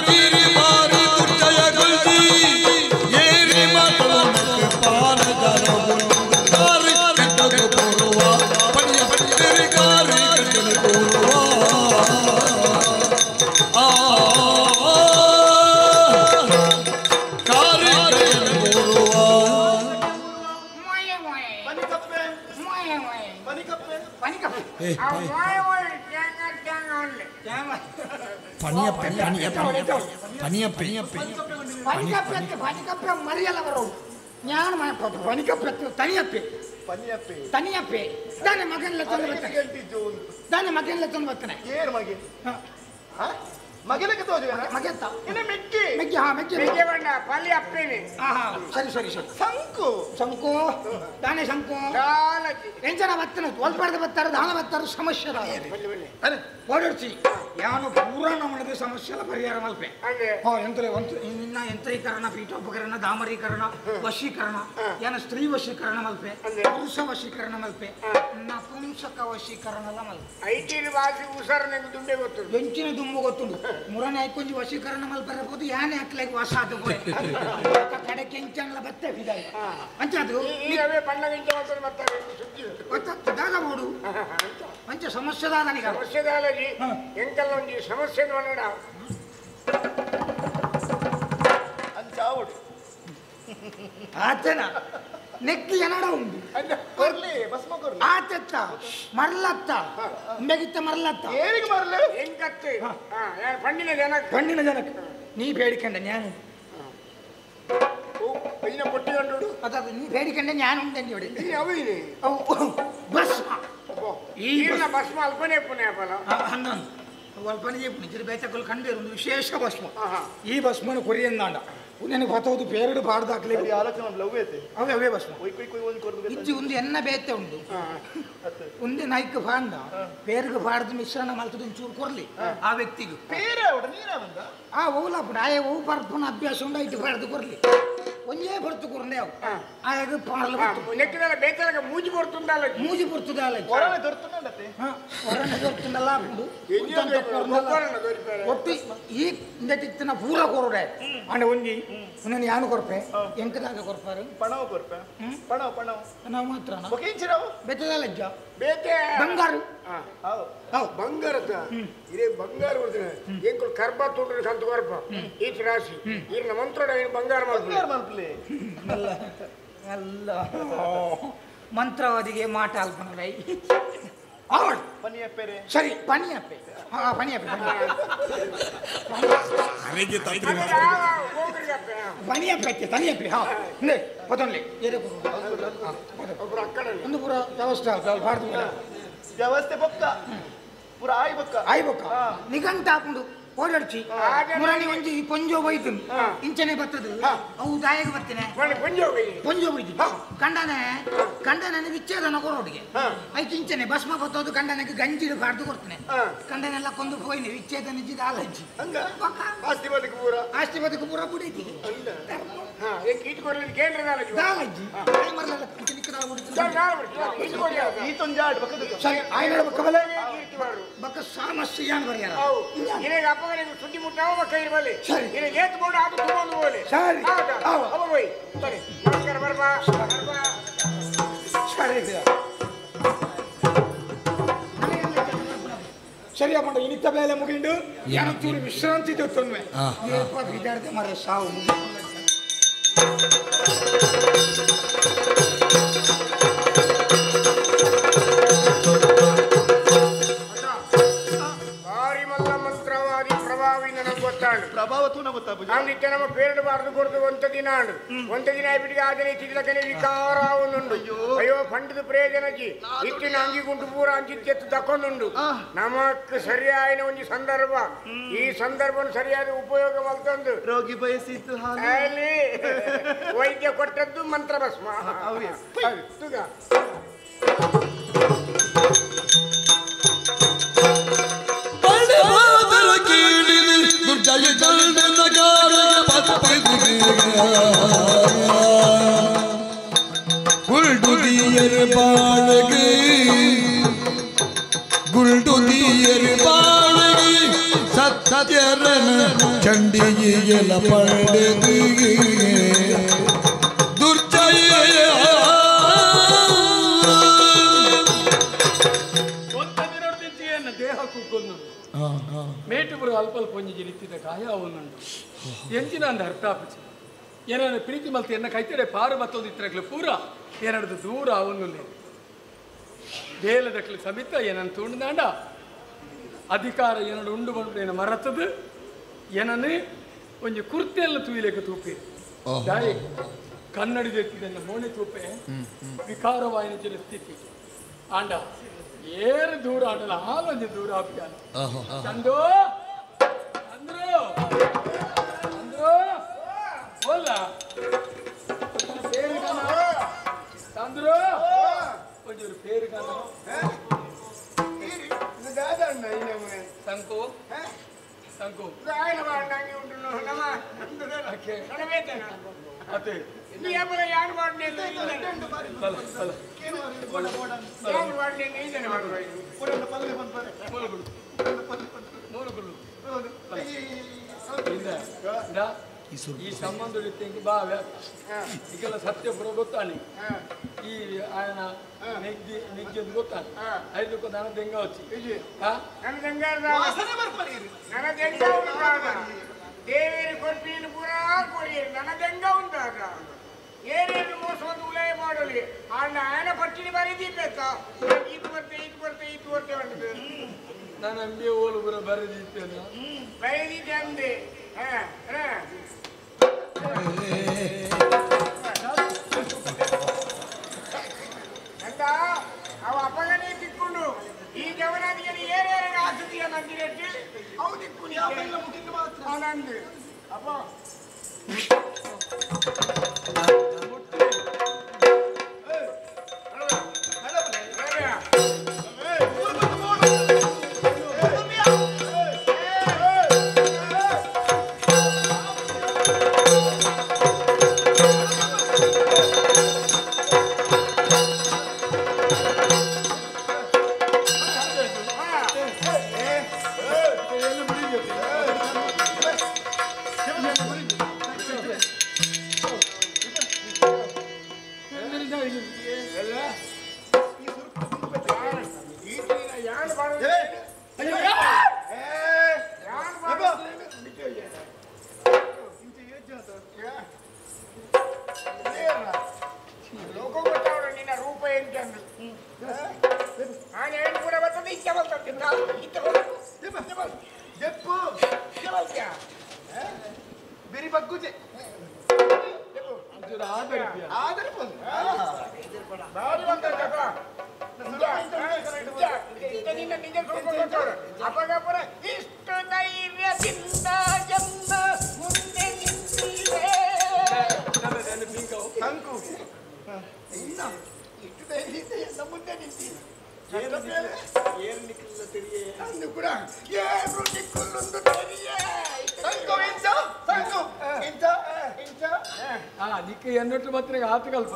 ಗಿರಿ ಬಾರಿ ದುರ್ಜಯ ಗುಲ್ಜಿ ಏರಿ ಪಾಲ ಪಣಿಯ ಪೇರೆ ಕಾರು ಗಡ್ಡಲ ಆ ಕಾರು ಪಣಿಯಪ್ಪೆ ಪಣಿಯಪ್ಪೆ ಪಣಿಕಪ್ಪೆ ಪಣಿಕಪ್ಪೆ ಮರಿಯಲ್ಲ ಬರೋದು ಜ್ಞಾನ ಪಣಿಕಪ್ಪೆ ತನಿಯಪ್ಪೆ ತನಿಯಪ್ಪೆ ದಾನೆ ಮಗನ್ಲ ತಂದು ಬರ್ತಾನೆ ದಾನೆ ಮಗನ್ಲ ತಂದು ಬರ್ತಾನೆ ಏನು ಮಗೆ ಮಗನಕ್ಕೆ ತೋಜು ಮಗೆತ್ತ ಇನ್ನು ಮೆಕ್ಕಿ ಮೆಕ್ಕಿ ಹಾ ಮೆಕ್ಕಿ ಮೆಕ್ಕೆ ಬಣ್ಣ ಪಲ್ಲಿ ಅಪ್ಪೇನೆ ಹಾ ಹಾ ಸರಿ ಸರಿ ಸರಿ ಸಂಕು ಸಂಕು ದಾನೆ ಸಂಕು ಎಂಜನ ಬತ್ತನ ಒಲ್ಪಡೆದ ಬತ್ತಾರೆ ದಾನ ಬತ್ತಾರೆ ಸಮಸ್ಯೆ ಓಡಾಡ್ಸಿ ಯಾನು ಪೂರ ನಮ್ಮನದ ಸಮಸ್ಯೆ ಪರಿಹಾರ ಮಲ್ಪೆ ಹಾ ಯಂತ್ರ ನಿನ್ನ ಯಂತ್ರೀಕರಣ ಪೀಠೋಪಕರಣ ದಾಮರೀಕರಣ ವಶೀಕರಣ ಏನ ಸ್ತ್ರೀ ವಶೀಕರಣ ಮಲ್ಪೆ ಪುರುಷ ವಶೀಕರಣ ಮಲ್ಪೆ ನಪುಂಸಕ ವಶೀಕರಣ ಎಲ್ಲ ಮಲ್ಪೆ ಐಟಿನ ವಾಸಿ ಉಸಾರ ನಂಗೆ ದುಂಡೆ ಗೊತ್ತು ಎಂಚಿನ ದುಂಬು ಗೊತ್ತುಂಡು ಮುರನೆ ಕೊಂಚ ವಶೀಕರಣ ಮಲ್ಪರಬಹುದು ಯಾನೆ ಹಾಕ್ಲಾಗ ವಶ ಅದು ಕಡೆ ಕೆಂಚನ್ಲ ಬತ್ತೆ ಅಂಚಾದು ದಾದ ಬೋಡು ಅಂಚ ಸಮಸ್ಯೆ ದಾದನಿಗ ಸಮಸ್ಯೆ ದಾಲಜಿ ಎಂಕಲ್ಲ ಒಂಜಿ ಸಮಸ್ಯೆ ನೋಡೋಣ ಅಂಚಾವುಡು ಆತನ ನೆಕ್ಕಿ ಏನಡ ಉಂಡು ಕೊರ್ಲಿ ಭಸ್ಮ ಕೊರ್ಲಿ ಆತೆತ್ತ ಮರಲತ್ತ ಉಂಬೆಗಿತ್ತ ಮರಲತ್ತ ಏನಿಗೆ ಮರಲು ಎಂಕತ್ತೆ ಪಣ್ಣಿನ ಜನಕ್ಕೆ ಪಣ್ಣಿನ ಜನಕ್ಕೆ ನೀ ಬೇಡಿಕೊಂಡ ನಾನು പൊട്ടിക്കണ്ടു അതത് നീ പേടിക്കണ്ട ഞാനുണ്ട് എൻ്റെ ഇവിടെ ಭಸ್ಮ ಈ ಭಸ್ಮ ಅಲ್ಪನೆ ಅಲ್ಪನೆ చెప్పు ಬೇತಕలు ಕಂಡು ಒಂದು ವಿಶೇಷ ಭಸ್ಮ ಈ ಭಸ್ಮನ ಕೊರಿಯಂದಾಂಡ ನನಗೆ ಬತ್ತೋದು ಪೇರಡು ಪಾಡ್ದಾಕ್ಲೆ ಅವೇ ಅವೇ ಭಸ್ಮ ಇಜ್ಜಿ ಒಂದು ಎನ್ನ ಬೇತೆ ಉಂಡು ಒಂದೇ ನಾಯ್ಕ ಪಾಂಡ ಪೇರಿಗೆ ಪಾಡ್ದು ಮಿಶ್ರಣ ಮಲ್ತದ ಒಂಚೂರು ಕೊರ್ಲಿ ಆ ವ್ಯಕ್ತಿಗೆ ಆ ಓಲಾಪುಣ ಆಯ ಓ ಪರ್ಪುನ ಅಭ್ಯಾಸ ಉಂಡು ಐಟು ಪಾಡ್ದು ಕೊರ್ಲಿ ಒಂದೇ ಪೊರ್ತು ಕೊರಂಡೆ ಅವು ಆಯಾಗ ಪಾಡಲು ನೆಕ್ಕಿದಲ್ಲ ಬೇತಲಗ ಮೂಜಿ ಪೊರ್ತುಂದಲ್ಲ ಮೂಜಿ ಪೊರ್ತುದಲ್ಲ ಹೊರನೆ ದೊರ್ತುಂಡತ್ತೆ ಹೊರನೆ ದೊರ್ತುಂಡಲ್ಲ ಉಂಡು ಒಟ್ಟು ಈ ಇಂದಟಿತ್ತಿನ ಪೂರ ಕೊರಡೆ ಅಂಡ ಒಂಜಿ ಒಂದೊಂದು ಯಾನು ಕೊರ್ಪೆ ಎಂಕದಾಗ ಕೊರ್ಪಾರು ಪಣವ ಕೊರ್ಪೆ ಪಣವ ಪಣವ ನಾವು ಮಾತ್ರ ಒಕೆಂಚಿರವು ಬೆತ್ತದಲ್ಲ ಅಜ್ಜ ಬೇತೆ ಬಂಗಾರು ಹೌದು ಬಂಗಾರದ ಇದೇ ಬಂಗಾರ ಕೊಡ್ತೀನಿ ಎಂಕುಲು ಕರ್ಬ ತುಂಡ್ರು ಸಂತ ಕೊರ್ಪ ಈಚ ರಾಶಿ ಈರ್ನ ಮಂತ್ರ ಏನು ಬಂಗಾರ ಬಂಗಾರ ಮಲ್ಪಲೆ ಅಲ್ಲ ಅಲ್ಲ ಮಂತ್ರವಾದಿಗೆ ಮಾಟ ಅಲ್ಪನರೈ ಅವಳು ಪನಿಯಪ್ಪೆರೆ ಸರಿ ಪನಿಯಪ್ಪೆ ಹಾ ಪನಿಯಪ್ಪೆ ಬನಿಯ ಪೈತೆ ತನಿಯ ಹಾ ನೇ ಪತನ್ಲೆ ಏರೆ ಒಂದು ಪೂರ ವ್ಯವಸ್ಥೆ ಭಾರತ ವ್ಯವಸ್ಥೆ ಬೊಕ್ಕ ಪೂರ ಆಯ್ ಬೊಕ್ಕ ಆಯ್ ಬೊಕ್ಕ ನಿಘಂಟ ಹಾಕೊಂಡು ಓಡಾಡ್ಚಿ ಮುರಾಣಿ ಒಂಜಿ ಪೊಂಜೋ ಬೈತು ಇಂಚನೆ ಬರ್ತದೆ ಅವು ದಾಯಗ ಬರ್ತೇನೆ ಪೊಂಜೋ ಬೈತು ಕಂಡನೆ ಕಂಡನೆ ವಿಚ್ಛೇದನ ಕೊರೋಡಿಗೆ ಐಕ್ ಇಂಚನೆ ಭಸ್ಮ ಬತ್ತೋದು ಕಂಡನಿಗೆ ಗಂಜಿಡು ಬಾರ್ದು ಕೊಡ್ತೇನೆ ಕಂಡನೆಲ್ಲ ಕೊಂದು ಹೋಯ್ನಿ ವಿಚ್ಛೇದನ ಇಜ್ಜಿದ ಆಲಜ್ಜಿ ಆಸ್ತಿ ಬದುಕು ಪೂರ ಆಸ್ತಿ ಬದುಕು ಪೂರ ಬುಡೈತಿ ದಾಲಜ್ಜಿ ಸರಿ ಆಯ್ನಡ ಬಕ್ಕ ಬಲೆ ಬಕ್ಕ ಸಾಮಸ್ಯ ಯಾನ್ ಬರ್ಯಾರ ಸುದ್ದಿ ಮುಟ್ಟಾವ ಬಕ್ಕ ಇರಬಲ್ಲಿ ಸರಿ ನಿನಗೆ ಏತ್ ಬೋರ್ಡ್ ಆತು ತಗೊಂಡು ಹೋಗಲಿ ಸರಿ ಅವ ಹೋಯ್ ಸರಿ ನಮಸ್ಕಾರ ಬರ್ಬಾ ಬರ್ಬಾ ಸರಿ ಸರಿಯಪ್ಪ ಇನಿತ ಬೇಲೆ ಮುಗಿಂಡು ಏನಂತೂರು ವಿಶ್ರಾಂತಿ ತೊಂದ್ರೆ ಏಪ ಬಿದಾಡ್ದೆ ಮರ ಸಾವು ಅಂದಿತ್ತೆ ನಮ್ಮ ಪೇರಡು ಬಾರ್ದು ಕೊಡ್ದು ಒಂತ ದಿನ ಒಂತ ದಿನ ಬಿಡಿಗೆ ಆದನೆ ತಿದ್ದಕನೆ ವಿಕಾರ ಅವನುಂಡು ಅಯ್ಯೋ ಫಂಡದ ಪ್ರಯೋಜನಜಿ ಇತ್ತಿನ ಅಂಗಿ ಗುಂಟು ಪೂರ ಅಂಚಿತ್ತೆತ್ತು ತಕೊಂಡುಂಡು ನಮಕ್ ಸರಿಯಾದ ಒಂದು ಸಂದರ್ಭ ಈ ಸಂದರ್ಭವನ್ನು ಸರಿಯಾದ ಉಪಯೋಗ ಮಲ್ತಂದು ರೋಗಿ ಬಯಸಿದ್ದು ಅಲ್ಲಿ ವೈದ್ಯ ಕೊಟ್ಟದ್ದು ಮಂತ್ರ ಭಸ್ಮ ತುಗ ದುರ್ಜಯ ಗಂಡನಗಾರ ಗುಲ್ಡುದಿಯರ್ ಬಾಳಗೆ ಗುಲ್ಡುದಿಯರ್ ಬಾಳಗೆ ಸತ್ಯರನ ಚಂಡಿಯಲ ಪಡೆದು ದುರ್ಜಯ ದೇಹ ಕುಕ್ಕೊಂದು ಮೇಟುಪುರ ಅಲ್ಪ ಅಲ್ಪ ಒಂಜಿ ಜಿರಿತಿದ್ದ ಗಾಯ ಅವನುಂಡು ಎಂಚಿನ ಅಂದ ಅರ್ಥ ಆಪುಜಿ ಏನಾದ್ರು ಪ್ರೀತಿ ಮಲ್ತು ಎನ್ನ ಕೈತಡೆ ಪಾರು ಬತ್ತೊಂದು ಇತ್ತರಗ್ಲು ಪೂರ ಏನದು ದೂರ ಅವನುಲ್ಲೇ ಬೇಲದಕ್ಲು ಸಮಿತ ಏನನ್ನು ತೂಂಡಾಂಡ ಅಧಿಕಾರ ಏನಡು ಉಂಡು ಬಂದು ಏನು ಮರತದು ಏನನ್ನು ಒಂಜಿ ಕುರ್ತೆಲ್ಲ ತೂಯಿಲೆಕ್ಕ ತೂಪೆ ದಾಯಿ ಕನ್ನಡಿದ ಮೋಣೆ ತೂಪೆ ವಿಕಾರವಾಯಿನ ಜನ ಸ್ಥಿತಿ ಆಂಡ ಏರು ದೂರ ಆಡಲ್ಲ ಹಾಲೊಂದು ದೂರ ಆಪ್ಯಾನ ಚಂದು ಅಂದ್ರು ಅಂದ್ರು ಹೋಲ್ಲ పేరు ಚಂದ್ರು ಒಂಚೂರು పేరు ಕಾಣ ಸಂಕು ಸಂಕು ಅದೇ ಈ ಸಂಬಂಧ ಬಾ ಈಗೆಲ್ಲ ಸತ್ಯ ಪುರ ಗೊತ್ತಾನೆ ಈ ఆయన ನೆಗ್ಗಿ ನೆಗ್ಗಿ ಅಂತ ಗೊತ್ತಾನೆ ಐದಕ್ಕೂ ನನ್ನ ದೆಂಗ వచ్చి ದೇವೇರು ಕೊಡ್ತೀನಿ ಪೂರಾ ಕೊಡಿಯರು ನನ್ನ ದೆಂಗ ಉಂಟಾಗ ಏನೇನು ಮೋಸ ಒಂದು ಉಲಯ ಮಾಡಲಿ ಅಣ್ಣ ಆಯನ ಪಟ್ಟಿನಿ ಬರೀದಿತ್ತ ಇದು ಬರ್ತೆ ಇದು ಬರ್ತೆ ಇದು ಬರ್ತೆ ಉಂಟು ನಾನು ಅಂಬಿ ಓಲು ಪೂರ ಬರೆದಿತ್ತೇನೆ ಬರೆದಿದ್ದೆ ಅಂದೆ ಅಂತ ಅವ ಅಪ್ಪಗನೇ ತಿಕ್ಕೊಂಡು ಈ ಜವನಾದಿಗೆ ಏನೇನು ಆಸಕ್ತಿಯ ನಂದಿನೆಟ್ಟು ಅವು ತಿಕ್ಕೊಂಡು ಆನಂದ್ ಅಪ್ಪ ಇಷ್ಟು ಧೈರ್ಯದಿಂದ ಎಲ್ಲ ಮುಂದೆ ನಿಂತಿದೆ. ಇಷ್ಟು ಧೈರ್ಯದಿಂದ ಎಲ್ಲ ಮುಂದೆ ನಿಂತಿದೆ. ಏನು ನಿಕ್ಕಲ್ಲ ತೆರಿಯೇ ಅಂದು ಕೂಡ ಏನು ನಿಕ್ಕಲ್ಲೊಂದು ತೆರಿಯೇ. ಸಂಕು ಇಂಚ ಸಂಕು ಇಂಚ ಇಂಚ ನಿಕ್ಕ ಎನ್ನೊಟ್ಟು ಮಾತ್ರ ಆತುಕಲ್ಪ.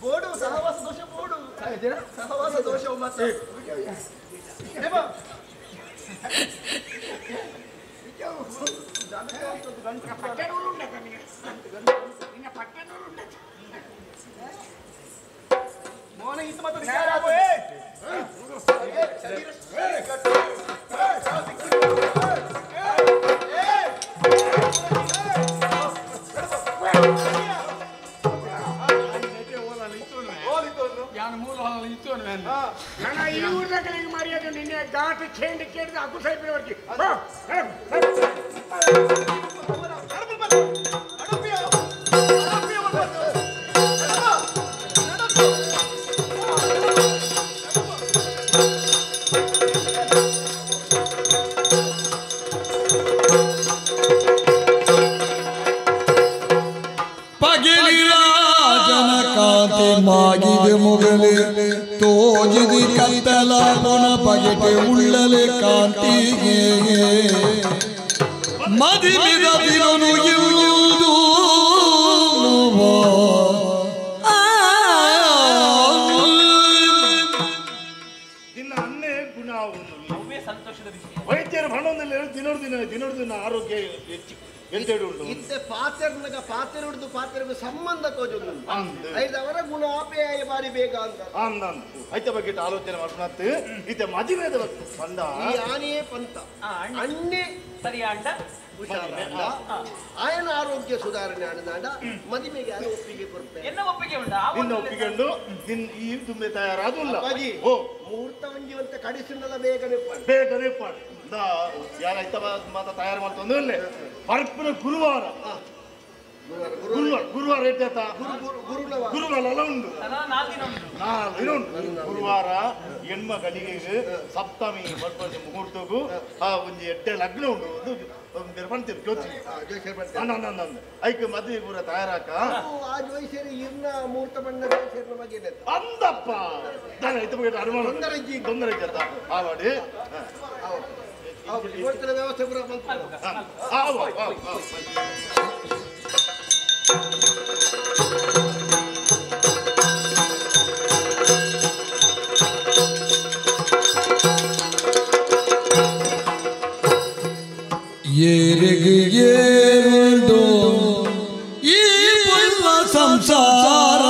ಬೋಡು ಸಹವಾಸ ದೋಷ ಬೋಡು ಸಹವಾಸ ದೋಷ ಮಾತ್ರ. ನಿನ್ನೆ ಘಾಟ್ ಚೇಂಡ್ ಕೇಳಿದ ಅಕ್ಕು ಸಾಹೇಬ್ರವರೆಗೆ. ಮಾಗಿದೆ ಮೊಗಲೆ ತೋಜಿದಿ ಕತ್ತಲ ಕೊನ ಬಗೆಟೆ ಉಳ್ಳಲೆ ಕಾಂತಿಗೆ ಮದಿಮಿದ ದಿನನು ಇರುವುದು. ನಿನ್ನ ಅನ್ನೇ ಗುಣ ಸಂತೋಷದ ವಿಷಯ. ವೈದ್ಯರು ಹಣವನ್ನೆಲ್ಲ ದಿನೋಡು ದಿನ ದಿನೋಡು ದಿನ ಆರೋಗ್ಯ ಹೆಚ್ಚು ಇತ್ತೆ ಪಾತೆರ್ನಗ ಪಾತೆರುಡ್ದು ಪಾತೆರ್ಗು ಸಂಬಂಧ ತೋಜುಂಡು ಐದವರ ಗುಣ ಆಪೇಯ ಬಾರಿ ಬೇಗ ಅಂತ ಐತ ಬಗ್ಗೆ ಆಲೋಚನೆ ಮಾಡ್ಕೊಳತ್ತು. ಇತ್ತೆ ಮದುವೆದ ಬಂದ ಈ ಆನೆಯೇ ಪಂತ ಅಣ್ಣೆ ಸರಿ ಅಂಡ ಹುಷಾರ ಆಯನ ಆರೋಗ್ಯ ಸುಧಾರಣೆ ಆಡದಾಂಡ ಮದುವೆಗೆ ಯಾರು ಒಪ್ಪಿಗೆ ಕೊಡ್ತಾರೆ? ಎನ್ನ ಒಪ್ಪಿಗೆ ಉಂಟು, ನಿನ್ನ ಒಪ್ಪಿಗೆ ಉಂಟು. ನಿನ್ನ ಈ ತುಂಬೆ ತಯಾರಾದುಲ್ಲ. ಮುಹೂರ್ತ ಒಂಜಿವಂತ ಕಡಿಸಿನಲ್ಲ ಬೇಗನೆ ಬೇಗನೆ ಪಾಡು. ಯಾರ ಮಾತ ತಯಾರು ಮಾಡ್ತಂದ್ರೆ ಇಲ್ಲೇ ಪರಪ್ಪನ ಗುರುವಾರ ಗುರುವಾರ ಗುರುವಾರ ಎಟ್ಟಾತ ಗುರುವಾರ ಎಲ್ಲ ಉಂಟು, 4 ದಿನ ಉಂಟು. ಗುರುವಾರ ಹೆಣ್ಮ ಗಡಿಗೆ ಸಪ್ತಮಿ ಬರ್ಪದ ಮುಹೂರ್ತಕ್ಕೂ ಆ ಒಂಜಿ ಎಡ್ಡೆ ಲಗ್ನ ಉಂಟು. ಒಂದು ಪಂತೀರು ಜೋತಿ ಐಕ್ ಮದುವೆ ಪೂರ ತಯಾರಾಕ ಆ ಜೋಯಿಸೇರಿ ಇರ್ನ ಮುಹೂರ್ತ ಬಣ್ಣ ಜೋಯಿಸೇರಿನ ಬಗ್ಗೆ ಅಂದಪ್ಪ ನಾನು ಐತ ಬಗ್ಗೆ ಅನುಮಾನ ತೊಂದರೆ ಇದ್ದ ಆ ಮಾಡಿ ವ್ಯವಸ್ಥೆ ಪೂರ ಬಂತು. ಏರಿಗು ಏರುಂಡು ಈ ಪುಲ್ಲ ಸಂಸಾರ,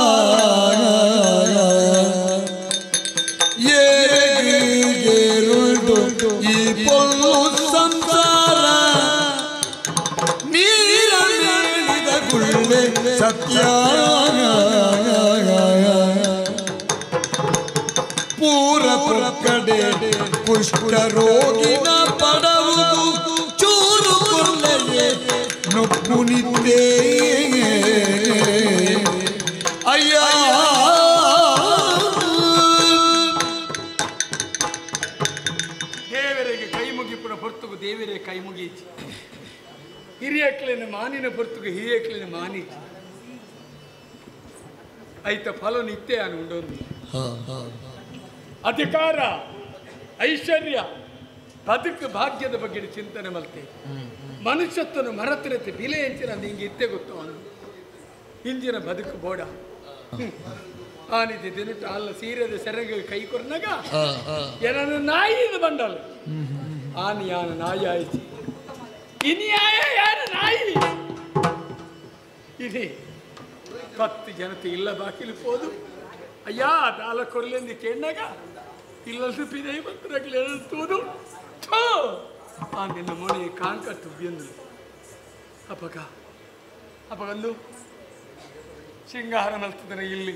ಏರಿಗು ಏರುಂಡು ಈ ಪೊಲ್ಲು ಸಂಸಾರ, ನೀರ ಮೇಲಿದ ಗುಳ್ಳೆ ಸತ್ಯ ಪೂರ ಪ್ರಕಡೆ ಕುಷ್ಠ ರೋಗಿನ ಪಡವು ಚೂರು ಕೊಲ್ಲೆಯೇ ನೊಪ್ಪುನಿದ್ದೇ ಅಯ್ಯ. ದೇವರಿಗೆ ಕೈ ಮುಗಿಪುನ ಹೊರ್ತುಗು ದೇವರೇ ಕೈ ಮುಗೀಚಿ, ಹಿರಿಯಕ್ಲಿನ ಮಾನಿನ ಹೊರ್ತುಗು ಹಿರಿಯಕ್ಲಿನ ಮಾನಿಚಿ ಐತ ಫಲ ನಿತ್ಯ ಉಂಡೊಂದು ಅಧಿಕಾರ ಐಶ್ವರ್ಯ ಬದುಕು ಭಾಗ್ಯದ ಬಗ್ಗೆ ಚಿಂತನೆ ಮಲ್ತೆ ಮನುಷ್ಯತ್ವನ ಮರತಿರತೆ ಬಿಲೆ ಎಂಚಿನ ನಿಂಗೆ ಇತ್ತೆ ಗೊತ್ತು ಅವನು ಇಂಜಿನ ಬದುಕು ಬೋಡ ಆ ನಿಧಿ ದಿನಟ್ಟು ಅಲ್ಲ ಸೀರೆದ ಸೆರಗ ಕೈ ಕೊರ್ನಾಗ ಏನನ್ನು ನಾಯಿ ಬಂಡಲ್ ಆನಿ ಯಾನ ನಾಯಿ ಆಯ್ತು ಇನಿಯಾಯ ಯಾನ ನಾಯಿ ಇನಿ 10 ಜನತೆ ಇಲ್ಲ ಬಾಕಿಲು ಪೋದು ಅಯ್ಯ ದಾಲ ಕೊರ್ಲೆಂದು ಕೇಳಿನಾಗ ಇಲ್ಲ ಪಿದೈ ಬಂತೂದು ಥೋ ಆ ನಿನ್ನ ಮೋನೆ ಕಾಂಕ ತುಬ್ಬಿಯಂದು ಅಪಗ ಅಪಗಂದು ಶೃಂಗಾರ ಮಲ್ತದನೆ ಇಲ್ಲಿ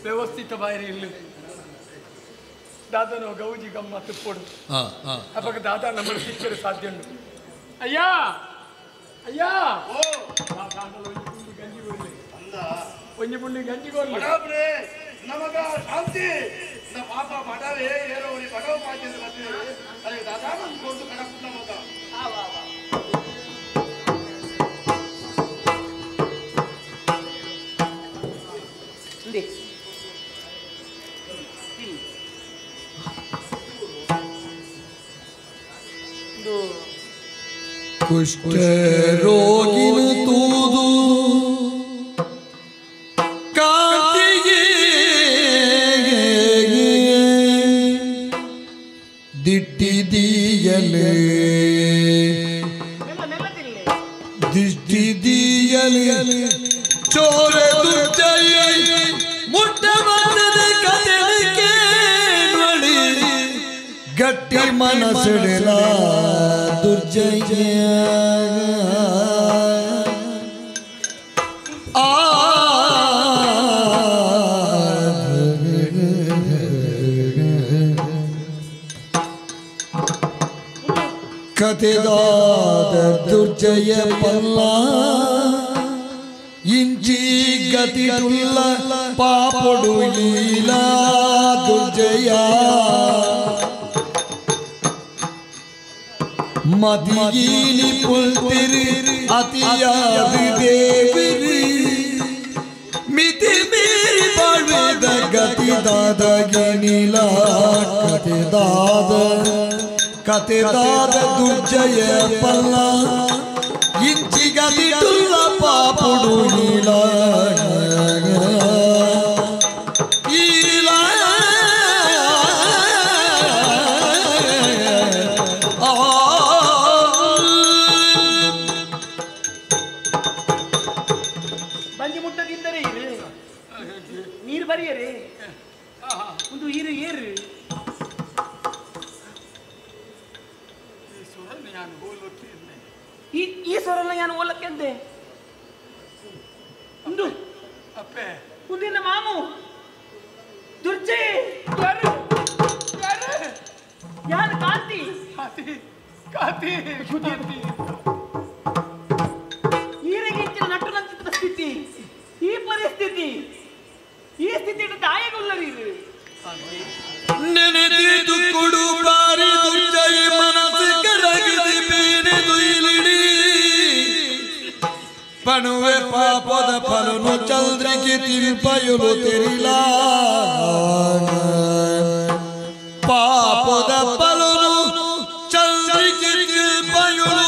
ವ್ಯವಸ್ಥಿತ ಬಾರಿ ಇಲ್ಲಿ ದಾದನೋ ಗೌಜಿ ಗಮ್ಮ ತುಪ್ಪೊಡು ಅಪಗ ದಾದ ನಮ್ಮನ್ನು ಸಿಕ್ಕರೆ ಸಾಧ್ಯ ಉಂಟು. ಅಯ್ಯ ಅಯ್ಯ ಒಂಜಿ ಪುಂಡಿ ಗಂಜಿ ಕೊರ್ಲಿ ಬಡಾಬ್ರೆ ನಮಗ ಶಾಂತಿ ನ ಪಾಪ ಬಡವೇ ಏನೋ 우리 ಬಡವ ಪಾಚಿದ ಬಂದಿದೆ ಅರೆ ದಾದಾ ನನ್ ಕೊಂಡು ಕಡಪುಟ್ಟ ಮಗ ಇಂದೆ ಕುಷ್ಠ ರೋಗಿನ ತೂದು ಕಾಂತಿಗೆ ದಿಟ್ಟಿದೀಯಲೇ ದಿಷ್ಟಿದೀಯಲೇ ಚೋರ ದುರ್ಜಯ ಮುಟ್ಟ ಬಂದದ ಕಥೆಗೆ ನೋಡಿ ಗಟ್ಟಿ ಮನಸ್ಸಿಡಲ ದುರ್ಜಯ ಆ ಕಥೆದಾದ ದುರ್ಜಯ ಪಲ್ಲ ಇಂಚಿ ಗತಿಡುಲ್ಲ ಪಾಪೊಡು ಲೀಲಾ ದುರ್ಜಯ ಮದಿಗಿಲಿ ಪುಲ್ತಿರಿ ಅತಿಯಾದ ದೇವಿರಿ ಮಿತಿ ಮೀರಿ ಬಾಳ್ವೆದ ಗತಿದಾದ ಗಿನಿಲ ಕಥೆದಾದ ಕಥೆದಾದ ದುರ್ಜಯ ಪಲ್ಲ ಇಂಚಿ ಗತಿಡುಲ್ಲ ಪಾಪುಡು ಲೀಲ ಬಂಜಿ ಮುಟ್ಟದಿಂದರೆ ನೀರು ಬರಿಯರೆ ಒಂದು ಈರು ಏರು ಈ ಸ್ವರಲ್ಲ ನಾನು ಓಲಕ್ಕೆಂದೆ ಒಂದು ಅಪ್ಪೆ ಮುಂದಿನ ಮಾಮು ದುರ್ಜಯ ಯಾರು ಯಾರು ಯಾರು ಕಾಂತಿ ಕಾಂತಿ ಕಾಂತಿ ಕಾಂತಿ ಈರೆಗಿಂಚಿನ ನಟ್ಟು ನಂತಿದ್ದ ಸ್ಥಿತಿ ಈ ಪರಿಸ್ಥಿತಿ ಈ ಸ್ಥಿತಿ ದಾಯಗುಲ್ಲರಿ ನೆನೆದಿದು ಕೊಡು ಬಾರಿ ದುರ್ಜಯ ಮನಸ್ಸು ಕರಗಿದೆ ಬೇರೆ ದುಯಿಲಿಡಿ ಪಣುವೆ ಪಾಪದ ಫಲನು ಚಂದ್ರಿಕೆ ತಿರುಪಯುಲು ತೆರಿಲ ಪಾಪದ ಫಲನು ಚಂದ್ರಿಕೆ ತಿರುಪಯುಲು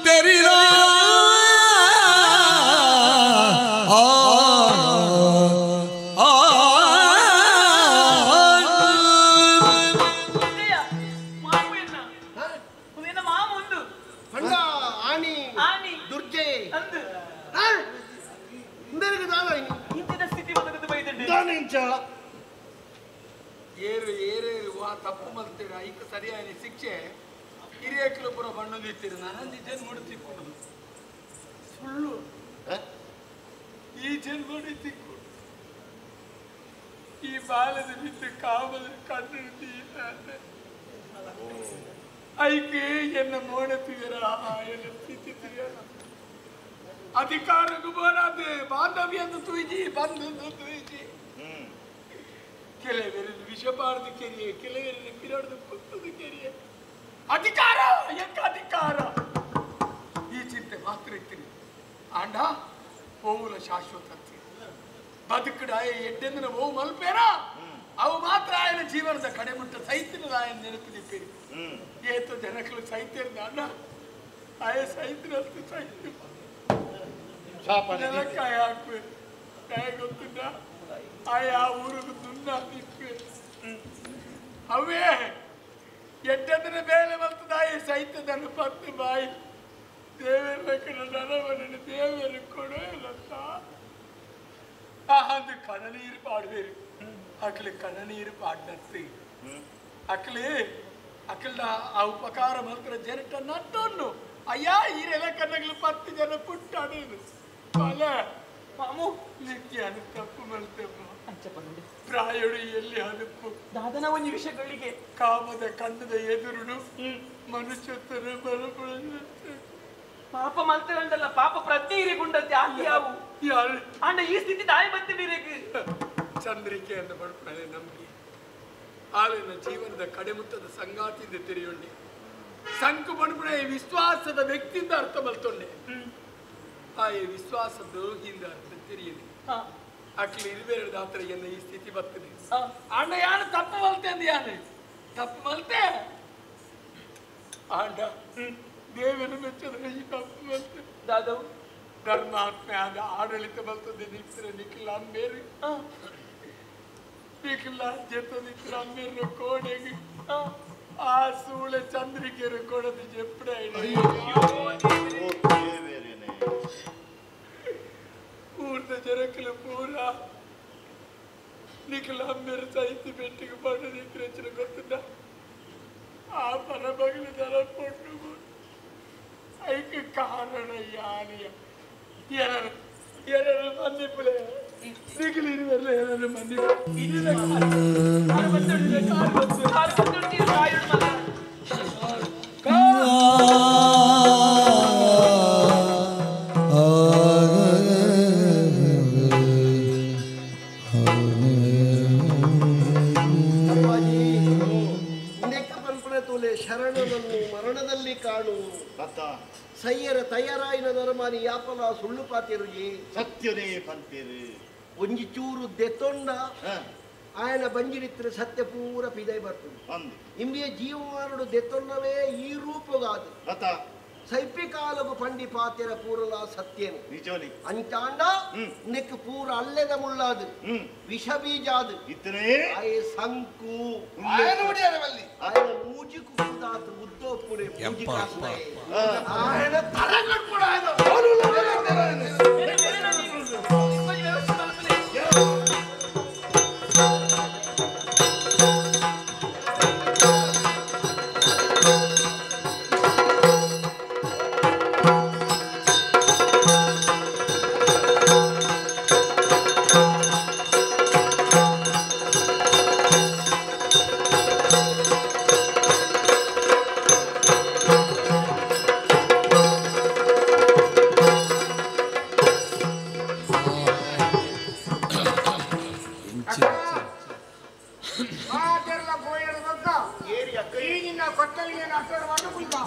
ತೆರಿಲ ಆ ಏರು ಏರೇರು ವಾ ತಪ್ಪು ಮಲ್ತೀರ ಐಕ್ ಸರಿಯಾದ ಶಿಕ್ಷೆ ಹಿರಿಯಕಲು ಪುರ ಬಣ್ಣದಿತ್ತೀರ ನಾನು ಜನ್ಮಡು ತಿಕ್ಕೊಂಡು ಸುಳ್ಳು ಈ ಜನ್ಮಡು ತಿಕ್ಕೊಂಡು ಈ ಬಾಲದ ಬಿದ್ದು ಕಾವಲ ಕಣ್ಣು ಐಕ್ ಎನ್ನ ಮೋಣ ತುಯರ ಎನ್ನ ಸ್ಥಿತಿ ತುಯರ ಅಧಿಕಾರಕ್ಕೂ ಬೋರಾದ ಬಾಂಧವ್ಯಂದು ತುಯಿಜಿ ಬಂಧು ತುಯಿಜಿ ಕೆಲವರನ್ನು ವಿಷ ಬಾರದು ಕೆರಿಯೆ ಕೆಲವರನ್ನು ಪಿರಡದು ಕುತ್ತದು ಕೆರಿಯೆ ಅಧಿಕಾರ ಯಾಕ ಅಧಿಕಾರ ಈ ಚಿಂತೆ ಮಾತ್ರ ಇತ್ತೀನಿ ಆಂಡ ಹೋವುಲ ಶಾಶ್ವತ ಬದುಕಡ ಎಡ್ಡೆಂದ್ರೆ ಓವು ಮಲ್ಪೇರ ಅವು ಮಾತ್ರ ಆಯನ ಜೀವನದ ಕಡೆಮುಟ್ಟ ಸೈತಿನ ಆಯನ ನೆನಪು ದಿಪ್ಪೇರಿ ಏತೋ ಜನಗಳು ಸೈತಿರ್ದ ಅಣ್ಣ ಆಯ ಸೈತಿನ ಸೈತಿ ನೆಲಕ್ಕಾಯ ಹಾಕ್ಬೇಕು ಗೊತ್ತಿದ್ದ ಆಯಾ ಊರಿಗೆ ದುನ್ನ ಅವೇ ಎಡ್ಡದನ ಬೇಲೆ ಮಲ್ತದಾಯಿ ಸೈತದನ್ನು ಪತ್ತು ಬಾಯಿ ದೇವರ ಕಡೆ ನರವನನ್ನು ದೇವರು ಕೊಡೋಲ್ಲಂತ ಅದು ಕಣನೀರು ಪಾಡುವೇರು ಅಕ್ಲಿ ಕಣನೀರು ಪಾಡ್ನತ್ತಿ ಅಕ್ಲಿ ಅಕ್ಲ ಆ ಉಪಕಾರ ಮಲ್ತರ ಜನಟ ನಟ್ಟೊನ್ನು ಅಯ್ಯ ಈರೆಲ್ಲ ಕಣ್ಣಗಳು 10 ಜನ ಪುಟ್ಟಾಡೋದು ಬಾಲ ಮಾಮು ನಿತ್ಯ ತಪ್ಪು ಮಲ್ತೆಮ್ಮ ಪ್ರಾಯಡು ಎಲ್ಲಿ ಹನುಪ್ಪು ದಾದನ ಒಂದು ವಿಷಯಗಳಿಗೆ ಕಾಮದ ಕಣ್ಣದ ಎದುರುಡು ಮನುಷ್ಯತ್ವನ ಬಲಪಡ ಪಾಪ ಮಲ್ತರಂಡಲ್ಲ ಪಾಪ ಪ್ರಜ್ಞೆ ಇರಿಗುಂಡಂತೆ ಅಲ್ಲಿ ಯಾವು ಯಾರು ಅಂಡ ಈ ಸ್ಥಿತಿ ದಾಯಿ ಬಂತಿದ್ದೀರೇಗೆ ಚಂದ್ರಿಕೆ ಅಂತ ಪಡ್ಪಣೆ ನಂಬಿ ಆಳಿನ ಜೀವನದ ಕಡೆಮುತ್ತದ ಸಂಗಾತಿಯಿಂದ ತೆರೆಯೊಂಡೆ ಸಂಕು ಪಡ್ಪಣೆ ವಿಶ್ವಾಸದ ವ್ಯಕ್ತಿಯಿಂದ ಅರ್ಥ ಬಲ್ತೊಂಡೆ ಆ ಈ ವಿಶ್ವಾಸ ದ್ರೋಹಿಯಿಂದ ಅರ್ಥ ತೆರೆಯಲಿ ಅಕ್ಲಿ ಇರುವೆರಡು ದಾತ್ರ ಎನ್ನ ಈ ಸ್ಥಿತಿ ಬರ್ತದೆ ಅಣ್ಣ ಯಾರು ತಪ್ಪು ಮಲ್ತೆ ಅಂದ ಯಾರು ತಪ್ಪು ಮಲ್ತೆ ಆಂಡ ದೇವರ ಮೆಚ್ಚದ ಈ ತಪ್ಪು ಮಲ್ತೆ ದಾದವು ಧರ್ಮಾತ್ಮೆ ಆದ ಆಡಳಿತ ಬಲ್ತದೆ ನಿಕ್ತರೆ ನಿಖಿಲ ಅಂಬೇರು ನಿಖಿಲ ಜೊತೆ ನಿಖಿಲ ಅಂಬೇರು ಕೋಡೆಗೆ ಆ ಸೂಳೆ ಚಂದ್ರಿಕೆರು ಕೊಡದು ಜೆಪ್ಪಡ ಪೂರ್ಣ ಜನಕಲು ಪೂರ ನಿಖಿಲ ಅಂಬೇರು ಸಹಿತ ಬೆಟ್ಟಿಗೆ ಪಡ ನಿಕ್ರೆಚ್ಚಿನ ಗೊತ್ತದ ಆ ಪರಬಗಲು ದರ ಪೊಟ್ಟು ಐಕೆ ಕಾರಣ ಯಾನಿಯ ಎರರು ಎರರು ಮಂದಿಪುಲೆ ನಿಖಿಲ್ ಇರುವಲ್ಲ ಎರರು ಮಂದಿಪು ಶರಣನನ್ನು ಮರಣದಲ್ಲಿ ಕಾಣು ಸಯ್ಯರ ತಯಾರಾಯಿನ ನರಮಾನಿ ಯಾಪಲ ಸುಳ್ಳು ಪಾತಿರುಜಿ ಸತ್ಯನೇ ಪಂತಿರು ಒಂಜಿ ಚೂರು ದೆತ್ತೊಂಡ ಆಯನ ಬಂಜಿಡಿತ್ರ ಸತ್ಯ ಪೂರ ಪಿದೈ ಬರ್ತದೆ ಇಂಬಿಯ ಜೀವಮಾನಡು ದೆತ್ತೊಂಡವೇ ಈ ರೂಪಗಾದು ಸೈಪಿ ಕಾಲಗು ಪಂಡಿ ಪಾತಿರ ಪೂರಲ ಸತ್ಯನು ನಿಜೋನಿ ಅಂಚಾಂಡ ನೆಕ್ ಪೂರ ಅಲ್ಲೆದ ಮುಳ್ಳಾದು ವಿಷ ಬೀಜಾದು ಆಯೆ ಸಂಕು ಆಯನ ಮೂಜಿ ಕುಕ್ಕುದಾತು ಉದ್ದೋಪುಡೆ ಮೂಜಿ ಕಾಸುನೆ ಆಯನ ತರಗಡ್ಪುಡ ಆಯನ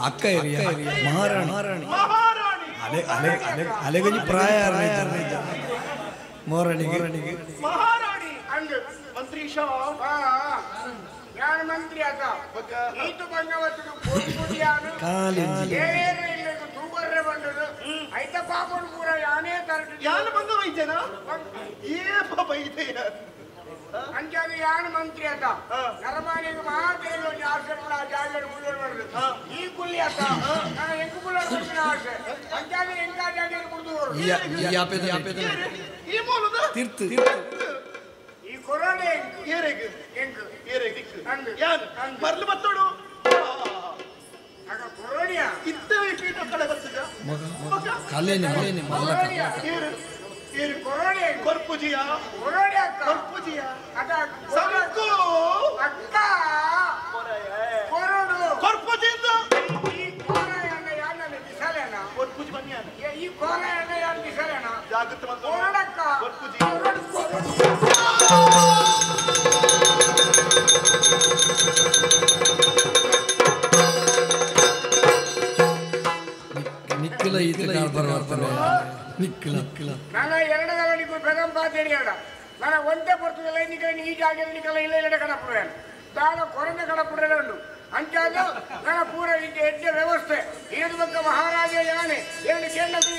ಅಕ್ಕ ಮಹಾರಾಣಿ ಅಲೆ ಅಲೆ ಅಲೆ ಅಲೆಗಂಜಿ ಪ್ರಾಯ ಮೋರಣಿಗೆ ಮಹಾರಾಣಿ ಮಂತ್ರಿ ನಾನು ಮಂತ್ರಿ ಆತ ಈತು ಬಂಗವತ್ತು ಕೋಟಿ ಕಾಲಿಂಜಿ. ಏನೇನು ಇಲ್ಲ ತೂಬರ್ರೆ ಬಂದದು ಐತ ಪಾಪಡು ಪೂರ ಯಾನೇ ತರಟು ಯಾನು ಬಂದ ವೈದ್ಯನ ಏ ಪಾಪ ಇದೆ ಅಂಚಾದ ಯಾನು ಮಂತ್ರಿ ಆತ ನರಮಾನಿಗೆ ಮಾತ್ರ ಆಸೆ ಕೂಡ ಆ ಜಾಗ ಕುಳ್ಳೋಡು ಮಾಡುದು ಈ ಕುಲ್ಲಿ ಆತ ನಾನು ಹೆಂಗು ಕುಳ್ಳೋಡು ಮಾಡ್ತೀನಿ ಆಸೆ ಅಂಚಾದ ಹೆಂಗ ಆ ಜಾಗ ಕುಡಿದು ಈ ಮೂಲದ ತೀರ್ತು ಈ ಕೊರೋನೆ ಏರೆಗ್ ಹೆಂಗು ಏರೆಗ್ ಯಾನು ಮರ್ಲು ಬತ್ತೋಡು ಆಗ ಕೊರೋನಿಯ ಇತ್ತವೆ ಪೀಠ ಕಡೆ ಬರ್ತದ ಕಲೆನೆ ಏರು ಏರು ಕೊರೋನೆ ಕೊರ್ಪುಜಿಯ ಕೊರೋನೆ ಅಕ್ಕ ಕೊರ್ಪುಜಿಯ ಅದ ಸಂಕು ಅಕ್ಕ ಕೊರೋಡು ಕೊರ್ಪುಜಿಯಿಂದ ಈ ಕೋರಯನ್ನ ಯಾನಲ್ಲ ಬಿಸಾಲೇನ ಕೊರ್ಪುಜಿ ಬನ್ನಿಯಾನ ಈ ಕೋರಯನ್ನ ಯಾನ್ ಬಿಸಾಲೇನ ಜಾಗೃತ ಬಂದು ಕೊರೋಡಕ್ಕ ಕೊರ್ಪುಜಿ ಕೊರೋಡು ಕೊರೋಡು ನಿಕ್ಕಿಲ ಈತ ಬರವರ್ತನೆ ನಿಕ್ಕಿಲ ನಾನು ಎರಡು ನಿಕ್ಕು ಪೆದಂಪಾ ತಿಳಿಯೋಣ ನಾನು ಒಂದೇ ಬರ್ತದಲ್ಲ ನಿಕ್ಕ ಈ ಜಾಗ ನಿಕ್ಕಲ್ಲ ಇಲ್ಲ ಇಲ್ಲ ಕಡಪುಡ ದಾನ ಕೊರತೆ ಕಡಪುಡಲೇ ಉಂಟು ಅಂಚಾದ ನನ್ನ ಪೂರ ಇಂಚ ಎಡ್ಡೆ ವ್ಯವಸ್ಥೆ ಏಳು ಬಕ್ಕ ಮಹಾರಾಜ ಯಾನೆ ಏಳು ಕೇಳದು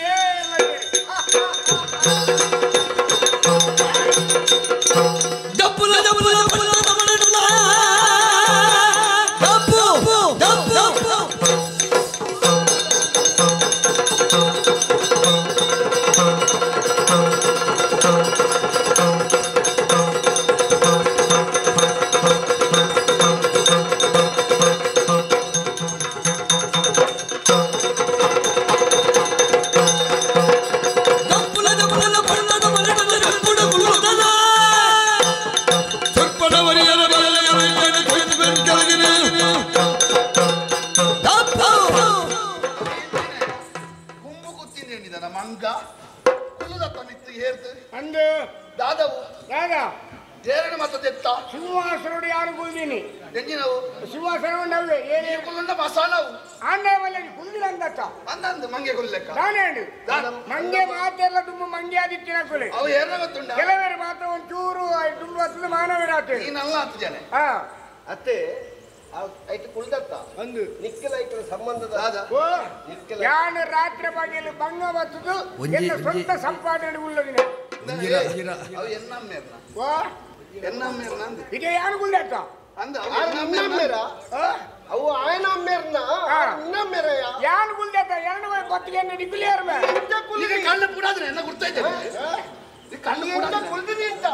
ಡಬ್ಬುಲ ಡಬ್ಬುಲ ಡಬ್ಬು ಡಬ್ಬು ಡಬ್ಬುಲ ಡಬ್ಬುಲ ಸೇರ್ತು ಅಂದು ದಾದವು ದಾದಾ ಏರಣ ಮತ್ತ ತೆತ್ತ ಸಿಂಹಾಸನೋಡು ಯಾರು ಕುಲ್ದೀನಿ ಎಂಜಿನವು ಸಿಂಹಾಸನ ಉಂಡವೆ ಏನೇ ಕುಲ್ಲುಂಡ ಮಸಾಲವು ಆಂಡೆ ಮಲ್ಲ ಕುಲ್ದಿಲ್ಲ ಅಂದತ್ತ ಅಂದಂದು ಮಂಗೆ ಕುಲ್ಲೆಕ್ಕ ನಾನೇ ಮಂಗೆ ಮಾತೆಲ್ಲ ತುಂಬ ಮಂಗೆ ಆದಿತ್ತಿನ ಕುಲೆ ಅವು ಏರಣ ಗೊತ್ತುಂಡ ಕೆಲವರು ಮಾತ್ರ ಒಂಚೂರು ತುಂಬ ಹತ್ತದ ಮಾನವರಾತೆ ನೀನಲ್ಲ ಹತ್ತು ಜನ ಹಾ ಅತ್ತೆ ಐತೆ ಕುಳ್ದತ್ತ ಒಂದು ನಿಕ್ಕಲ ಐಕಲ ಸಂಬಂಧದ ಯಾನು ರಾತ್ರಿ ಬಗೆಯಲ್ಲಿ ಭಂಗ ಬರ್ತದ್ದು ಎಲ್ಲ ಸ್ವಂತ ಸಂಪಾದನೆ ಉಳ್ಳದಿನ ಅವು ಎನ್ನಮ್ಮೇರ್ನ ಎನ್ನಮ್ಮೇರ್ನ ಅಂದೆ ಇದೆ ಯಾನು ಕುಳ್ದತ್ತ ಅಂದ ಅವು ಆಯನ ಅಮ್ಮೇರ್ನ ಇನ್ನಮ್ಮೇರಯ್ಯ ಯಾನು ಕುಳ್ದತ್ತ ಎರಡು ಬತ್ತಿಗೆ ನಿಕ್ಕುಲಿಯಾರ ಕಣ್ಣು ಪುಡಾದ್ರೆ ಎನ್ನ ಗುರ್ತಾಯ್ತದೆ ಕಣ್ಣು ಕುಳ್ದಿನಿ ಅಂತ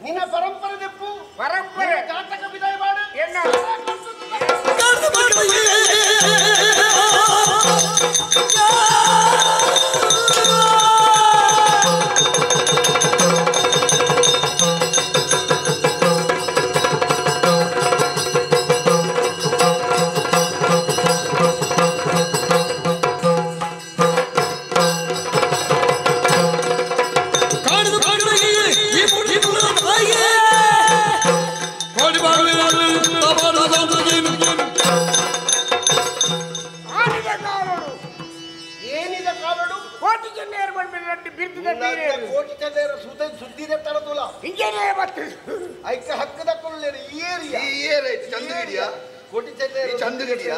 ನಿನ್ನ ಪರಂಪರೆ ದೆಪ್ಪು ಪರಂಪರೆ ಜಾತಕ ವಿದಾಯ ಮಾಡು ಎನ್ನ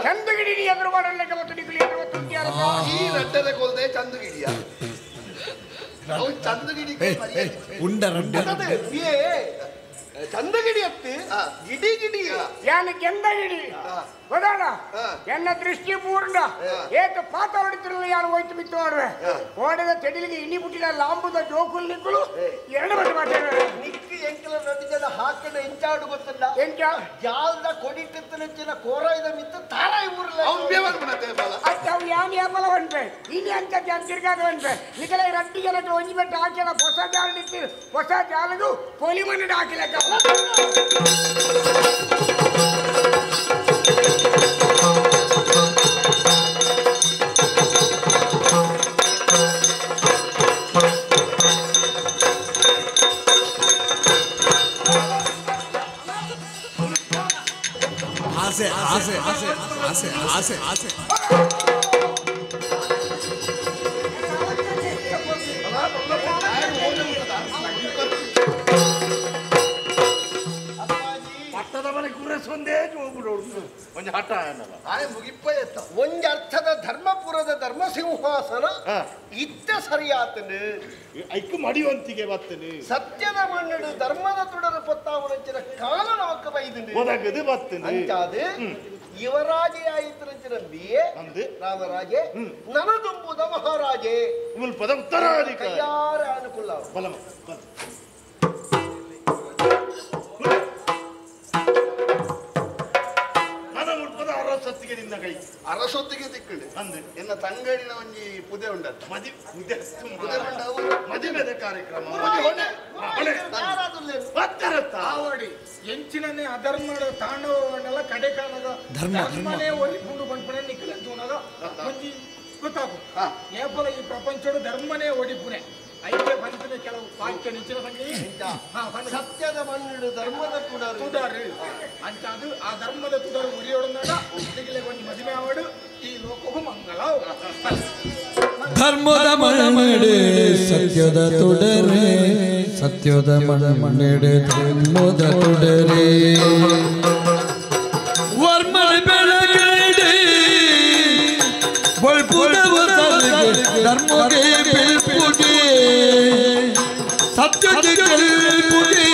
ಚಂದುಗಿಡಿ ಎದುರು ಮಾಡಲಿಕ್ಕೆ ಮತ್ತು ನಿಗುಲಿ ಎದುರು ಈ ರಡ್ಡದ ಕೊಲ್ದೆ ಚಂದುಗಿಡಿಯ ಚಂದುಗಿಡಿ ಉಂಡ ರಡ್ಡ ಚಂದಗಿಡಿ ಅತ್ತಿ ಗಿಡಿ ಗಿಡಿ ಯಾನು ಕೆಂದ ಗಿಡಿ ಗೊತ್ತಾಡ ಎನ್ನ ದೃಷ್ಟಿ ಪೂರ್ಣ ಏತ ಪಾತ ಹೊಡಿತಿರಲ್ಲ ಯಾರು ಹೋಯ್ತು ಬಿತ್ತು ಮಾಡುವೆ ಓಡದ ತೆಡಿಲಿಗೆ ಇಣಿ ಬಿಟ್ಟಿದ ಲಾಂಬುದ ಜೋಕುಲ್ ನಿಕ್ಕುಲು ಎರಡು ಬಟ್ಟೆ ಮಾತಾಡುವೆ ನಿಕ್ಕಿ ಎಂಕಲ ನಡ್ಡಿ ಜನ ಹಾಕಣ ಎಂಚಾಡು ಗೊತ್ತಲ್ಲ ಎಂಚ ಜಾಲ್ದ ಕೊಡಿಟ್ಟಿತ್ತನ ಕೋರಾಯ್ದ ಮಿತ್ತ ತಾರಾಯಿ ಊರ್ಲ ಅತ್ತ ಅವು ಯಾನ್ ಯಾಪಲ ಹೊಂಟೆ ಇನಿ ಅಂತ ಜಾನ್ ತಿರ್ಗಾದ ಹೊಂಟೆ ನಿಕಲ ರಡ್ಡಿ ಜನಕ್ಕೆ ಒಂಜಿ ಬೆಟ್ಟ ಹಾಕಿಲ್ಲ ಹೊಸ ಜಾಲ ನಿಂತಿರು ಹೊಸ ಜಾಲಗು ಪೊಲಿ ಮಣ್ಣು ಹಾಕಿಲ್ಲ ಆಸೆ ಆಸೆ ಆಸೆ ಆಸೆ ಆಸೆ ಆಸೆ ಪಟ್ಟದ ಮನೆ ಕುರಸೊಂದೇ ಹೋಗ್ಬಿಡೋಡು ಒಂಜಿ ಹಠ ಅನ್ನಲ್ಲ ಮುಗಿಪ್ಪ ಎತ್ತ ಒಂಜಿ ಅರ್ಥದ ಧರ್ಮಪುರದ ಧರ್ಮ ಸಿಂಹಾಸನ ಇತ್ತ ಸರಿಯಾತನು ಐಕ್ಕು ಮಡಿವಂತಿಗೆ ಬತ್ತನು ಸತ್ಯದ ಮಣ್ಣಡು ಧರ್ಮದ ತುಡರು ಪೊತ್ತಾವನಂಚಿನ ಕಾಲ ನಮಕ್ಕ ಬೈದುಂಡು ಒದಗದು ಬತ್ತನು ಅಂಚಾದು ಯುವರಾಜೆ ಆಯಿತರಂಚಿನ ಬಿಯೆ ರಾಮರಾಜೆ ನನದುಂಬುದ ಮಹಾರಾಜೆ ಮುಲ್ಪದ ಉತ್ತರಾಧಿಕಾರಿ ಕೈಯಾರ ಅನುಕೂಲ ಬಲಮ ಅರಸೊತ್ತಿಗೆ ನಿನ್ನ ಕೈ ಅರಸೊತ್ತಿಗೆ ತಿಕ್ಕಂಡು ಅಂದೆ ಎನ್ನ ತಂಗಡಿನ ಒಂಜಿ ಪುದೆ ಉಂಡತ್ತ ಮದಿ ಪುದೆ ಪುದೆ ಉಂಡವು ಮದುವೆದ ಕಾರ್ಯಕ್ರಮ ಎಂಚಿನನ್ನೇ ಅಧರ್ಮದ ತಾಂಡವನ್ನೆಲ್ಲ ಕಡೆಕಾನದ ಧರ್ಮನೇ ಒಲಿಪುಂಡು ಬಂಡ್ಪುಣೆ ನಿಕ್ಕಲೆಂತೂನಗ ಒಂಜಿ ಗೊತ್ತಾಗು ಏಪಲ ಈ ಪ್ರಪಂಚಡು ಧರ್ಮನೇ ಒಡಿಪುಣೆ ಐಕೆ ಬಂತಿನ ಕೆಲವು ವಾಕ್ಯ ನಿಂಚಿನ ಸಂಗೀ ಸತ್ಯದ ಮಣ್ಣು ಧರ್ಮದ ತುಡರು ತುಡರು ಅಂತ ಅದು ಆ ಧರ್ಮದ ತುಡರು ಉರಿಯೋಡನಾಗ ಒಂಜಿ ಮದುವೆ ಆವಡು ಈ ಲೋಕವು ಮಂಗಳ ಧರ್ಮದ ಮಣ್ಣೆ ಸತ್ಯದ ತುಡರೆ ಸತ್ಯದ ಮಣ್ಣೆ ಧರ್ಮದ ತುಡರೆ ವರ್ಮನ ಬೆಳಗಡೆ ಧರ್ಮಕ್ಕೆ ಬೆಳ್ಪುಗೆ ಸತ್ಯಕ್ಕೆ ಗೆಲ್ಪುಗೆ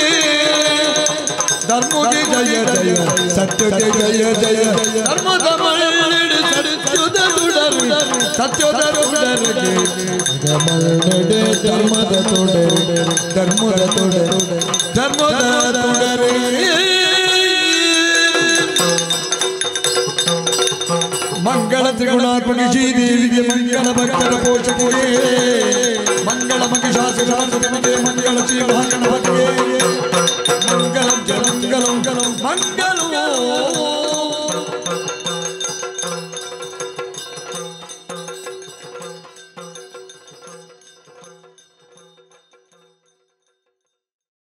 ಧರ್ಮಕ್ಕೆ ಜಯ ಜಯ ಸತ್ಯಕ್ಕೆ ಜಯ ಜಯ ಧರ್ಮದ ಮಣ್ಣೆ ಸತ್ಯದ ತುಡರು ಸತ್ಯದ ತುಡರಿಗೆ ಮಣ್ಣೆ ಧರ್ಮದ ತುಡರು ಧರ್ಮದ ತುಡರು ಧರ್ಮದ ತುಡರೇ. ಮಂಗಳ ತ್ರಿಗುಣಾತ್ಮಕ ಶ್ರೀದೇವಿಗೆ ಮಂಗಳ ಭಕ್ತರ ಪೋಷಕಿಗೆ ಮಂಗಳ ಮಹಿಷಾಸುರಮರ್ದಿನಿಗೆ ಮಂಗಳ ಶ್ರೀ